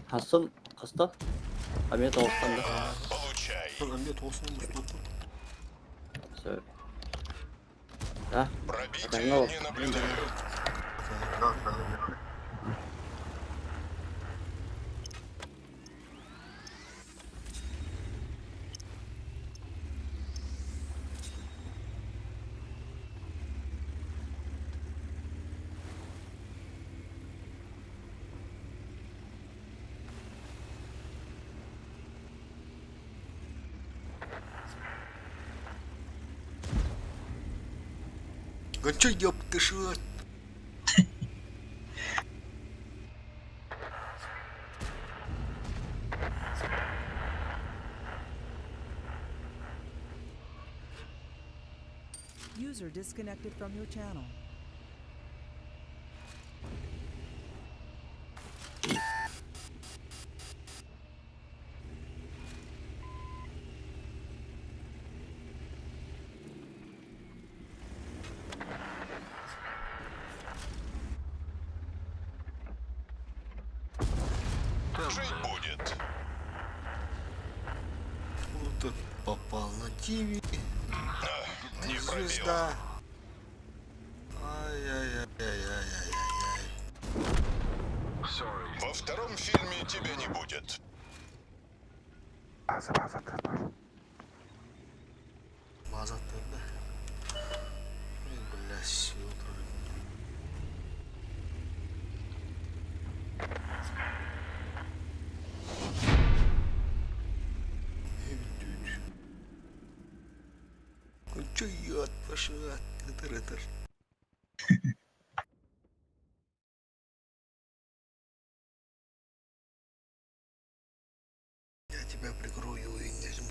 F: Хассын хаста? Амет оғыстан да.
N: Получай.
A: Амет оғыстан мустуоппун.
F: Сөп. А?
N: Пробитие не наблюдаю.
A: А чё ёб ты шо?
H: User disconnected from your channel.
N: Жить будет.
A: Вот тут попал на ТВ.
N: Не пробил.
A: Звезда. Ай-яй-яй-яй-яй-яй-яй.
N: Во втором фильме тебя не будет.
D: База, база, база.
A: База тогда. Ой, бля, сил. Че яд пошла? Это это. Я тебя прикрою и не жму.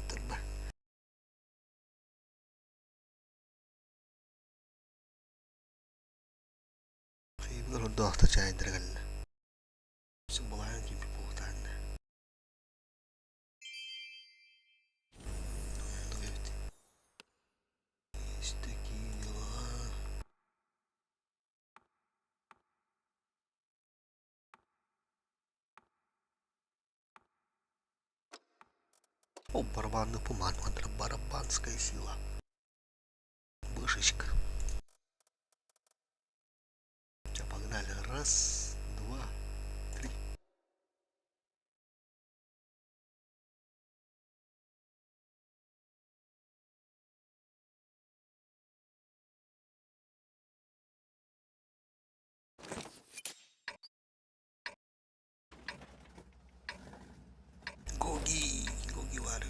A: Хайбер чайдыргалла. Симбалаан кимпи буутаанна. Есть такие дела. О, барабанный пуман, барабанская сила. Бышечка. Сейчас погнали. Раз, два, три. Гоги, Гоги вары.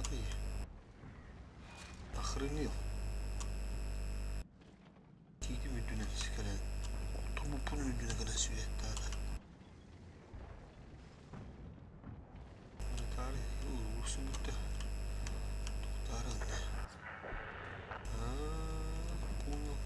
A: Ты Охренел. Тиитим үрдүнэн кэлэн, турбуппун үрдүнэн кэлэн сүөттаата. Тары урсубутта. Тары. А, понял.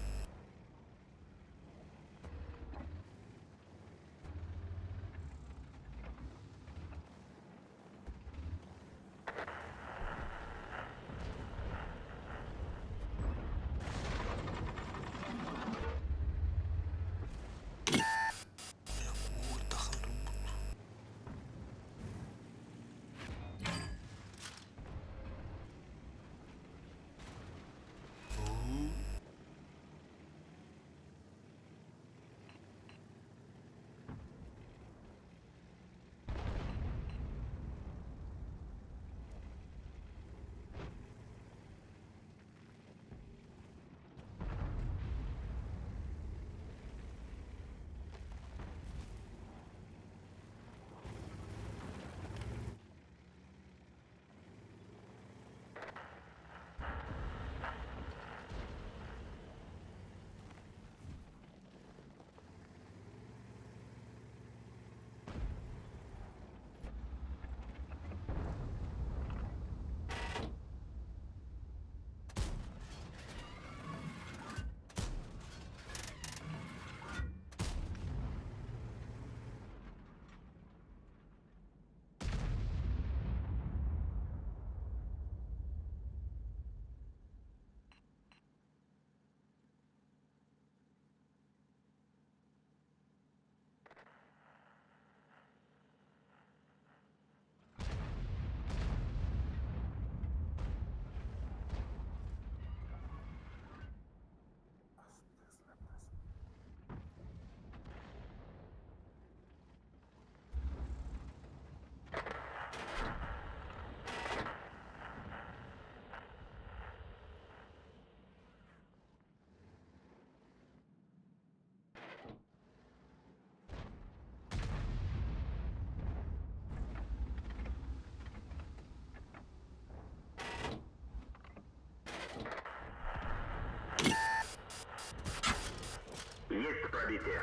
N: Есть пробитие.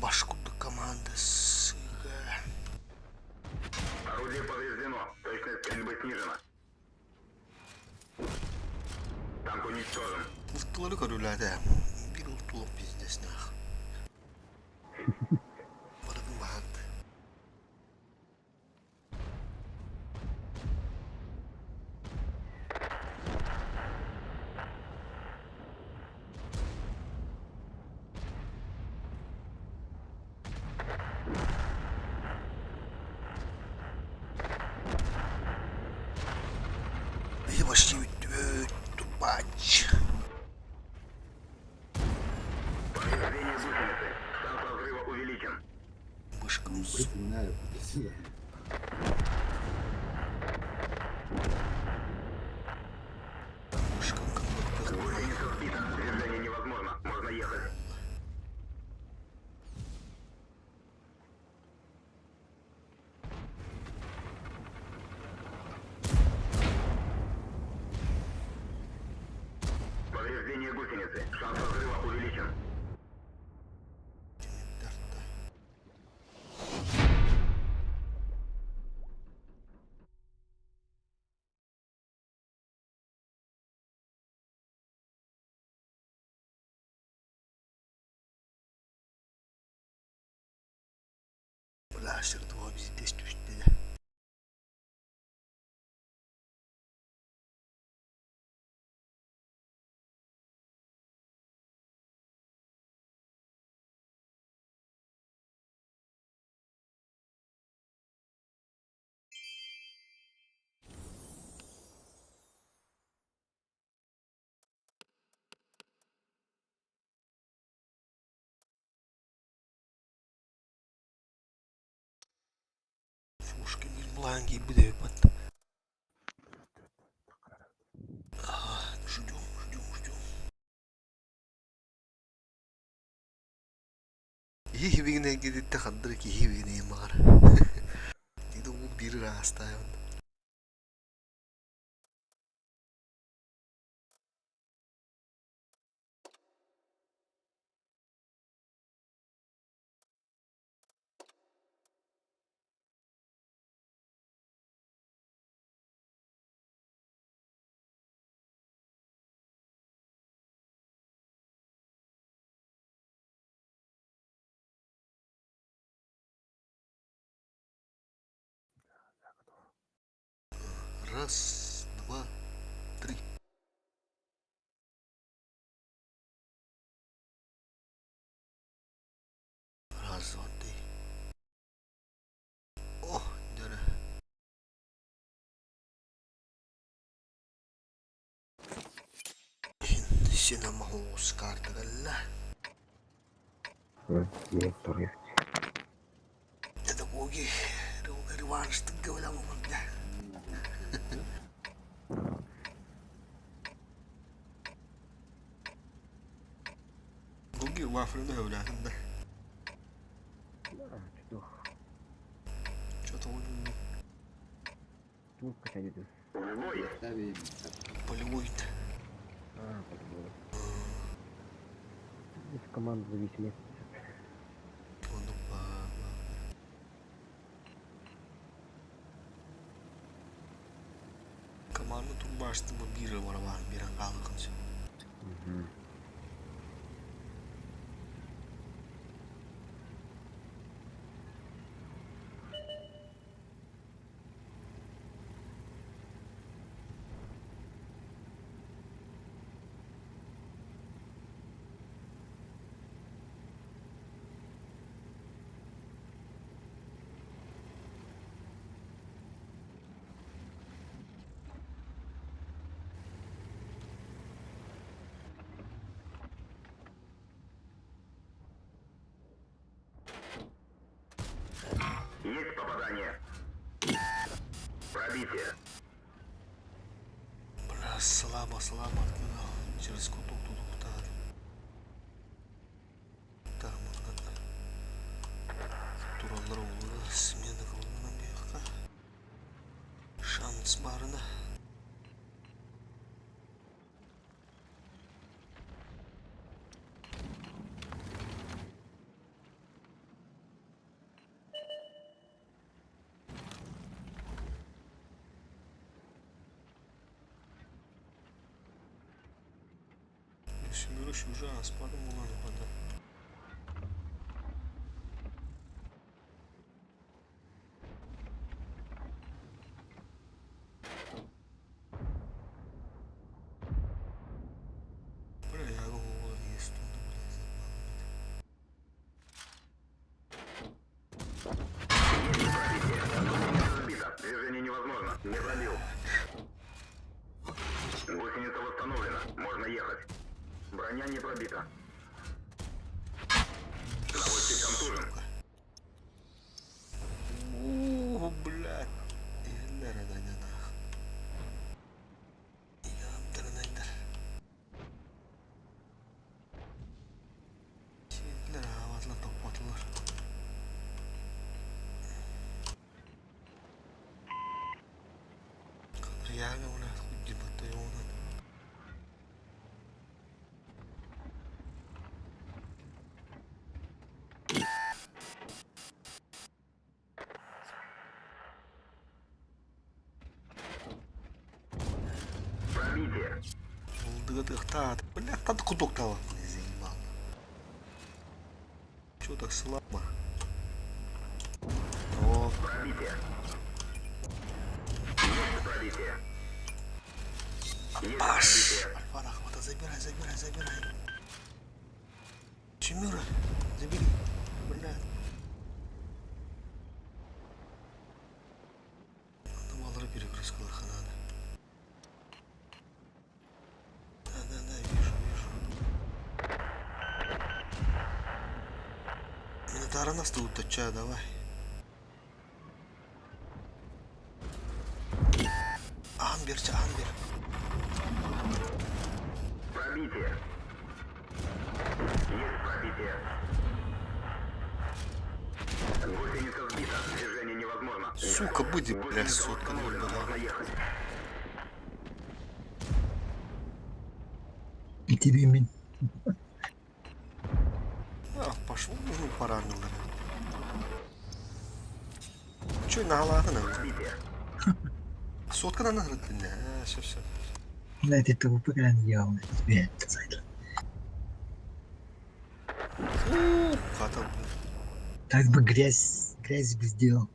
A: Баш курдук команда сыга.
N: Орудие повреждено. Точность стрельбы снижена. Танк уничтожен.
A: Ультулары көрүләде. Бир ультулук пиздец нах. Барытын баһарды. Биһи почти бүттүбүт. Тупач.
N: Повреждение гусеницы. Шанс разрыва увеличен.
A: Вышкам.
C: Припоминаю, сюда.
A: Вышкам
N: Гусеница сбита. Движение невозможно. Можно ехать. Повреждение гусеницы. Шанс разрыва увеличен.
A: Бля, два здесь түстэ. Фушка бир бланги буде под. Ждем, ждем, ждем. Иһи хибигинэйгититтэ хандыр киһи хибигинэйин баҕар. Дигде уу биир ыраастаайын. Раз, два, три. Раз, два, три. О, дьэрэ. Син амаһуус каартагалла. Педагоги реванштык говоря. Гоги вафлины говорят, да. Что-то он полевой.
I: Команда зависимость.
A: Команда турбашты бу бире барабан бирен калыкын.
N: Есть попадание. Пробитие.
A: Бля, слабо, слабо. Через куток тут кутар. Так, можно. Тураллар улы смена кылынан бияққа. Шанс барына. Семерыш уже аспадым улан вода. Бля, я его есть тут, блядь,
N: Сбито. Движение невозможно. Не пробил. Гусеница восстановлена. Можно ехать. Броня не пробита. Наводчик контужен.
A: О, блядь. Нах. Топпатылар. Реально, блядь, хуй батальона.
N: Пробитие.
A: Бля, тат кудок дала. Заебал. Чё так слабо? О,
N: Пробитие. Есть пробитие. Есть
A: Паш!
N: пробитие.
A: Альфа Ахмата, забирай, забирай, забирай. Чемюра, забери. Бля. Надо малыры перегрузка надо. Да, да, да, вижу, вижу. Минотавра нас тут точа, давай. Амбер, амбер.
N: Пробитие. Есть пробитие.
A: Сука, выйди, блядь, сотка ноль.
B: И тебе мин.
A: А, пошел, ну, пора, Че, наалаатын Соткадан ырыттын да, все, все.
B: Блядь, это упырян явно. Тебе это сайт.
A: Хата.
B: Так бы грязь, грязь бы сделал.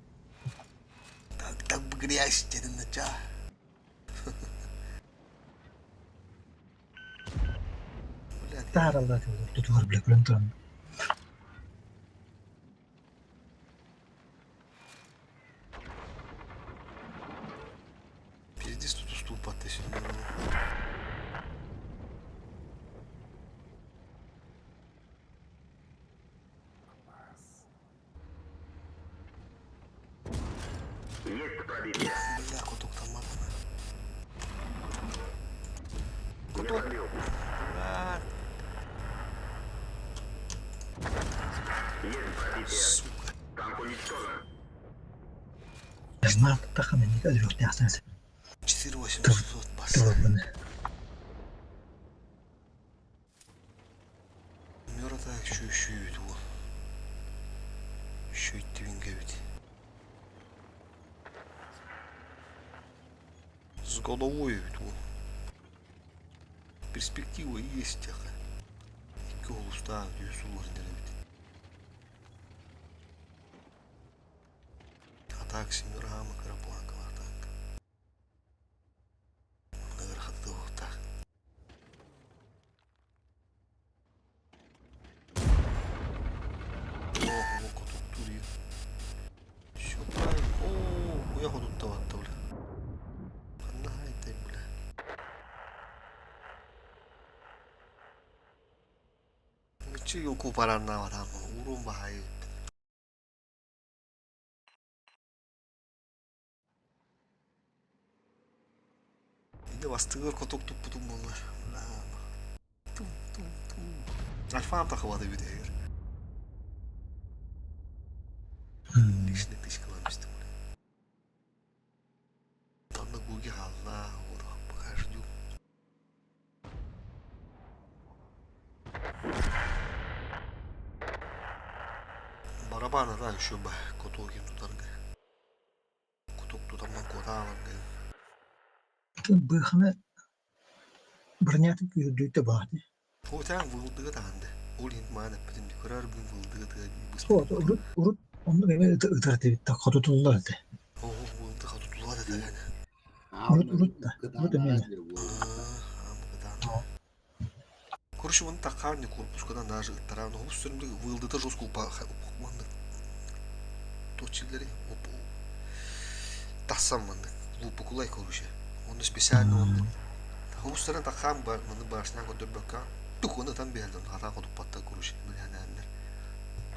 A: Так, так бы грязь тебе нача.
B: Тааралла тутуар бля көрөн туран.
A: Пиздец, тут уступ ты Бля, куток там мапана. Куток. Бля. Сука.
B: Знак тахана никогда не остался.
A: 4800 бас. Мөрата еще вот. Еще и твинга ведь. С головой ведь вот. Перспектива есть тихо. Икки олустаах үс улар ведь. А так семерама карапланкала так. Наверхатыгытах. О, котук тури. Все правильно. О, я тут таватта, бля. Ханна бля. Че юку паранна там, урун бахай. Иде бастыгыр котук туппутум болар. Тум тум тум. Альфа тахвады видео. Лишний тысяча Там на гуге алла, вот пока жду. Барабана да еще бы котогин тутарга. Коток тутаман коталанга.
B: Быхана бронятын күйүрдүүтэ бааты.
A: Хотя вылдыга таанды. Ол хин маана бүтүн көрөр бүн вылдыга тыга
B: Вот, урут урут онну эме ытырты бит хотутуллар этэ.
A: О, вылды хотутуллар да.
B: Урут урут да. Урут эме.
A: Короче, вон такарни корпускадан даже ыттаран хус сүрүмдү вылдыта жестко упа маннык точилери оп тасам маннык лупукулай короче. Он специально он хус сүрүн такам бар маны башына көтөрбөккө тух оны там бердим хата котуп короче билянандар.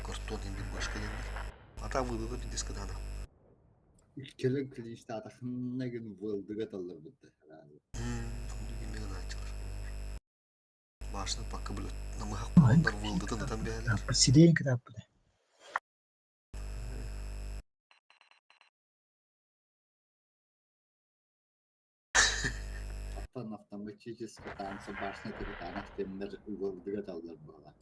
A: Картон им бир башка дендер. Ата вылдыта бир дискадана.
C: Келен клинчта атахыннагын вылдыга таллар бутты.
A: Башны пока блюд. Намыхак ондар вылдытын там бердилер.
B: Сидейин кытап бу.
C: Аттан автоматически танцы башня капитанах темнер вылдыга таллар була.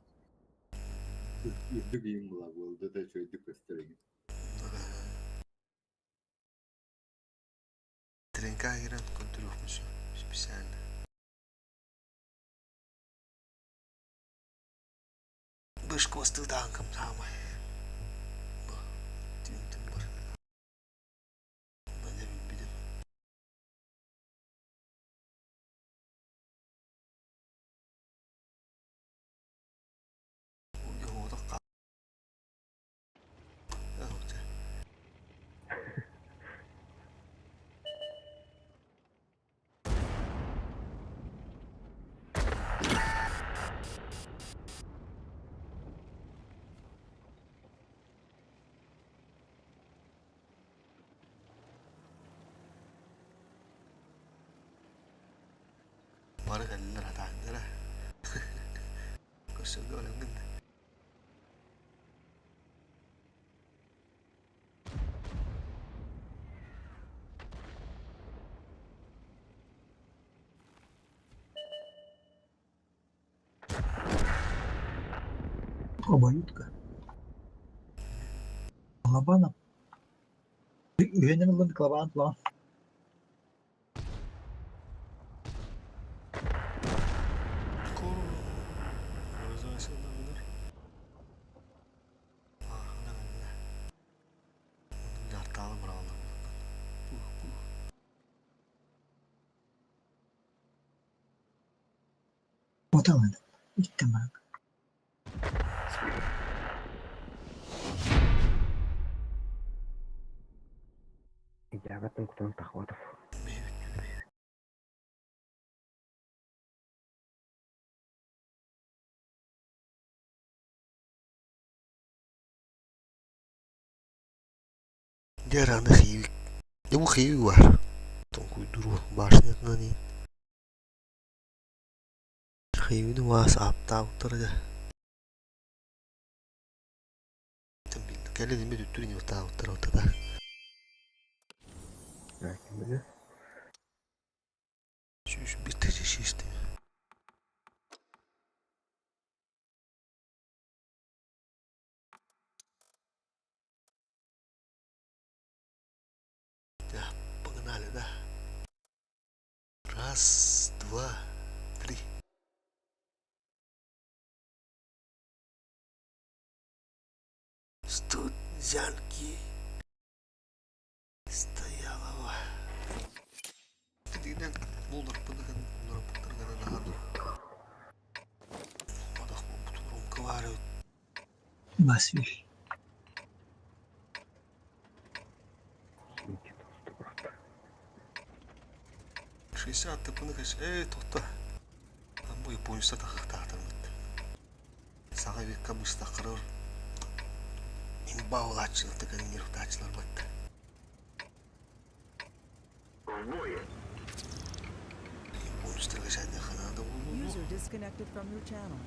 C: Үрдүк иң була вылдыда чөйдүк көстөрүң.
A: Тренка кирен көтөрүхмүш специально. Бышка бастыгдаан самай. Тин бар. Надя билет. Бары кэллэр атаандара. Көссөлгө өлөнгүн.
B: Обоюдка. Лобанов. Үһүнэн ыллын клабаан план. Оталын. Иттем баран.
I: Идеагаттан кутан Тахватов.
A: Дьэ аны хиибик. Дьэ бу хиибик баар. Тоҥкуйдуруо башнятынан иин. Хиибини уаас ааптаабыттара дьэ. Кэлин эмиэ түттүр иньуктаабыттара отата. Сүүс биир тыһыынча шесть. Да, погнали, да. Раз, два, три. Студзянки стоялова. Тигинэн булларпытыгын булларпыттаргана наһаа Мадах буолбут баар эбит.
B: Басвиш.
A: 60 тыпыны кэс ээ тоқта. Бу японецта тахтаатарбыт. Саҥа векка быстаххарар имба улааччылар тыканнирутааччылар батта. Японецтарга шайдахана да буолуо.
H: User disconnected from your channel.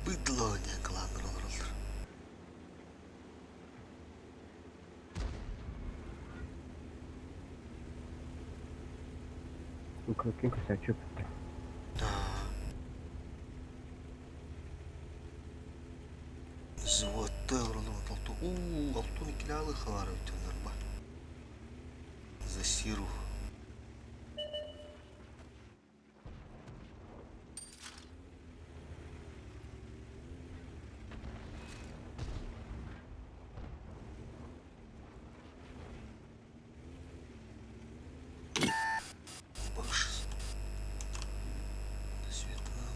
A: Быдло диэн кылааннар олороллор.
I: Кыркин көсөчү бүттэ.
A: Взводта олороллор толту уу алтын иккилаалы хабар өттөнөр ба. За сиру. Баш. Светлана.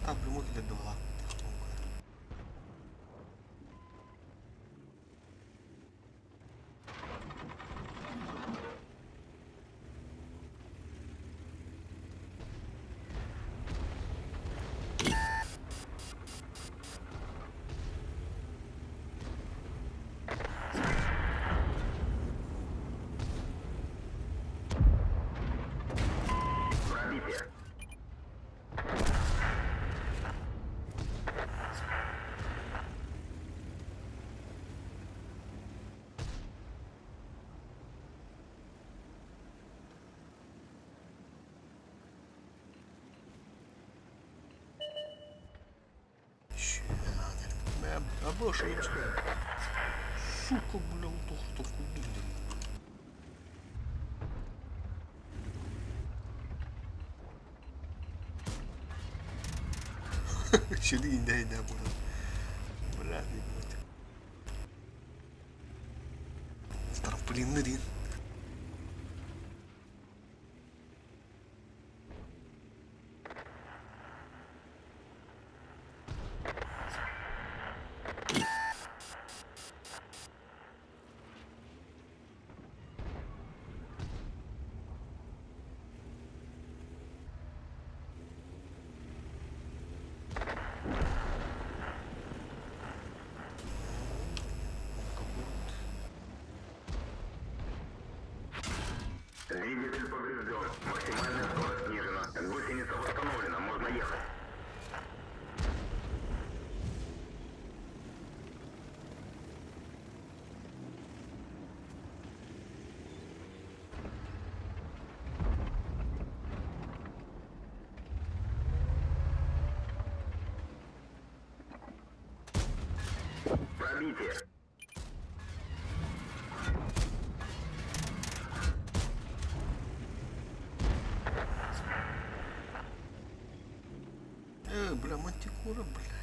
A: Там прямой для два. Сука, бля, утохту. Şimdi inde inde burada. Бля, ебать. Трамплинный рин. Э, бля, мантикора, блядь.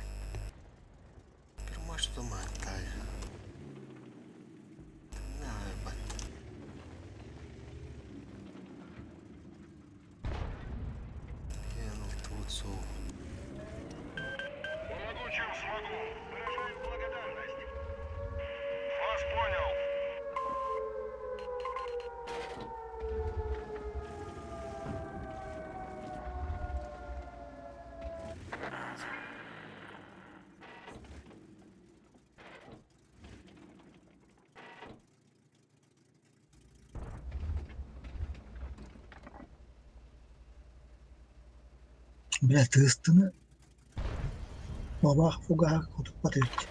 A: Перма что мать На, ебать. Я ну тут су.
N: Помогу, чем смогу. Выражаю благодарность. Вас понял.
B: Бля, тыстыны бабах фугаһа хотуппат эбит.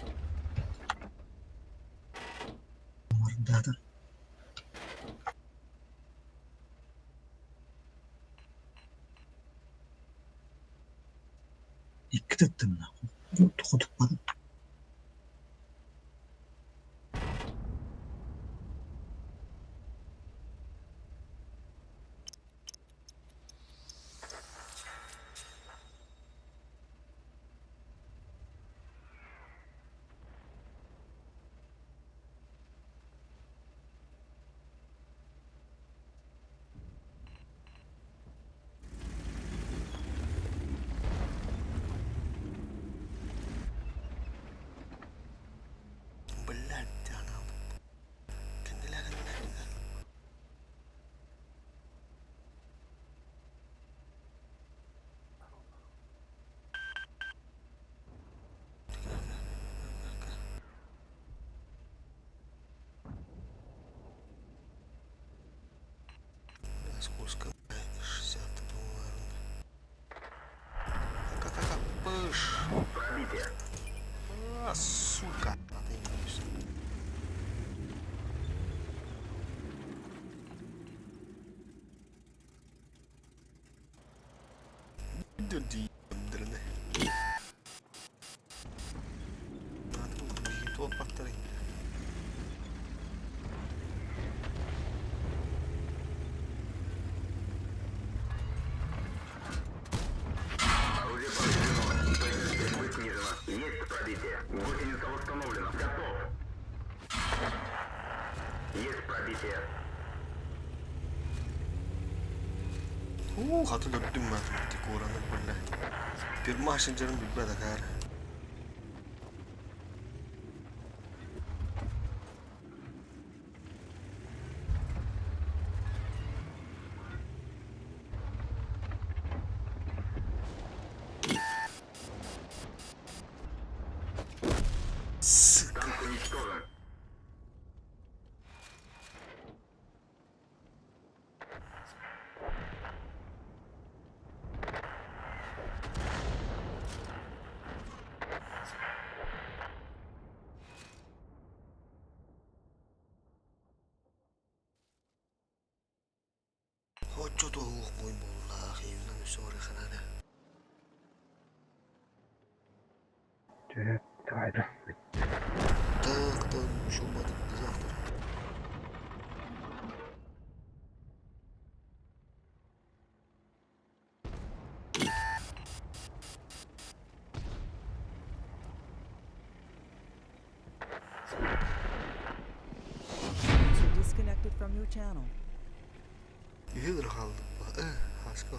B: Мордатор. Икки тыттым хотуппатым.
A: Блядь, она. Кенделя, кенделя. Скользко, блядь, 60 наверное. Как пыш. А, сука. Отъебись. Да дрны. Надо повторить.
N: Орудие повреждено. Стоимость стрельбы снижена. Есть пробитие. Гусеница восстановлена. Готов. Есть пробитие.
A: Уу, хатын өрдүм мантикораны бля. Пирмашин жерин билбэт акаар. Сука.
N: Танк уничтожен.
A: Хочо туох мой буллах, юнан үсөөр ханада.
I: Түһэ, тайда.
A: Так, там ушел до завтра.
H: User disconnected from your channel.
A: Үһүгэр хаалдык ба. Э, хаска.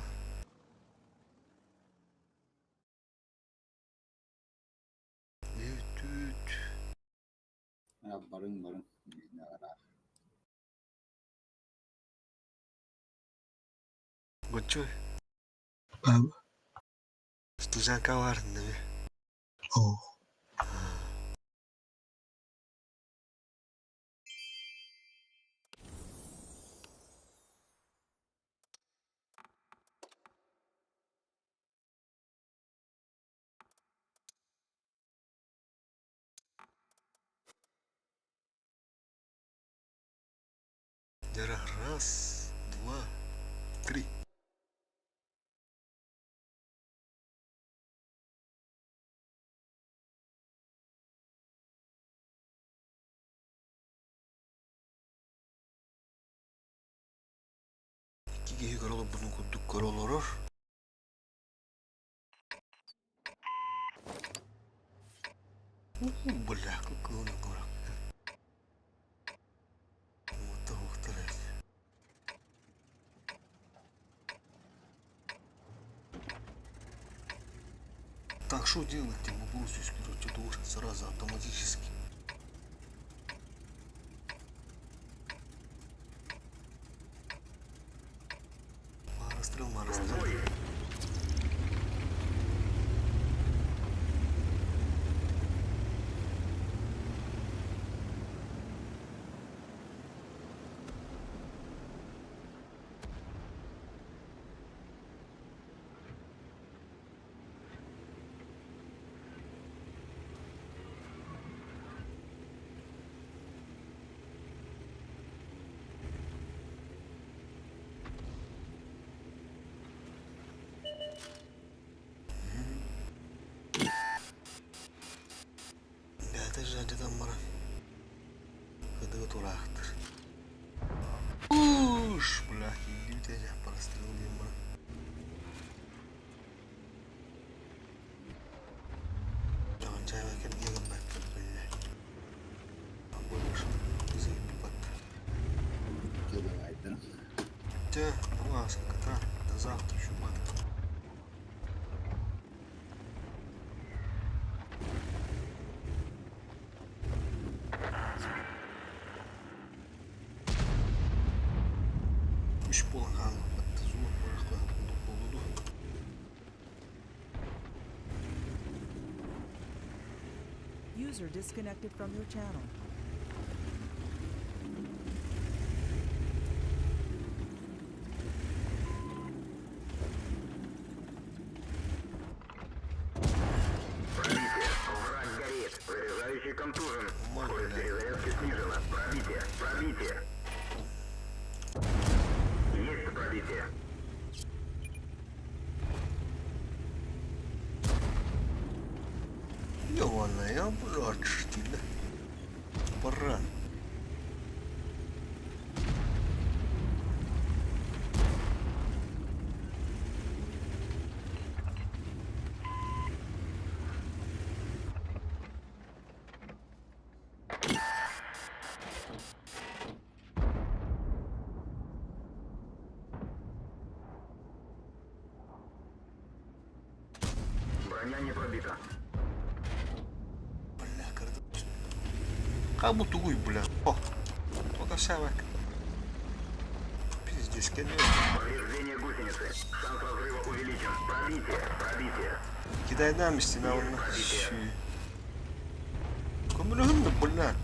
A: Үт
C: Барың барың.
A: Гончой.
B: Баба.
A: Стужанка барын деби.
B: О.
A: Раз, два, три. Икки киһи көрө олорбутун курдук көрө олорор. Бля, кылына курак. Так, что делать? Ты могу короче, должен сразу автоматически. Расстрел, расстрел. Бэйэтэ дьадьатан баран кыдыгы тураахтыр. Уш, бля, киирдибит ээ расстрел диэн баран. Дьаҕанчаева кэргиэ гыммакка биллэ. Чэ, ласка, до завтра еще матка. Үс буолан хаалбыт зур буолуду.
H: User disconnected from your channel.
N: Пробитие. Враг горит. Заряжающий контужен. Скорость перезарядки снижена. Пробитие. Пробитие. Есть пробитие.
A: Ёбаная, блядь, ты, Пора.
N: Броня не пробита.
A: Бля, когда... Как будто уй, бля. О, только сявок. Пиздец, конечно.
N: Повреждение гусеницы. Шанс разрыва увеличен. Пробитие. Пробитие.
A: Кидай нам стена он. Көмөлөһүн бля.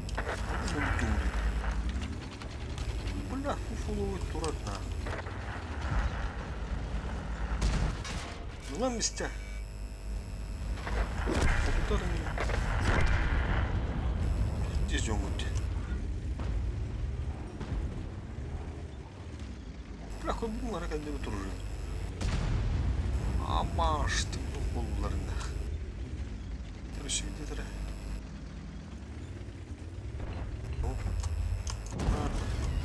A: Бля, фуфулу турат на. Ну вам места. Здесь он Бля, көмөлөһүн кәндеме турur. Амаш, болларында. Короче, где-то.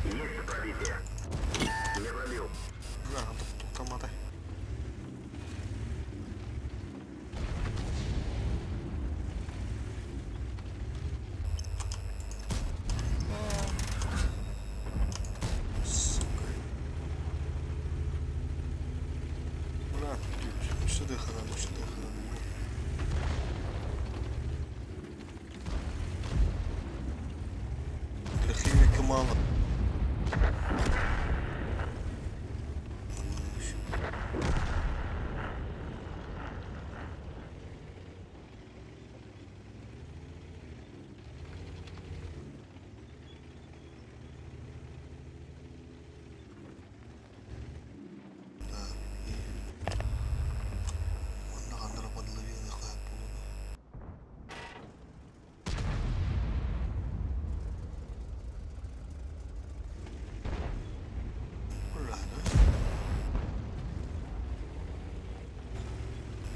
N: Есть пробитие. Не пробил.
A: Да, тоқтамады. Сука. Бля, сюда хана, сюда хана. Для химика мало.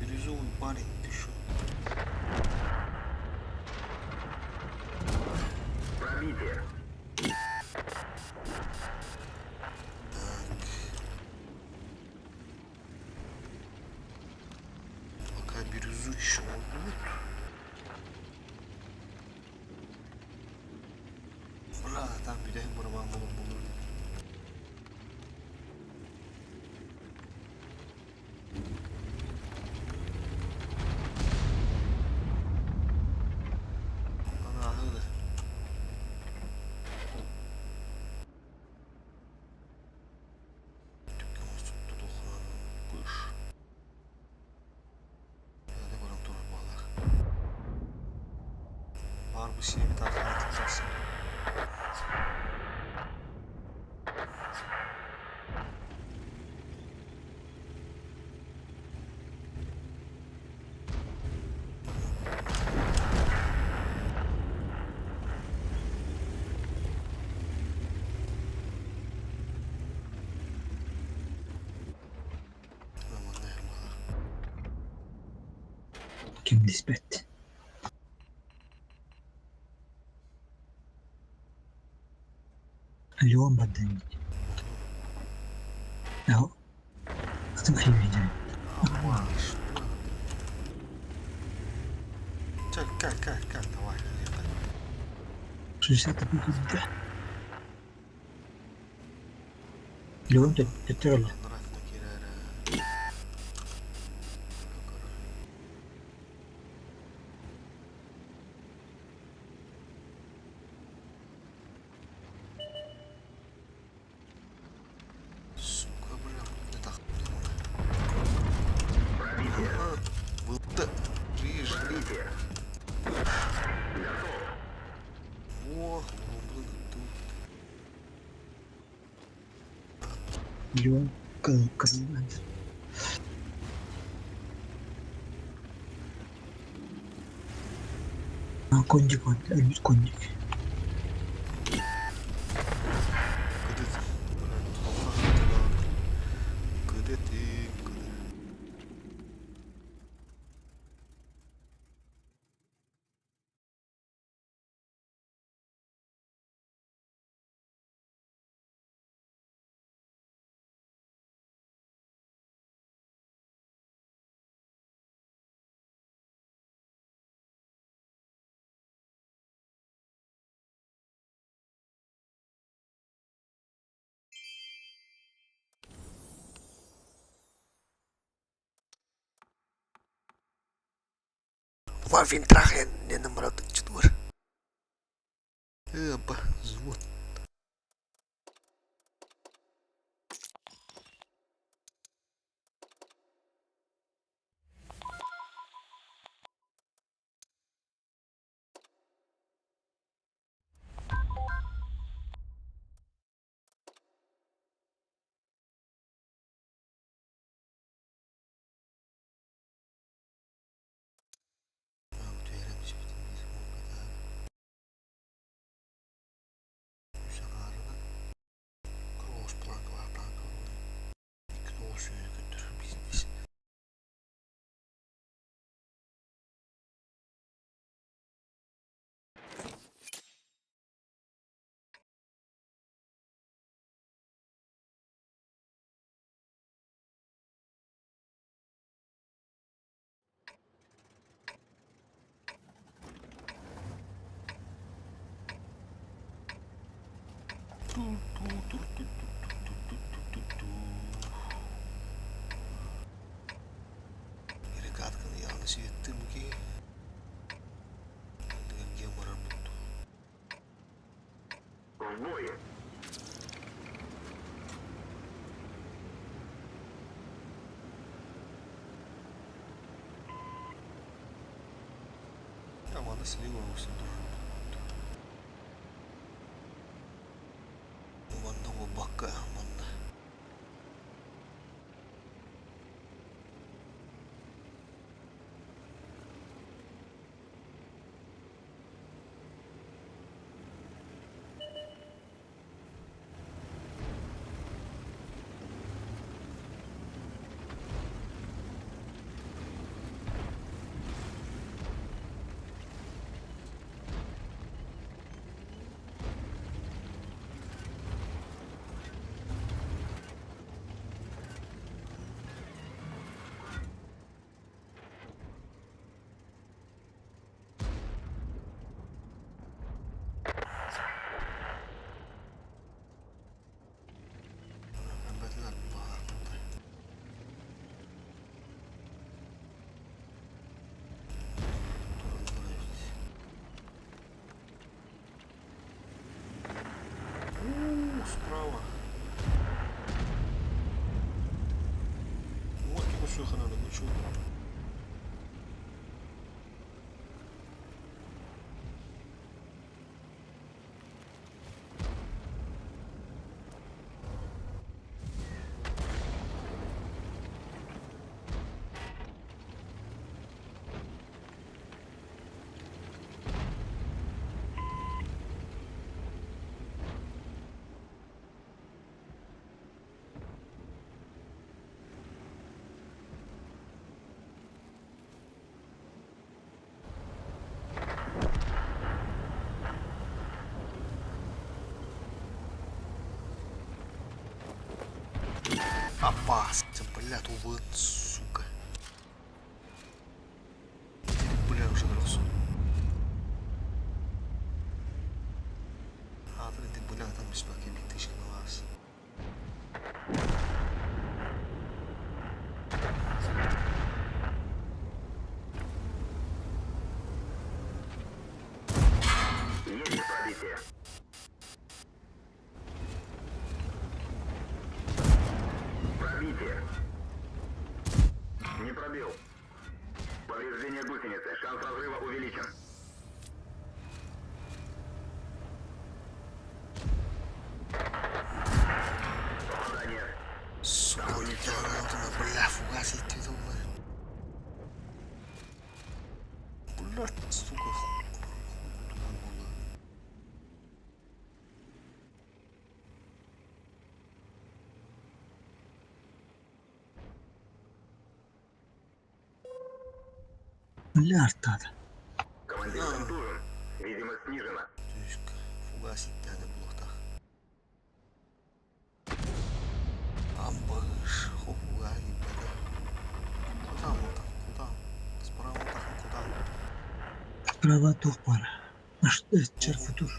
A: Бирюзовый парень, ты шо?
N: Пробитие.
A: Так. Бу сиэбит аахаатын тахсан.
B: Ким диспэт. Леон бардын. Аһо. Атын химия.
A: Кэл, кэл, кэл, кэл, давай.
B: 60 да. Леон төттөрөлө.
A: Сука, бля, это Был-то ближе. О, блин, тут.
B: Леон кызыл. Кондик вот, өлбүт кондик.
A: Кыдыт. Кыдытым, кыдыт. Waffendrachen не четвер. Эба, взвод. Бизнес. Перекатканы яғны сүйеттім ки. Деген геморрой бутту. Аманда слива усин дружу. Манна бакка манна. Справа. Вот его надо кучу. Опас, блядь, увы, сука. Бля, уже грохсу. А, блин, ты, бля, там беспокойный тычка на вас.
N: Есть пробитие. Пробитие. Не пробил. Повреждение гусеницы. Шанс разрыва увеличен. Попадание.
A: Сука, бля, фугасить ты думаешь. Блядь, сука, хуй туман буолла.
B: Миллиард надо.
N: Командир контужен. Видимость снижена.
A: Түшк, фугасить надо было Амбыш, хуга, ебать. Куда он там, куда? Справа там, куда?
B: Справа тух пара. Наш черфутур.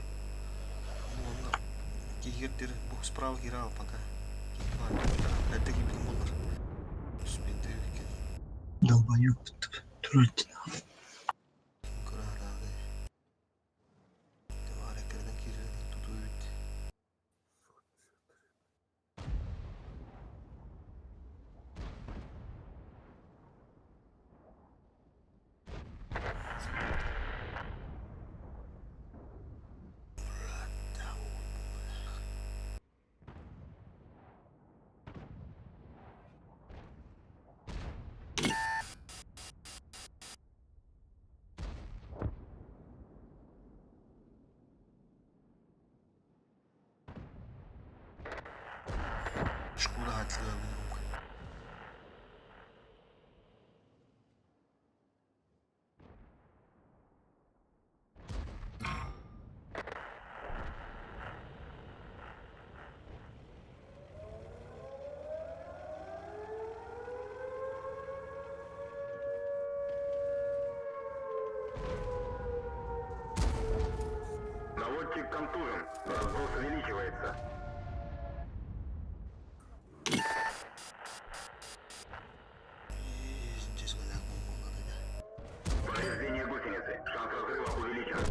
A: Онна кигердер бу справа кирал пока. Это гибин болар. Успенде екен.
B: Долбоёб. Турар.
A: Кыраады. Аректерден кирерден туту бит. Шкура хатлыга билбук.
N: Наводчик контужен. Разброс увеличивается.
A: Здесь голяк был
N: Повреждение гусеницы. Шанс разрыва увеличен.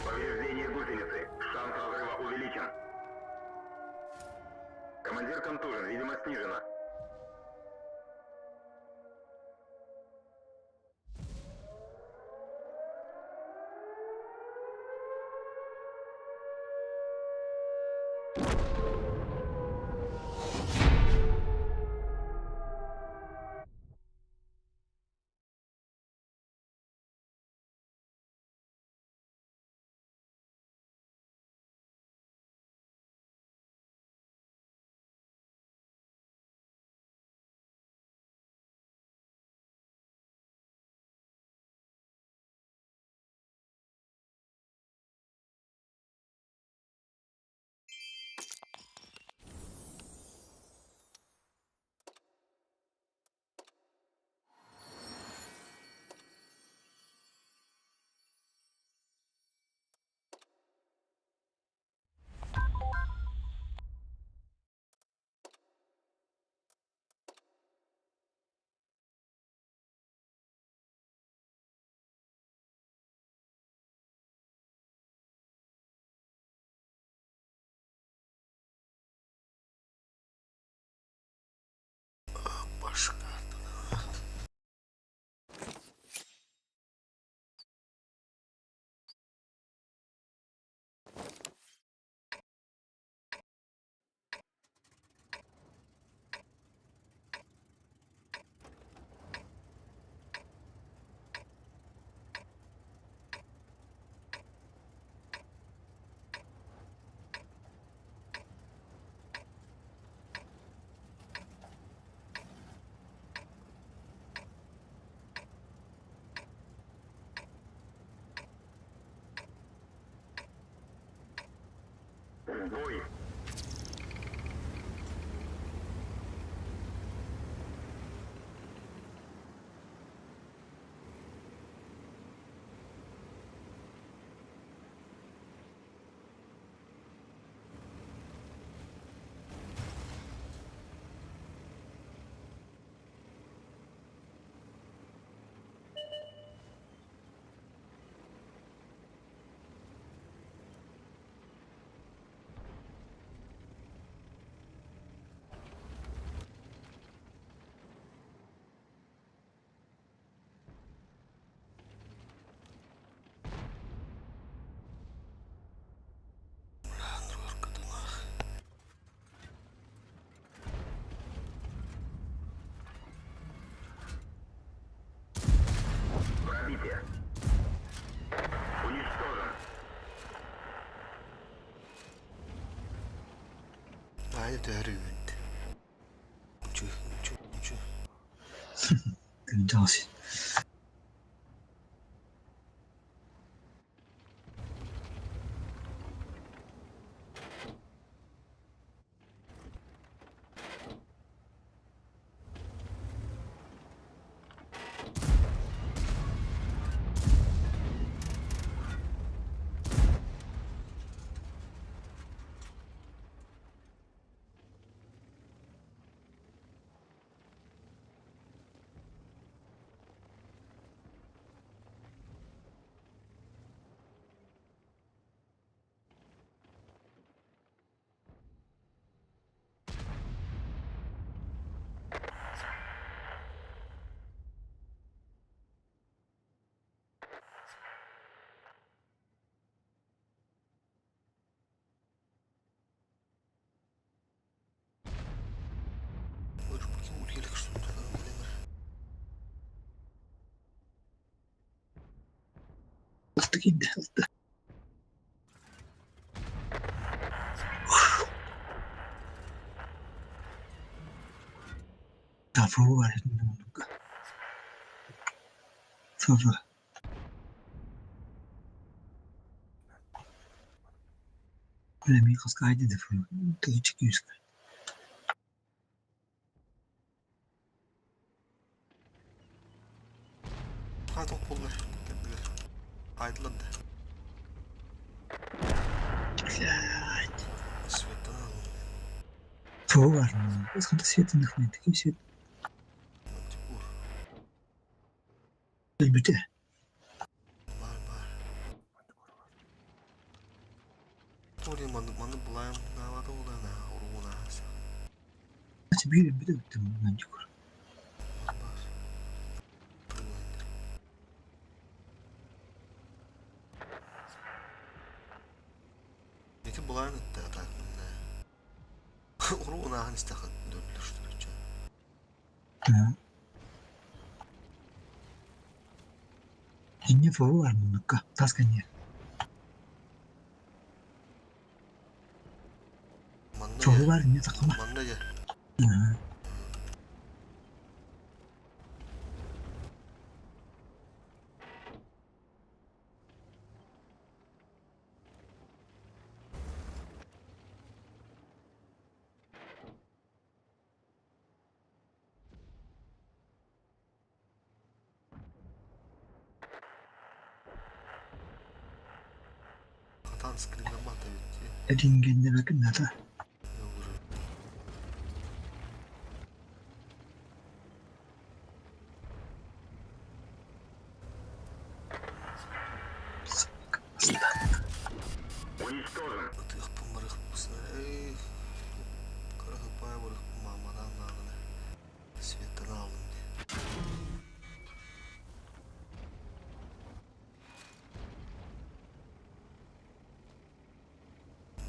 N: Повреждение гусеницы. Шанс разрыва увеличен. Командир контужен. Видимость снижена.
A: Аайы төһөрү үүнт. Чү, чү, чү.
B: Күндү. Алты. Тафу бар. Фу. Ми хаскайды да фу. Тычки юска.
A: Хаток болду. Айдыланды.
B: Блядь.
A: Светтен алын.
B: Фу бар. Сколько света нахуй, такие свет. Бүтэ.
A: Бар бар. Ори маны маны булайым навада улана уруна.
B: Биир бүтэ бүттүм мандикур.
A: Бар. Эти булайын ытта так. Уруна хан истахат дөрлөштүрүчү.
B: Инне фу бар муннукка. Тасканье. Фу бар не такма.
A: Манна я. Хатан скринамата ведь.
B: Эдингенде бакын.
A: Светтен алдым де.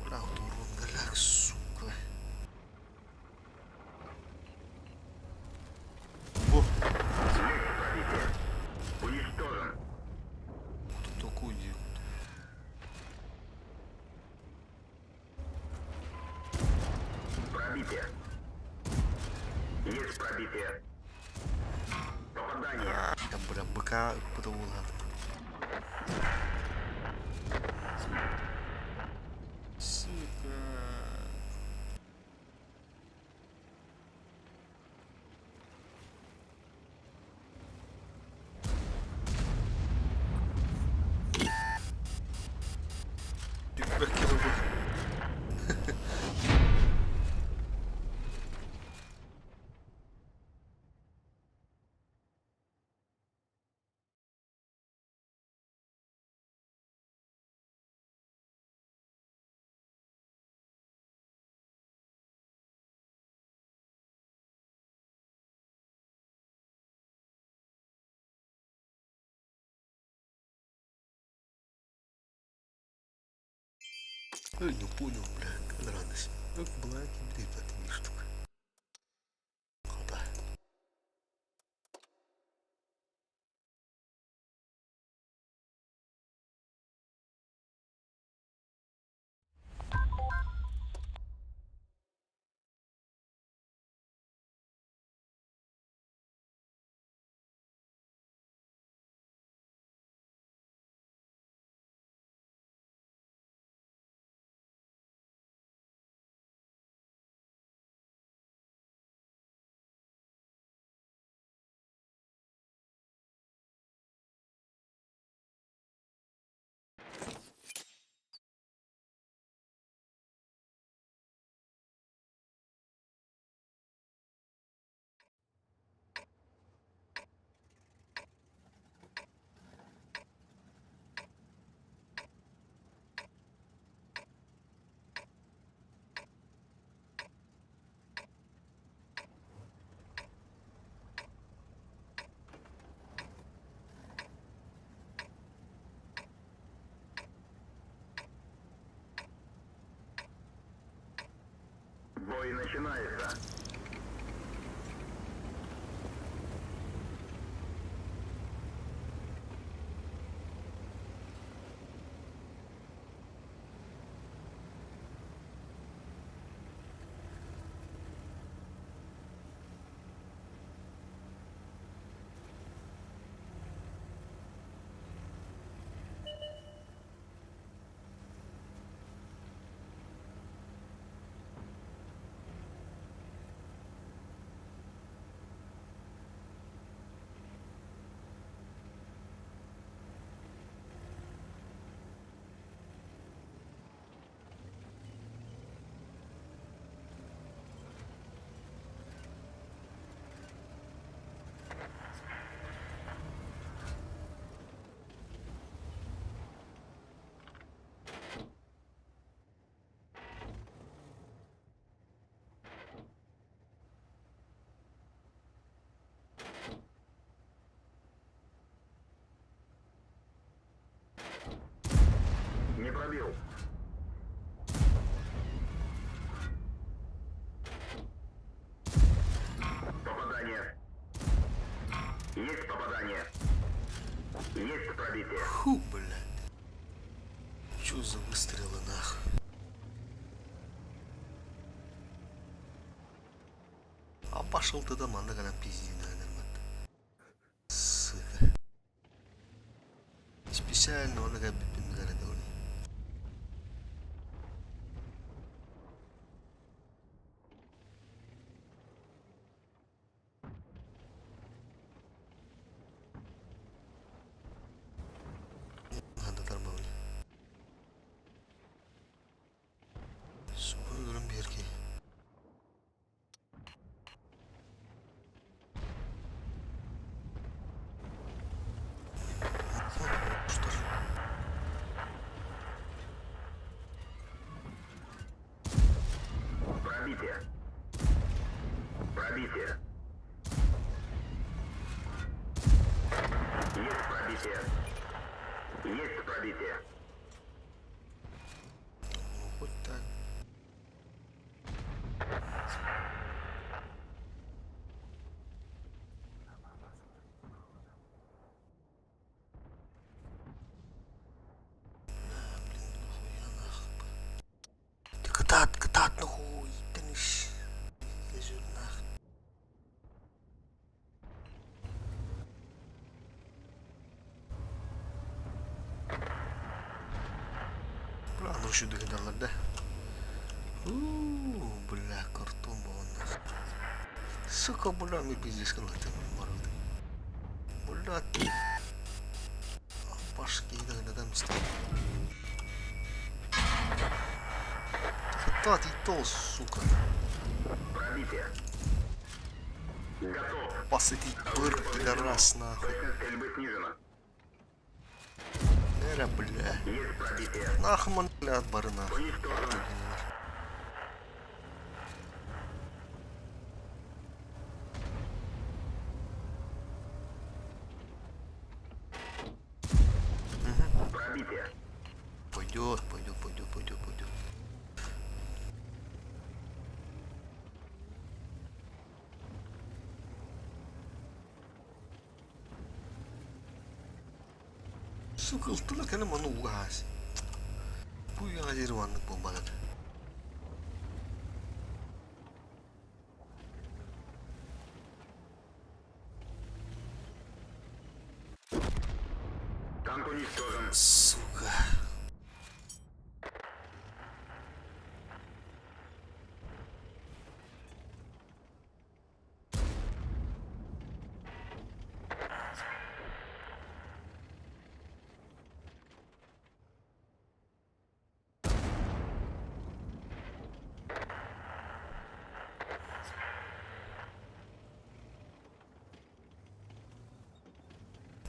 A: Бля, урон, бля, сука. Во. Тут такой делают. Я, бля, быка подавал. Сука. Бүппэккэ бу. Эй, не понял, бля, радость. Как была кибрид, штука. Хода.
N: Бой начинается. Не пробил. Попадание. Есть попадание. Есть пробитие.
A: Фу, блядь. Чё за выстрелы нахуй? А пошел ты там, анда гана пизди, наверное. Сука. Специально он такая бипин. Надо нормально. Супер берки. Что ж.
N: Пробитие. Пробитие. Есть пробитие. Есть пробитие.
A: Ну, хоть так. А, блин, нахуя нахуй. Ты катат, катат нахуй, тениш. Лежит нахуй. Бля, ну еще догадала, да? Ууу, бля, картон был нахуй. Сука, бля, мы пиздец канаты Бля, ты. Башки, да, да, там стоит. Та ты сука. Посыти быр, пидорас, нахуй. Эра, бля. Нахуй, бля, бары нахуй. Пойдет, пойдет, пойдет, пойдет, пойдет. Сука, ылтылар кэлэн маны угаас. Бу үйэҕэ диэри маннык буолбатар. Сука.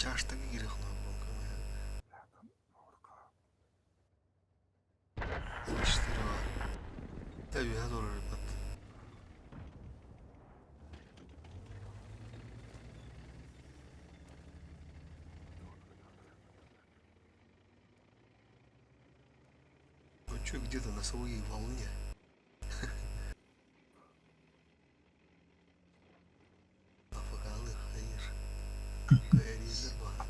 A: Чаштыгы киирэх Четыре. Да, үһэ турар ребят. Ну чё, где-то на своей волне. Афгалы хайыр. Кайризер бар.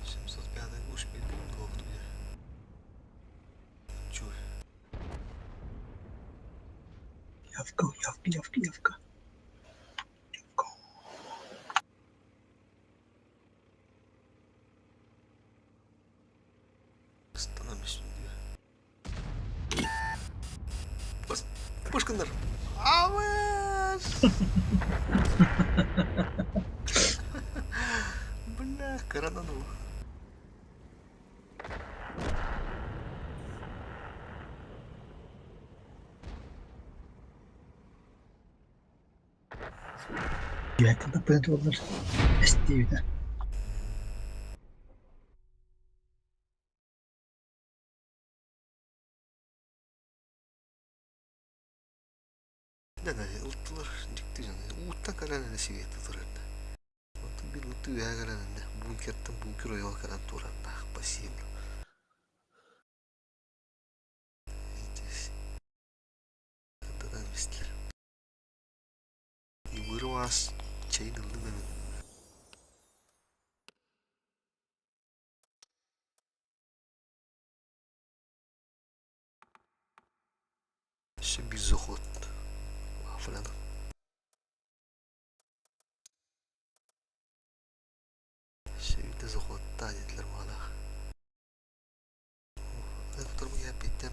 A: 705 уж двух. Чё?
B: Явка, явка, явка, явка.
A: Становимся. Пушкандар. Авес! Бля, коронанул.
B: Я когда пойду, Стивена.
A: Да, ылтылар дьикти уутта кэлэн сибиэтэ турарда. Онтон бир ыты үһэ кэлэн бункертан бункер ойоҕо кэлэн турардаах спасибо. Здесь. Антадан бистилер. Ибыры чейин ылдым эбит. Еще без заход. Вафляна. Şimdi заход dediler bana. Это я опять там.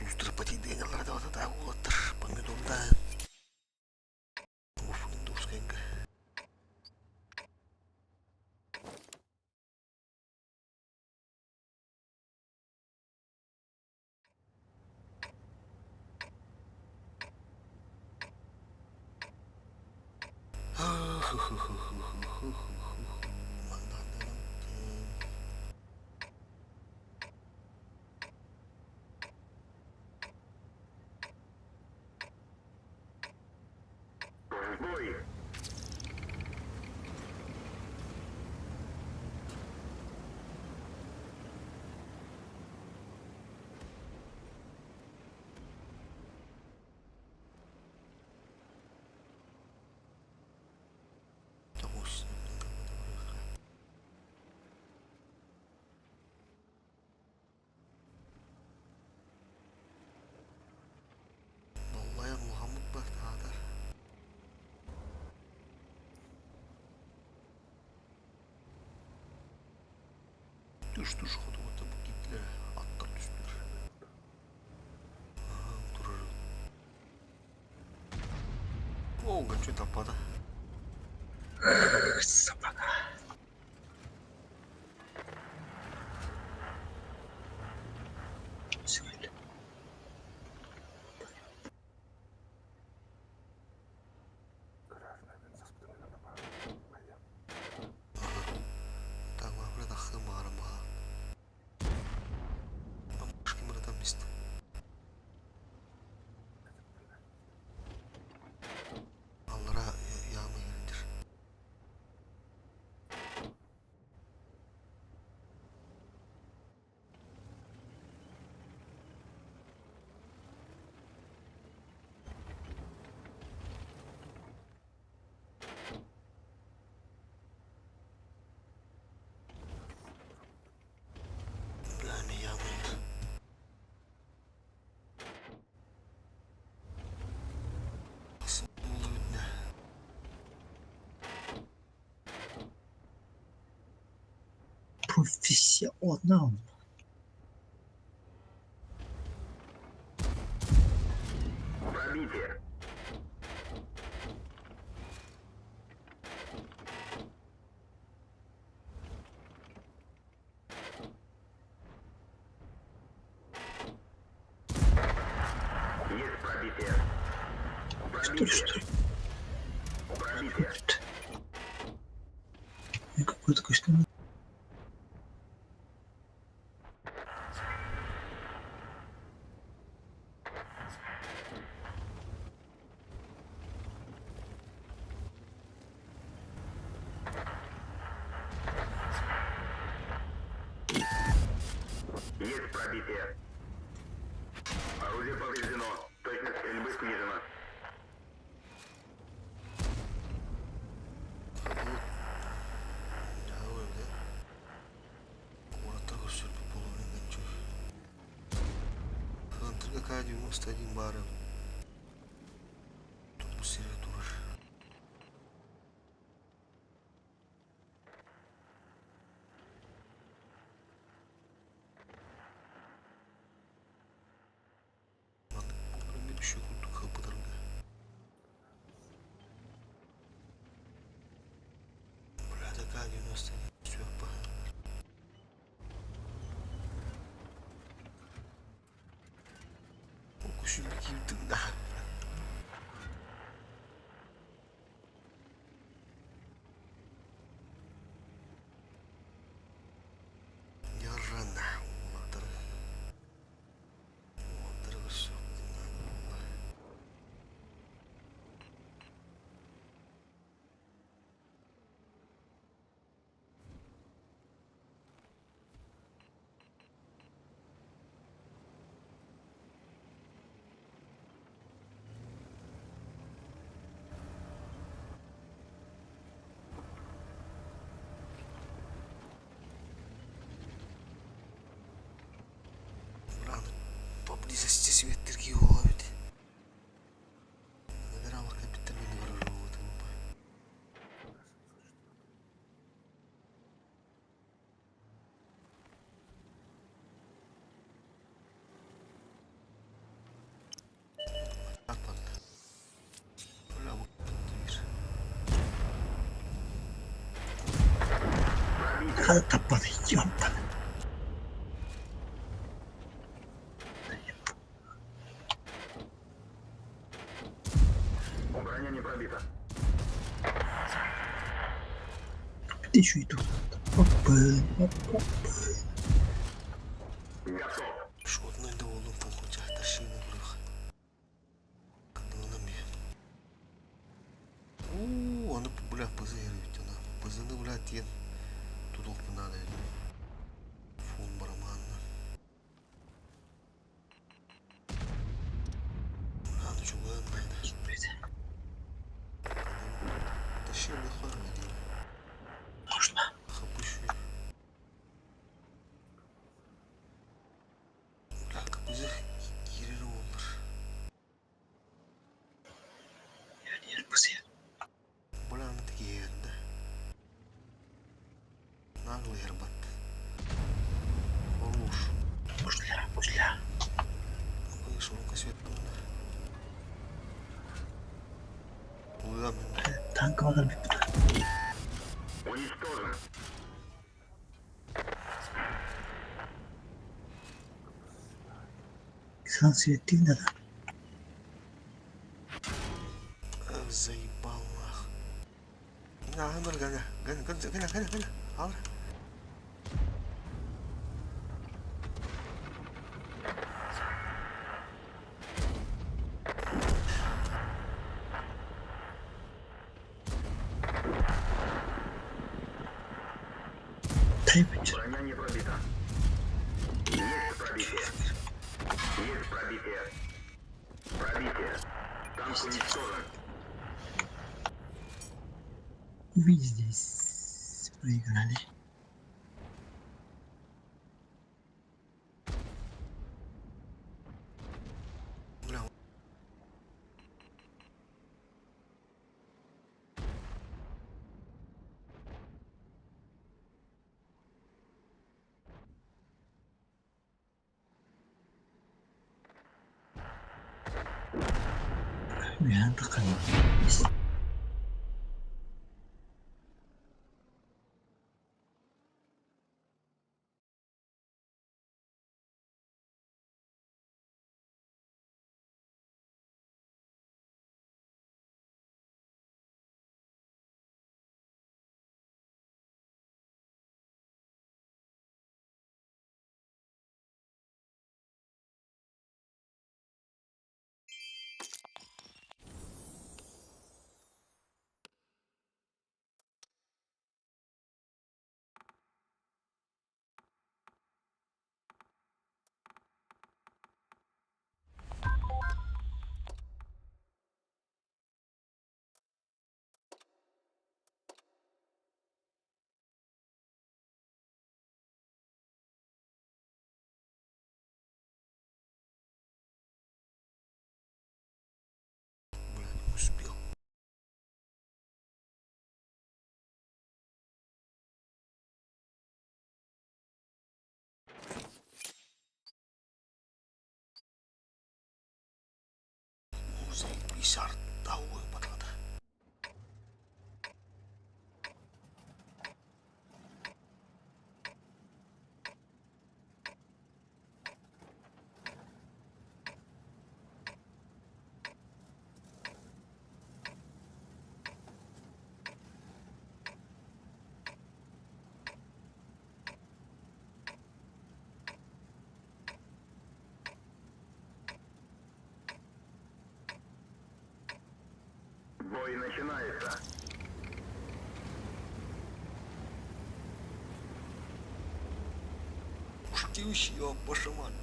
A: Устра пати денгалар да улаттар помидорда. Уф, индусская. Ху-ху-ху-ху. Манна Баллайан улахаммыт бар таатар. Түш-түш хотугута бу киирдилэр, аттар түстүлэр. Турар. О, гачу таппата.
B: Собака.
A: Так, бра тахы маарам баха. Амушки мыратам мест. Аллара яма yerdir. Бля, яма ер. Асыл видно.
B: Профессионал.
N: Пробитие. Есть пробитие.
B: Что ли, что ли?
N: Пробитие.
B: И какой-то что
N: Есть пробитие. Орудие повреждено. Точность стрельбы снижена.
A: Куратор көрсөрбүт буолуон гэнчү. Хантырга К-91 бары. Тут бу сире турар. Маннык буоларын düşüyor курдук хаппытарга. Бля, К-91 сүөк баһа. Окушум киирдим да. Яррана улаттары. Улаттары көрсөк Раны поблизости светтерки олабит. Наверное, капитан не говорю, вот
B: Хада таппады, ёпта.
N: Броня не пробита.
B: Тишуйду. Оппын, оппын.
A: Шотный да oğlum fokuca taşıyın vuruyor. Kanalına mı? Уу, аны бля пызы ерүт ана. Пызыны бля тиен тудук надо. Фон бараманна. Аны чуган байна. Ташыйын хара.
B: Можно.
A: Хапышы. Бля, капызы кирер олар.
B: Yer пызы.
A: Бля, аны тигерді. Наглый ербат. Хорош.
B: Пушля, пушля.
A: Вышел свет. Ула,
B: Танк var bir Сан светил да.
A: Заебал нах. На, ну, гана, гана, гана, гана, гана, гана. Ал.
B: Тайпич.
N: Броня не пробита. Есть пробитие. Есть пробитие. Пробитие. Танк уничтожен.
B: Мы здесь проиграли.
A: Бля.
B: Үһән таққан.
A: Бля, не успел. О, заебись, арта ой, батлада.
N: Бой начинается.
A: Ушки ваша мать.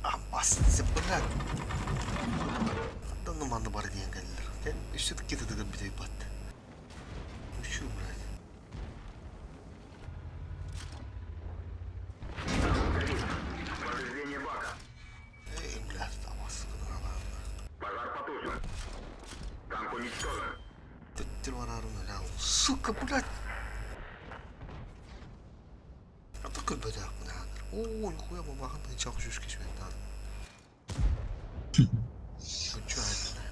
A: Ампасın бля. Данный манды бар деген кәлілер. Кән үсті кетеді бітей бат. Төттөр барарын өлөм. Сука, блядь. А то көрбөтөх мына. Оо, нихуя бабахан тынчак үшүш кешмет Күчү айдына.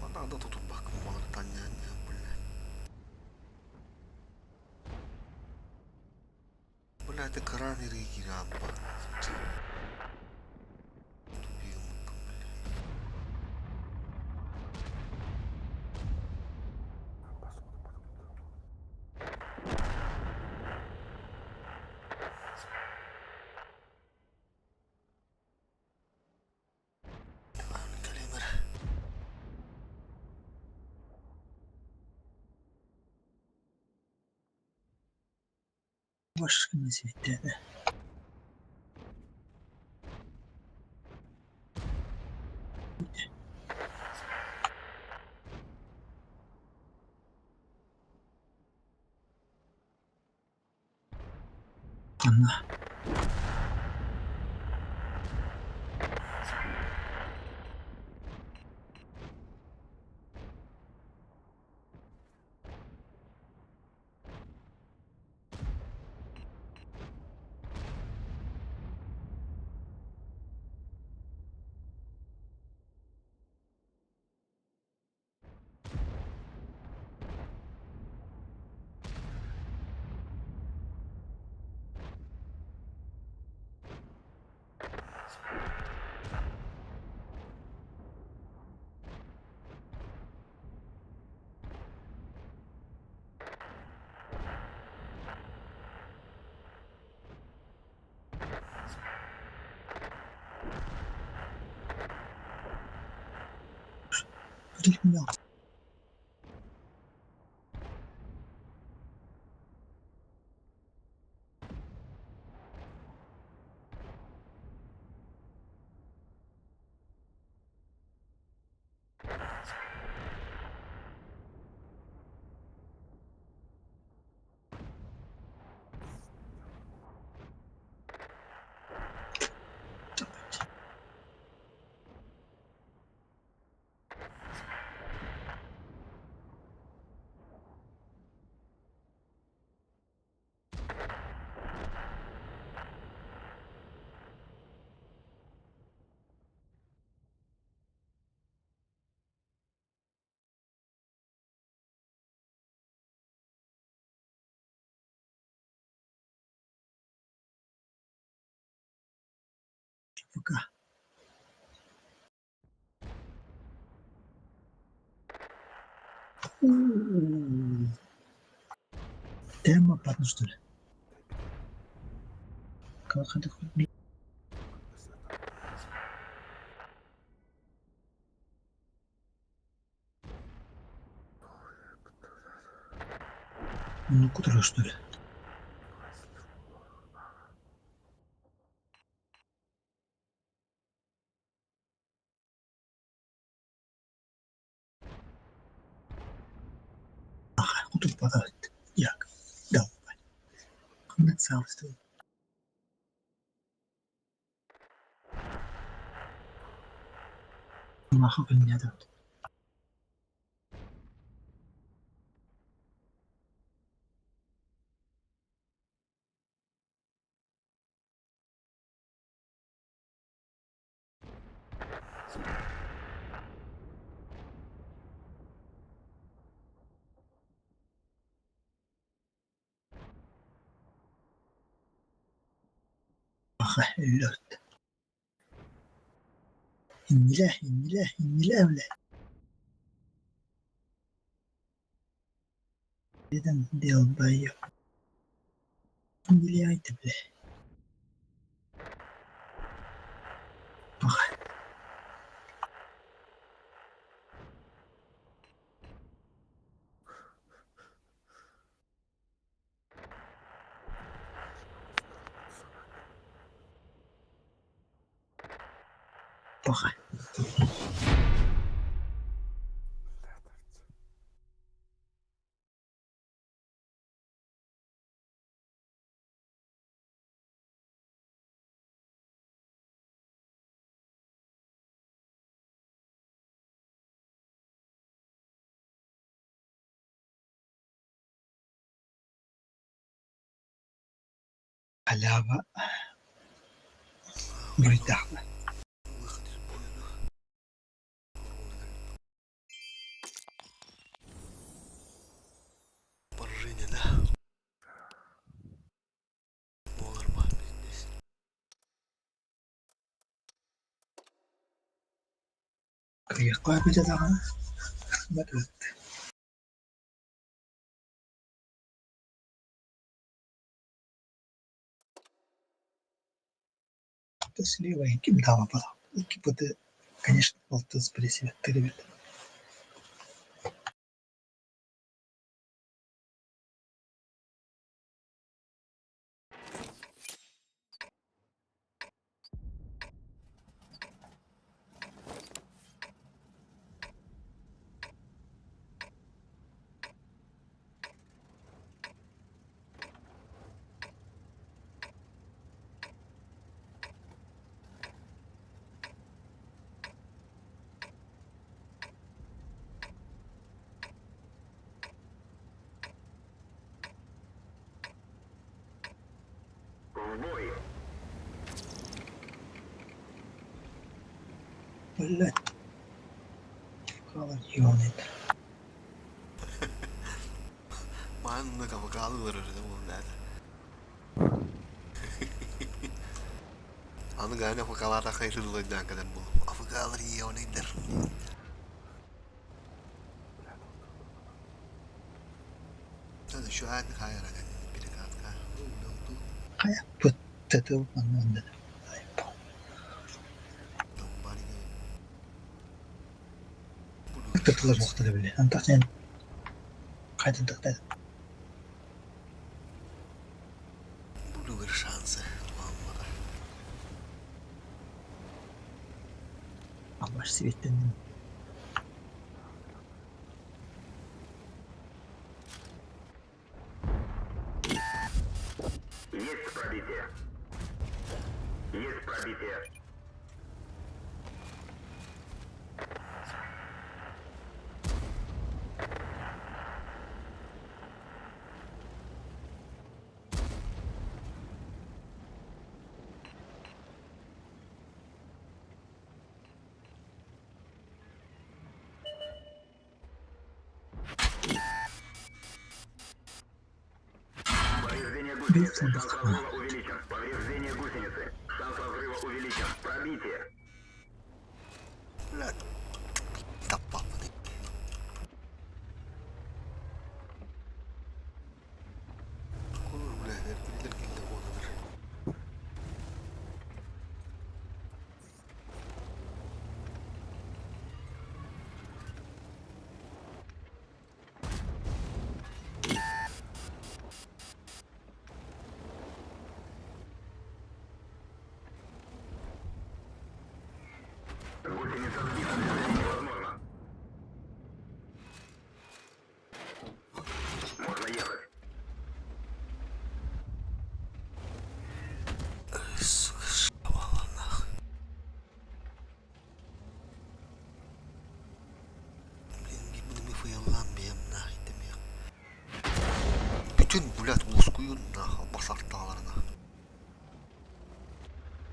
A: Анда анда тутурбак балар таня, блядь. Бля, это кран иргирамба. Тупил, блядь. Калимер.
B: Башканы светте. Анна. Рихмя. Пока. Тема платно, что ли? Как это хоть? Ну, куда что ли? Кутур падает. Як. Давай. Коммерциалисты. Нахуй меня тут. Ах, лед. Иннилeh, иннилeh, иннилeh, бля. Деден долбоёб. Иннилeh ты, бля. Ах. Паха. Халява. Буруйдаахпын.
A: Выход из боя, да. Поражение, да? Буолар пиздец.
B: Кыайыахха эбитэ даҕаны бат Слева ким даҕаны икки быты, конечно, алтыс пресветтер эбит. Блядь. Хаалар ёбаный.
A: Маннык авокадолар эрэ буолла. Аны ганы авокадолар хайрыллар кэлэн бу. Авокадолар ёбаныйдар. Это еще один хайра перекатка.
B: Хайа пыттаты манна. Тытылар буохтар били. Антах сен қайтын тақтайды.
A: Буду шансы.
B: Албаш светтен.
N: Есть пробитие. Есть пробитие. Повреждение
B: Бил
N: гусеницы. Шанс
B: сандық.
N: разрыва увеличен. Повреждение гусеницы. Шанс разрыва увеличен. Пробитие.
A: Блядь. Таппаппын. Olur бля, эркилдер килде буолар.
N: Гусеница сбита. Движение невозможно. Можно ехать.
A: Сука, шабала нахуй. Блин, гибними фаяллан бием нахуй демек. Бүтүн, блядь, ускуюн нахуй басарталарына.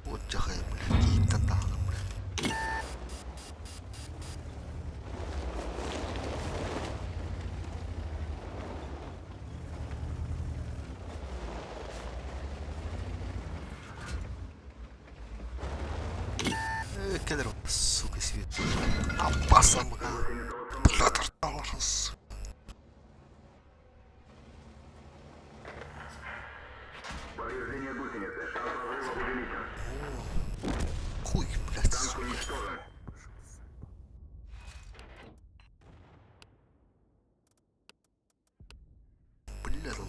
A: Вот жахай, блядь, кийиттен тағын, блядь. Келер, сука, свет. Аппасам, блядь, арталарыз.
N: Повреждение гусеницы. Шанс разрыва увеличен.
A: Хуй, блядь,
N: Танк
A: сука.
N: уничтожен.
A: Блядь, лох.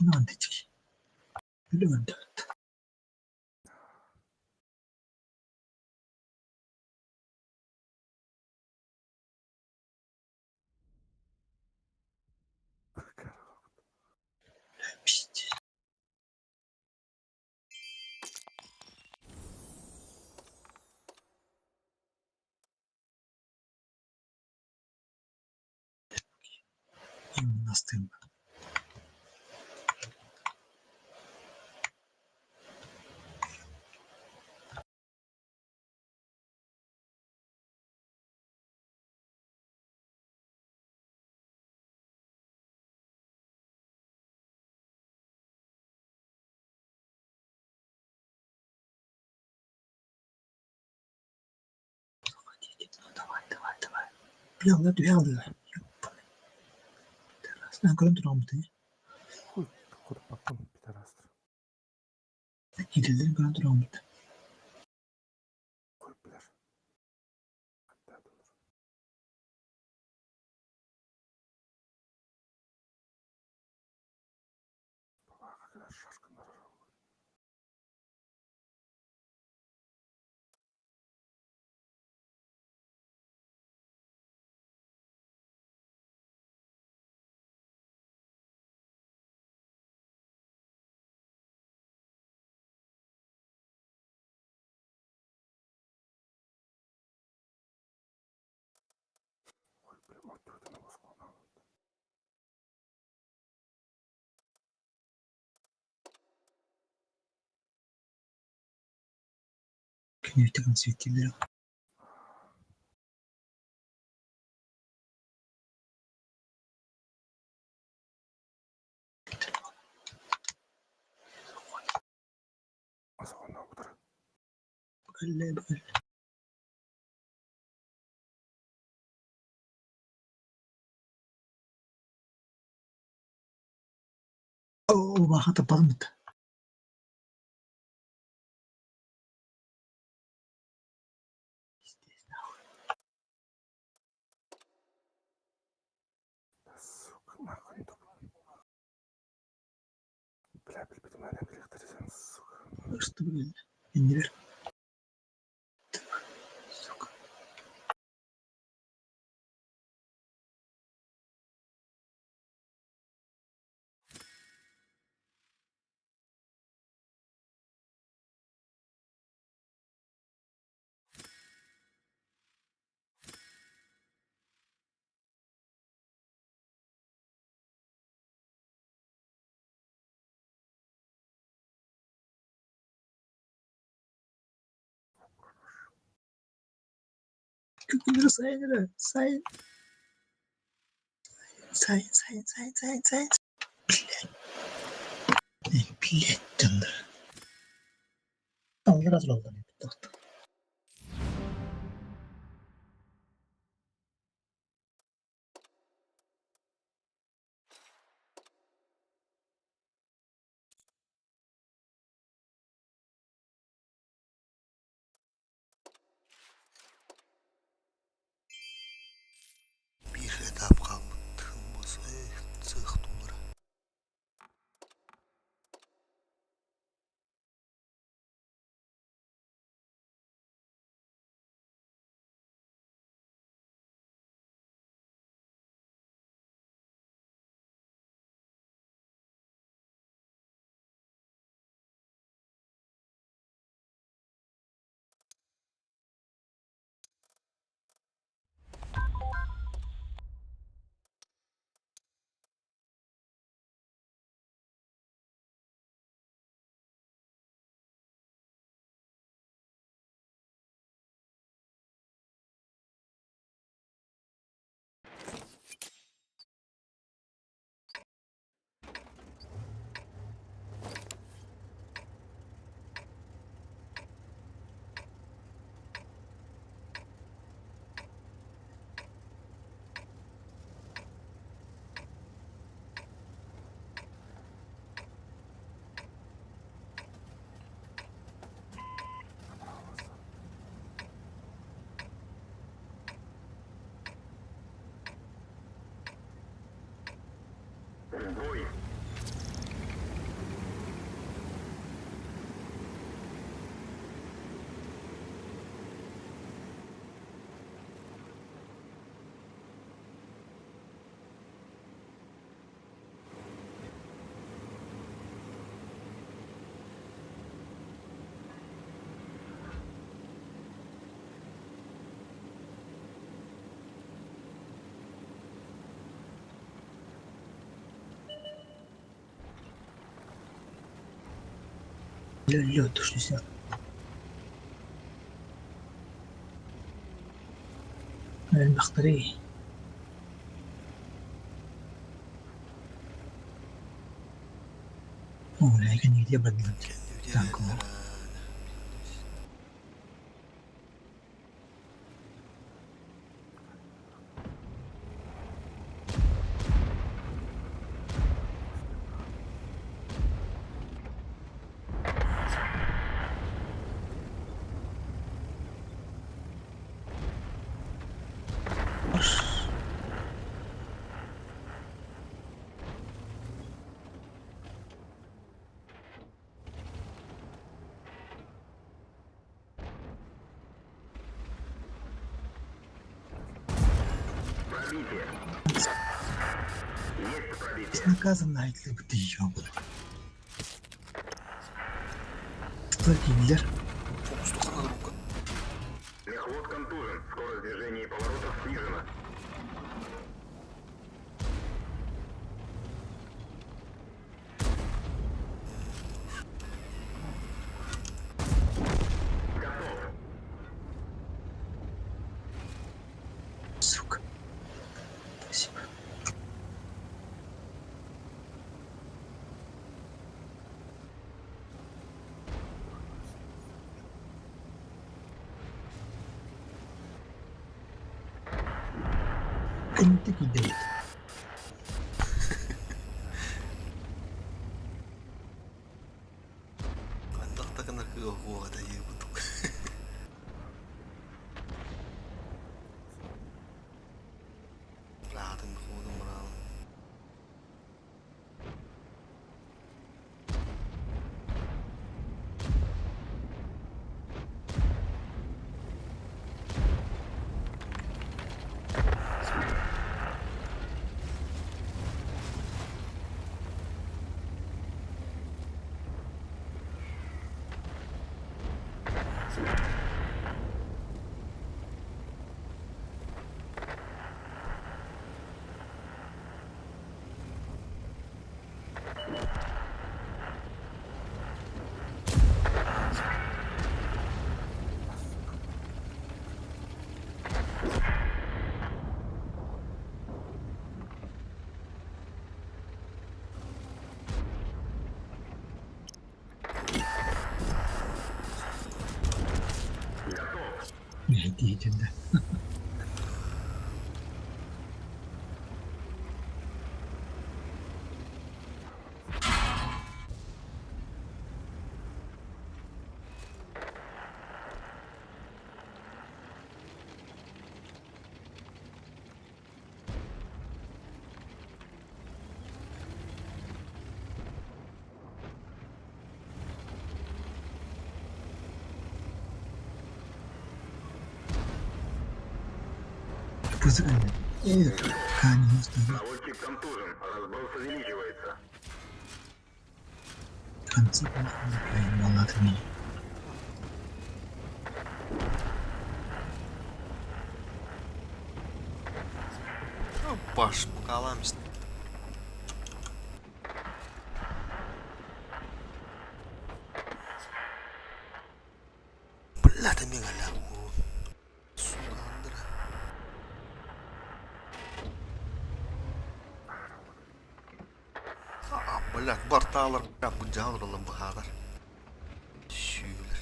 B: Антички. Үлүгэрдээх. Пиздец. Именно стыдно. Ну давай, давай, давай. Бля, бля, бля. Пидорас. Көрөн тураммыт
D: Хуй, хотпаккын, пидорастар.
B: Киирэллэрин көрөн тураммыт.
D: Хуй, билэр.
B: Күнүүтүгүн светилэр. Бэллэ бэллэ. Оо, таппатым
D: Сука, нахуй Бля, билбитим аны билихтирсен, сука.
B: Что блин? Иннибер. Сука. Сайын сайын. Сайын, сайын, сайын, сайын, сайын. Блядь. Блядь, дьоннор. Аллара тураллар эбит.
A: Биир этап хаалбыт. Цех тулара.
B: Лё, точно. Элбэхтэрий. О, кэннигитигэр бардылар танково. Наказан ты ёбаный. Что киллер?
A: Фокус рука.
N: Мехвод контужен. Скорость движения и поворотов снижена.
B: Сука. Спасибо. Кэнники киирдибит.
A: Андахтаканар кыа да ебутук. Раатын хоодум браалым.
B: Диэтинде. Пузырь.
N: Наводчик контужен. Разброс увеличивается.
B: Концы плохо.
A: Баш букаламс. Бля, ты мега лягу. Сука, Андра. А, блядь, барталар, бля, будялралым бахадар. Сүүлер.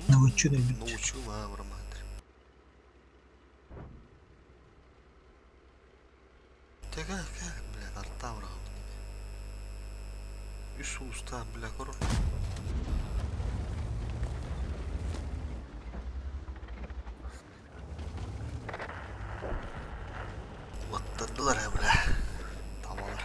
B: Научу да бит.
A: Научу, мавра мадр. Тега, как, блядь, артавра. Үс уста, бля, корор. Оттырдылар, бля. Табалар.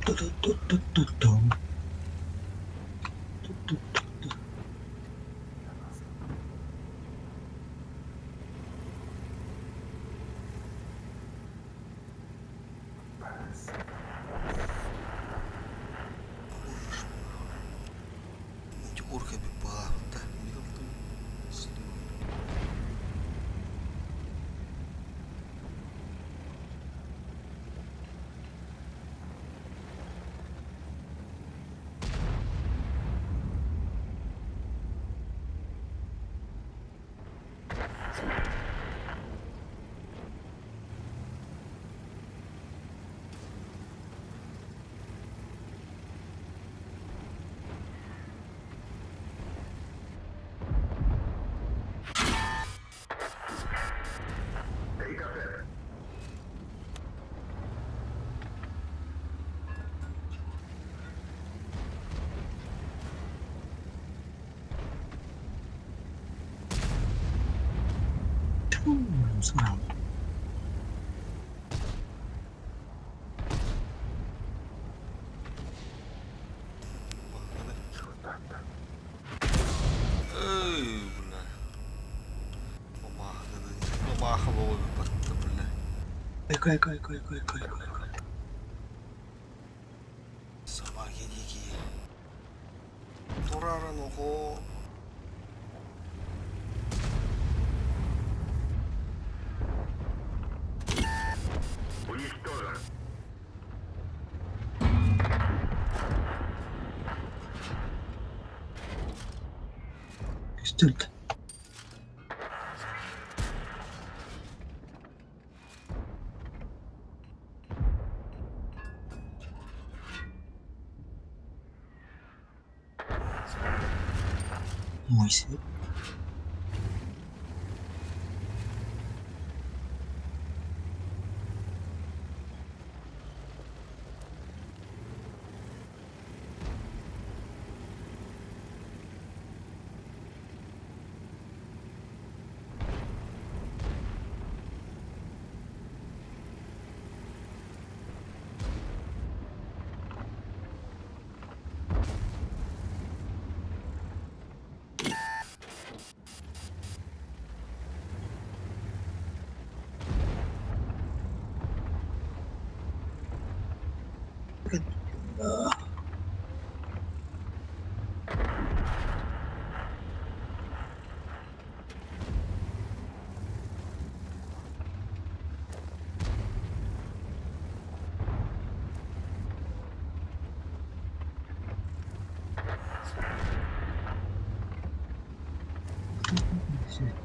B: Ту-ту-ту-ту-ту-тум. Ту-ту-ту-ту.
A: Урка биппалаабыта.
B: Сразу.
A: Эй, бля. Мамаха буолбатта, бля.
B: Кой, кой, кой, кой, кой, кой, кой.
A: Собаки дикие. Турара нохо.
N: Уничтожен.
B: Үстүлт. Мой свет.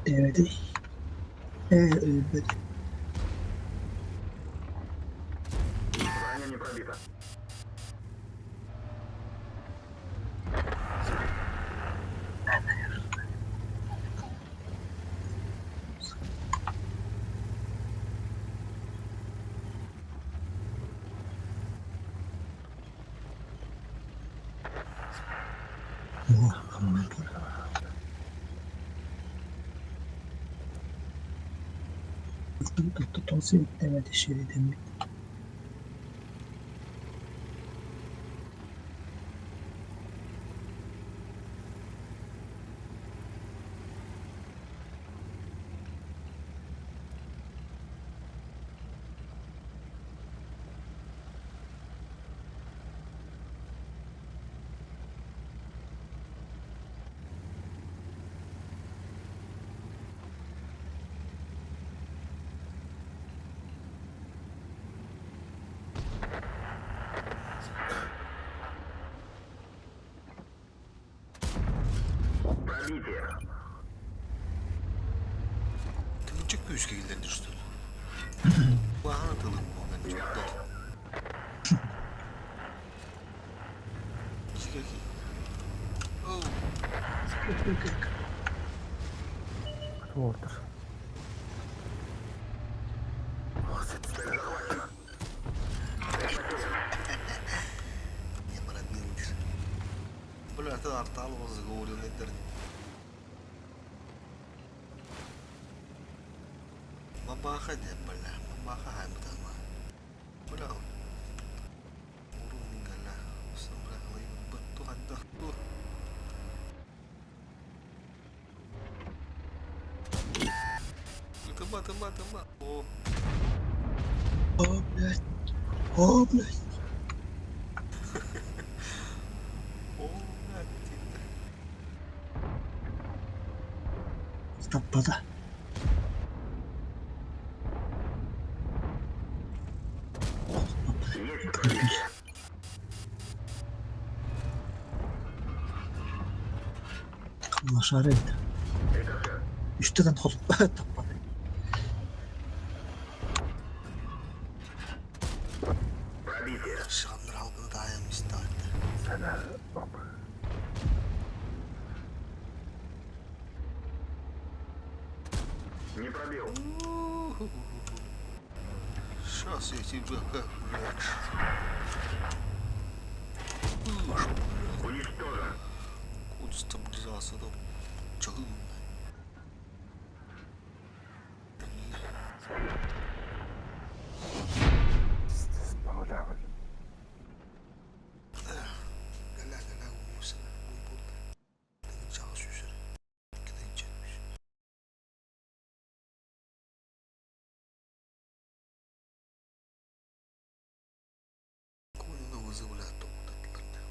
B: Evet. Evet.
N: Броня не пробита.
B: Тон
N: Пробитие.
A: Тыгынча күүскэ киллэрдир что ли? Баһана тылым буолан чугдар. Сигаки. Оу.
D: Ордер.
A: Не пробил. Бля, ты артал заговорил на интернет. Мамаха де, бля, мамаха хаймтама. Бля. Урун. Тыма, тыма, тыма. О.
B: О, блядь. О, блядь.
A: О, блядь.
B: Таппата. Лошары это. Үстеген таппады.
A: Шығандар халқını да аямыз.
N: Не пробил.
A: Сейчас я тебя как, блядь. Уж, блядь.
N: Уничтожен.
A: Код стабилизация да. Чагын. Gala gala uusana. Буй болды. Тыгын чағы сүйсір. Кідін жетміш. Коны вызывля тоқтатылар.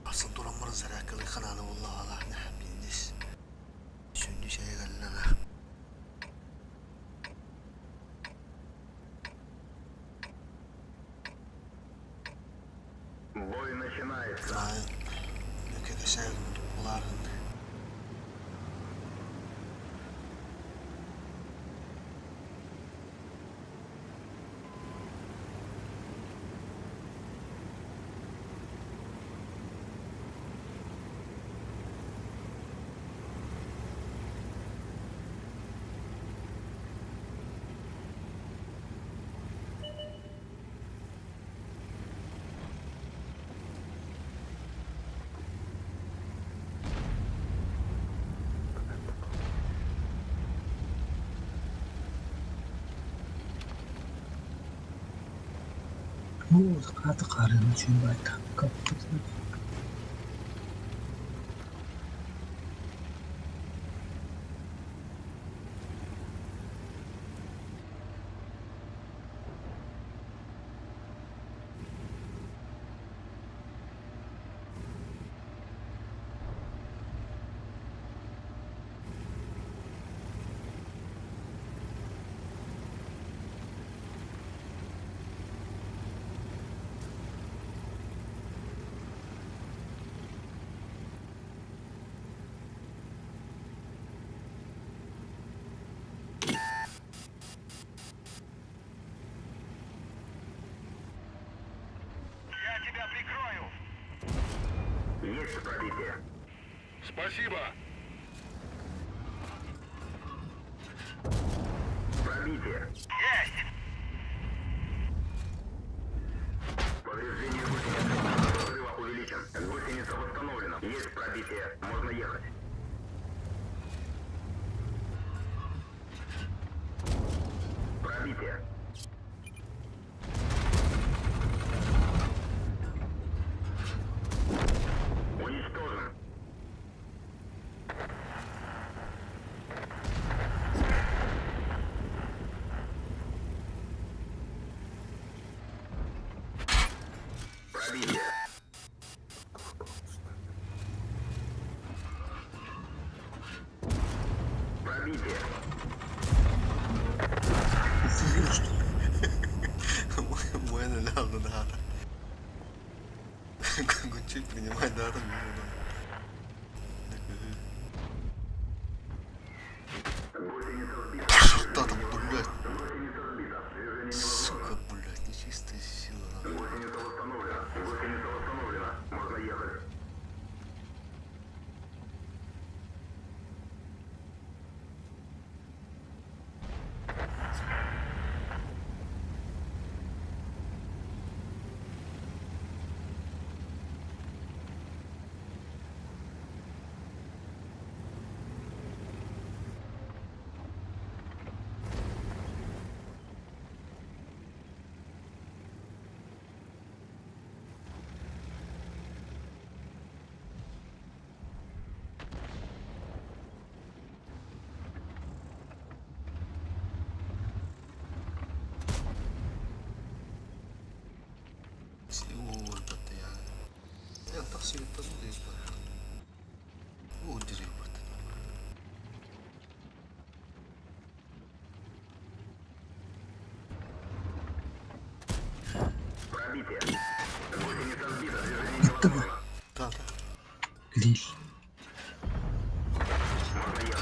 A: Aslında duranların zarakalı kanalı vallahi Allah ne biliriz. Şimdi şeye geldiler.
N: Бой начинается.
A: Löke buların.
B: Хата қараны чүйін танка.
N: Я тебя прикрою. Есть пробитие. Спасибо. Пробитие. Есть. Повреждение гусеницы. Взрыва увеличен. Гусеница восстановлена. Есть пробитие. Можно ехать. Пробитие. Уничтожен.
A: Муэн эле алды да. Гончик принимай да там. Что там, блядь? Сука, блядь, нечистая сила.
B: Bitti mi?
A: Да, да.
B: Grill.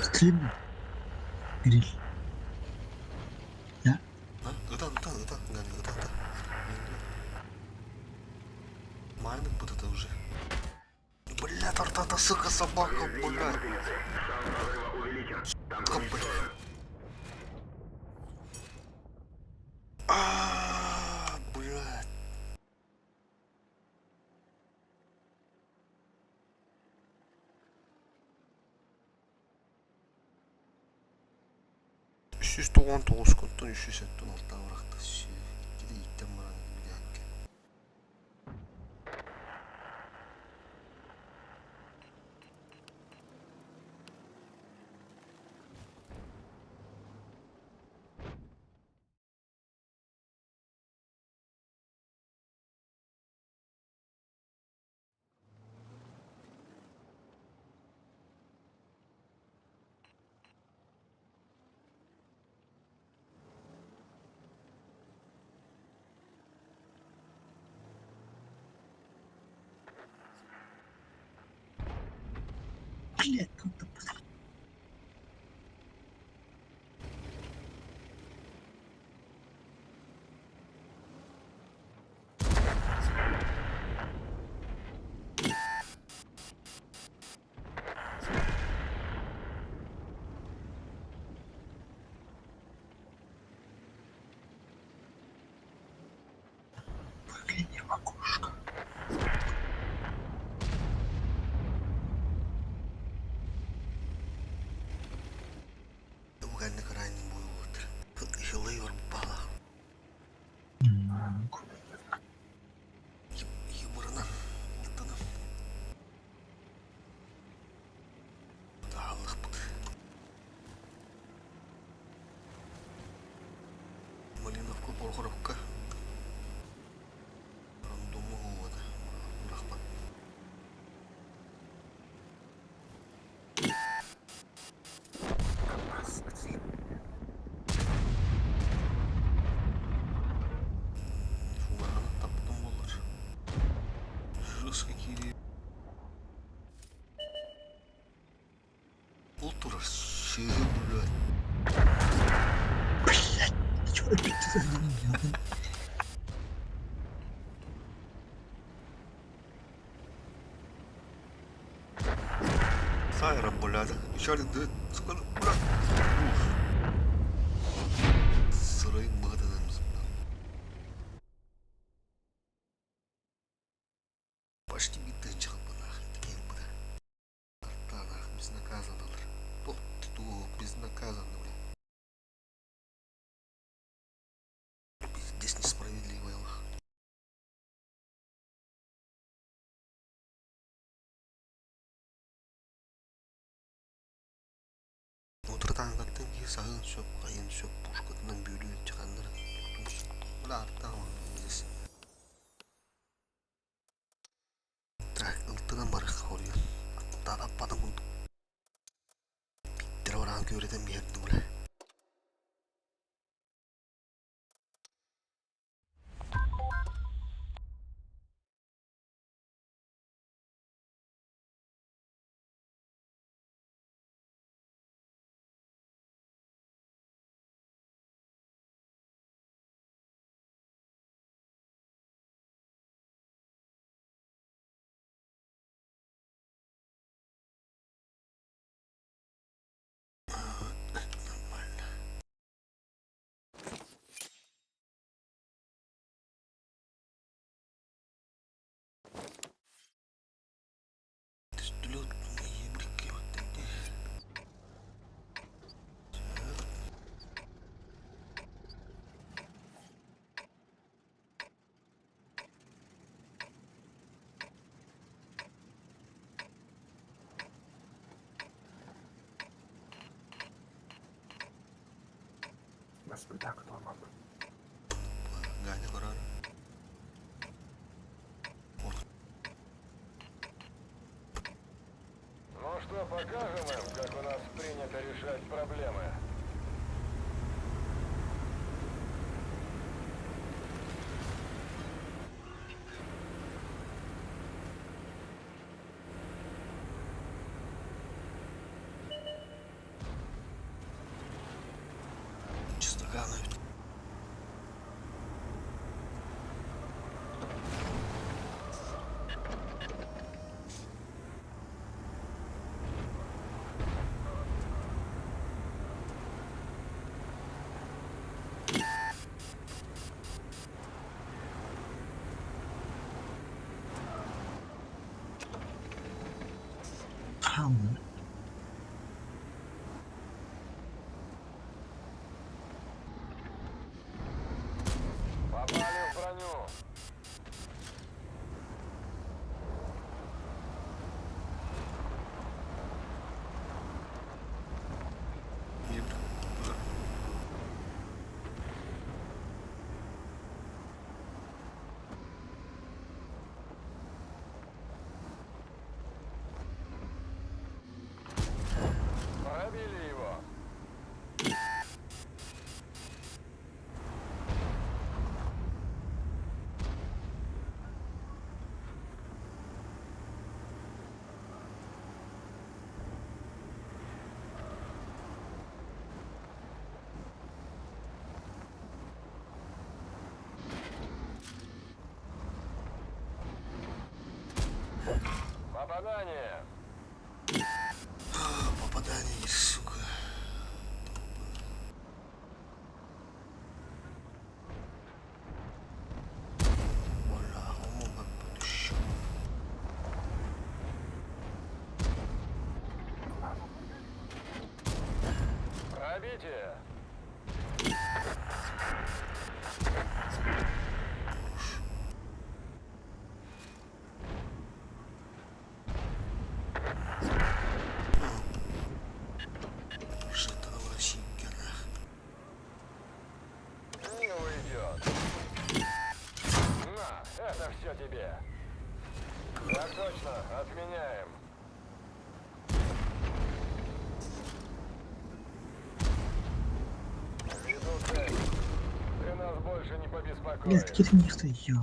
B: Bitireyim mi? Grill. Ya.
A: А? Ытан, ытан, ытан, Ганя, ытан, ытан. Майнок вот это уже. Бля, тартата, сука, собака, блядь. Сука, блядь. А, блядь. 399 кунтун 376 бырахта. Иккиде иттен баран билээкке.
B: Блядь, как-то Выгляни в окошко.
A: Угадны крайний будет. Хилый бала. Юморна. Алтыны. Тааллахпыт. Малиновка, Порохоровка. Рандому вот. Рахмат. Фуганы таптым болар. Жестко кири. Ол турар шыгы, блядь.
B: Блядь, чё опять ты за
A: Сайра, блядь. Еще один, сука, блядь. Уф. Сырайын бығытынымыз. Почти битті шығып нахрен деген бұда. Арта нахрен безнаказанно. Тох, безнаказанно, бля. Пиздец несправедливо, лох. Утро таңгаттан ки сағын сөп, қайын сөп, пушкатынан бөлі чықандар. Бля, арта здесь. Так, ылтынан барық хория. Аттан аппадан күн. Биттер баран. Күөрэтэн биэрдим бля. Нормально. Вертолет
D: Спектакль ламап.
A: Ганя көрөр.
N: Ну что, покажем им, как у нас принято решать проблемы.
A: Чистоган эбит.
B: Хаалла.
N: Попали в броню. Пробили его. Попадание.
A: Попадание, сука. Бля, умом еще.
N: Пробитие.
A: Что-то вообще нах.
N: Не уйдет. На, это все тебе. Так точно, отменяем. Веду цель. Ты нас больше не
B: Блядь,
N: побеспокоишь.
B: какие-то нихто ё.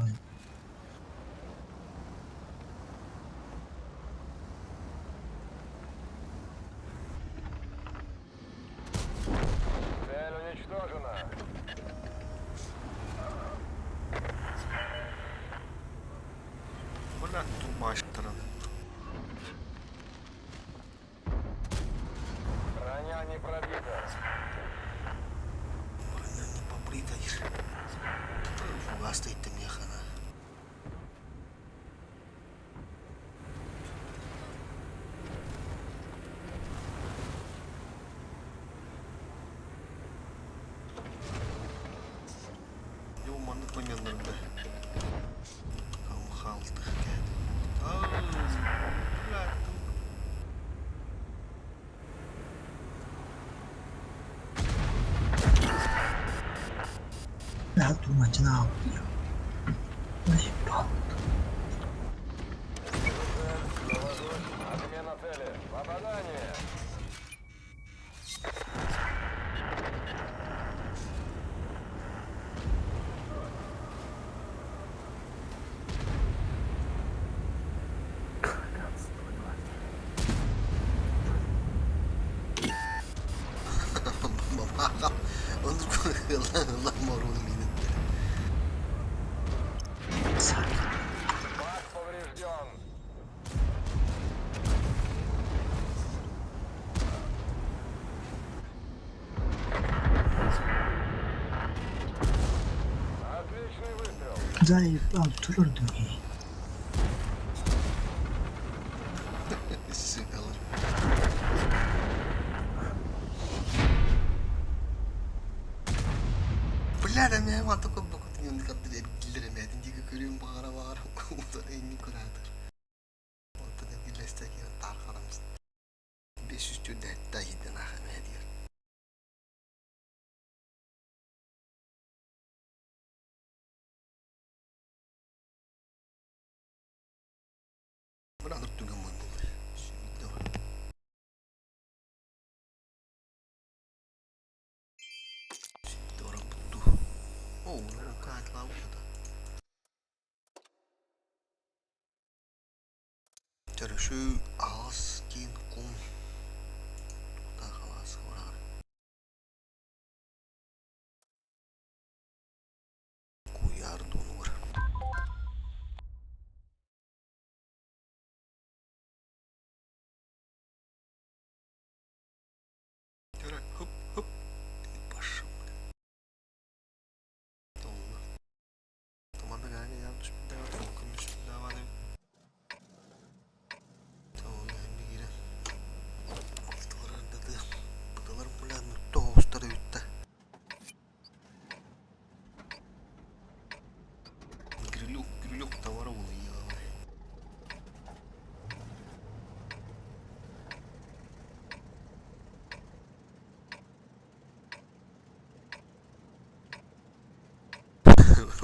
N: Цель уничтожена.
A: Бля, тумаштаран.
N: Броня не пробита.
A: Броня не побрита. Фугас стоит там ехана. Его маннык моментларда. Халты. Бля,
B: Бля, турмачына алды. Заебал.
N: Довожусь. Отмена цели. Попадание.
A: Ламоруну минет.
B: Zayıf al tururdu ki.
A: Сыгалар. Бля, да мен вата курдук отын каттыр эргиллер эмээтин диги көрүм баҕара баҕара утары инни кураатыр. Онтон эргиллэстэ киирэн таархарамс. Бес жүз төрдө иһиден аха эмээ диир. Бына түгэн мой болды. Сүйді бар. Сүйді бар бутту. О, каатла уята. Төрөшү аас кин кум. Тута халас орар. Куяр дунур. Төрө хып хып. Башым. Толла. Туманда гайны yanlış bir daha korkunç bir daha var. Tamam, hem giren. Altılar dedi. Budalar bulan тоғыстары үтті. Грилюк, грилюк товары ол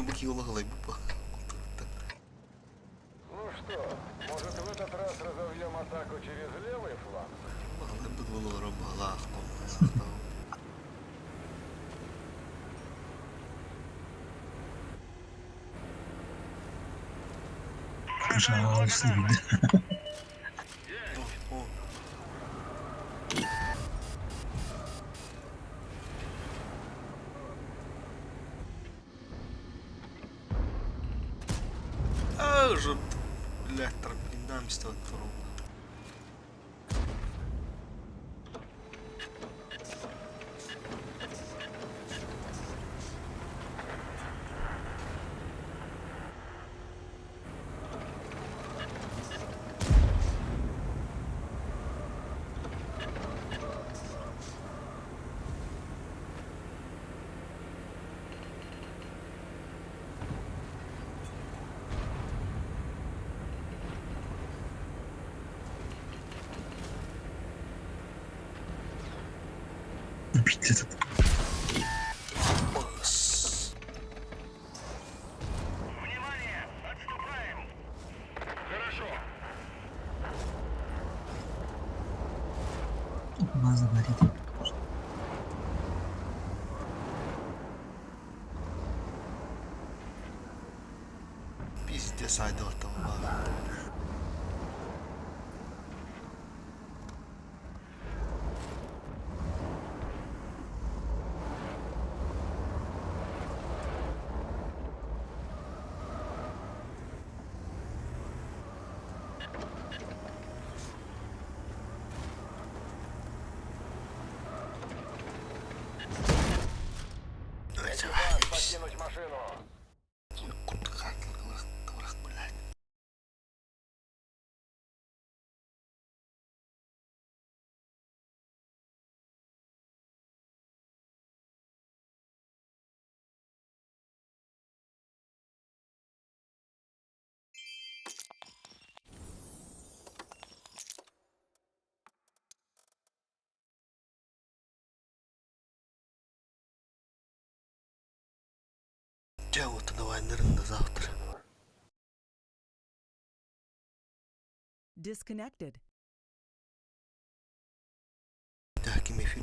A: Бу киола қалай бұл
N: Ну что, может, в этот раз разовьем атаку через левый фланг?
A: Бағалы бұдылары бала
B: Пожалуйста, видно.
A: О, А, уже, блядь, трамплинам стоит ровно.
B: Bitti.
A: Бас.
B: База горит.
A: Пиздец, айдол там.
N: Покинуть машину.
A: Блядь. Дьэ, вот давай до завтра.
H: Disconnected.
A: Так, ким эфир.